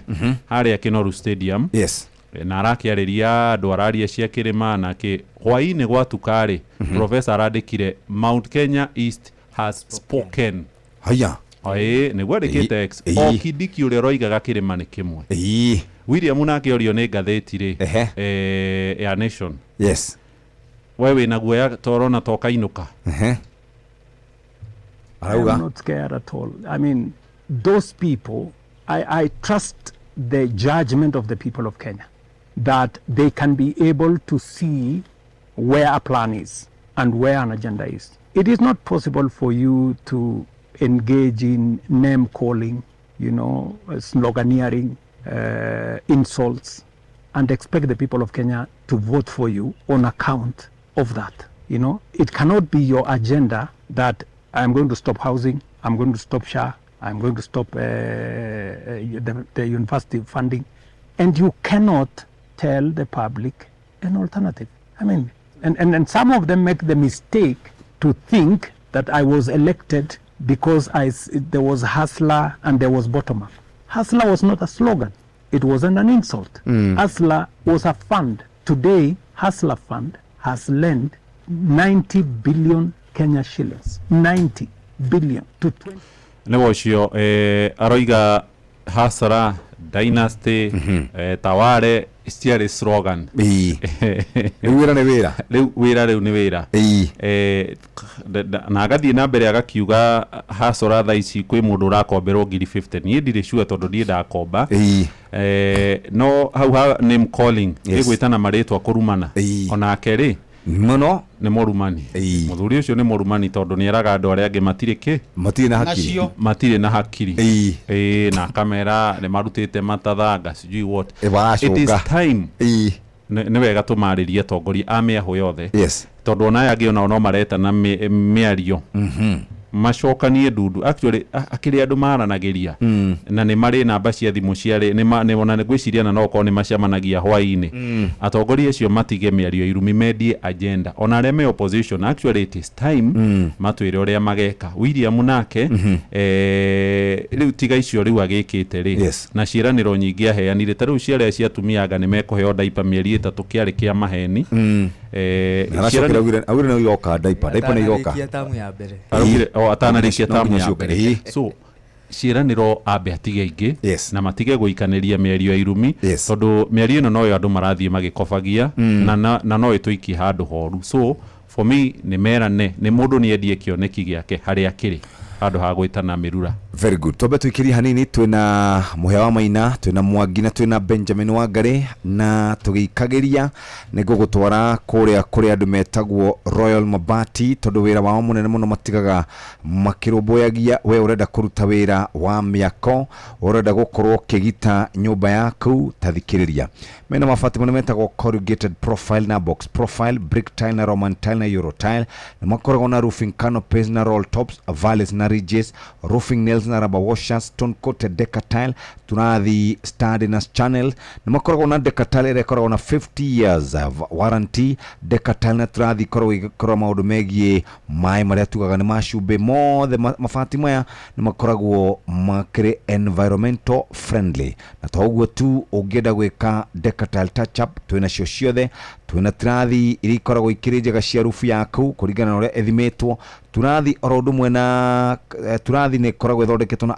S4: harĩa Kinoru Stadium.
S7: Yes.
S4: Na arakĩarĩria andũ araria cia kĩrĩma na kĩ. Hwaĩ-inĩ gwatuka rĩ, Professor arandĩkire Mount Kenya East has spoken.
S7: Haya.
S4: Nĩguo andĩkĩte X. O Kindiki ũrĩa ũroigaga kĩrĩma nĩ kĩmwe. William nake orio nĩ ngathĩti rĩ, ya Nation.
S7: Yes.
S4: We wĩna guoya torona tokainũka.
S7: Arauga.
S9: I'm not scared at all. I mean, those people, I trust the judgment of the people of Kenya, that they can be able to see where a plan is and where an agenda is. It is not possible for you to engage in name calling, you know, sloganeering, insults, and expect the people of Kenya to vote for you on account of that. You know, it cannot be your agenda that I'm going to stop housing, I'm going to stop SHA, I'm going to stop the university funding, and you cannot tell the public an alternative. I mean, and some of them make the mistake to think that I was elected because there was Hustler and there was bottom up. Hustler was not a slogan. It wasn't an insult. Hustler was a fund. Today, Hustler Fund has lent 90 billion Kenya shillings. 90 billion to 20.
S4: Nĩ ũcio aroiga Hustler, Dynasty, Taware ciarĩ slogan.
S7: Rĩu wĩra nĩ wĩra.
S4: Rĩu wĩra rĩu nĩ wĩra. Na agathiĩ na mbere agakiuga Hustler thaa ici kwĩ mũndũ ũrakomberwo ngiri 50. Niĩ ndirĩ sure tondũ niĩ ndakomba. No hau ha name calling, ĩgwĩtana marĩtwa kũrumana. Onake rĩ
S7: mũno
S4: nĩ mũrumani. Mũthuri ũcio nĩ mũrumani tondũ nĩ eraga andũ arĩa angĩ matirĩ kĩ?
S7: Matirĩ na hakiri.
S4: Matirĩ na hakiri. Na kamera nĩ marutĩte matathanga sijui what. It is time. Nĩ wega tũmarĩrie atongoria a mĩahũ yothe.
S7: Yes.
S4: Tondũ ona aya angĩ onao no maretana mĩario. Macokanie ndundu. Actually, akĩrĩ andũ maranagĩria na nĩ marĩ namba cia thimũ ciarĩ ona nĩ ngwĩciria na no okorwo nĩ macemanagia hwaĩ-inĩ. Atongoria acio matige mĩario irumi, mendie agenda. Ona arĩa me opposition, actually it is time matwĩre ũrĩa mageka. William nake, rĩu tiga icio rĩu agĩkĩte rĩ, na ciĩranĩro nyingĩ aheanire, ta rĩu ciarĩa cia atumia anga nĩ mekũheo diaper mĩeri 3, kĩarĩ kĩa maheni.
S7: Aracokera augire no iroka diaper, diaper nĩ iroka.
S2: Atanarĩkia tamu ya mbere.
S4: Araugire o atanarĩkia
S7: No
S4: tamu
S7: nginya
S4: ya
S7: ciũke.
S4: mbere. So ciĩranĩro ambe atige ingĩ na matige gũikanĩria mĩario ya irumi, tondũ mĩario ĩno noyo andũ marathiĩ magĩkobagia na no ĩtũikie handũ horu. So for me, nĩ merane, nĩ mũndũ nĩ endie kĩoneki gĩake harĩa kĩrĩ handũ ha gwĩtana mĩrura.
S7: Very good. Twambe tuikirie hanini. Twina Muhea wa Maina, twina Mwangi na twina Benjamin Wangari, na tugĩikagĩria nĩ ngũgũtwara kũrĩa kũrĩa andũ metagwo Royal Mabati, tondũ wĩra wao mũnene mũno matigaga makĩrũmbũyagia we ũrenda kũruta wĩra wa mĩako, ũrenda gũkorwo ũkĩgita nyũmba yaku. Ta thikĩrĩria, mena mabati mũno metagwo corrugated profile na box profile, brick tile na Roman tile na euro tile. Nĩ makoragwo na roofing canopies na roll tops, valleys na ridges, roofing nails na rubber washers, stone coated deca tile, turathi study na channel. Nĩ makoragwo na deca tile ĩrĩa ĩkoragwo na 50 years of warranty. Deca tile na turathi ikoragwo igĩkorwo maũndũ megiĩ maĩ marĩa tugaga nĩ macumbĩ mothe. Mabati maya nĩ makoragwo makĩrĩ environmental friendly, na to ũguo tu, ũngĩenda gwĩka deca tile touch up, twĩna cio ciothe. Twĩna tirathi iria ikoragwo ikĩrĩ njega cia rubu yaku kũringana na ũrĩa ĩthimĩtwo. Turathi oro ũndũ ũmwe na turathi nĩ ĩkoragwo ĩthondeketwo na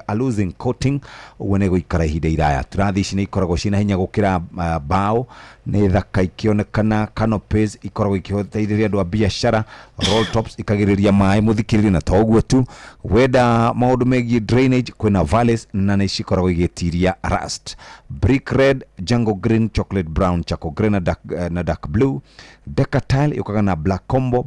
S7: aluzinc coating, ũguo nĩ ĩgũikara ihinda iraya. Turathi ici nĩ ikoragwo ciĩna hinya gũkĩra mbaũ, nĩ thaka ikĩonekana. Canopies ikoragwo ikĩteithĩrĩria andũ a biacara, roll tops ikagĩrĩria maĩ mũthikĩrĩria. Na to ũguo tu, wenda maũndũ megiĩ drainage, kwĩna valleys na nĩ cikoragwo igĩtiria rust. Brick red, jungle green, chocolate brown, charcoal grey na dark blue. Deca tile yũkaga na black combo,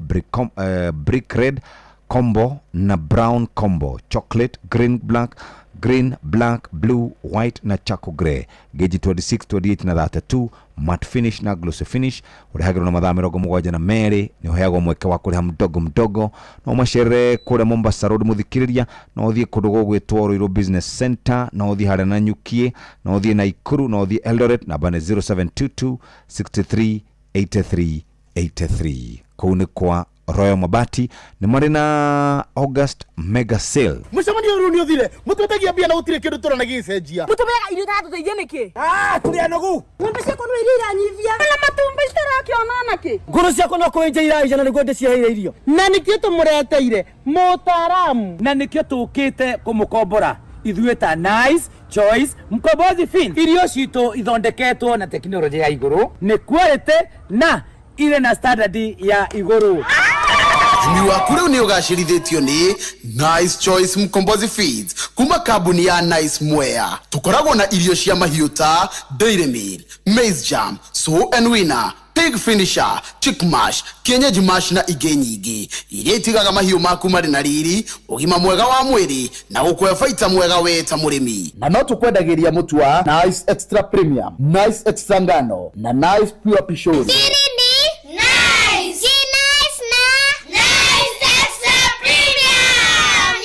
S7: brick red combo na brown combo, chocolate green, black, green, black, blue, white na charcoal grey, gauge 26, 28 na 32, matte finish na glossy finish. Ũrehagĩrwo na mathaa 72. Nĩ ũheagwo mweke wa kũrĩha mdogo mdogo. No macerere kũrĩa Mombasa Road, mũthikĩrĩria, no ũthiĩ kũndũ gũgwĩtwo Ruiru Business Center, no ũthiĩ harĩa Nanyukie, no ũthiĩ Naikuru, no ũthiĩ Eldoret. Namba nĩ 0722 63 83 83. Kũu nĩ kwa Royal Mabati, nĩ marĩ na August mega sale.
S11: Mũcemanio rĩu nĩ ũthire, mũtwetagia mbia na gũtirĩ kĩndũ tũrona gĩgĩcenjia.
S13: Mũtũmĩaga irio itatũteithia nĩkĩ?
S11: Ah, tũrĩ anogu.
S13: Ng'ombe ciakwa no iria iranyivia na matumbĩ citarakĩona nakĩ.
S11: Ngũrũ ciakwa no kũenja iraija na nĩguo ndĩciheire irio.
S13: Na nĩkĩo tũmũreteire mũtaaramu.
S11: Na nĩkĩo tũkĩte kũmũkombora ithuĩ ta Nice Choice Mkombozi Feeds. Irio citũ ithondeketwo na tekinoronjĩ ya igũrũ, nĩ quality na irĩ na standard ya igũrũ.
S14: Ũrĩmi waku rĩu nĩ ũgacĩrithĩtio nĩ Nice Choice Mkombozi Feeds kuma kambuni ya Nice Mwea. Tũkoragwo na irio cia mahiũ ta Dairy Meal, Maize Jam, Sow and Winner, Pig Finisher, Chick Mash, Kienyeji Mash na ingĩ nyingĩ iria itigaga mahiũ maku marĩ na riri, ũgima mwega wa mwĩrĩ na gũkũhe baita mwega we ta mũrĩmi.
S11: Na no tũkwendagĩria mũtu wa Nice Extra Premium, Nice Extra ngano na Nice Pure Pishori.
S15: Nice. Nice na Nice Extra Premium.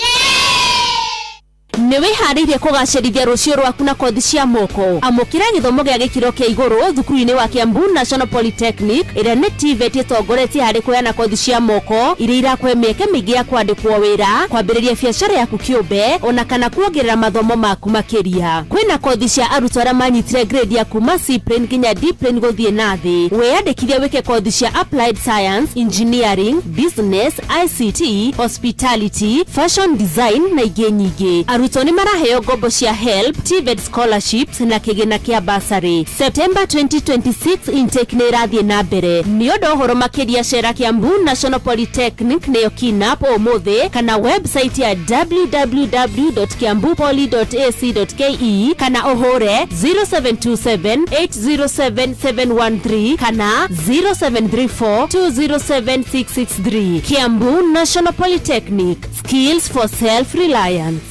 S16: Nĩ wĩharĩirie kũgacĩrithia rũciũ rwaku na kothi cia moko? Amũkĩra gĩthomo gĩa gĩkĩro kĩa igũrũ thukuru-inĩ wa Kiambu National Polytechnic, ĩrĩa nĩ TVET ĩtongoretie harĩ kũheana kothi cia moko iria irakũhe mĩeke mĩingĩ ya kwandĩkwo wĩra, kwambĩrĩria biacara yaku kĩũmbe, ona kana kuongerera mathomo maku makĩria. Kwĩna kothi cia arutwo arĩa manyitire grade ya kuma C plane nginya D plane gũthiĩ na thĩ. Wĩyandĩkithie wĩke kothi cia applied science, engineering, business, ICT, hospitality, fashion design na ingĩ nyingĩ. Arutwo nĩ maraheo ngombo cia HELB, TVET scholarships na kĩgĩna kĩa bursary. September 2026 intake nĩ ĩrathiĩ na mbere. Nĩ ũndũ ũhoro makĩria, cera Kiambu National Polytechnic, nĩyo KINAP, ũmũthĩ, kana website ya www.kiambupoly.ac.ke, kana ũhũre 0727 807 713 kana 0734 207 663. Kiambu National Polytechnic, skills for self-reliance.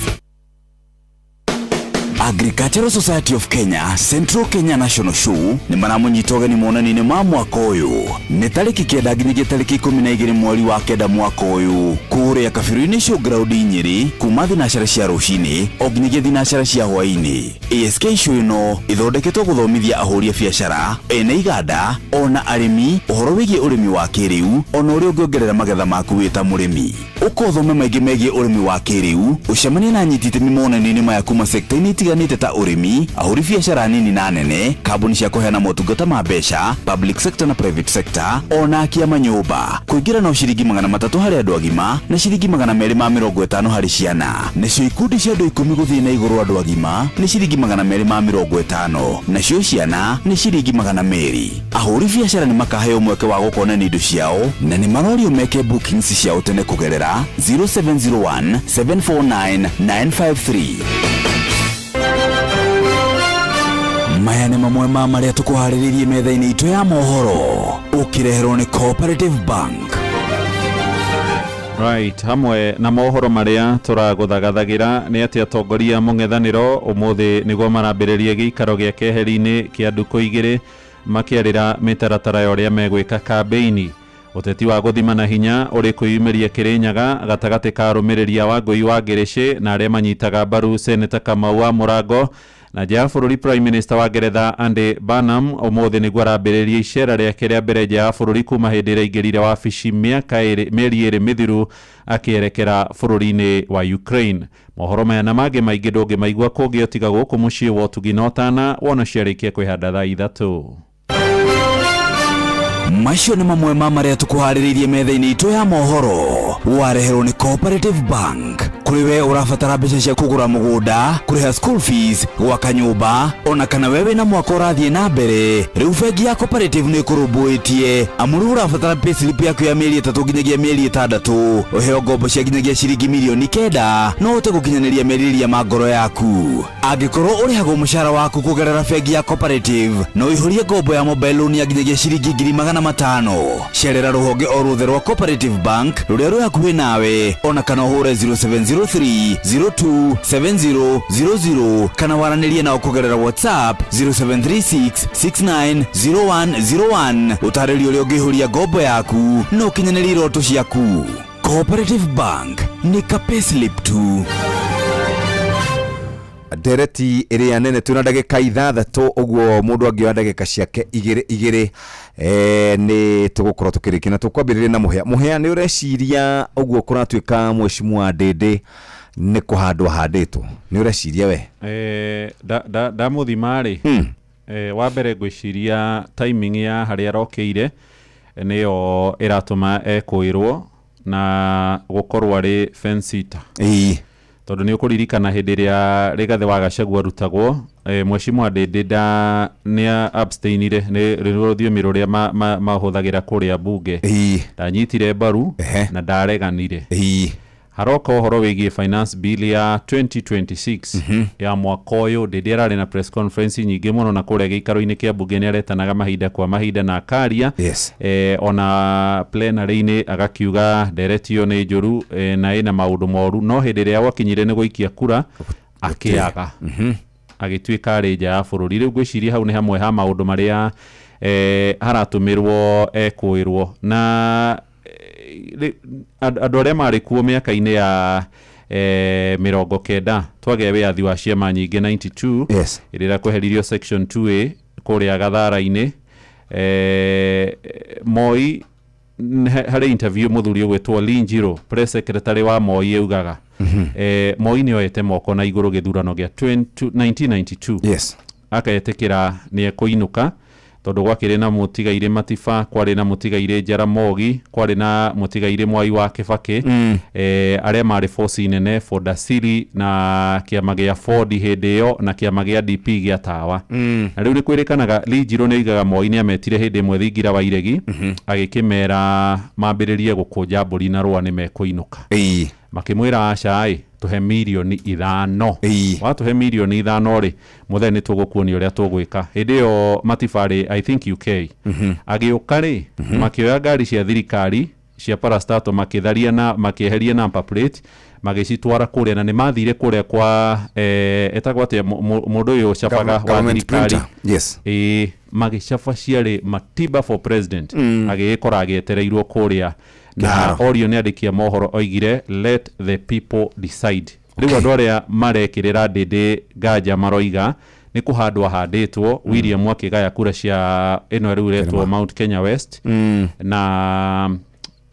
S5: Agriculture. Agricultural Society of Kenya Central Kenya National Show nĩ maramũnyita ũgeni monanio-inĩ ma mwaka ũyũ. Nĩ tarĩki 9 nginyagia tarĩki 12 mweri wa 9 mwaka ũyũ kũrĩa Kabiru-inĩ Showground Nyĩrĩ kuma thinacara cia rũcinĩ o nginyagia thinacara cia hwaĩ-inĩ. ASK show ĩno ĩthondeketwo gũthomithia ahũri a biacara, ene iganda ona arĩmi ũhoro wĩgiĩ ũrĩmi wa kĩrĩu ona ũrĩa ũngĩongerera magetha maku wĩ ta mũrĩmi. Ũka ũthome maingĩ megiĩ ũrĩmi wa kĩrĩu, ũcemanie na anyiti itemi monanio-inĩ maya kuma sekta-inĩ itiganĩte ta ũrĩmi, ahũri biacara nini na nene, kambuni cia kũheana motungata ma mbeca, public sector na private sector, ona akia manyũmba. Kũingĩra no ciringi 300 harĩ andũ agima na ciringi 250 harĩ ciana. Nacio ikundi cia andũ 10 gũthiĩ na igũrũ andũ agima nĩ ciringi 250, nacio ciana nĩ ciringi 200. Ahũri biacara nĩ makaheo mweke wa gũkonania indo ciao na nĩ marorio meke bookings ciao tene kũgerera 0701 749 953. Maya nĩ mamwe ma marĩa tũkũharĩrĩirie metha-inĩ itũ ya mohoro ũkĩreherwo nĩ Cooperative Bank.
S4: Right, hamwe na mohoro marĩa tũragũthagathagira nĩ atĩ atongoria mũng'ethanĩro ũmũthĩ nĩguo marambĩrĩria gĩikaro gĩa keheri-inĩ kĩa ndukũ igĩrĩ makĩarĩra mĩtaratara ya ũrĩa megwĩka kambĩini. Ũteti wa gũthima na hinya ũrĩ kwĩyumĩria Kĩrĩnyaga gatagatĩ ka arũmĩrĩri a Wangũi wa Ngĩrĩcĩ na arĩa manyitaga mbaru Seneta Kamau wa Mũrango. Na nja ya bũrũri Prime Minister wa Ngeretha Andy Burnham ũmũthĩ nĩguo arambĩrĩria icera rĩake rĩa mbere nja ya bũrũri kuma hĩndĩ ĩrĩa aingĩrire wabici mĩeri 2 mĩthiru akĩerekera bũrũri-inĩ wa Ukraine. Mohoro maya na mangĩ maingĩ ndũngĩmaigua kũngĩ otiga gũkũ mũciĩ wa ũtugi na ũtana wona ciarĩkia kwĩhanda thaa 3.
S5: Macio nĩ mamwe ma marĩa tũkũharĩrĩirie metha-inĩ itũ ya mohoro wareherwo nĩ Cooperative Bank. Kũrĩ we ũrabatara mbeca cia kũgũra mũgũnda, kũrĩha school fees, gwaka nyũmba, ona kana we wĩna mwaka ũrathiĩ na mbere, rĩu bengi ya Cooperative nĩ ĩkũrũmbũĩtie. Amu rĩu ũrabatara payslip yaku ya mĩeri 3 nginyagia mĩeri 6, ũheo ngombo cia nginyagia ciringi mirioni 9 no ũhote gũkinyanĩria merirĩria ma ngoro yaku. Angĩkorwo ũrĩhagwo mũcara waku kũgerera bengi ya Cooperative, no ũihũrie ngombo ya mobile loan ya nginyagia ciringi 500,000. Cerera rũhonge o ruothe rwa Cooperative Bank rũrĩa rwĩ hakuhĩ nawe, ona kana ũhũre 0703 02 7000 kana waranĩrie nao kũgerera WhatsApp 0736 690101. Ũtarĩrio ũrĩa ũngĩihũria ngombo yaku na ũkinyanĩrie iroto ciaku. Cooperative Bank nĩ ka payslip tu.
S7: Ndereti ĩrĩa nene twĩna ndagĩka 6 ũguo mũndũ angĩoya ndagĩka ciake 2 nĩ tũgũkorwo tũkĩrĩkia na tũkwambĩrĩria na Mũhĩa. Mũhĩa, nĩ ũreciria ũguo kũratuĩka mheshimiwa Ndĩndĩ nĩ kũhandwo handĩtwo? Nĩ ũreciria we?
S4: Ndamũthima rĩ, wa mbere ngwĩciria timing ya harĩa arokĩire nĩyo ĩratũma ekũĩrwo na gũkorwo arĩ fence sitter. Tondũ nĩ ũkũririkana hĩndĩ ĩrĩa Rigathĩ wa Gachagua arutagwo, mheshimiwa Ndĩndĩ nĩ abstainire, nĩ rũthiomi rũrĩa mahũthagĩra kũrĩa bunge. Ndanyitire mbaru na ndareganire. Haroka ũhoro wĩgiĩ finance bill ya 2026 ya mwaka ũyũ. Ndĩndĩ ararĩ na press conference nyingĩ mũno na kũrĩa gĩikaro-inĩ kĩa bunge nĩ aretanaga mahinda kwa mahinda na akaria. Ona plenary-inĩ agakiuga ndereti ĩyo nĩ njũru na ĩna maũndũ moru, no hĩndĩ ĩrĩa gwakinyire nĩ gũikia kura akĩaga, agĩtuĩka arĩ nja ya bũrũri. Rĩu ngwĩciria hau nĩ hamwe ha maũndũ marĩa haratũmĩrwo ekũĩrwo na andũ arĩa marĩ kuo mĩaka-inĩ ya 90 twagĩa wĩyathi wa ciama nyingĩ 92 ĩrĩa kweheririo section 2A kũrĩa Gathara-inĩ. Moi harĩ interview mũthuri ũgwĩtwo Linjiro, press secretary wa Moi, augaga Moi nĩ oete moko na igũrũ gĩthurano gĩa 1992. Aketĩkĩra nĩ ekũinũka tondũ gwakĩrĩ na mũtigairĩ Matiba, kwarĩ na mũtigairĩ Jaramogi, kwarĩ na mũtigairĩ Mwai wa Kĩbakĩ, arĩa marĩ force nene Ford-Asili na kĩama gĩa Ford hĩndĩ ĩyo na kĩama gĩa DP gĩa Tawa. Na rĩu nĩ kwĩrĩkanaga Linjiro nĩ oigaga Moi nĩ ametire hĩndĩ ĩmwe thingira wa iregi, agĩkĩmera mambĩrĩrie gũkũnja mbũri na rũa nĩ mekũinũka. Makĩmwĩra aca ĩ, tũhe mirioni 5. Watũhe mirioni 5 rĩ, mũthee nĩ tũgũkuonia ũrĩa tũgwĩka. Hĩndĩ ĩyo Matiba rĩ, I think UK, agĩũka rĩ, makĩoya ngari cia thirikari cia parastato makĩtharia na makĩeheria number plate magĩcitwara kũrĩa, na nĩ mathire kũrĩa kwa etagwo atĩa mũndũ ũyũ ũcabaga wa
S7: Government
S4: thirikari.
S7: printer. Yes.
S4: Ĩĩ, magĩcaba ciarĩ Matiba for president. Agĩgĩkora agĩetereirwo kũrĩa na
S7: Kĩharo.
S4: orio nĩ andĩki a mohoro oigire, "Let the people decide." Rĩu andũ arĩa marekĩrĩra Ndĩndĩ nganja maroiga nĩ kũhandwo ahandĩtwo. William akĩgaya kura cia ĩno rĩu ĩretwo Mount Kenya West, na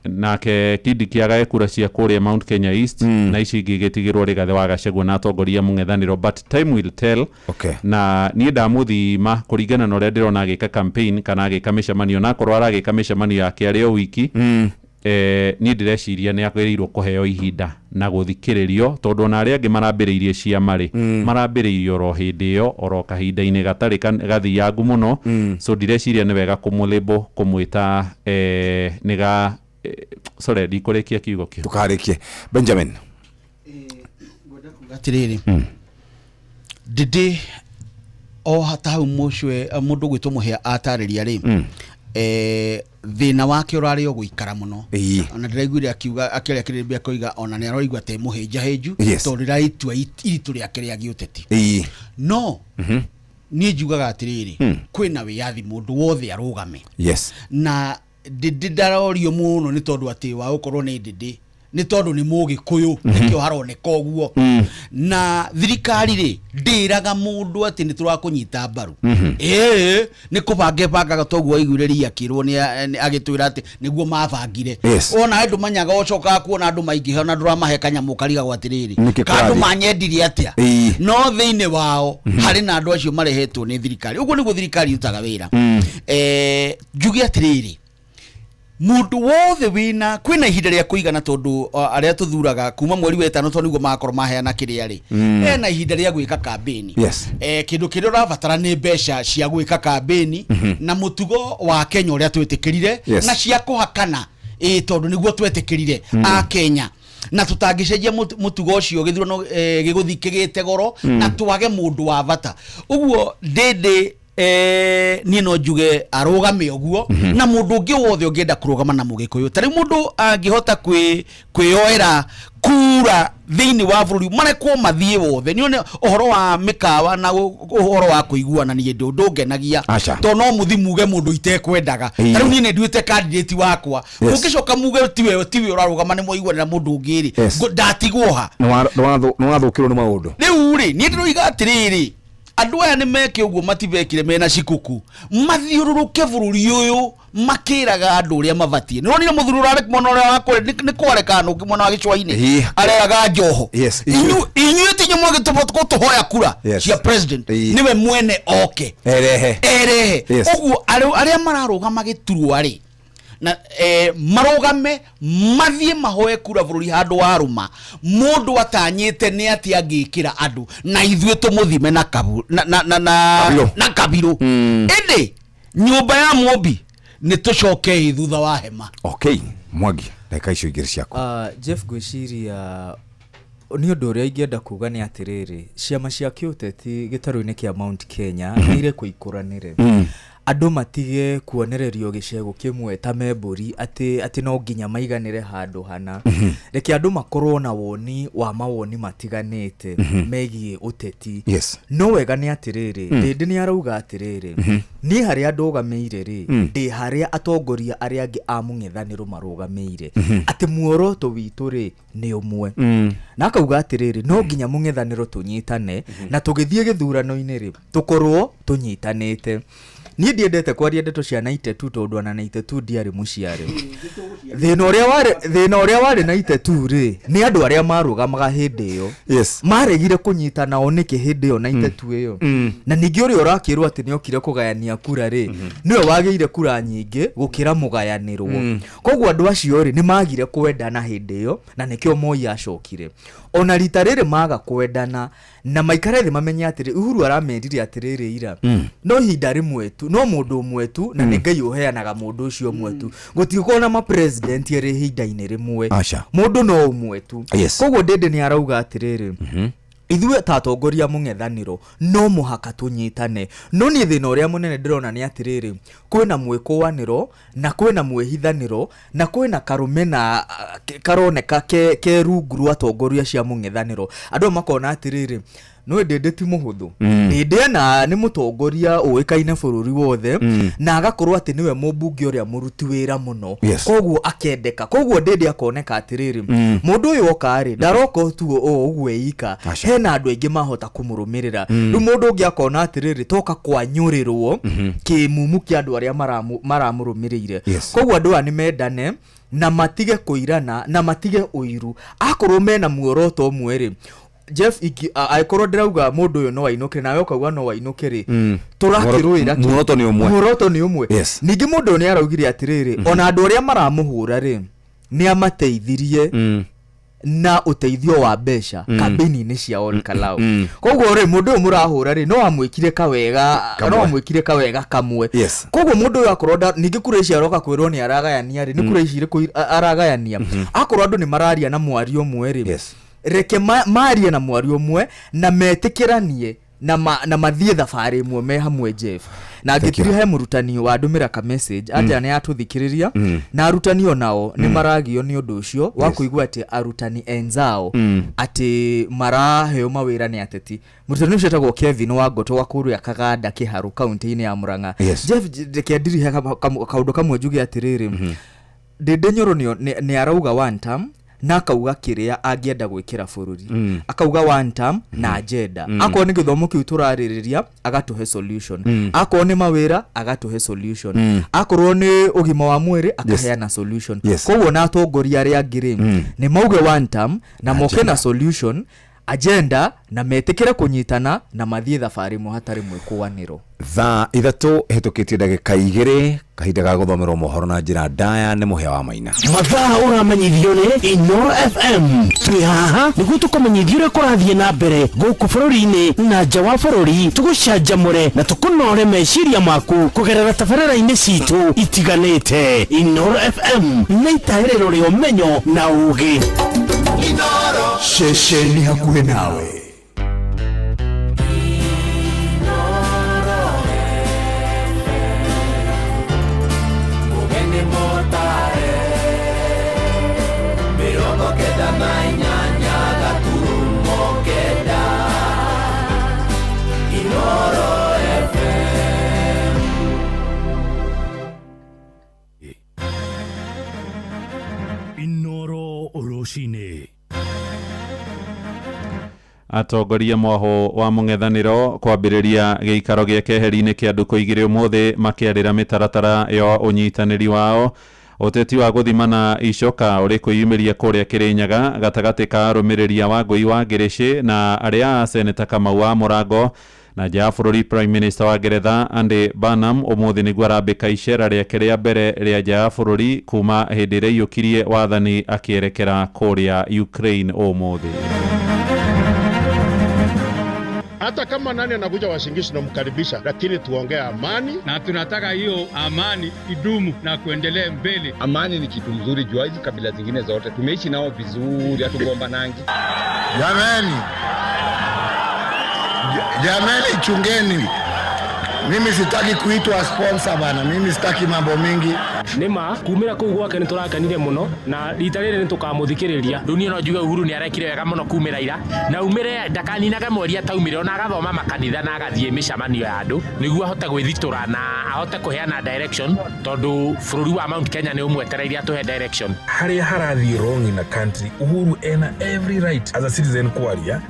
S4: nake Kindiki agae kura cia kũrĩa Mount Kenya East, na ici ingĩ igĩtigĩrwo Rigathĩ wa Gachagua na atongoria mũng'ethanĩro, but time will tell. Na niĩ ndamũthima kũringana na ũrĩa ndĩrona agĩka campaign kana agĩka mĩcemanio, na akorwo aragĩka mĩcemanio yake arĩ o wiki, niĩ ndĩreciria nĩ agĩrĩirwo kũheo ihinda na gũthikĩrĩrio, tondũ ona arĩa angĩ marambĩrĩirie ciama rĩ, marambĩrĩirie oro hĩndĩ ĩyo, oro kahinda-inĩ gatarĩ gathiangu mũno. So ndireciria nĩ wega kũmũlĩmbũ kũmwĩta nĩ ga sorry, ndikũrĩkia kiugo kĩu.
S7: Tukarĩkie, Benjamin.
S24: Atirĩrĩ, ndĩndĩ o ta hau mũcwe mũndũ gwĩtwo Mũhĩa atarĩria rĩ, thĩna wake ũrarĩ o gũikara mũno. Ona ndĩraiguire akiuga akĩaria kĩrĩmbĩ akoiga ona nĩ aroigua te mũhĩnjahĩnju, tondũ rĩrarĩ itua iritũ rĩake rĩa gĩũteti. No niĩ njugaga atĩrĩrĩ, kwĩna wĩyathi mũndũ wothe arũgame. Na ndĩndĩ ndarorio mũno nĩ tondũ atĩ wa gũkorwo nĩ ndĩndĩ, nĩ tondũ nĩ mũgĩkũyũ, nĩkĩo haroneka ũguo. Na thirikari rĩ, ndĩraga mũndũ atĩ nĩ tũrakũnyita mbaru. Ĩĩ, nĩ kũbanga ĩbangaga, toguo aiguire ria akĩrwo nĩ agĩtwĩra atĩ nĩguo mabangire. Ona andũ manyaga ũcokaga kuona andũ maingĩha ona ndũramahe kanyamũ karigagwo atĩrĩrĩ,
S7: Nĩkĩ
S24: ka andũ
S7: kũrathiĩ?
S24: manyendirie atĩa? No thĩinĩ wao harĩ na andũ acio marehetwo nĩ thirikari, ũguo nĩguo thirikari ĩrutaga wĩra. Njuge atĩrĩrĩ, mũndũ wothe wĩna kwĩna ihinda rĩa kũigana, tondũ arĩa tũthuraga kuma mweri wa ĩtano, tondũ nĩguo magakorwo maheana kĩrĩa rĩ, ena ihinda rĩa gwĩka kambĩni. Kĩndũ kĩrĩa ũrabatara nĩ mbeca cia gwĩka kambĩni, na mũtugo wa Kenya ũrĩa twĩtĩkĩrire, na cia kũhakana, ĩ tondũ nĩguo twetĩkĩrire a Kenya, na tũtangĩcenjia mũtugo ũcio gĩthurano gĩgũthiĩ kĩgĩte goro, na twage mũndũ wa bata ũguo. Ndĩndĩ niĩ no njuge arũgame ũguo, na mũndũ ũngĩ wothe ũngĩenda kũrũgama na mũgĩkũyũ, ta rĩu mũndũ angĩhota kwĩyoera kura thĩinĩ wa bũrũri, marekwo mathiĩ wothe. Nĩ ũhoro wa mĩkawa na ũhoro wa kũiguana, niĩ ndũngenagia.
S7: Aca.
S24: Tondũ no mũthi muge mũndũ itekwendaga. Ta rĩu niĩ nĩ nduĩte candidate wakwa, mũngĩcoka muge tiwe ũrarũgama, nĩ mwaiguanĩra mũndũ ũngĩ rĩ, ndatigwo ha?
S7: Nĩ wathũkĩrwo nĩ maũndũ.
S24: Rĩu rĩ, niĩ ndĩroiga atĩrĩrĩ, andũ aya nĩ meke ũguo matibekire mena cikuku, mathiũrũrũke bũrũri ũyũ makĩraga andũ ũrĩa mabatiĩ. Nĩ wonire mũthuri ũrarĩ mwena ũrĩa wa kũrĩa nĩ kwareka nũngĩ mwena wa gĩcũa-inĩ, areraga Njoho, inyuĩ tinyu mwagĩtũhoya kura cia president, nĩwe mwene oke
S7: erehe.
S24: Erehe. Ũguo arĩa mararũgama gĩturwa rĩ, na marũgame mathiĩ mahoe kura bũrũri handũ wa rũma mũndũ atanyĩte nĩ atĩ angĩkĩra andũ, na ithuĩ tũmũthime na kabu, na, na, na, na,
S7: Kabirũ.
S24: na kabirũ. Ĩndĩ nyũmba ya mũmbi nĩ tũcokei thutha wa hema.
S7: Okay, Mwangi, ndagĩka icio igĩrĩ ciaku.
S2: Jeff, ngwĩciria nĩ ũndũ ũrĩa ingĩenda kuga nĩ atĩrĩrĩ, ciama cia kĩũteti gĩtarũ-inĩ kĩa Mount Kenya nĩ irekwo ikũranĩre. Andũ matige kuonererio gĩcego kĩmwe ta membũri atĩ no nginya maiganĩre handũ hana. Reke andũ makorwo na woni wa mawoni matiganĩte megiĩ ũteti. No wega nĩ atĩrĩrĩ, Ndĩndĩ nĩ arauga atĩrĩrĩ, niĩ harĩa ndũgamĩire rĩ, ndĩ harĩa atongoria arĩa angĩ a mũng'ethanĩro marũgamĩire, atĩ muoroto witũ rĩ nĩ ũmwe. Na akauga atĩrĩrĩ, no nginya mũng'ethanĩro tũnyitane, na tũgĩthiĩ gĩthurano-inĩ rĩ, tũkorwo tũnyitanĩte. Niĩ ndiendete kwaria ndeto cia 92, tondũ ona 92 ndiarĩ mũciare. Thĩna ũrĩa warĩ 92 rĩ, nĩ andũ arĩa marũgamaga hĩndĩ ĩyo maregire kũnyita nao nĩkĩ hĩndĩ ĩyo 92 ĩyo? Na ningĩ ũrĩa ũrakĩrwo atĩ nĩokire kũgayania kura rĩ, nĩwe wagĩire kura nyingĩ gũkĩra mũgayanĩrwo. Koguo andũ acio rĩ, nĩ magire kwendana hĩndĩ ĩyo, na nĩkĩo Moi acokire. Ona rita rĩrĩ maga kwendana na maikare thĩ mamenye atĩrĩ, Uhuru aramerire atĩrĩrĩ ira, no ihinda rĩmwe tu, no mũndũ ũmwe tu, na nĩ Ngai ũheanaga mũndũ ũcio ũmwe tu. Gũtigũkorwo na mapresident erĩ ihinda-inĩ rĩmwe.
S7: Aca.
S2: Mũndũ no ũmwe tu. Koguo Ndĩndĩ nĩ arauga atĩrĩrĩ, Ithuĩ ta atongoria mũng'ethanĩro no mũhaka tũnyitane. No niĩ thĩna ũrĩa mũnene ndĩrona nĩ atĩrĩrĩ, kwĩna mwĩkũanĩro na kwĩna mwĩhithanĩro na kwĩna karũmena karoneka ke rungu rwa atongoria cia mũng'ethanĩro. Andũ makona atĩrĩrĩ, no Ndĩndĩ ti mũhũthũ. Ndĩndĩ ena nĩ mũtongoria ũĩkaine bũrũri wothe, na agakorwo atĩ nĩwe mũmbunge ũrĩa mũruti wĩra mũno. Koguo akendeka. Koguo Ndĩndĩ akoneka atĩrĩrĩ, mũndũ ũyũ oka rĩ, ndaroka tu o ũguo eika, hena andũ aingĩ mahota kũmũrũmĩrĩra. Rĩu mũndũ ũngĩ akona atĩrĩrĩ, toka kwanyũrĩrwo kĩmumu kĩa andũ arĩa maramũrũmĩrĩire. Koguo andũ aya nĩ mendane na matige kũirana na matige ũiru. Akorwo mena muoroto ũmwe rĩ, Jeff, angĩkorwo ndĩrauga mũndũ ũyũ no ainũke nawe ũkauga no ainũke rĩ, tũrakĩrũĩra kĩ?
S7: Muoroto nĩ ũmwe.
S2: Muoroto nĩ ũmwe. Ningĩ mũndũ ũyũ nĩ araugire atĩrĩrĩ, ona andũ arĩa maramũhũra rĩ, nĩ amateithirie na ũteithio wa mbeca kambĩini-inĩ cia Ol Kalou. Koguo rĩ, mũndũ ũyũ mũrahũra rĩ, no amwĩkire kawega, no amwĩkire kawega kamwe. Koguo mũndũ ũyũ akorwo ningĩ kura ici aroka kwĩrwo nĩ aragayania rĩ, nĩ kura ici irĩkũ aragayania? Akorwo andũ nĩ mararia na mwario ũmwe rĩ, reke marie na mwario ũmwe na metĩkĩranie na mathiĩ thabarĩ ĩmwe me hamwe Jeff. Na ngĩtiri he mũrutani wa ndũmĩra ka message, anja nĩ atũthikĩrĩria, na arutani onao nĩ maragio nĩ ũndũ ũcio wa kũigua atĩ arutani enzao atĩ maraheo mawĩra nĩ ateti. Mũrutani ũcio etagwo Kevin wa Ngoto wa kũrĩa Kaganda Kĩharũ kaunti-inĩ ya Murang'a. Jeff, reke ndirihe kaũndũ kamwe njuge atĩrĩrĩ, Ndĩndĩ Nyoro nĩ arauga one term na akauga kĩrĩa angĩenda gwĩkĩra bũrũri. Akauga one term na agenda. Akorwo nĩ gĩthomo kĩu tũrarĩrĩria, agatũhe solution. Akorwo nĩ mawĩra, agatũhe solution. Akorwo nĩ ũgima wa mwĩrĩ, akaheana solution. Koguo na atongoria arĩa angĩ rĩ, nĩ mauge one term na moke na solution, agenda, na metĩkĩre kũnyitana na mathiĩ thabarĩ ĩmwe hatarĩ mwĩkũanĩro.
S7: Thaa 3 ĩhĩtũkĩtie ndagĩka 2, kahinda ga gũthomerwo mohoro na njĩra ndaya nĩ Mũhĩa wa Maina.
S12: Mathaa ũramenyithio nĩ Inooro FM. Twĩ haha nĩguo tũkũmenyithie ũrĩa kũrathiĩ na mbere gũkũ bũrũri-inĩ na nja wa bũrũri, tũgũcanjamũre na tũkũnore meciria maku kũgerera tabarĩra-inĩ citũ itiganĩte. Inooro FM nĩ itaĩrĩro rĩa ũmenyo na ũũgĩ.
S10: Ceceni hakuhĩ nawe.
S4: Atongoria mwaho wa mũng'ethanĩro kwambĩrĩria gĩikaro gĩa keheri-inĩ kĩa ndukũ igĩrĩ ũmũthĩ makĩarĩra mĩtaratara ya ũnyitanĩri wao. Ũteti wa gũthimana icoka ũrĩ kwĩyumĩria kũrĩa Kĩrĩnyaga gatagatĩ ka arũmĩrĩri a Wangũi wa Ngĩrĩcĩ na arĩa a Seneta Kamau wa Mũrango. Na nja ya bũrũri, Prime Minister wa Ngeretha Andy Burnham ũmũthĩ nĩguo arambĩka icera rĩake rĩa mbere rĩa nja ya bũrũri kuma hĩndĩ ĩrĩa aiyũkirie wathani akĩerekera kũrĩa Ukraine ũmũthĩ.
S17: Hata kama nani anakuja Uasin tunamkaribisha, lakini tuongee amani,
S18: na tunataka hiyo amani idumu na kuendelea mbele.
S20: Amani ni kitu mzuri juu hizi kabila zingine zote tumeishi nao vizuri, hatugombanangi.
S6: Jamani, jamani, chungeni. Mimi sitaki kuitwa sponsor bana, mimi sitaki mambo mingi.
S21: Nima kumira kuu gwake ni turakenire muno na rita riri ni tukamuthikiriria.
S22: Riu nie no njuge Uhuru ni arekire wega muno kumira ira na umire ndakaninage mweri ataumire ona agathoma makanitha na agathie micamanio ya andu niguo ahote gwithitura na ahote kuheana direction tondu bururi wa Mount Kenya ni umwetereire atuhe direction.
S8: Haria harathie wrong in a country, Uhuru ena every right as a citizen kwaria.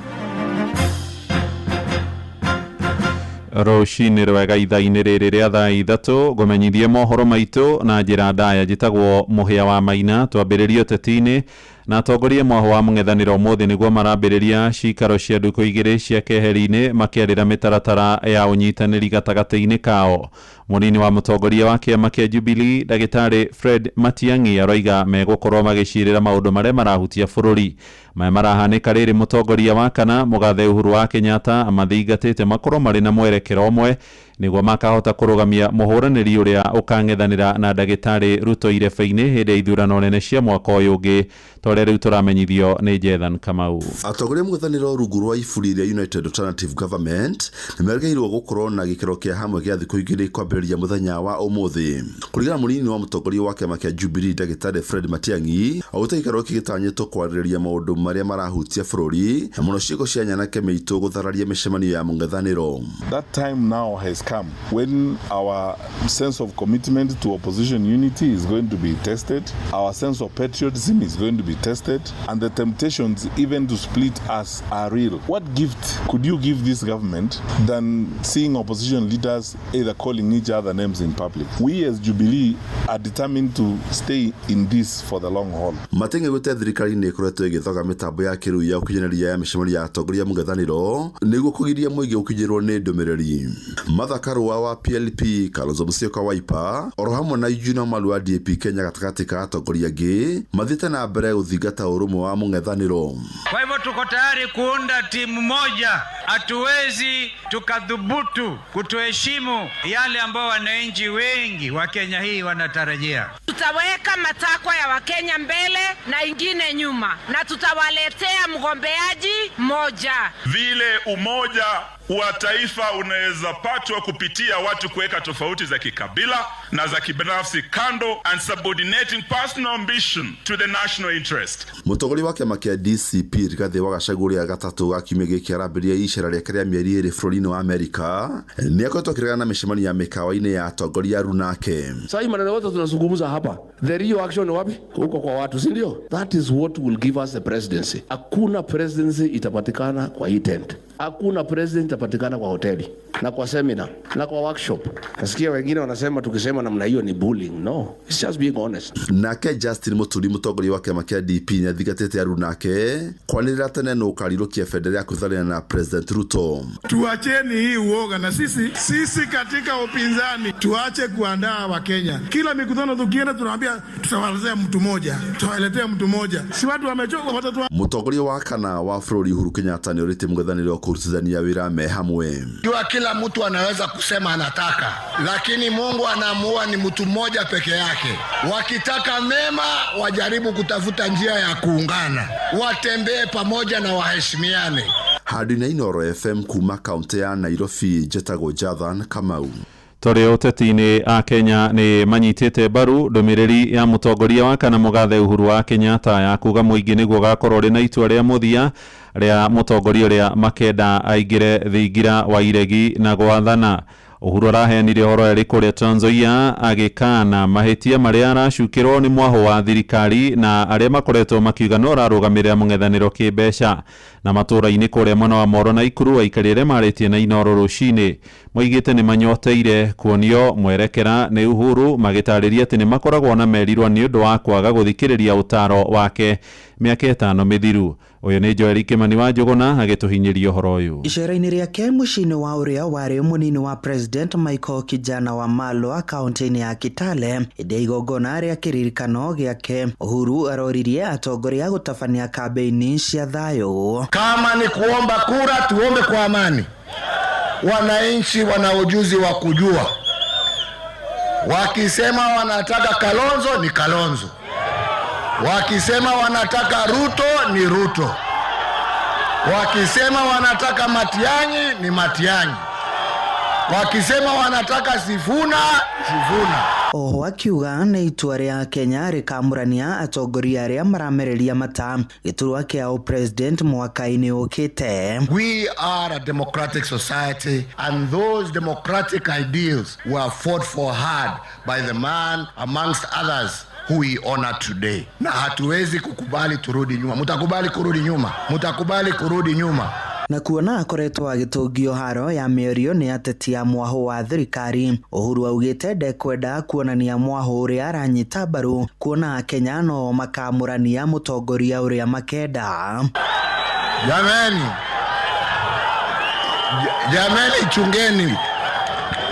S4: Rũcinĩ rwega ithaa-inĩ rĩrĩ rĩa thaa 3 ngũmenyithie mohoro maitũ na njĩra ndaya. Njĩtagwo Mũhĩa wa Maina. Twambĩrĩrie ũteti-inĩ na atongoria mwaho wa mũng'ethanĩro ũmũthĩ nĩguo marambĩrĩria cikaro cia ndukũ igĩrĩ cia keheri-inĩ makĩarĩra mĩtaratara ya ũnyitanĩri gatagatĩ-inĩ kao. Mũnini wa mũtongoria wa kĩama kĩa Jubilee Ndagĩtarĩ Fred Matiang'i aroiga megũkorwo magĩcirĩra maũndũ marĩa marahutia bũrũri. Maya marahanĩka rĩrĩ mũtongoria wa kana Mũgathe Uhuru wa Kenyatta amathingatĩte makorwo marĩ na mwerekero ũmwe Nĩguo makahota kũrũgamia mũhũranĩri ũrĩa ũkang'ethanĩra na ndagĩtarĩ Ruto irebe-inĩ hĩndĩ ya ithurano nene cia mwaka ũyũ ũngĩ, ta ũrĩa rĩu tũramenyithio nĩ Jethan Kamau.
S1: Atongoria mũng'ethanĩro rungu rwa iburi rĩa United Alternative Government nĩmerĩgĩrĩirwo gũkorwo na gĩikaro kĩa hamwe gĩa thikũ igĩrĩ kwambĩrĩria mũthenya wa ũmũthĩ. Kũringana na mũnini wa mũtongoria wa kĩama kĩa Jubilee ndagĩtarĩ Fred Matiang'i, augĩte gĩikaro gĩkĩ gĩtanyĩtwo kwarĩrĩria maũndũ marĩa marahutia bũrũri na mũno ciĩko cia nyanake mĩitũ gũthararia mĩcemanio ya mũng'ethanĩro.
S3: That time now has come when our sense of commitment to opposition unity is going to be tested, our sense of patriotism is going to be tested, and the temptations even to split us are real. What gift could you give this government than seeing opposition leaders either calling each other names in public? We as Jubilee are determined to stay in this for the long haul.
S1: Matiang'i augĩte thirikari nĩ ĩkoretwo ĩgĩthoga mĩtambo ya kĩrĩu ya ũkinyanĩria ya mĩcemanio ya atongoria mũng'ethanĩro nĩguo kũgiria mũingĩ gũkinyĩrwo nĩ ndũmĩrĩri. Martha Karua wa PLP, Kalonzo Musyoka wa Wiper, oro hamwe na Eugene Wamalwa wa DAP Kenya gatagatĩ ka atongoria angĩ mathiĩte na mbere gũthingata ũrũmwe wa mũng'ethanĩro.
S19: Kwa hivyo tuko tayari kuunda timu moja. Hatuwezi tukathubutu kutoheshimu yale ambao wananchi wengi wa Kenya hii wanatarajia.
S23: Tutaweka matakwa ya Wakenya mbele na ingine nyuma, na tutawaletea mgombeaji mmoja.
S25: Vile umoja wa taifa unaweza patwa kupitia watu kuweka tofauti za kikabila na za kibinafsi kando and subordinating personal ambition to the national interest.
S1: Mũtongoria wa kĩama kĩa DCP Rigathĩ wa Gachagua ũrĩa gatatũ ga kiumia gĩkĩ arambĩrĩria icera rĩake rĩa mĩeri ĩrĩ bũrũri-inĩ wa Amerika nĩ akoretwo akĩregana na mĩcemanio ya mĩkawa-inĩ ya atongoria arunake.
S26: Sasa hii maneno yote tunazungumza hapa, the real action ni wapi? Huko kwa watu, si ndio? That is what will give us the presidency. Hakuna presidency itapatikana kwa hii tent. Hakuna president itapatikana kwa hoteli na kwa seminar na kwa workshop. Nasikia wengine wanasema tukisema namna hiyo ni bullying. No, it's just being honest.
S1: Nake Justin Muturi mũtongoria wa kĩama kĩa DP nĩathingatĩte arunake kwanĩrĩra tene nũ ũkarirũkia bendera ya kwĩtharĩra na President Ruto.
S27: Tuacheni hii uoga na sisi katika upinzani tuache kuandaa Wakenya. Kila mikutano tukienda tunaambia tutawaletea mtu mmoja, tutawaletea mtu mmoja. Si watu wamechoka watatu.
S1: Mũtongoria wa kana wa bũrũri Uhuru Kenyatta nĩorĩtie mũng'ethanĩro kũrutithania wĩra me hamwe.
S28: Jua kila mtu anaweza kusema anataka, lakini Mungu anaamua ni mtu mmoja peke yake. Wakitaka mema wajaribu kutafuta njia ya kuungana, watembee pamoja na waheshimiane.
S1: Handũ-inĩ Inooro FM kuma kaunti ya Nairobi, njetagwo Jathan Kamau.
S4: Tũrĩ ũteti-inĩ a Kenya nĩ manyitĩte mbaru ndũmĩrĩri ya mũtongoria wa kana mũgathe Uhuru wa Kenyatta ya kuga mũingĩ nĩguo ũgakorwo ũrĩ na itua rĩa mũthia rĩa mũtongoria ũrĩa makenda aingĩre thingira wa iregi na gwathana. Uhuru araheanire ũhoro erĩ kũrĩa Trans Nzoia agĩkana mahĩtia marĩa aracukĩrwo nĩ mwahũ wa thirikari na arĩa makoretwo makiuga no ararũgamĩrĩra mũng'ethanĩro kĩmbeca. Na matũũra-inĩ kũrĩa mwena wa Moro na Ikuru aikari arĩa marĩtie na Inooro rũcinĩ moigĩte nĩ manyoteire kuonio mwerekera nĩ Uhuru, magĩtarĩria atĩ nĩ makoragwo na merirwa nĩ ũndũ wa kwaga gũthikĩrĩria ũtaro wake mĩaka 5 mĩthiru. Ũyũ nĩ Joel Kimani wa Njũgũna agĩtũhinyĩria ũhoro ũyũ.
S29: Icera-inĩ rĩake mũciĩ-inĩ wa ũrĩa warĩ mũnini wa President Michael Kijana wa Malwa kaunti-inĩ ya Kitale hĩndĩ ya igongona rĩa kĩririkano gĩake, Uhuru aroririe atongoria gũtabania kambeini cia thayũ.
S28: Kama ni kuomba kura, tuombe kwa amani. Wananchi wana ujuzi wa kujua. Wakisema wanataka Kalonzo ni Kalonzo, wakisema wanataka Ruto ni Ruto, wakisema wanataka Matiang'i ni Matiang'i, wakisema wanataka Sifuna, Sifuna.
S29: Oho akiuga nĩ itua rĩa Kenya rĩkamũrania atongoria arĩa maramereria mata gĩturwa kĩa president mwaka-inĩ ũkĩte.
S28: We are a democratic society and those democratic ideals were fought for hard by the man amongst others who we honor today. Na hatuwezi kukubali turudi nyuma. Mutakubali kurudi nyuma? Mutakubali kurudi nyuma?
S29: Na kuona akoretwo agĩtũngio haro ya mĩario nĩ ateti a mwahũ wa thirikari, Uhuru augĩte ndekwenda kuonania mwahũ ũrĩa aranyita mbaru, kuona Akenya no makamũrania mũtongoria ũrĩa makenda.
S28: Jameni, jameni, chungeni.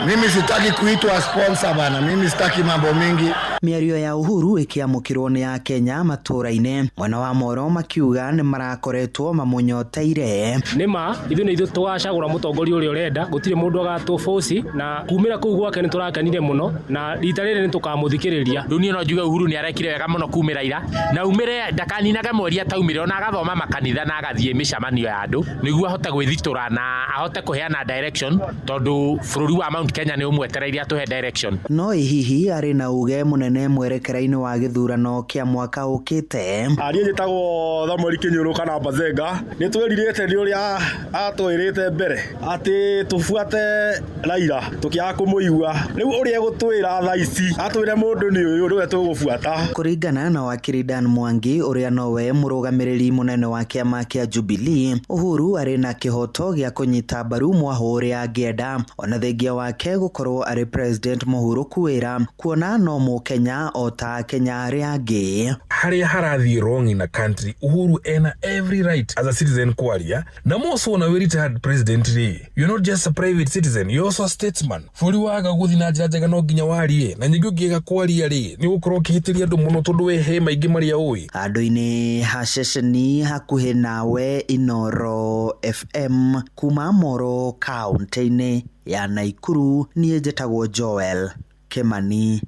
S28: Mimi sitaki kuitwa sponsor bana, mimi sitaki mambo mingi.
S29: Mĩario ya Uhuru ĩkĩamũkĩrwo nĩ akenya matũũra-inĩ mwena wa Moro makiuga nĩ marakoretwo mamũnyoteire.
S21: Nĩ ma ithuĩ nĩ ithuĩ tũgacagũra mũtongoria ũrĩa ũrenda, gũtirĩ mũndũ agatũbũci, na kumĩra kũu gwake nĩ tũrakenire mũno, na rita rĩrĩ nĩ tũkamũthikĩrĩria.
S22: Rĩu niĩ no njuge Uhuru nĩ arekire wega mũno kumĩra ira, na umĩre ndakaninage mweri ataumĩre, ona agathoma makanitha na agathiĩ mĩcemanio ya andũ nĩguo ahote gwĩthitũra na ahote kũheana direction, tondũ bũrũri wa Mount Kenya nĩ ũmwetereire atũhe direction.
S29: No ĩ hihi arĩ na uge mũnene mwerekera-inĩ wa gĩthurano kĩa mwaka ũkĩte?
S2: Niĩ njĩtagwo Samuel Kĩnyũrũ kana Bazenga. Nĩ twĩrirĩte nĩ ũrĩa atwĩrĩte mbere atĩ tũbuate Raila tũkĩaga kũmũigua. Rĩu ũrĩa egũtwĩra thaa ici atwĩre mũndũ nĩ ũyũ nĩwe tũgũbuata.
S29: Kũringana na wakiri Dan Mwangi ũrĩa nowe mũrũgamĩrĩri mũnene wa kĩama kĩa Jubilee, Uhuru arĩ na kĩhoto gĩa kũnyita mbaru mwahũ ũrĩa angĩenda, ona thengia wake gũkorwo arĩ president mũhurũku wĩra, kuona no mũkenya o ta akenya arĩa angĩ.
S5: Harĩa harathiĩ wrong in a country, Uhuru ena every right as a citizen kwaria, na more na wĩ retired president rĩ, you're not just a private citizen, you're also a statesman. Bũrũri waga gũthiĩ na njĩra njega no nginya warie, na ningĩ ũngĩaga kwaria rĩ, nĩ ũgũkorwo ũkĩhĩtĩria andũ mũno tondũ we he maingĩ marĩa ũĩ.
S29: Handũ-inĩ ha ceceni hakuhĩ nawe Inoro FM kuma Moro kaũntĩ-inĩ ya Naikuru, niĩ njĩtagwo Joel Kimani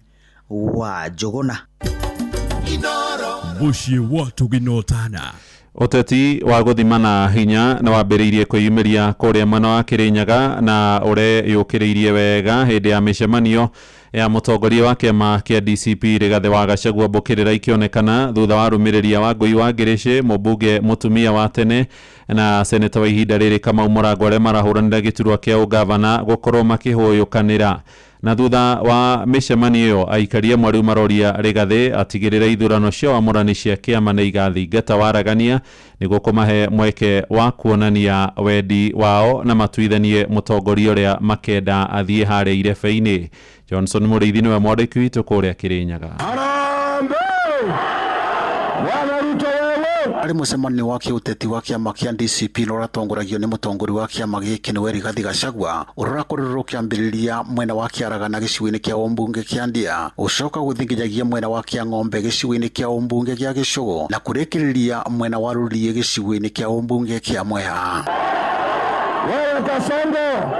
S29: wa Njũgũna.
S10: Mũciĩ wa Tũgina.
S4: Ũteti wa gũthimana hinya nĩ wambĩrĩirie kwĩyumĩria kũrĩa mwena wa Kĩrĩnyaga na ũreyũkĩrĩirie wega hĩndĩ ya mĩcemanio ya mũtongoria wa kĩama kĩa DCP Rigathĩ wa Gachagua mbũkĩrĩra ikĩonekana thutha wa rũmĩrĩria wa Ngũi wa Ngĩrĩcĩ, mũmbunge mũtumia wa tene na seneta wa ihinda rĩrĩ Kamau Mũrango arĩa marahũranĩra gĩturwa kĩa ũgavana gũkorwo makĩhũyũkanĩra. Na thutha wa mĩcemanio ĩyo aikari amwe rĩu maroria Rigathĩ atigĩrĩre ithurano cia wamũrani cia kĩama nĩ igathingata waragania nĩguo kũmahe mweke wa kuonania wendi wao na matuithanie mũtongoria ũrĩa makenda athiĩ harĩa irebe-inĩ. Johnson Mũrĩithi nĩwe mwandĩki witũ kũrĩa Kĩrĩnyaga.
S9: Arĩ mũcemanio wa kĩũteti wa kĩama kĩa DCP na ũratongoragio nĩ mũtongoria wa kĩama gĩkĩ nĩwe Rigathĩ Gachagua, ũrĩa ũrakorirwo ũkĩambĩrĩria mwena wa Kĩaragana gĩcigo-inĩ kĩa ũmbunge kĩa Ndia, ũcoka gũthiĩ nginyagia mwena wa Kĩang'ombe gĩcigo-inĩ kĩa ũmbunge kĩa Gĩcũgũ, na kũrĩkĩrĩria mwena wa Rũriĩ gĩcigo-inĩ kĩa ũmbunge kĩa Mwea.
S17: Wewe Kasongo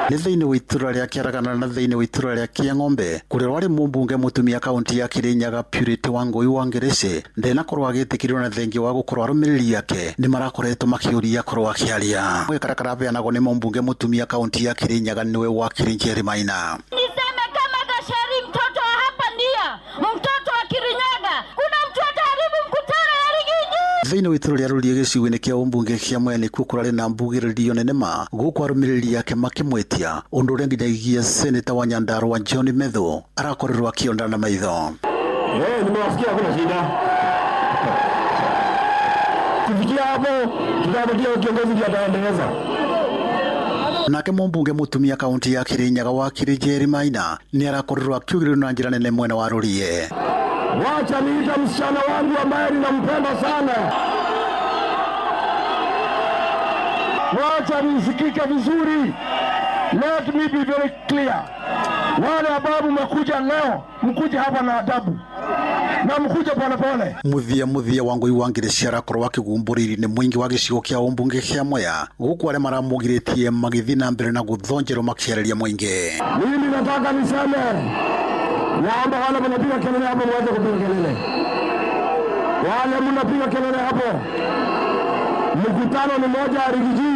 S9: nĩ thĩinĩ wa itũra rĩa Kĩaragana na thĩinĩ wa itũra rĩa Kĩang'ombe kũrĩa warĩ mũmbunge mũtumia kaũntĩ ya Kĩrĩnyaga Purity Wangũi wa Ngĩrĩcĩ ndenakorwo agĩtĩkĩrio na thengia wa gũkorwo arũmĩrĩri ake nĩ marakoretwo makĩũria korwo akĩaria. Gĩkara karabeanagwo nĩ mũmbunge mũtumia kaũntĩ ya Kĩrĩnyaga nĩwe wakiri Njeri Maina.
S11: Niseme kama Gacheri mtoto wa hapa Ndia, mtoto wa Kirinyaga, kuna mtu ataharibu mkutano ya Rigiji.
S9: Thĩinĩ wa itũra rĩa Rũriĩ gĩcigo-inĩ kĩa ũmbunge kĩa Mwea nĩkuo kũrarĩ na mbugĩrĩrio nene ma gũkũ arũmĩrĩri ake makĩmwĩtia ũndũ ũrĩa nginyagia seneta wa Nyandarua John Methu arakorirwo akĩonda na maitho.
S17: Nimewasikia, hakuna shida. Kufikia hapo tutapatia kiongozi ndiye ataendeleza.
S9: Nake mũmbunge mũtumia kaũntĩ ya Kĩrĩnyaga wakiri Njeri Maina nĩ arakorirwo akiugĩrĩrio na njĩra nene mwena wa Rũriĩ.
S17: Wacha niita msichana wangu ambaye ninampenda sana. Wacha nisikike vizuri. Let me be very clear. Wale ambao mmekuja leo, mkuje hapa na adabu na mkuje pole pole.
S9: Muthia wa Ngũi wa Ngĩrĩcĩ arakorwo akĩgumbũrĩri nĩ mũingĩ wa gĩcigo kĩa ũmbunge kĩa Mwea gũkũ arĩa maramũgirĩtie magĩthiĩ na mbere na gũthonjerwo makĩarĩria mũingĩ.
S17: Mimi nataka niseme, naomba wale mnapiga kelele hapo mwache kupiga kelele. Wale mnapiga kelele hapo, mkutano ni moja ya Rigiji,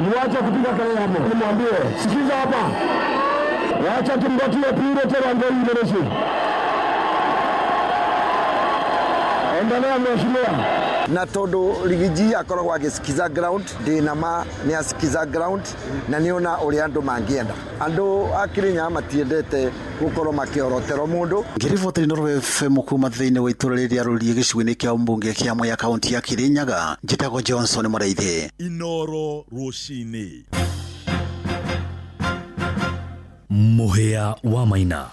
S17: mwache kupiga kelele hapo. Nimwambie, sikiza hapa. Wacha tumbatie Purity Wangũi Ngĩrĩcĩ. Endelea mheshimiwa.
S13: Na tondu Rigiji akoragwo agĩsikiza ground, ndĩna ma nĩ asikiza ground na nĩona ũrĩa andũ mangĩenda. Andũ a Kĩrĩnyaga matiendete gũkorwo makĩhoroterwo mũndũ.
S9: Ngĩriboti Inooro FM kuma thĩinĩ wa itũra rĩrĩa Rũriĩ gĩcigo-inĩ kĩa ũmbunge kĩa Mwea kaũntĩ ya Kĩrĩnyaga, njĩtagwo Johnson Mũrĩithi.
S10: Inoro rũcinĩ.
S12: Mũhĩa wa Maina.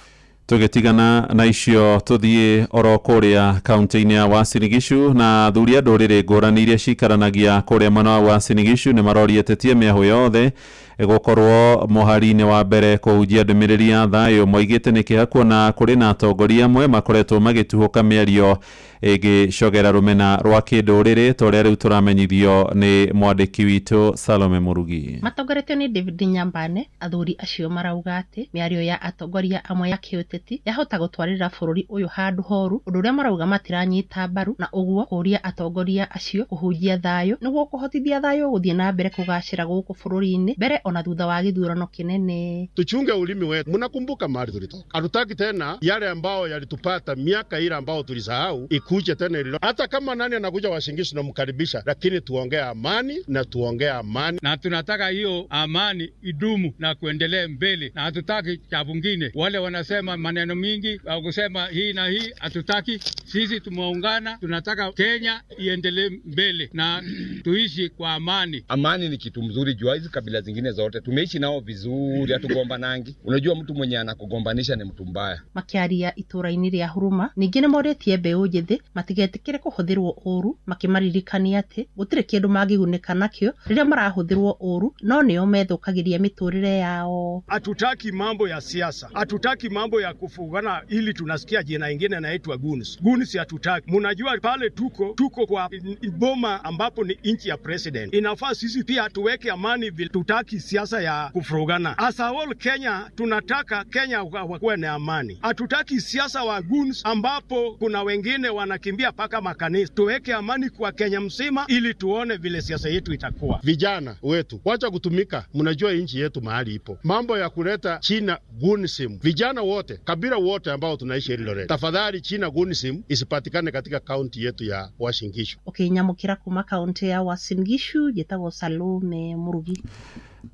S4: Tũgĩtigana na icio tũthiĩ oro kũrĩa kaunti-inĩ ya Uasin Gishu na athuri a ndũrĩrĩ ngũrani iria cikaranagia kũrĩa mwena wa Uasin Gishu nĩ maroria atetie mĩahũ yothe Gũkorwo mũhari-inĩ wa mbere kũhunjia ndũmĩrĩri ya thayũ. Moigĩte nĩ kĩeha kuona kũrĩ na atongoria amwe makoretwo magĩtuhũka mĩario ĩngĩcogera rũmena rwa kĩndũrĩrĩ ta ũrĩa rĩu tũramenyithio nĩ mwandĩki witũ Salome Murugi.
S6: Matongoretio nĩ David Nyambane, athuri acio marauga atĩ mĩario ya atongoria amwe ya kĩũteti yahota gũtwarĩra bũrũri ũyũ handũ horu, ũndũ ũrĩa marauga matiranyita mbaru, na ũguo kũũria atongoria acio kũhunjia thayũ nĩguo kũhotithia thayũ gũthiĩ na mbere kũgacĩra gũkũ bũrũri-inĩ mbere ona thutha wa gĩthurano kĩnene.
S7: Tuchunge ulimi wetu. Mnakumbuka mahali tulitoka. Hatutaki tena yale ambao yalitupata miaka ile ambao tulisahau ikuje tena ililo. Hata kama nani anakuja Uasin Gishu tunamkaribisha, lakini tuongee amani na tuongee amani.
S8: Na tunataka hiyo amani idumu na kuendelea mbele, na hatutaki cha vingine. Wale wanasema maneno mingi au kusema hii na hii, hatutaki. Sisi tumeungana, tunataka Kenya iendelee mbele na tuishi kwa amani.
S14: Amani ni kitu mzuri juu hizi kabila zingine zote tumeishi nao vizuri, hatugombanangi. Unajua mtu mwenye anakugombanisha ni mtu mbaya.
S6: Makiaria itũra-inĩ rĩa Huruma ningĩ nĩmorĩtie mbeũ njĩthĩ matigetĩkĩre kũhũthĩrwo ũru, makĩmaririkania atĩ gũtirĩ kĩndũ mangĩgunĩka nakĩo rĩrĩa marahũthĩrwo ũru, no nĩo methũkagĩria mĩtũrĩre yao.
S15: Hatutaki mambo ya siasa, hatutaki mambo ya kufugana ili tunasikia jina ingine inaitwa goons. Goons hatutaki. Mnajua pale tuko kwa boma ambapo ni nchi ya president. Inafaa sisi pia tuweke amani, tutaki siasa ya kufurugana. As a whole Kenya tunataka Kenya wakuwe na amani. Hatutaki siasa wa goons ambapo kuna wengine wanakimbia paka makanisa. Tuweke amani kwa Kenya mzima ili tuone vile siasa yetu itakuwa.
S7: Vijana wetu wacha kutumika, mnajua nchi yetu mahali ipo. Mambo ya kuleta China goonism, vijana wote, kabila wote ambao tunaishi Eldoret, tafadhali China goonism isipatikane katika kaunti yetu ya Uasin Gishu.
S6: Ũkĩnyamũkĩra kuma kaunti ya Uasin Gishu, njĩtagwo Salome Murugi.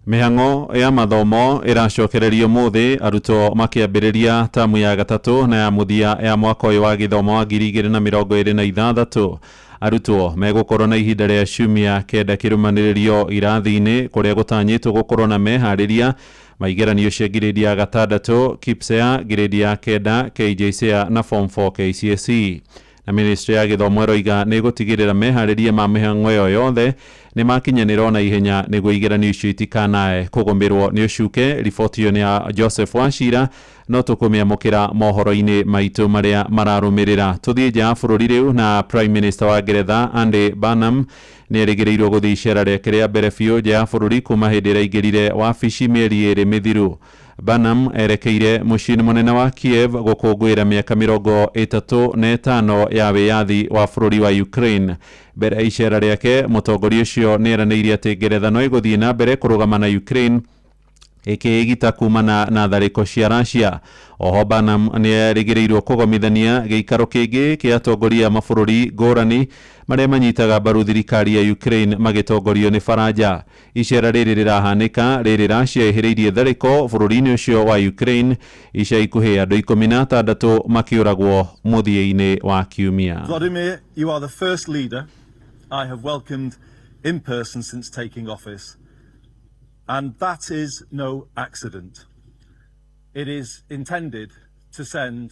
S4: Mĩhang'o ya mathomo ĩracokererio mũthĩ, arutwo makĩambĩrĩria tamu ya gatatũ na ya mũthia ya mwaka ũyũ wa gĩthomo wa 2026. Arutwo megũkorwo na ihinda rĩa ciumia 9 kĩrũmanĩrĩrio irathi-inĩ kũrĩa gũtanyĩtwo gũkorwo na meharĩria ma igeranio cia grade ya 6, KPSEA, grade ya 9, KJSEA na form 4 KCSE. Na ministry ya gĩthomo ĩroiga nĩ ĩgũtigĩrĩra meharĩria ma mĩhang'o ĩyo yothe nĩ makinyanĩrwo na ihenya nĩguo igeranio icio itikanae kũgũmĩrwo nĩ ũcuke. Riboti ĩyo nĩ ya Joseph Wachira, no tũkũmĩamũkĩra mohoro-inĩ maitũ marĩa mararũmĩrĩra. Tũthiĩ nja ya bũrũri rĩu, na Prime Minister wa Ngeretha Andy Burnham nĩ erĩgĩrĩirwo gũthiĩ icera rĩake rĩa mbere biũ nja ya bũrũri kuma hĩndĩ ĩrĩa aingĩrire wabici mĩeri 2 mĩthiru. Burnham erekeire mũciĩ mũnene wa Kiev gũkũngũĩra mĩaka 35 ya wĩyathi wa bũrũri wa Ukraine. Mbere ya icera rĩake, mũtongoria ũcio nĩ eranĩire atĩ Ngeretha no ĩgũthiĩ na mbere kũrũgama na Ukraine ĩkĩĩgita kumana na tharĩko cia Russia. Oho Burnham nĩ erĩgĩrĩirwo kũgomithania gĩikaro kĩngĩ kĩa atongoria a mabũrũri ngũrani marĩa manyitaga mbaru thirikari ya Ukraine magĩtongorio nĩ Faranja. Icera rĩrĩ rĩrahanĩka rĩrĩ Russia ĩhĩrĩirie tharĩko bũrũri-inĩ ũcio wa Ukraine ica ikuhĩ andũ 16 makĩũragwo mũthia-inĩ wa kiumia.
S16: Vladimir, you are the first leader I have welcomed in person since taking office. And that is no accident. It is intended to send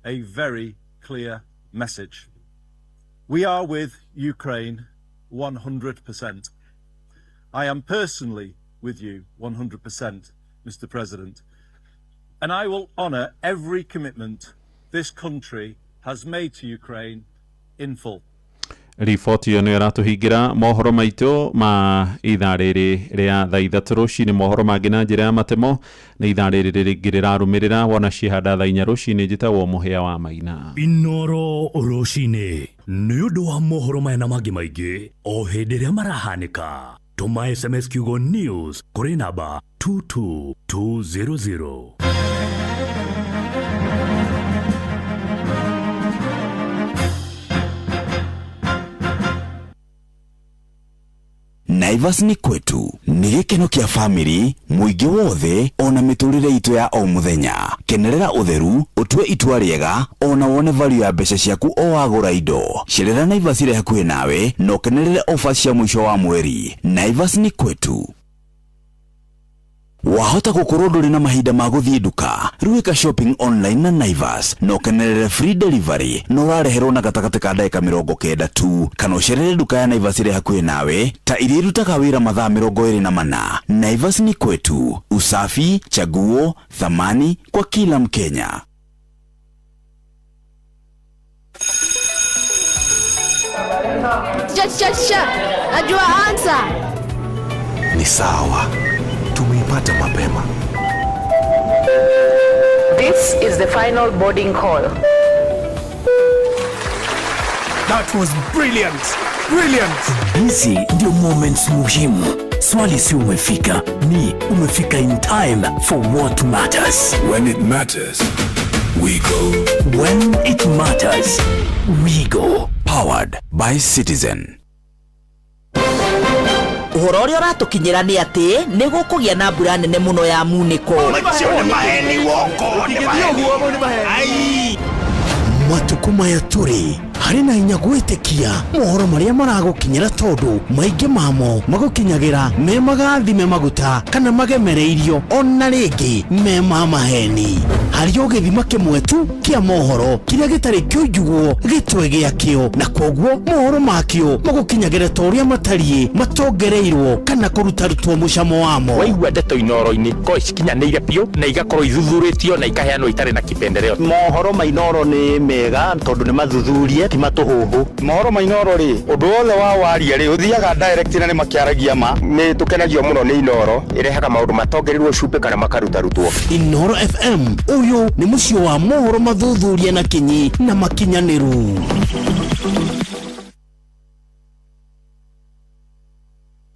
S16: a very clear message. We are with Ukraine 100%. I am personally with you 100%, Mr. President. And I will honour every commitment this country has made to Ukraine in full.
S4: Riboti ĩyo nĩyo ĩratũhingĩra mohoro maitũ ma ithaa rĩrĩ rĩa thaa 3 rũcinĩ. Mohoro mangĩ na njĩra ya matemo nĩ ithaa rĩrĩ rĩngĩ rĩrarũmĩrĩra wona ciĩhanda thaa 4 rũcinĩ. Njĩtagwo Mũhĩa wa Maina.
S12: Inoro rũcinĩ nĩ ũndũ wa mohoro maya na mangĩ maingĩ o hĩndĩ ĩrĩa marahanĩka. Tũma SMS kiugo news kũrĩ namba 22200.
S18: Naivas nĩ kwetu nĩ gĩkeno kĩa family mũingĩ wothe ona mĩtũrĩre itũ ya o mũthenya. Kenerera ũtheru, ũtue itua rĩega ona wone value ya mbeca ciaku o wagũra indo. Cerera Naivas ĩrĩ hakuhĩ nawe na ũkenerere ofa cia mũico wa mweri. Naivas nĩ kwetu. Wahota gũkorwo ndũrĩ na mahinda ma gũthiĩ nduka, rĩu ĩka shopping online na Naivas na ũkenerere free delivery na ũrareherwo na gatagatĩ ka ndagĩka 90 tu, kana ũcerere nduka ya Naivas ĩrĩ hakuhĩ nawe ta iria irutaga wĩra mathaa 24. Naivas ni kwetu, usafi, chaguo, thamani kwa kila Mkenya.
S1: Teacher, teacher, teacher, najua answer.
S3: Ni sawa, tumeipata mapema.
S19: This is the final boarding call.
S12: That was brilliant. Brilliant. Hizi ndio moments muhimu. Swali si umefika, ni umefika in time for what matters.
S5: When it matters, we go.
S12: When it matters, we go.
S18: Powered by Citizen.
S20: Ũhoro ũrĩa ũratũkinyĩra nĩ atĩ nĩ gũkũgĩa na mbura nene mũno ya munĩko.
S12: Matukũ maya tũrĩ harĩ na hinya gwĩtĩkia mohoro marĩa maragũkinyĩra, tondũ maingĩ mamo magũkinyagĩra me magathime maguta kana magemereirio ona rĩngĩ me ma maheni. Harĩ o gĩthima kĩmwe tu kĩa mohoro kĩrĩa gĩtarĩ kĩunjugwo gĩtwe gĩakĩo, na koguo mohoro makĩo magũkinyagĩra ta ũrĩa matariĩ, matongereirwo kana kũrutarutwo mũcamo wamo.
S22: Waigua ndeto Inoro-inĩ ko cikinyanĩire biũ na igakorwo ithuthurĩtio na ikaheanwo itarĩ na kipendeleo.
S23: Mohoro ma Inoro nĩ mega tondũ nĩ mathuthurie, ti matũhũhũ.
S14: Mohoro ma Inoro rĩ, ũndũ wothe wa waria rĩ, ũthiaga direct na nĩ makĩaragia ma. Nĩ tũkenagio mũno nĩ Inoro, ĩrehaga maũndũ matongereirwo cumbĩ kana makarutarutuo.
S12: Inoro FM, ũyũ nĩ mũciĩ wa mohoro mathuthurie na kinyi na makinyanĩru.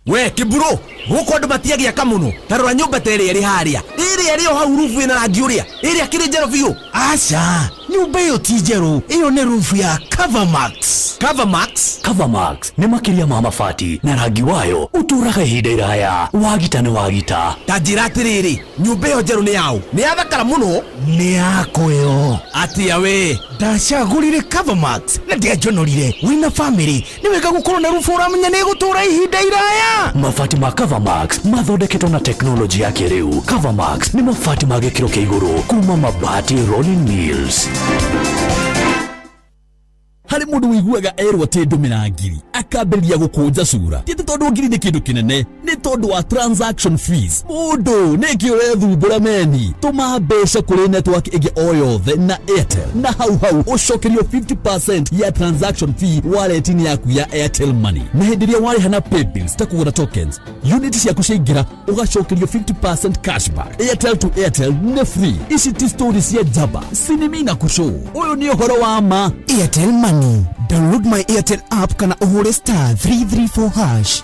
S24: We kiburo guku andu matiagiaka muno, ta rora nyumba ta ĩrĩa ĩrĩ harĩa, ĩrĩa ĩrĩ o hau rubu ĩna rangi ũrĩa, ĩrĩa kĩrĩ njerũ biũ.
S12: Aca, nyumba ĩyo ti njerũ, ĩyo nĩ rubu ya Covermax.
S24: Covermax?
S12: Covermax nĩ makĩria ma mabati na rangi wayo ũtũraga ihinda iraya. Wagita nĩ wagita.
S24: Ta njĩra atĩrĩrĩ, nyumba ĩyo njerũ nĩ yaũ? Nĩ yathakara mũno.
S12: Nĩ yakwa ĩyo.
S24: Atĩa we?
S12: Ndacagũrire Covermax na ndianjonorire. Wĩna famĩlĩ nĩ wega gũkorwo na rubu ũramenya nĩ ĩgũtũra ihinda iraya. Mabati ma Covermax mathondeketwo na teknolojĩ ya kĩrĩu. Covermax nĩ mabati ma gĩkĩro kĩa igũrũ kuma Mabati Rolling Mills.
S25: Harĩ mũndũ wĩiguaga erwo atĩ ndũmĩra ngiri akambĩrĩria gũkũnja cura, ti atĩ tondũ ngiri nĩ kĩndũ kĩnene, nĩ tondũ wa transaction fees. Mũndũ nĩkĩ ũrethumbũra meni? Tũma mbeca kũrĩ network ĩngĩ o yothe na Airtel, na hau hau ũcokerio 50% ya transaction fee wallet-inĩ yaku ya Airtel Money. Na hĩndĩ ĩrĩa warĩha na paybills ta kũgũra tokens, unit ciaku ciaingĩra ũgacokerio 50% cashback. Airtel to Airtel nĩ free. Ici ti story cia njamba, sinimi na kũcũ, ũyũ nĩ ũhoro wa ma.
S12: Airtel Money. Download my Airtel app kana ũhũre star 334 hash.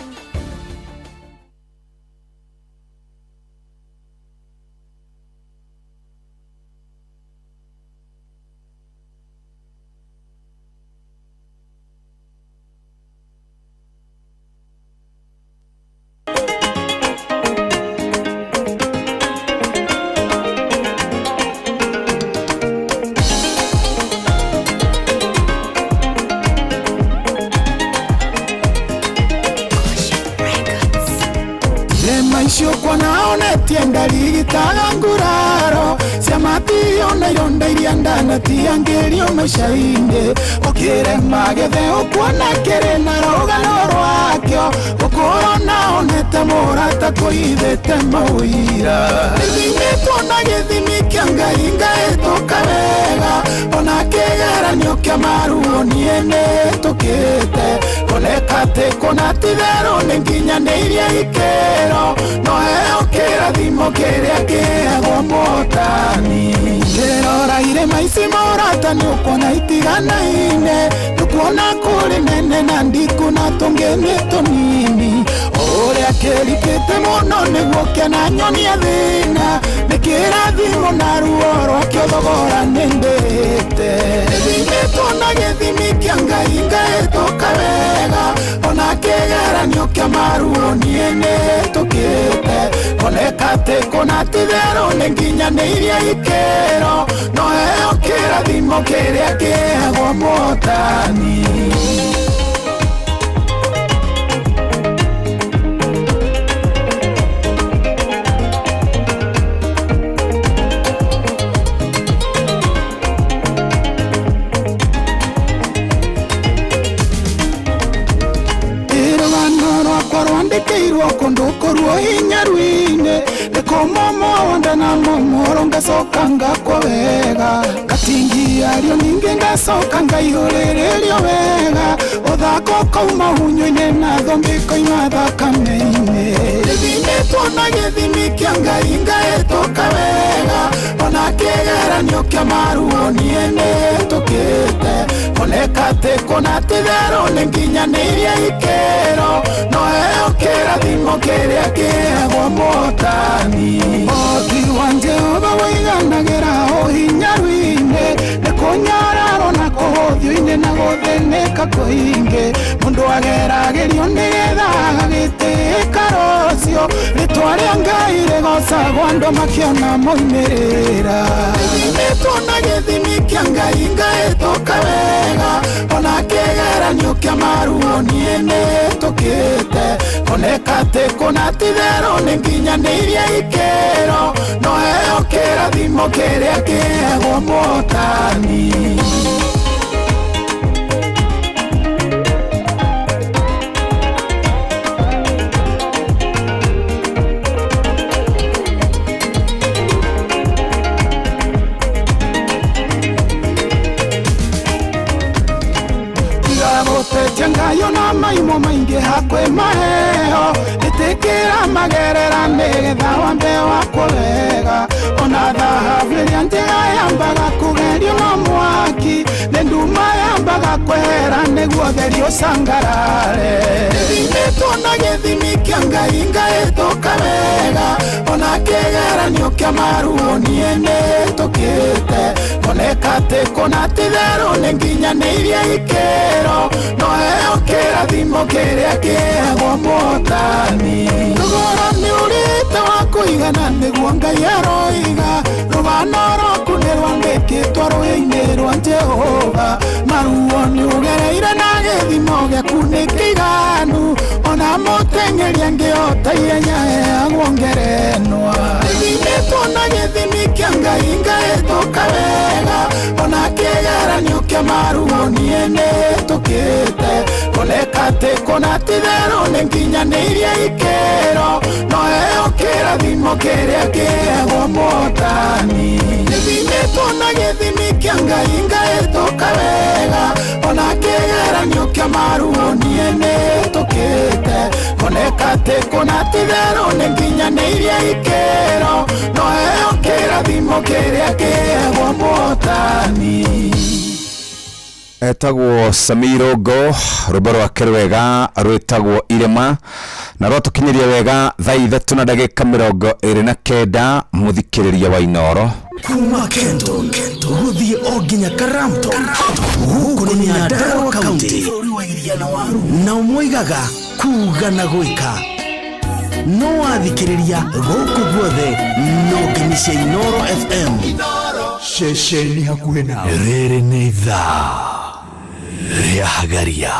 S26: Ndarigitaga nguraro ciamatio na ironda iria ndanatiangĩrio maica-inĩ, ũkĩrema gĩthe ũkuona kĩrĩ na rũgano rwakĩo, ũkũrona onete mũrata kũithĩte maũira. Gĩthimĩtwo na gĩthimi kĩa Ngai ngaĩtũka wega, ona kĩgeranio kĩa maruo niĩ nĩtũkĩte, koneka atĩ kũna ti-itherũ nĩ nginyanĩirie ikĩro, no heo kĩrathimo kĩrĩa kĩheagwo mũhotani. Ngĩrora irĩma ici mũrata nĩũkuona itiganaine, nĩũkuona kũrĩ nene na ndiku na tũngĩ nĩ tũnini, ũrĩa kĩrikĩte mũno nĩguo kĩananyonia thĩna, nĩ kĩrathimo na ruo rwakĩo thogora nĩ ndĩhĩte. Gĩthimĩtwo na gĩthimi kĩa Ngai ngaĩtũka wega, ona kĩgeranio kĩa maruo niĩ nĩhĩtũkĩte, koneka atĩ kũna ti-itherũ nĩ nginyanĩirie ikĩro, no heo kĩrathimo kĩrĩa kĩheagwo mũhotani. momoro ngacoka ngakwo wega ngatingiario ningĩ ngacoka ngaihũrĩrĩrio wega ũthako ũkauma hunyũ-inĩ na thũmbĩ ĩkoima thakame-inĩ gĩthimĩtwo na gĩthimi kĩa Ngai ngahĩtũka wega ona kĩgeranio kĩa maruo niĩ nĩhĩtũkĩte oneka atĩ kũna ti therũ nĩ nginyanĩirie ikĩro no heo kĩrathimo kĩrĩa kĩheagwo mũhotani ũhoti wa Jehova wũiganagĩra ũhinyaru-inĩ nĩ kũnyararwo na kũhũthio-inĩ na gũthĩnĩka kũingĩ mũndũ ageragĩrio nĩgetha agagĩtĩĩka rũciũ rĩtwa rĩa Ngai rĩgocagwo andũ makĩona moimĩrĩra gĩthimĩtwo na gĩthimi kĩa Ngai ngahĩtũka wega ona kĩgeranio kĩa maruo niĩ nĩhĩtũkĩte oneka atĩ kũna ti therũ nĩ nginyanĩirie ikĩro no heo kĩrathimo kĩrĩa kĩheagwo mũhotani. Gũtetia ngayo na maimo maingĩ hakwĩ maheo ĩtĩkĩra magerera nĩgetha wambe wakwo wega ona thahabu ĩrĩa njega yambaga kũgerio na mwaki nĩ nduma yambaga kwehera nĩguo theri ũcangarare gĩthimĩtwo na gĩthimi kĩa Ngai ngahĩtũka wega ona kĩgeranio kĩa maruo niĩ nĩhĩtũkĩte oneka atĩ kũna ti therũ nĩ nginyanĩirie ikĩro no heo kĩrathimo kĩrĩa kĩheagwo mũhotani thogora nĩ ũrĩte wa kũigana nĩguo Ngai aroiga rũgano rwaku nĩ rwandĩkĩtwo rũhĩ-inĩ rwa Jehova maruo nĩ ũgereire na gĩthimo gĩaku nĩ kĩiganu ona mũteng'eri angĩhota ihenya heagwo ngerenwa gĩthimĩtwo na gĩthimi kĩa Ngai ngahĩtũka wega ona kĩgeranio kĩa maruo niĩ nĩhĩtũkĩte oneka atĩ kũna ti therũ nĩ nginyanĩirie ikĩro no heo kĩrathimo kĩrĩa kĩheagwo mũhotani gĩthimĩtwo na gĩthimi kĩa Ngai ngahĩtũka wega ona kĩgeranio kĩa maruo niĩ nĩhĩtũkĩte oneka atĩ kũna ti therũ nĩ nginyanĩirie ikĩro no heo kĩrathimo kĩrĩa kĩheagwo mũhotani.
S18: Etagwo Samiro Go rwĩmbo rwake rwega rwĩtagwo Irema na rwatũkinyĩria wega thaa 3 na ndagĩka 29 mũthikĩrĩria wa Inoro
S12: kuma Kenton gũthiĩ o nginya Karamton gũkũ nĩ Nyandarua County nao moigaga kuga na gwĩka no wathikĩrĩria gũkũ guothe no ngemi cia Inoro FM
S10: ceceni hakuhĩ nawe.
S12: Rĩrĩ nĩ ithaa rĩa Hagaria.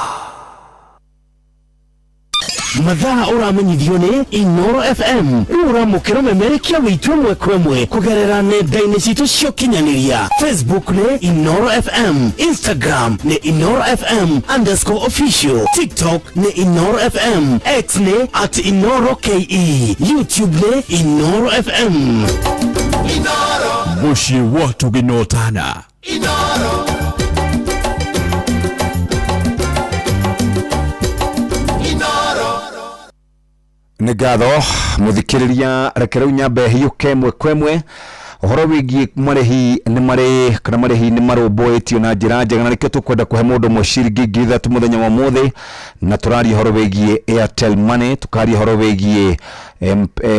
S12: Mathaa ũramenyithio nĩ Inoro FM rĩu ũramũkĩra ũmemerekia witũ ĩmwe kwa ĩmwe kũgerera nenda-inĩ citũ cia ũkinyanĩria. Facebook nĩ Inoro FM, Instagram nĩ Inoro FM underscore official, TikTok nĩ Inoro FM, X nĩ at Inoro KE, YouTube nĩ Inoro FM.
S10: Mũciĩ wa Tũgĩnotana.
S18: Nĩ ngatho mũthikĩrĩria, reke rĩu nyambe hiũke ĩmwe kwa ĩmwe ũhoro wĩgiĩ marĩhi nĩ marĩ kana marĩhi nĩ marũmbũĩtio na njĩra njega, na nĩkĩo tũkwenda kũhe mũndũ ũmwe ciringi 3,000 mũthenya wa ũmũthĩ, na tũraria ũhoro wĩgiĩ Airtel Money, tũkaria ũhoro wĩgiĩ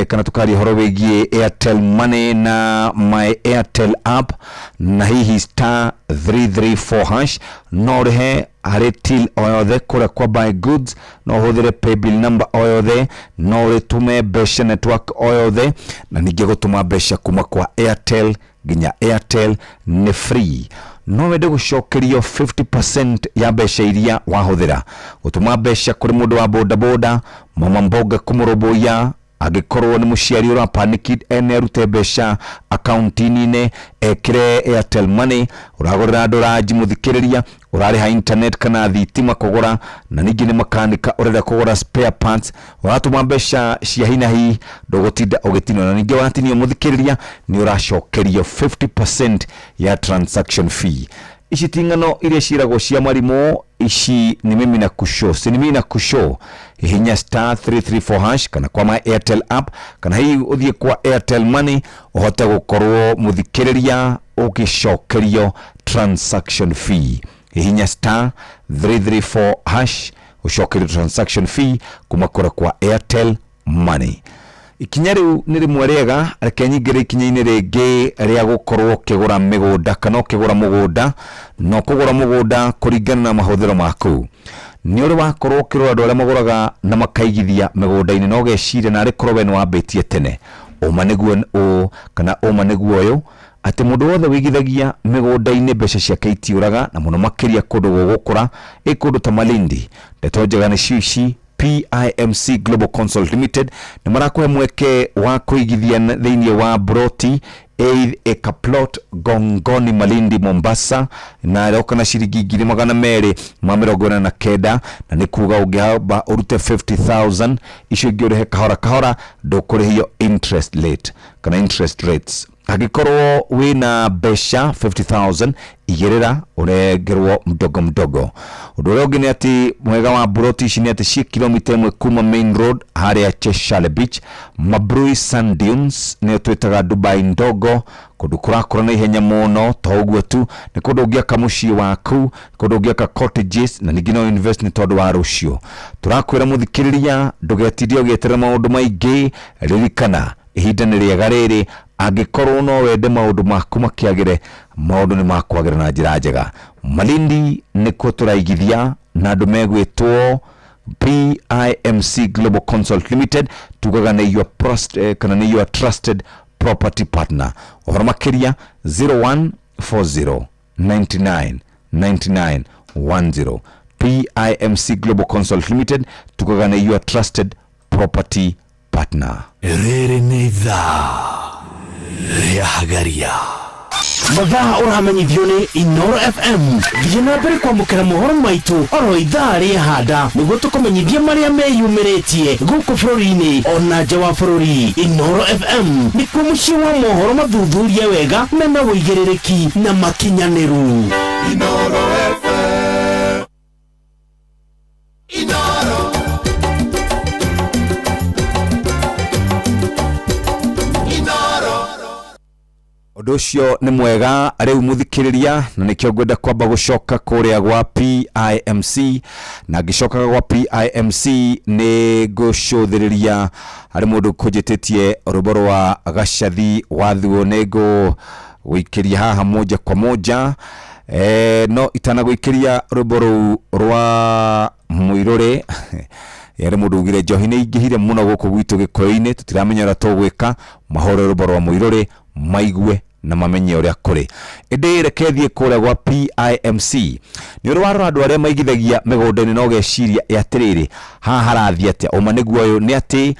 S18: kana tũkaria ũhoro wĩgiĩ Airtel Money na My Airtel app, na hihi star 334 hash no ũrĩhe harĩ till o yothe kũrĩa kwa buy goods, no ũhũthĩre paybill number o yothe, no ũrĩtũme mbeca network o yothe, na ningĩ gũtũma mbeca kuma kwa Airtel nginya Airtel nĩ free. No wende gũcokerio 50% ya mbeca iria wahũthĩra gũtũma mbeca kũrĩ mũndũ wa bodaboda, mama mboga kũmũrũmbũiya
S2: Angĩkorwo nĩ mũciari ũrapaniki ene arute mbeca akaunti-inĩ, ekĩre Airtel Money, ũragũrĩra andũ ranji mũthikĩrĩria, ũrarĩha internet kana thitima kũgũra, na ningĩ nĩ makanika ũrenda kũgũra spare parts, ũratũma mbeca cia hi na hi, ndũgũtinda ũgĩtinio. Na ningĩ watinio mũthikĩrĩria, nĩ ũracokerio 50% ya transaction fee. Ici ti ng'ano iria ciĩragwo cia marimũ, ici nĩ mimi na kusho, si ni mimi na kusho. Hihinya star 334 hash kana kwa my Airtel app, kana hihi ũthiĩ kwa Airtel Money ũhote gũkorwo mũthikĩrĩria ũgĩcokerio transaction fee. Hihinya star 334 hash ũcokerio transaction fee kuma kũrĩa kwa Airtel Money. Ikinya rĩu nĩ rĩmwe rĩega. Reke nyingĩre ikinya-inĩ rĩngĩ rĩa gũkorwo ũkĩgũra mĩgũnda kana ũkĩgũra mũgũnda, na ũkũgũra mũgũnda kũringana na mahũthĩro maku. Nĩ ũrĩ wakorwo ũkĩrora andũ arĩa magũraga na makaigithia mĩgũnda-inĩ na ũgeciria narĩ korwo we nĩ wambĩtie tene. Ũma nĩguo ũũ kana ũma nĩguo ũyũ, atĩ mũndũ wothe wĩigithagia mĩgũnda-inĩ mbeca ciake itiũraga, na mũno makĩria kũndũ gũgũkũra, ĩ kũndũ ta Malindi. Ndeto njega nĩcio ici, PIMC Global Consult Limited nĩ marakũhe mweke wa kũigithia thĩinĩ wa broti 8 acre plot Gongoni Malindi Mombasa, na ĩroka na ciringi 249,000, na nĩ kuga ũngĩhamba ũrute 50,000, icio ingĩ ũrĩhe kahora kahora, ndũkũrĩhio interest rate kana interest rates. Angĩkorwo wĩna mbeca 50,000, igĩrĩra ũrengerwo mdogo mdogo. Ũndũ ũrĩa ũngĩ nĩ atĩ mwega wa broti ici nĩ atĩ ciĩ kilomita 1 kuma main road harĩa Cheshale Beach, Mabrui Sand Dunes nĩyo twĩtaga Dubai ndogo, kũndũ kũrakũra na ihenya mũno. To ũguo tu, nĩ kũndũ ũngĩaka mũciĩ waku, kũndũ ũngĩaka cottages, na ningĩ no invest nĩ tondũ wa rũciũ. Tũrakwĩra mũthikĩrĩria, ndũgetindie ũgĩeterera maũndũ maingĩ. Ririkana ihinda nĩ rĩega rĩrĩ, angĩkorwo no wende maũndũ maku makĩagĩre, maũndũ nĩ makwagĩra na njĩra njega. Malindi nĩkuo tũraigithia na andũ megwĩtwo PIMC Global Consult Limited, tugaga nĩ your kana nĩ your trusted property partner. Ũhoro makĩria 0140 99 99 10. PIMC Global Consult Limited, tugaga nĩ your trusted property partner.
S12: Rĩrĩ nĩ ithaa rĩa Hagaria. Mathaa ũramenyithio nĩ Inoro FM. Thiĩ na mbere kwamũkĩra mohoro maitũ oro ithaa rĩa handa, nĩguo tũkũmenyithie marĩa meyumĩrĩtie gũkũ bũrũri-inĩ ona nja wa bũrũri. Inoro FM nĩkuo mũciĩ wa mohoro mathuthurie wega mena ũigĩrĩrĩki na makinyanĩru.
S10: Inoro FM. Inoro. Inoro.
S2: Ũndũ ũcio nĩ mwega rĩu mũthikĩrĩria, na nĩkĩo ngwenda kwamba gũcoka kũrĩa gwa PIMC, na ngĩcokaga gwa PIMC nĩ ngũcũthĩrĩria harĩ mũndũ kũnjĩtĩtie rwĩmbo rwa Gacathi wa Thuo, nĩ ngũgũikĩria haha moja kwa moja. No itanagũikĩria rwĩmbo rũu rwa Mũirũrĩ, yarĩ mũndũ ugire njohi nĩ ingĩhire mũno gũkũ gwitũ Gĩkũyũ-inĩ, tũtiramenya ũrĩa tũgwĩka, mahũre rwĩmbo rwa Mũirũrĩ maigue na mamenye ũrĩa kũrĩ. Ĩndĩ reke thiĩ kũrĩa gwa PIMC. Nĩ ũrĩ warora andũ arĩa maigithagia mĩgũnda-inĩ na ũgeciria atĩrĩrĩ, haha harathiĩ atĩa? Ũma nĩguo ũyũ nĩ atĩ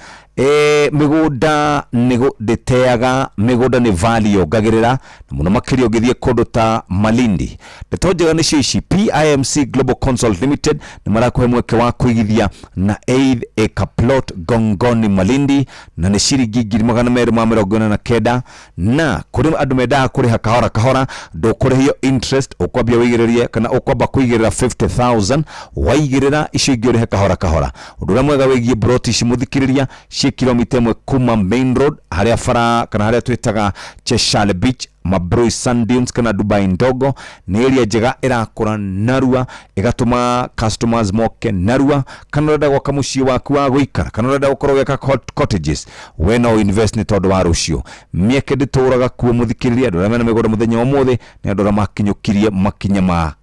S2: mĩgũnda nĩ ndĩteaga, mĩgũnda nĩ value yongagĩrĩra, na mũno makĩria ũngĩthiĩ kũndũ ta Malindi. Ndeto njega nĩcio ici, PIMC Global Consult Limited nĩ marakũhe mweke wa kũigithia na 8 acre plot Gongoni Malindi, na nĩ ciringi 249,000, na kũrĩ andũ mendaga kũrĩha kahora kahora, ndũkũrĩhio interest, ũkwambia wĩigĩrĩrie kana ũkwamba kũigĩrĩra 50,000, waigĩrĩra icio ingĩ ũrĩhe kahora kahora. Ũndũ ũrĩa mwega wĩgiĩ broti ici mũthikĩrĩria, ciĩ kilomita 1 kuma main road harĩa bara kana harĩa twĩtaga Cheshale Beach, Mabrui Sand Dunes kana Dubai ndogo, nĩ area njega ĩrakũra narua, ĩgatũma customers moke narua. Kana ũrenda gwaka mũciĩ waku wa gũikara, kana ũrenda gũkorwo ũgĩaka cottages, we no invest nĩ tondũ wa rũciũ. Mĩeke ndĩtũraga kuo mũthikĩrĩria, andũ arĩa mena mĩgũnda mũthenya wa ũmũthĩ nĩ andũ arĩa makinyũkirie makinya ma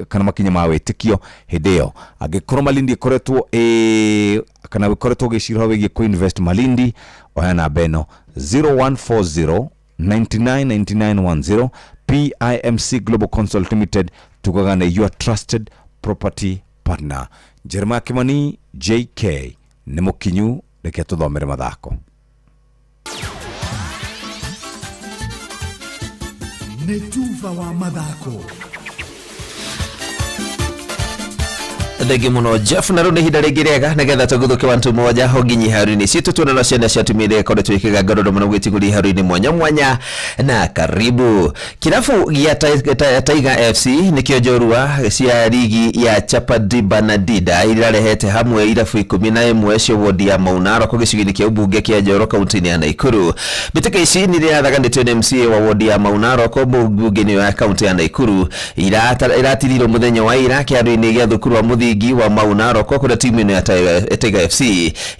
S2: kana makinya ma wĩtĩkio hĩndĩ ĩyo. Angĩkorwo Malindi ĩkoretwo ĩ kana ũkoretwo ũgĩciria ũhoro wĩgiĩ kũ-invest Malindi, oya namba ĩno 0140 99 99 10. PIMC Global Consult Limited, tugaga nĩ your trusted property partner. Jeremiah Kimani JK nĩ mũkinyu, reke tũthomere mathako.
S12: Nĩ tuba wa mathako.
S8: Thengi muno Jeff, na rĩu nĩ ihinda rĩngĩ rĩega nĩgetha tũgũthũke wantu moja ho nginyi iharo-inĩ citũ tuone no ciana cia atumia iria ikoretwo ikĩganga rũndo mũno gwĩtigũria iharo-inĩ mwanya mwanya. Na karibu kirabu gĩa Tiger FC nĩkĩo njorua cia rigi ya Chapati Banadida irarehete hamwe irabu 11 cia wodi ya Mau Narok gĩcigo-inĩ kĩa ũmbunge kĩa Njoro kaunti-inĩ ya Naikuru. Mbĩtĩka ici nĩ irathaganĩtio nĩ MCA wa wodi ya Mau Narok mbunge-inĩ ya kaunti ya Naikuru, iratirirwo mũthenya wa ira kĩharo-inĩ gĩa thukuru wa mũthingi wa Mau Narok kũrĩa timu ĩno ya Tiger FC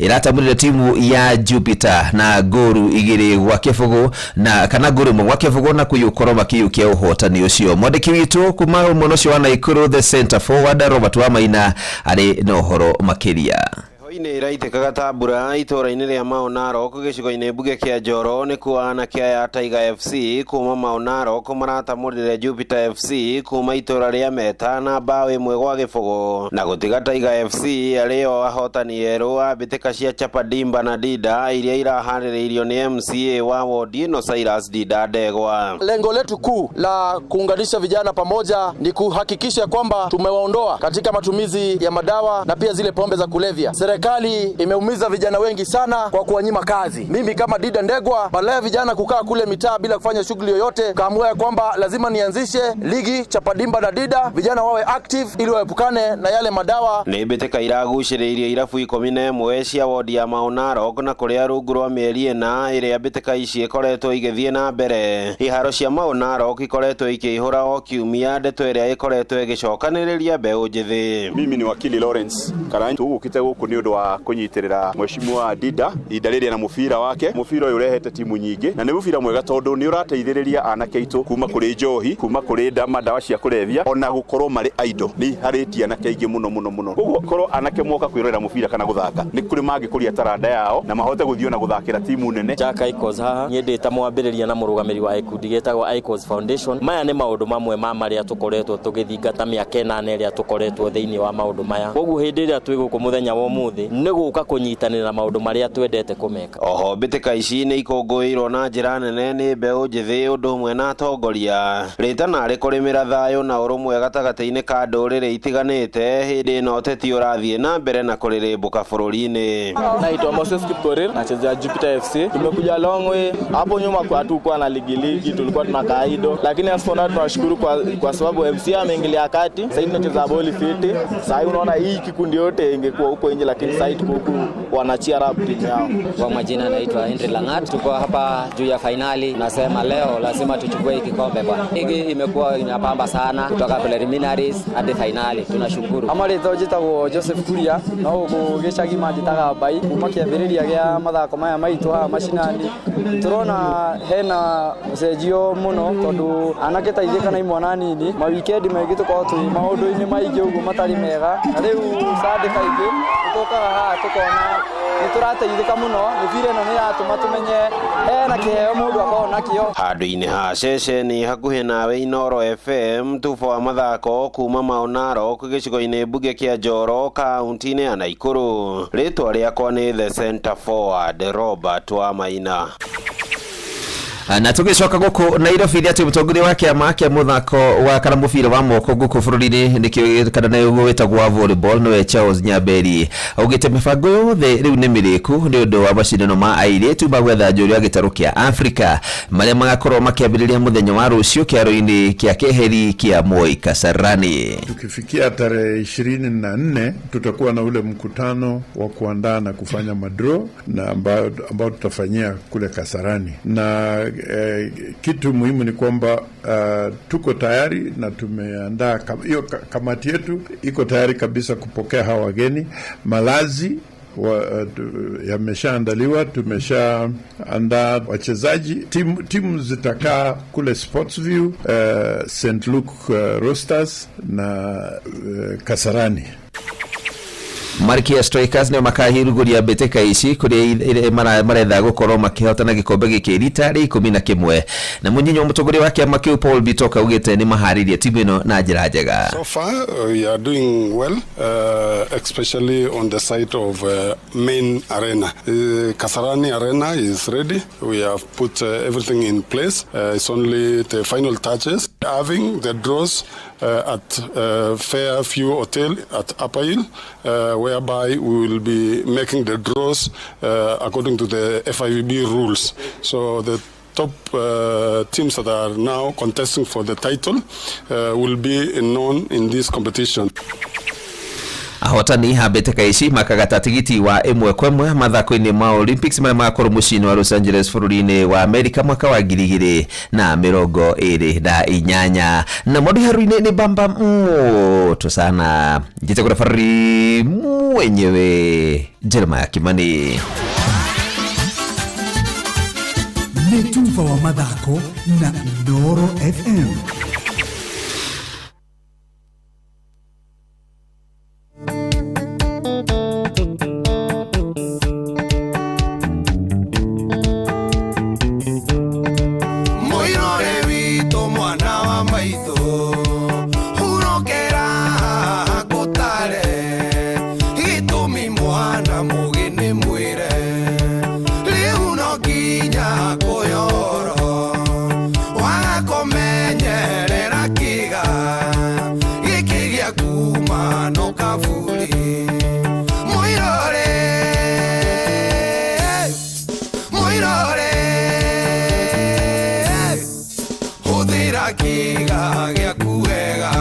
S8: ĩratamũrire timu ya Jupiter na ngũru 2-0 na kana ngũru 1-0 na kũyũkorwo makĩiyũkia ũhotani ũcio. Mwandĩki witũ kuma mwena ũcio wa Naikuru, the center forward Robert Wamaina, arĩ na ũhoro makĩria.
S9: Heho-inĩ ĩraitĩkaga ta mbura itũũra-inĩ rĩa Mau Narok gĩcigo-inĩ mbunge kĩa Njoro nĩkuo anake aya a Tiger FC kuma Mau Narok maratamũrire Jupiter FC kuma itũũra rĩa Meta na mbaũ 1-0 na gũtiga Tiger FC arĩ o ahotani erũ a mbĩtĩka cia Chapadimba na Dida iria iraharĩrĩirio nĩ MCA wa wodi ĩno Cyrus Dida Ndegwa.
S11: Lengo letu kuu la kuunganisha vijana pamoja ni kuhakikisha kwamba tumewaondoa katika matumizi ya madawa na pia zile pombe za kulevya. Serikali imeumiza vijana wengi sana kwa kuwanyima kazi. Mimi kama Dida Ndegwa, badala ya vijana kukaa kule mitaa bila kufanya shughuli yoyote, kaamua ya kwamba lazima nianzishe ligi Chapadimba na Dida, vijana wawe active ili waepukane na yale madawa.
S9: Nĩ mbĩtĩka iragucĩrĩirie irabu 11 cia wodi ya Mau Narok na kũrĩa rungu rwa mĩeri 4 ĩrĩa mbĩtĩka ici ikoretwo igĩthiĩ na mbere. Iharo cia Mau Narok ikoretwo ikĩihũra o kiumia, ndeto ĩrĩa ĩkoretwo ĩgĩcokanĩrĩria mbeũ njĩthĩ.
S13: Mimi ni wakili Lawrence Karanja, tũgũkĩte gũkũ nĩ ũndũ wa kũnyitĩrĩra mheshimiwa Dida ihinda rĩrĩ na mũbira wake. Mũbira ũyũ ũrehete timu nyingĩ na nĩ mũbira mwega tondũ nĩ ũrateithĩrĩria anake aitũ kuma kũrĩ njohi, kuma kũrĩ madawa cia kũrebia, ona gũkorwo marĩ idle nĩ harĩtie anake aingĩ mũno mũno mũno. Koguo korwo anake moka kwĩrorera mũbira kana gũthaka nĩ kũrĩ mangĩkũria taranda yao na mahote gũthiĩ ona gũthakĩra timu nene.
S17: Jack Icos haha niĩ ndĩ ta mwambĩrĩria na mũrũgamĩrĩri wa gĩkundi gĩtagwo Icos Foundation. Maya nĩ maũndũ mamwe ma marĩa tũkoretwo tũgĩthingata mĩaka 8 ĩrĩa tũkoretwo thĩinĩ wa maũndũ maya. Koguo hĩndĩ ĩrĩa twĩ gũkũ mũthenya wa ũmũthĩ nĩ gũka kũnyitanĩra maũndũ marĩa twendete kũmeka.
S9: Oho mbĩtĩka ici nĩ ikũngũĩirwo na njĩra nene nĩ mbeũ njĩthĩ ũndũ ũmwe na atongoria. Rĩtana rĩkũrĩmĩra thayũ na ũrũmwe gatagatĩ-inĩ ka ndũrĩrĩ itiganĩte hĩndĩ ĩno ũteti ũrathiĩ na mbere na kũrĩrĩmbũka bũrũri-inĩ.
S21: Naitwa Moses Kipkorir, nachezea Jupiter FC. Tumekuja long way. Hapo nyuma hatukuwa na ligi, tulikuwa tunakaa idle. Lakini as for now tunashukuru kwa sababu MC ameingilia kati. Sasa tunacheza boli fiti. Sasa unaona hii kikundi yote ingekuwa huko nje, lakini sasa tuko huku wana cheer up timu yao.
S27: Kwa majina naitwa Henry Langat. Tuko hapa juu ya finali. Nasema leo lazima tuchukue hiki kikombe bwana. Ligi imekuwa inapamba sana kutoka preliminaries hadi finali. Tunashukuru.
S28: Amarĩtwa njĩtagwo Joseph Kuria, no gũkũ gĩcagi manjĩtaga Mbai. Kuma kĩambĩrĩria gĩa mathako maya maitũ haha macinani, tũrona hena ũcenjio mũno tondũ anake ta ithuĩ kana imwana nini mawikendi maingĩ tũkoragwo twĩ maũndũ-inĩ maingĩ ũguo matarĩ mega, na rĩu Sunday kaingĩ nĩtũkaga haha tũkona nĩ tũrateithĩka mũno. Mĩbira ĩno nĩ ĩratũma tũmenye hena kĩheo mũndũ akoragwo nakĩo.
S9: Handũ-inĩ ha ceceni hakuhĩ nawe Inooro FM, tubo wa mathako kuma Mau Narok gĩcigo-inĩ mbunge kĩa Njoro kaunti-inĩ ya Naikuru. Rĩtwa rĩakwa nĩ the center forward Robert Wamaina.
S8: Na tũgĩcoka gũkũ Nairobi rĩa atĩ mũtongoria wa kĩama kĩa mũthako wa kana mũbira wa moko gũkũ bũrũri-inĩ nĩkĩo kana nĩguo wĩtagwo wa volleyball nĩwe Charles Nyamberi augĩte mĩbango yothe rĩu nĩ mĩrĩku nĩ ũndũ wa macindano ma airĩtu ma gwetha njũrua gĩtarũ kĩa Afrika marĩa magakorwo makĩambĩrĩria mũthenya wa rũciũ kĩaro-inĩ kĩa keheri kĩa Moi Kasarani.
S29: Tukifikia tarehe 24 tutakuwa na ule mkutano wa kuandaa na kufanya madro na ambao tutafanyia kule Kasarani, na kitu muhimu ni kwamba tuko tayari na tumeandaa hiyo kamati yetu iko tayari kabisa kupokea hawa wageni. Malazi yameshaandaliwa, tumeshaandaa wachezaji, timu zitakaa kule Sportsview, St. Luke Roosters na Kasarani.
S8: Malkia Strikers nĩo makahirugũria mbĩtĩka ici kũrĩa maretha gũkorwo makĩhotana gĩkombe gĩkĩ rita rĩa 11 na mũnyinyi wa mũtongoria wa kĩama kĩu Paul Bitok augĩte nĩ maharĩrie timu ĩno na njĩra njega.
S1: So far, we are doing well, especially on the side of main arena. Kasarani Arena is ready. We have put everything in place. It's only the final touches. Having the draws at Fairview Hotel at Upper Hill, whereby we will be making the draws according to the FIVB rules. So the top teams that are now contesting for the title will be known in this competition.
S8: Ahotani a mbĩtĩka ici makagata tigiti wa 1-1 mathako-inĩ ma Olympics marĩa magakorwo mũciĩ-inĩ wa Los Angeles bũrũri-inĩ wa Amerika mwaka wa 2028. Na mwandu haru-inĩ nĩ bamba moto sana njĩtagwo referee mwenyewe Jeremiah Kimani.
S12: Nĩ tuba wa mathako na Inooro FM.
S10: Mũirore witũ mwana wa maitũ hurũkĩra ngũtare gĩtũmi mwana mũgĩ nĩ mwĩre rĩu no nginya kũyoro waga kũmenyerera kĩga gĩkĩ gĩa kuma no kaburi mũirore mũirore hũthĩra kĩga gĩaku wega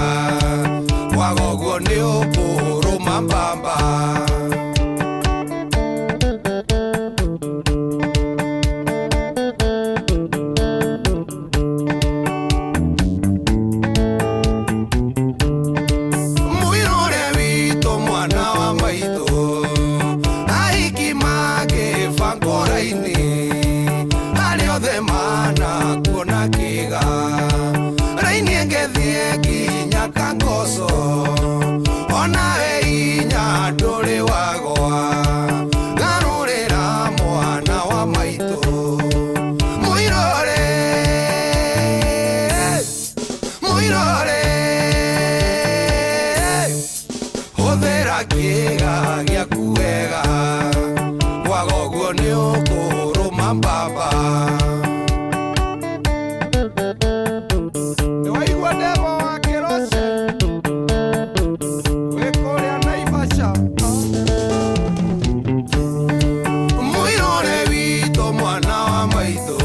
S10: kwaga ũguo nĩ ũkũrũma mbamba. Mũirũre witũ mwana wa maitũ ahiki magĩbanga raini arĩa othe manakuona kĩga raini ĩngĩthiĩ nginya Kangoso onawe inya ndũrĩ wagwa garũrĩra mwana wa maitũ mũirũre mũirũre hũthĩra kĩga gĩaku wega kwaga ũguo nĩ ũkũrũma mbamba. Nĩwaigua ndegwa wa Kĩroce wĩ kũrĩa Naivasha. Mũirũre witũ mwana wa maitũ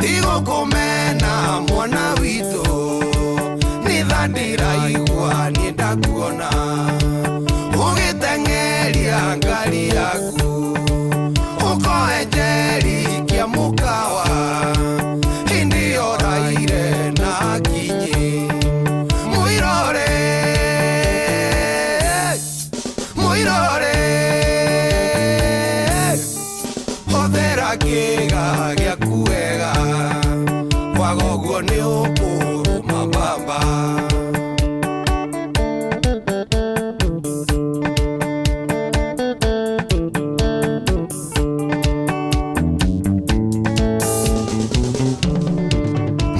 S10: tigũkũmena mwana witũ nĩ tha ndĩraigua niĩ ndakuona ũgĩteng'eria ngari yaku ũkoenjeri kĩa mũkawa hĩndĩ ĩyo ũraire na akinyi mũirũre mũirũre hũthĩra kĩga gĩaku wega kwaga ũguo nĩ ũkũrũma mbamba.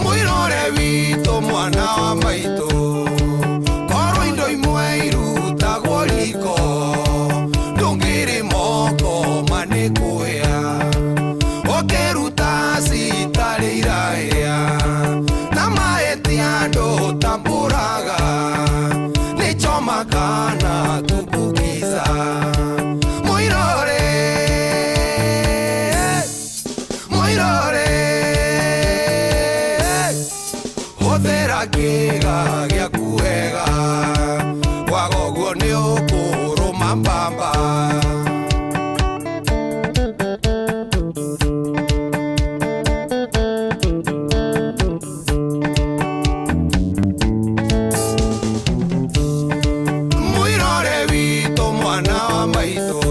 S10: Mũirũre witũ mwana wa maitũ korwo indo imwe irutagwo riko ndũngĩrĩ moko ma nĩ kũhĩa ũkĩruta citarĩ irahĩa na mahĩtia ndũtambũraga nĩ choma kana tumbukiza mũirũre mũirũre hũthĩra kĩga gĩaku wega kwaga ũguo nĩ ũkũrũma mbamba. Mũirũre witũ mwana wa maitũ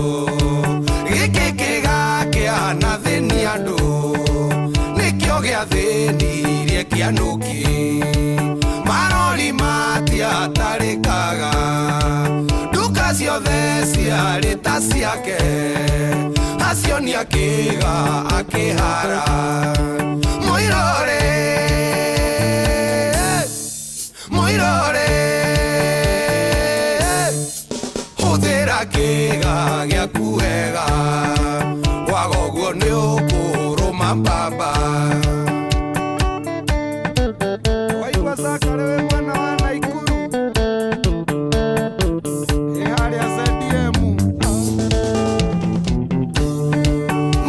S10: gĩkĩ kĩga kĩanathĩnia andũ nĩkĩo gĩathĩnirie kĩanũki marori matiatarĩkaga nduka ciothe Ciarĩ ta ciake acio nĩ akĩga akĩhara mũirore mũirore hũthĩra kĩga gĩaku wega waga ũguo nĩ ũkũrũma mbamba. Waigua Zakari wĩ mwena wa Naikuru ĩ harĩa ZDM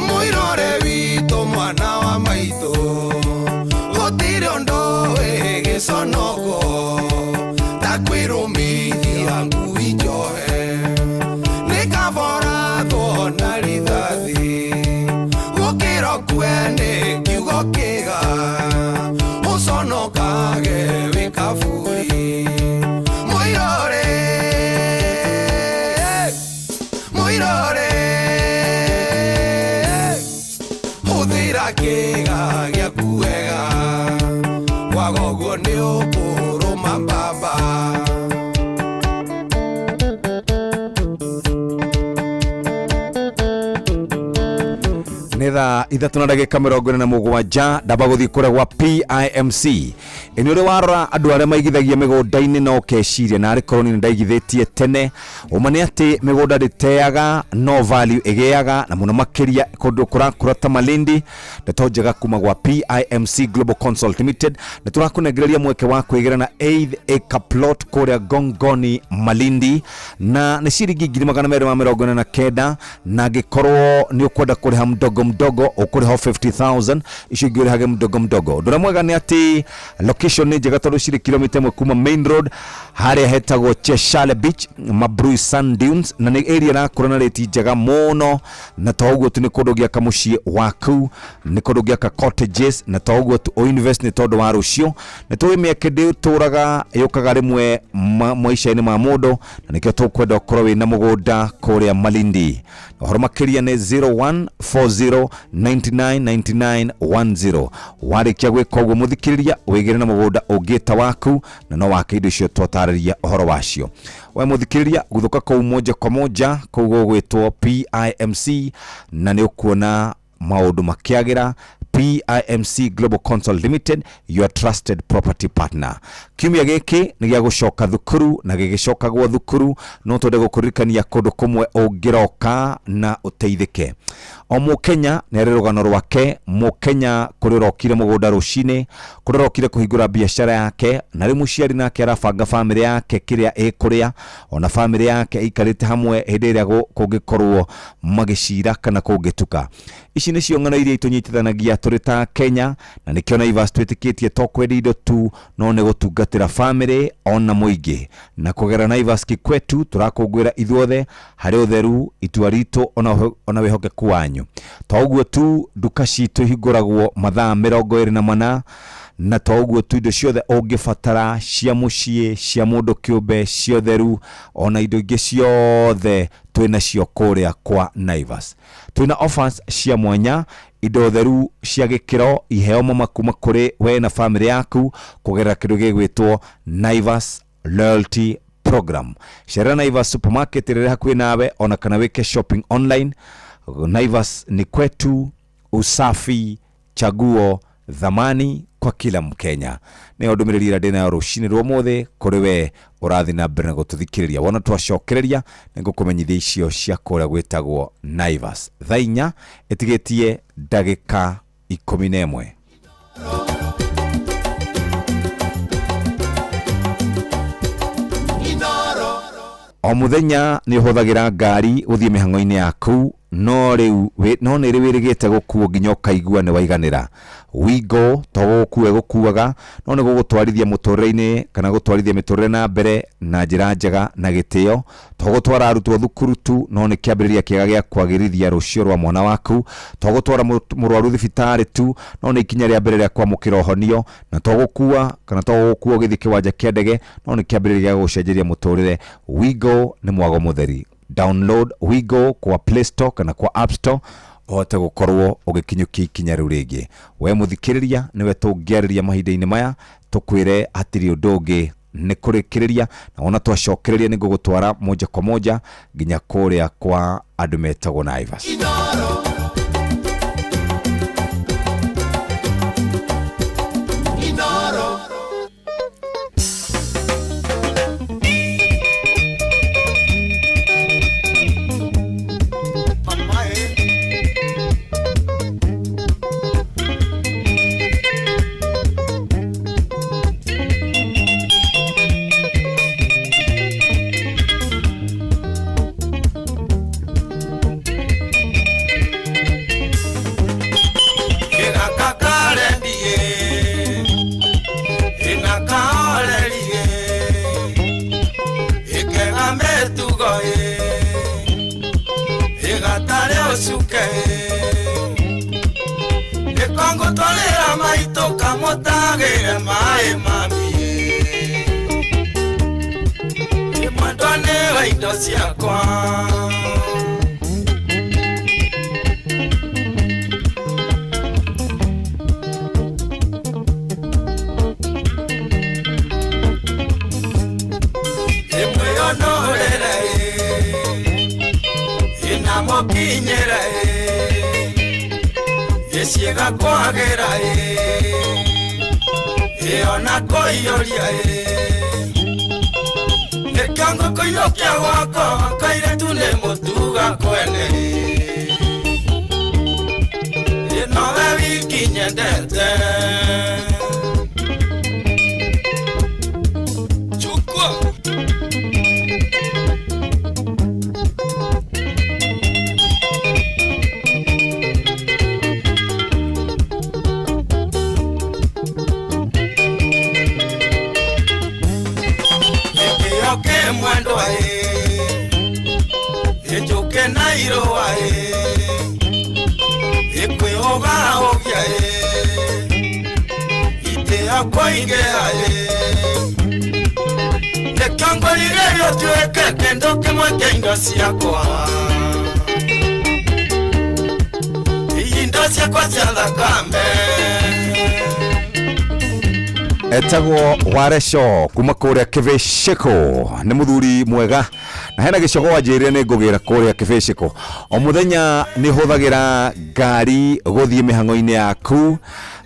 S10: mũirore witũ mwana wa maitũ gũtirĩ ũndũ wĩ gĩconoko ta kwĩrũmithia ngui njohe nĩ kabora tuona rithathi gũkĩra ũkue nĩ kiugo kĩga ũconokage wĩ kaburi mũirore mũirore hũthĩra kĩga gĩaku wega waga ũguo nĩ ũkũrũma mbamba.
S2: Nĩ thaa 3:47 ndamba gũthiĩ kũrĩa gwa PIMC. Ĩ nĩ ũrĩ warora andũ arĩa maigithagia mĩgũnda-inĩ na ũkeciria na arĩ korwo niĩ nĩndaigithĩtie tene. Ũma nĩ atĩ mĩgũnda ndĩteaga no value ĩgĩaga, na mũno makĩria kũndũ kũrakũra ta Malindi. Ndeto njega kuma gwa PIMC Global Consult Limited, nĩ tũrakũnengereria mweke wa kwĩgĩra na 8 acre plot kũrĩa Gongoni Malindi, na nĩ ciringi 249,000, na angĩkorwo nĩ ũkwenda kũrĩha mdogo mdogo ũkũrĩha 50,000, icio ingĩ ũrĩhage mdogo mdogo. Ũndũ ũrĩa mwega nĩ atĩ location nĩ njega tondũ cirĩ kilomita 1 kuma main road harĩa hetagwo Cheshale Beach, Mabrui Sand Dunes, na nĩ area ĩrakũra na rĩti njega mũno, na to ũguo tu nĩ kũndũ gĩaka mũciĩ waku, nĩ kũndũ gĩaka cottages, na to ũguo tu ũinvest nĩ tondũ wa rũciũ. Nĩ tũĩ mĩeke ndĩtũraga yũkaga rĩmwe maica-inĩ ma mũndũ, na nĩkĩo tũkwenda ũkorwo wĩna mũgũnda kũrĩa Malindi. Ũhoro makĩria nĩ 0140999910. Warĩkia gwĩka ũguo mũthikĩrĩria, wĩgĩre na mũgũnda ũngĩ ta waku, na no wake indo icio twatarĩria ũhoro wacio. We mũthikĩrĩria, guthũka kũu moja kwa moja kũu gũgwĩtwo PIMC, na nĩ ũkuona maũndũ makĩagĩra. PIMC Global Consult Limited, your trusted property partner. Kiumia gĩkĩ nĩ gĩa gũcoka thukuru, na gĩgĩcokagwo thukuru no twende gũkũririkania kũndũ kũmwe ũngĩroka na ũteithĩke. O mũkenya nĩ arĩ rũgano rwake. Mũkenya kũrĩ ũrokire mũgũnda rũcinĩ, kũrĩ ũrokire kũhingũra biacara yake, na rĩu mũciari nake arabanga bamĩrĩ yake kĩrĩa ĩkũrĩa, ona bamĩrĩ yake ĩikarĩte hamwe hĩndĩ ĩrĩa kũngĩkorwo magĩcira kana kũngĩtuka. Ici nĩcio ng'ano iria itũnyitithanagia tũrĩ ta Kenya, na nĩkĩo Naivas twĩtĩkĩtie to kwendia indo tu, no nĩ gũtungatĩra bamĩrĩ ona mũingĩ. Na kũgerera Naivas Kikwetu tũrakũngũĩra ithuothe harĩ ũtheru, itua ritũ ona wĩhokeku wanyu. To ũguo tu, nduka citũ ihingũragwo mathaa 24, na to ũguo tu, indo ciothe ũngĩbatara cia mũciĩ, cia mũndũ kĩũmbe, cia ũtheru, ona indo ingĩ ciothe twĩnacio kũrĩa kwa Naivas. Twĩna offers cia mwanya, indo theru cia gĩkĩro, iheo mama kuma kũrĩ we na bamĩrĩ yaku kũgerera kĩndũ gĩgwĩtwo Naivas Loyalty Program. Cerera Naivas supermarket ĩrĩa ĩrĩ hakuhĩ nawe, ona kana wĩke shopping online. Naivas ni kwetu, usafi chaguo thamani kwa kila Mkenya. Nĩyo ndũmĩrĩri ĩrĩa ndĩnayo rũcinĩ rwa ũmũthĩ kũrĩ we ũrathiĩ na mbere na gũtũthikĩrĩria. Wona twacokereria nĩ ngũkũmenyithia icio cia kũrĩa gwĩtagwo Naivas. Thaa 4 ĩtigĩtie ndagĩka 11. O mũthenya nĩ ũhũthagĩra ngari gũthiĩ mĩhang'o-inĩ yaku, no rĩu no nĩ rĩ wĩrĩgĩte gũkuo nginya ũkaigua nĩ waiganĩra. Wigo to gũgũkua ĩgũkuaga, no nĩ gũgũtwarithia mũtũrĩre-inĩ kana gũtwarithia mĩtũrĩre na mbere na njĩra njega na gĩtĩo. To gũtwara arutwo thukuru tu, no nĩ kĩambĩrĩria kĩega gĩa kwagĩrithia rũciũ rwa mwana waku. To gũtwara mũrwaru thibitarĩ tu, no nĩ ikinya rĩa mbere rĩa kwamũkĩra ũhonio. Na to gũkua kana to gũgũkua ũgĩthiĩ kĩwanja kĩa ndege, no nĩ kĩambĩrĩria gĩa gũgũcenjeria mũtũrĩre. Wigo nĩ mwago mũtheri. Download Wigo kwa Play Store kana kwa App Store ũhote gũkorwo ũgĩkinyũkia ikinya rĩu rĩngĩ. We mũthikĩrĩria, nĩwe tũngĩarĩria mahinda-inĩ maya, tũkwĩre hatirĩ ũndũ ũngĩ Nĩ kũrĩkĩrĩria na wona twacokereria nĩ ngũgũtwara moja kwa moja nginya kũrĩa kwa andũ metagwo Naivas. Etagwo Wareco kuma kuria Kiviciko, nĩ mũthuri mwega na hena gĩcogo wanjĩrire nĩ ngũgĩra kũrĩa Kiviciko. O mũthenya nĩ hũthagĩra ngari gũthiĩ mĩhang'o-inĩ yaku,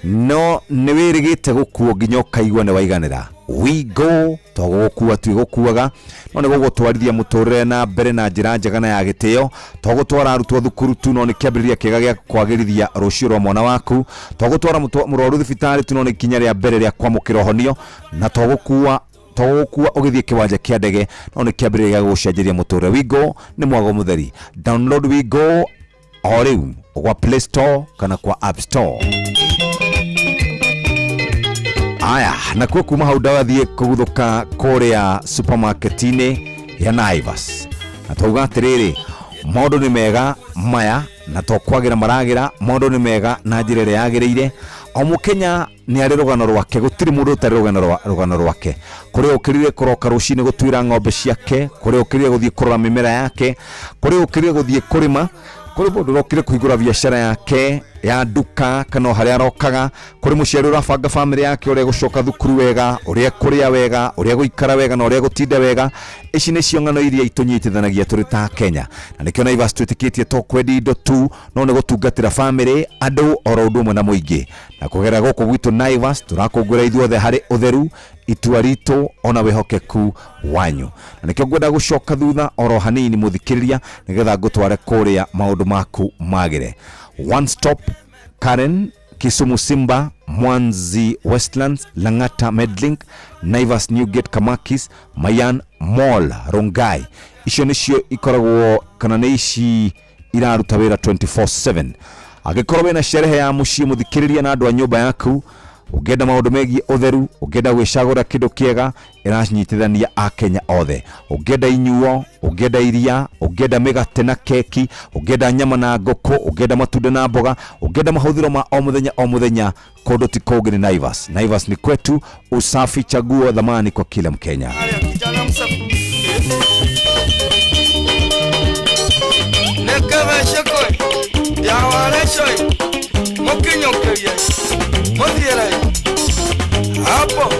S2: no nĩ wĩrĩgĩte gũkuo nginya ũkaigua nĩ waiganĩra. We go to gũgũkua tu gũkuaga, no nĩ gũgũtwarithia mũtũrĩre na mbere na njĩra njega na ya gĩtĩo. To gũtwara arutwo thukuru tu, no nĩ kĩambĩrĩria kĩega gĩa kwagĩrithia rũciũ rwa mwana waku. To gũtwara mũrwaru thibitarĩ tu, no nĩ ikinya rĩa mbere rĩa kwamũkĩra ũhonio. Na to gũkua ũgĩthiĩ kĩwanja kĩa ndege, no nĩ kĩambĩrĩria gĩa gũgũcenjeria mũtũrĩre. We go nĩ mwago mũtheri. Download We Go o rĩu kwa Play Store kana kwa App Store. Aya, na kuo kuma hau ndawathiĩ kũguthũka kũrĩa supermarket-inĩ ya Naivas. Na twauga atĩrĩrĩ, maũndũ nĩ mega maya na to kwagĩra maragĩra, maũndũ nĩ mega na njĩra ĩrĩa yagĩrĩire. O mũkenya nĩ arĩ rũgano rwake, gũtirĩ mũndũ ũtarĩ rũgano rwake. Kũrĩa ũkĩrire kũroka rũcinĩ gũtuĩra ng'ombe ciake, kũrĩa ũkĩrire gũthiĩ kũrora mĩmera yake, kũrĩa ũkĩrire gũthiĩ kũrĩma, kũrĩ mũndũ ũrokire kũhingũra biacara yake ya nduka kana harĩa arokaga, kũrĩ mũciari ũrabanga bamĩrĩ yake ũrĩa gũcoka thukuru wega, ũrĩa kũrĩa wega, ũrĩa gũikara wega na ũrĩa gũtinda wega. Ici nĩcio ng'ano iria itũnyitithanagia tũrĩ ta Kenya, na nĩkĩo Naivas twĩtĩkĩtie to kwendia indo tu, no nĩ gũtungatĩra bamĩrĩ, andũ oro ũndũ ũmwe na mũingĩ. Na kũgerera gũkũ gwitũ Naivas tũrakũngũĩra ithuothe harĩ ũtheru, itua ritũ ona wĩhokeku wanyu. Na nĩkĩo ngwenda gũcoka thutha oro hanini mũthikĩrĩria, nĩgetha ngũtware kũrĩa maũndũ maku magĩre. One Stop Karen, Kisumu Simba, Mwanzi Westlands, Lang'ata Medlink, Naivas Newgate Kamakis, Mayan Mall Rongai. Icio nĩcio ikoragwo kana nĩ ici iraruta wĩra 24/7. Angĩkorwo wĩna sherehe ya mũciĩ mũthikĩrĩria na andũ a nyũmba yaku, ũngĩenda maũndũ megiĩ ũtheru, ũngĩenda gwĩcagũra kĩndũ kĩega, ĩranyitithania akenya othe. Ũngĩenda inyuo, ũngĩenda iria, ũngĩenda mĩgate na keki, ũngĩenda nyama na ngũkũ, ũngĩenda matunda na mboga, ũngĩenda mahũthĩro ma o mũthenya o mũthenya, kũndũ ti kũngĩ nĩ Naivas. Naivas ni kwetu, usafi chaguo dhamani kwa kila Mkenya.
S10: Hapo.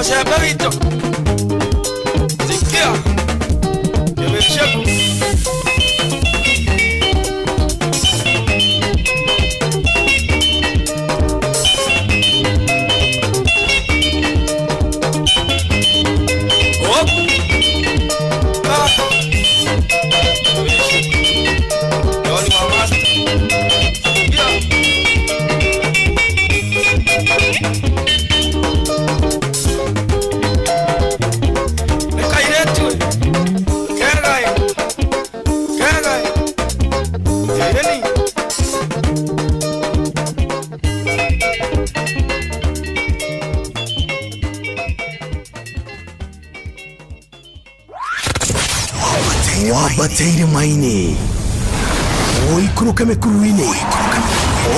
S10: Mũcembe witũ. Sikia. Kĩbĩrĩcĩku. Hop. Ah. Kĩbĩrĩcĩku. Yoni wa master. Sikia. Nĩ kairĩtu ĩ. Kega ĩ. Kega ĩ. Ĩni.
S12: Wambateire maini ũikũrũke mĩkuru-inĩ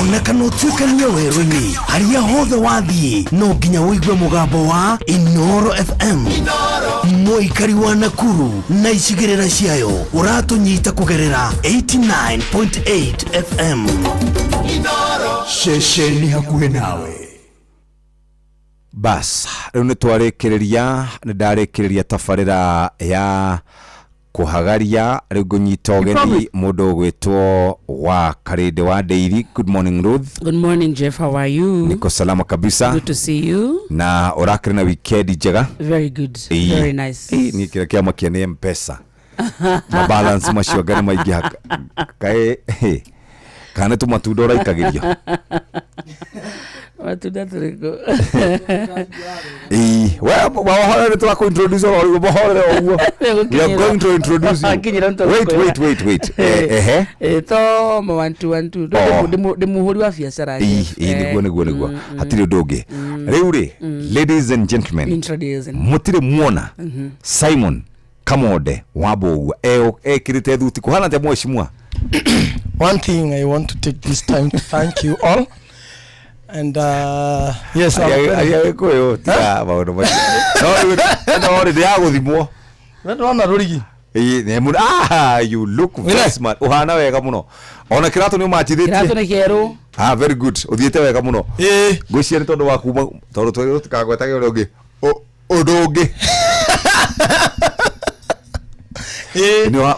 S12: ona kana ũtuĩkanie werũ-inĩ harĩa hothe wathiĩ no nginya ũigue mũgambo wa Inoro FM mũikari wa Nakuru na icigĩrĩra ciayo ũratũnyita kũgerera 89.8 FM ceceni hakuhĩ nawe.
S2: Bas rĩu nĩ twarĩkĩrĩria, nĩ ndarĩkĩrĩria tabarĩra ya kũhagaria. Rĩu ngũnyita ũgeni mũndũ ũgwĩtwo wa Karĩndĩ wa Ndĩiri. Good morning, Ruth.
S3: Good morning, Jeff. How are you?
S2: Niko salama kabisa.
S3: Good to see you.
S2: Na ũrakĩrĩ na wikendi njega?
S3: Very good.
S2: Ĩĩ.
S3: Very nice.
S2: Ĩĩ, niĩ kĩrĩa kĩamakia nĩ Mpesa mabalance macio anga nĩ maingĩha kaĩ kana nĩ tũmatunda ũraikagĩrio.
S3: Matunda tũrĩkũ?
S2: Ĩĩ, we wahorere tũrakũ-introduce oro rĩu mũhorere o ũguo. We are going to introduce you.
S3: Akinyĩra nĩ
S2: Wait, wait, wait, wait. Ehe.
S3: To ma 1 2 1 2.
S2: Oh.
S3: Ndĩ mũhũri wa biacara.
S2: Ĩĩ,
S3: Jeff.
S2: ĩĩ, nĩguo nĩguo nĩguo hatirĩ ũndũ ũngĩ. Rĩu rĩ, ladies and gentlemen,
S3: Introducing.
S2: mũtirĩ muona Simon Kamonde wa Mbũgua ekĩrĩte thuti kũhana atĩa mheshimiwa?
S4: One thing I want to take this time to thank you all. And yes, I'm
S2: Aria Gĩkũyũ tiga maũndũ macio. No rĩu no rĩ ndĩragũthimwo.
S4: Ndĩrona rũrigi.
S2: Ĩĩ, nĩ mũno. Ah, you look very smart. Ũhana wega mũno. Ona kĩratũ nĩ ũmachithĩtie.
S3: Kĩratũ nĩ kĩerũ.
S2: Ah, very good. Ũthiĩte wega mũno.
S4: Ĩĩ.
S2: Ngwĩciria nĩ tondũ wa kuma tondũ twagĩrĩirwo tũtikagwetage ũrĩa ũngĩ. Ũndũ ũngĩ.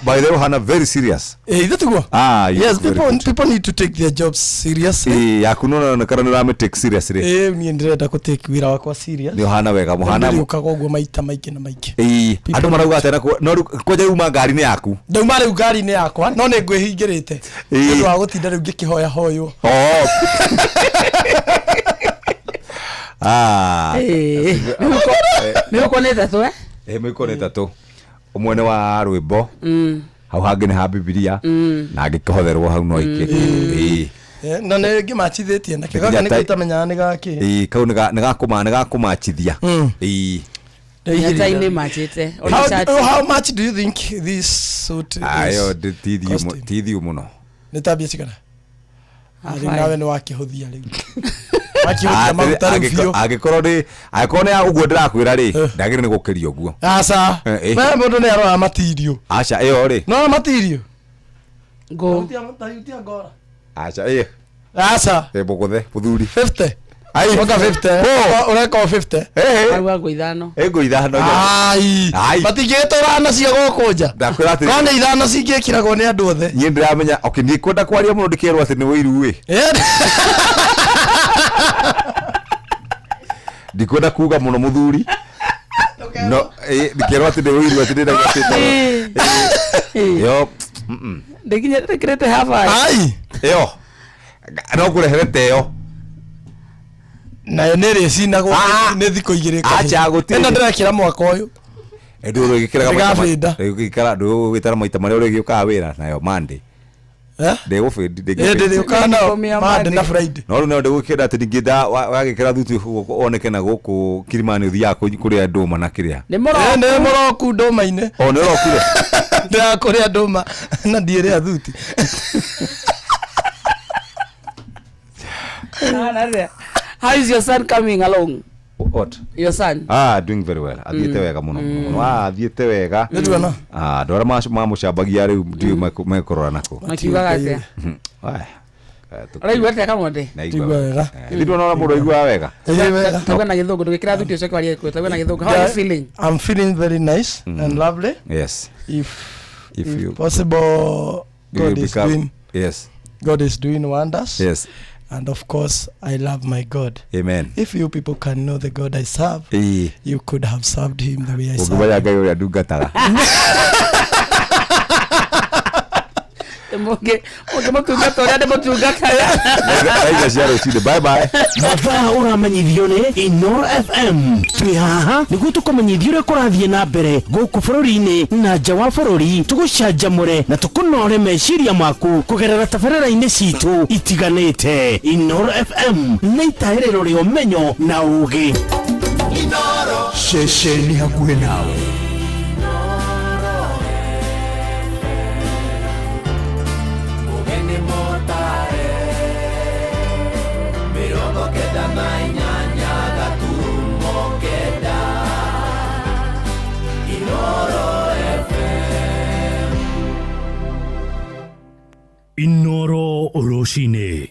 S2: By the way, ũhana very serious.
S4: Ithe tiguo?
S2: Ah, you
S4: Yes,
S2: look very
S4: people,
S2: good.
S4: people need to take their jobs seriously.
S2: Ĩĩ, yaku no ũronekana nĩ ũramĩ take seriously.
S4: Ĩĩ, niĩ ndĩrenda kũ take wĩra wakwa serious.
S2: Nĩ ũhana wega mũhana.
S4: Ndĩrĩũkaga ũguo maita maingĩ na maingĩ.
S2: Ĩĩ, andũ marauga atĩa na no rĩu kwanja uma ngari-inĩ yaku.
S4: Ndauma rĩu ngari-inĩ yakwa, no nĩ ngwĩhingĩrĩte.
S2: Ĩĩ.
S4: Nĩ ũndũ wa gũtinda rĩu ngĩkĩhoya hoywo.
S2: Oh. Ah.
S3: Mĩhuko nĩ ĩtatũ, eh?
S2: Ĩĩ, mĩhuko nĩ ĩtatũ. Ũmwe nĩ wa rwĩmbo. Hau hangĩ nĩ ha Bibilia. Na angĩkĩhotherwo hau no aikie. Ĩĩ.
S4: Na nĩ ngĩmachithĩtie nakĩo gaka
S2: Nginya
S4: nĩkĩo itamenyaga nĩ gakĩ.
S2: Ĩĩ, kau nĩ gakũmachithia. Ĩĩ.
S3: Tai nĩ machĩte. Ona shati.
S4: How much do you think this suit is?
S2: Ayo ti thiu mũno.
S4: Nĩ ta mbia cigana?
S3: Ah,
S4: Rĩu
S3: fine.
S4: nawe nĩ wakĩhũthia rĩu. Wakĩhũthia maguta rĩu biũ.
S2: Angĩkorwo nĩ ya ũguo ndĩrakwĩra rĩ, ndagĩrĩire nĩ gũkĩria ũguo.
S4: Aca.
S2: Eh.
S4: We mũndũ nĩ aroraga matirio.
S2: Aca ĩyo rĩ.
S4: No matirio.
S3: Ngo.
S2: Aca ĩyo.
S4: Aca.
S2: Ĩ mũgũthe mũthuri.
S4: 50.
S2: Ai.
S4: Oka 50.
S2: Oh.
S4: Ũreka o 50.
S2: Eh.
S3: Auga ngo ithano.
S2: Ĩ ngo ithano.
S4: Ai.
S2: Ai.
S4: Matingĩgĩtũra nacio gũkũ nja.
S2: Ndakwĩra atĩrĩ.
S4: No nĩ ithano cingĩkĩragwo nĩ andũ othe.
S2: Niĩ ndĩramenya, okay, niĩ kwenda kwaria mũno ndĩkerwo atĩ nĩ wĩiru ĩ. Ndikwenda kuga mũno mũthuri. No, ndĩkerwo atĩ nĩ wĩiru atĩ ndĩrauga atĩ ĩyo.
S3: Ndĩkinyĩte ndĩkĩrĩte haba.
S4: Ai.
S2: Ĩyo. No ngũrehere ta ĩyo.
S4: Nayo nĩ ĩrĩcinagwo nĩ thikũ igĩrĩ.
S2: Aca, gũtirĩ.
S4: Ĩno ndĩrekĩra mwaka ũyũ.
S2: Ndũgĩkĩraga
S4: Ndĩgabĩnda.
S2: ndũgĩikara ndũgĩtara maita marĩa ũrĩgĩũkaga wĩra nayo Monday. Ndĩgũbĩndi
S4: Ĩ, ndĩrĩũkaga nayo Monday na Friday.
S2: No rĩu no ndĩgũkĩenda atĩ ningĩ wagĩkĩra thuti woneke na gũkũ Kilimani ũthiaga kũrĩa ndũma na kĩrĩa.
S3: Nĩ
S4: mũroku. Nĩ mũroku ndũma-inĩ.
S2: O nĩ ũrokire.
S4: Ndĩrakũrĩa ndũma na ndiĩrĩa thuti.
S3: How is your son coming along?
S2: What?
S3: Your son?
S2: Ah, doing very well. Athiĩte wega mũno mũno. Ah, athiĩte wega.
S4: Nĩtuona.
S2: Ah, andũ arĩa mamũcambagia rĩu ndiũĩ mekũrora nakũ.
S3: Makiugaga atĩa?
S2: Aya.
S3: Ũraigua atĩa Kamande?
S2: Naigua wega. Nĩ ndona mũndũ aiguaga wega.
S3: Tauga na gĩthũngũ ndũgĩkĩra thuti ũcoke warie Gĩkũyũ. Tauga na gĩthũngũ. How are you feeling?
S4: I'm feeling very nice and lovely.
S2: Yes.
S4: If
S2: If you-
S4: possible,
S2: You will
S4: God is
S2: become-
S4: doing
S2: Yes.
S4: God is doing wonders.
S2: Yes.
S4: And of course, I love my God.
S2: Amen.
S4: If you people can know the God I serve,
S2: Ĩĩ.
S4: you could have served him the way I serve.
S2: Ũngĩmenya Ngai ũrĩa ndungataga.
S3: Mũngĩmũtungata ũrĩa ndĩmũtungataga.
S2: Thaa cia rũcinĩ. Bye bye.
S12: Mathaa ũramenyithio nĩ Inoro FM. Twĩ haha nĩguo tũkũmenyithie ũrĩa kũrathiĩ na mbere gũkũ bũrũri-inĩ na nja wa bũrũri, tũgũcanjamũre na tũkũnore meciria maku kũgerera tabarĩra-inĩ citũ itiganĩte. Inoro FM nĩ itaĩrĩro rĩa ũmenyo na ũũgĩ.
S18: Ceceni hakuhĩ nawe.
S5: Mũgeni mũtare 98 gaturumo 9 Inoro FM.
S12: Inoro rũcinĩ.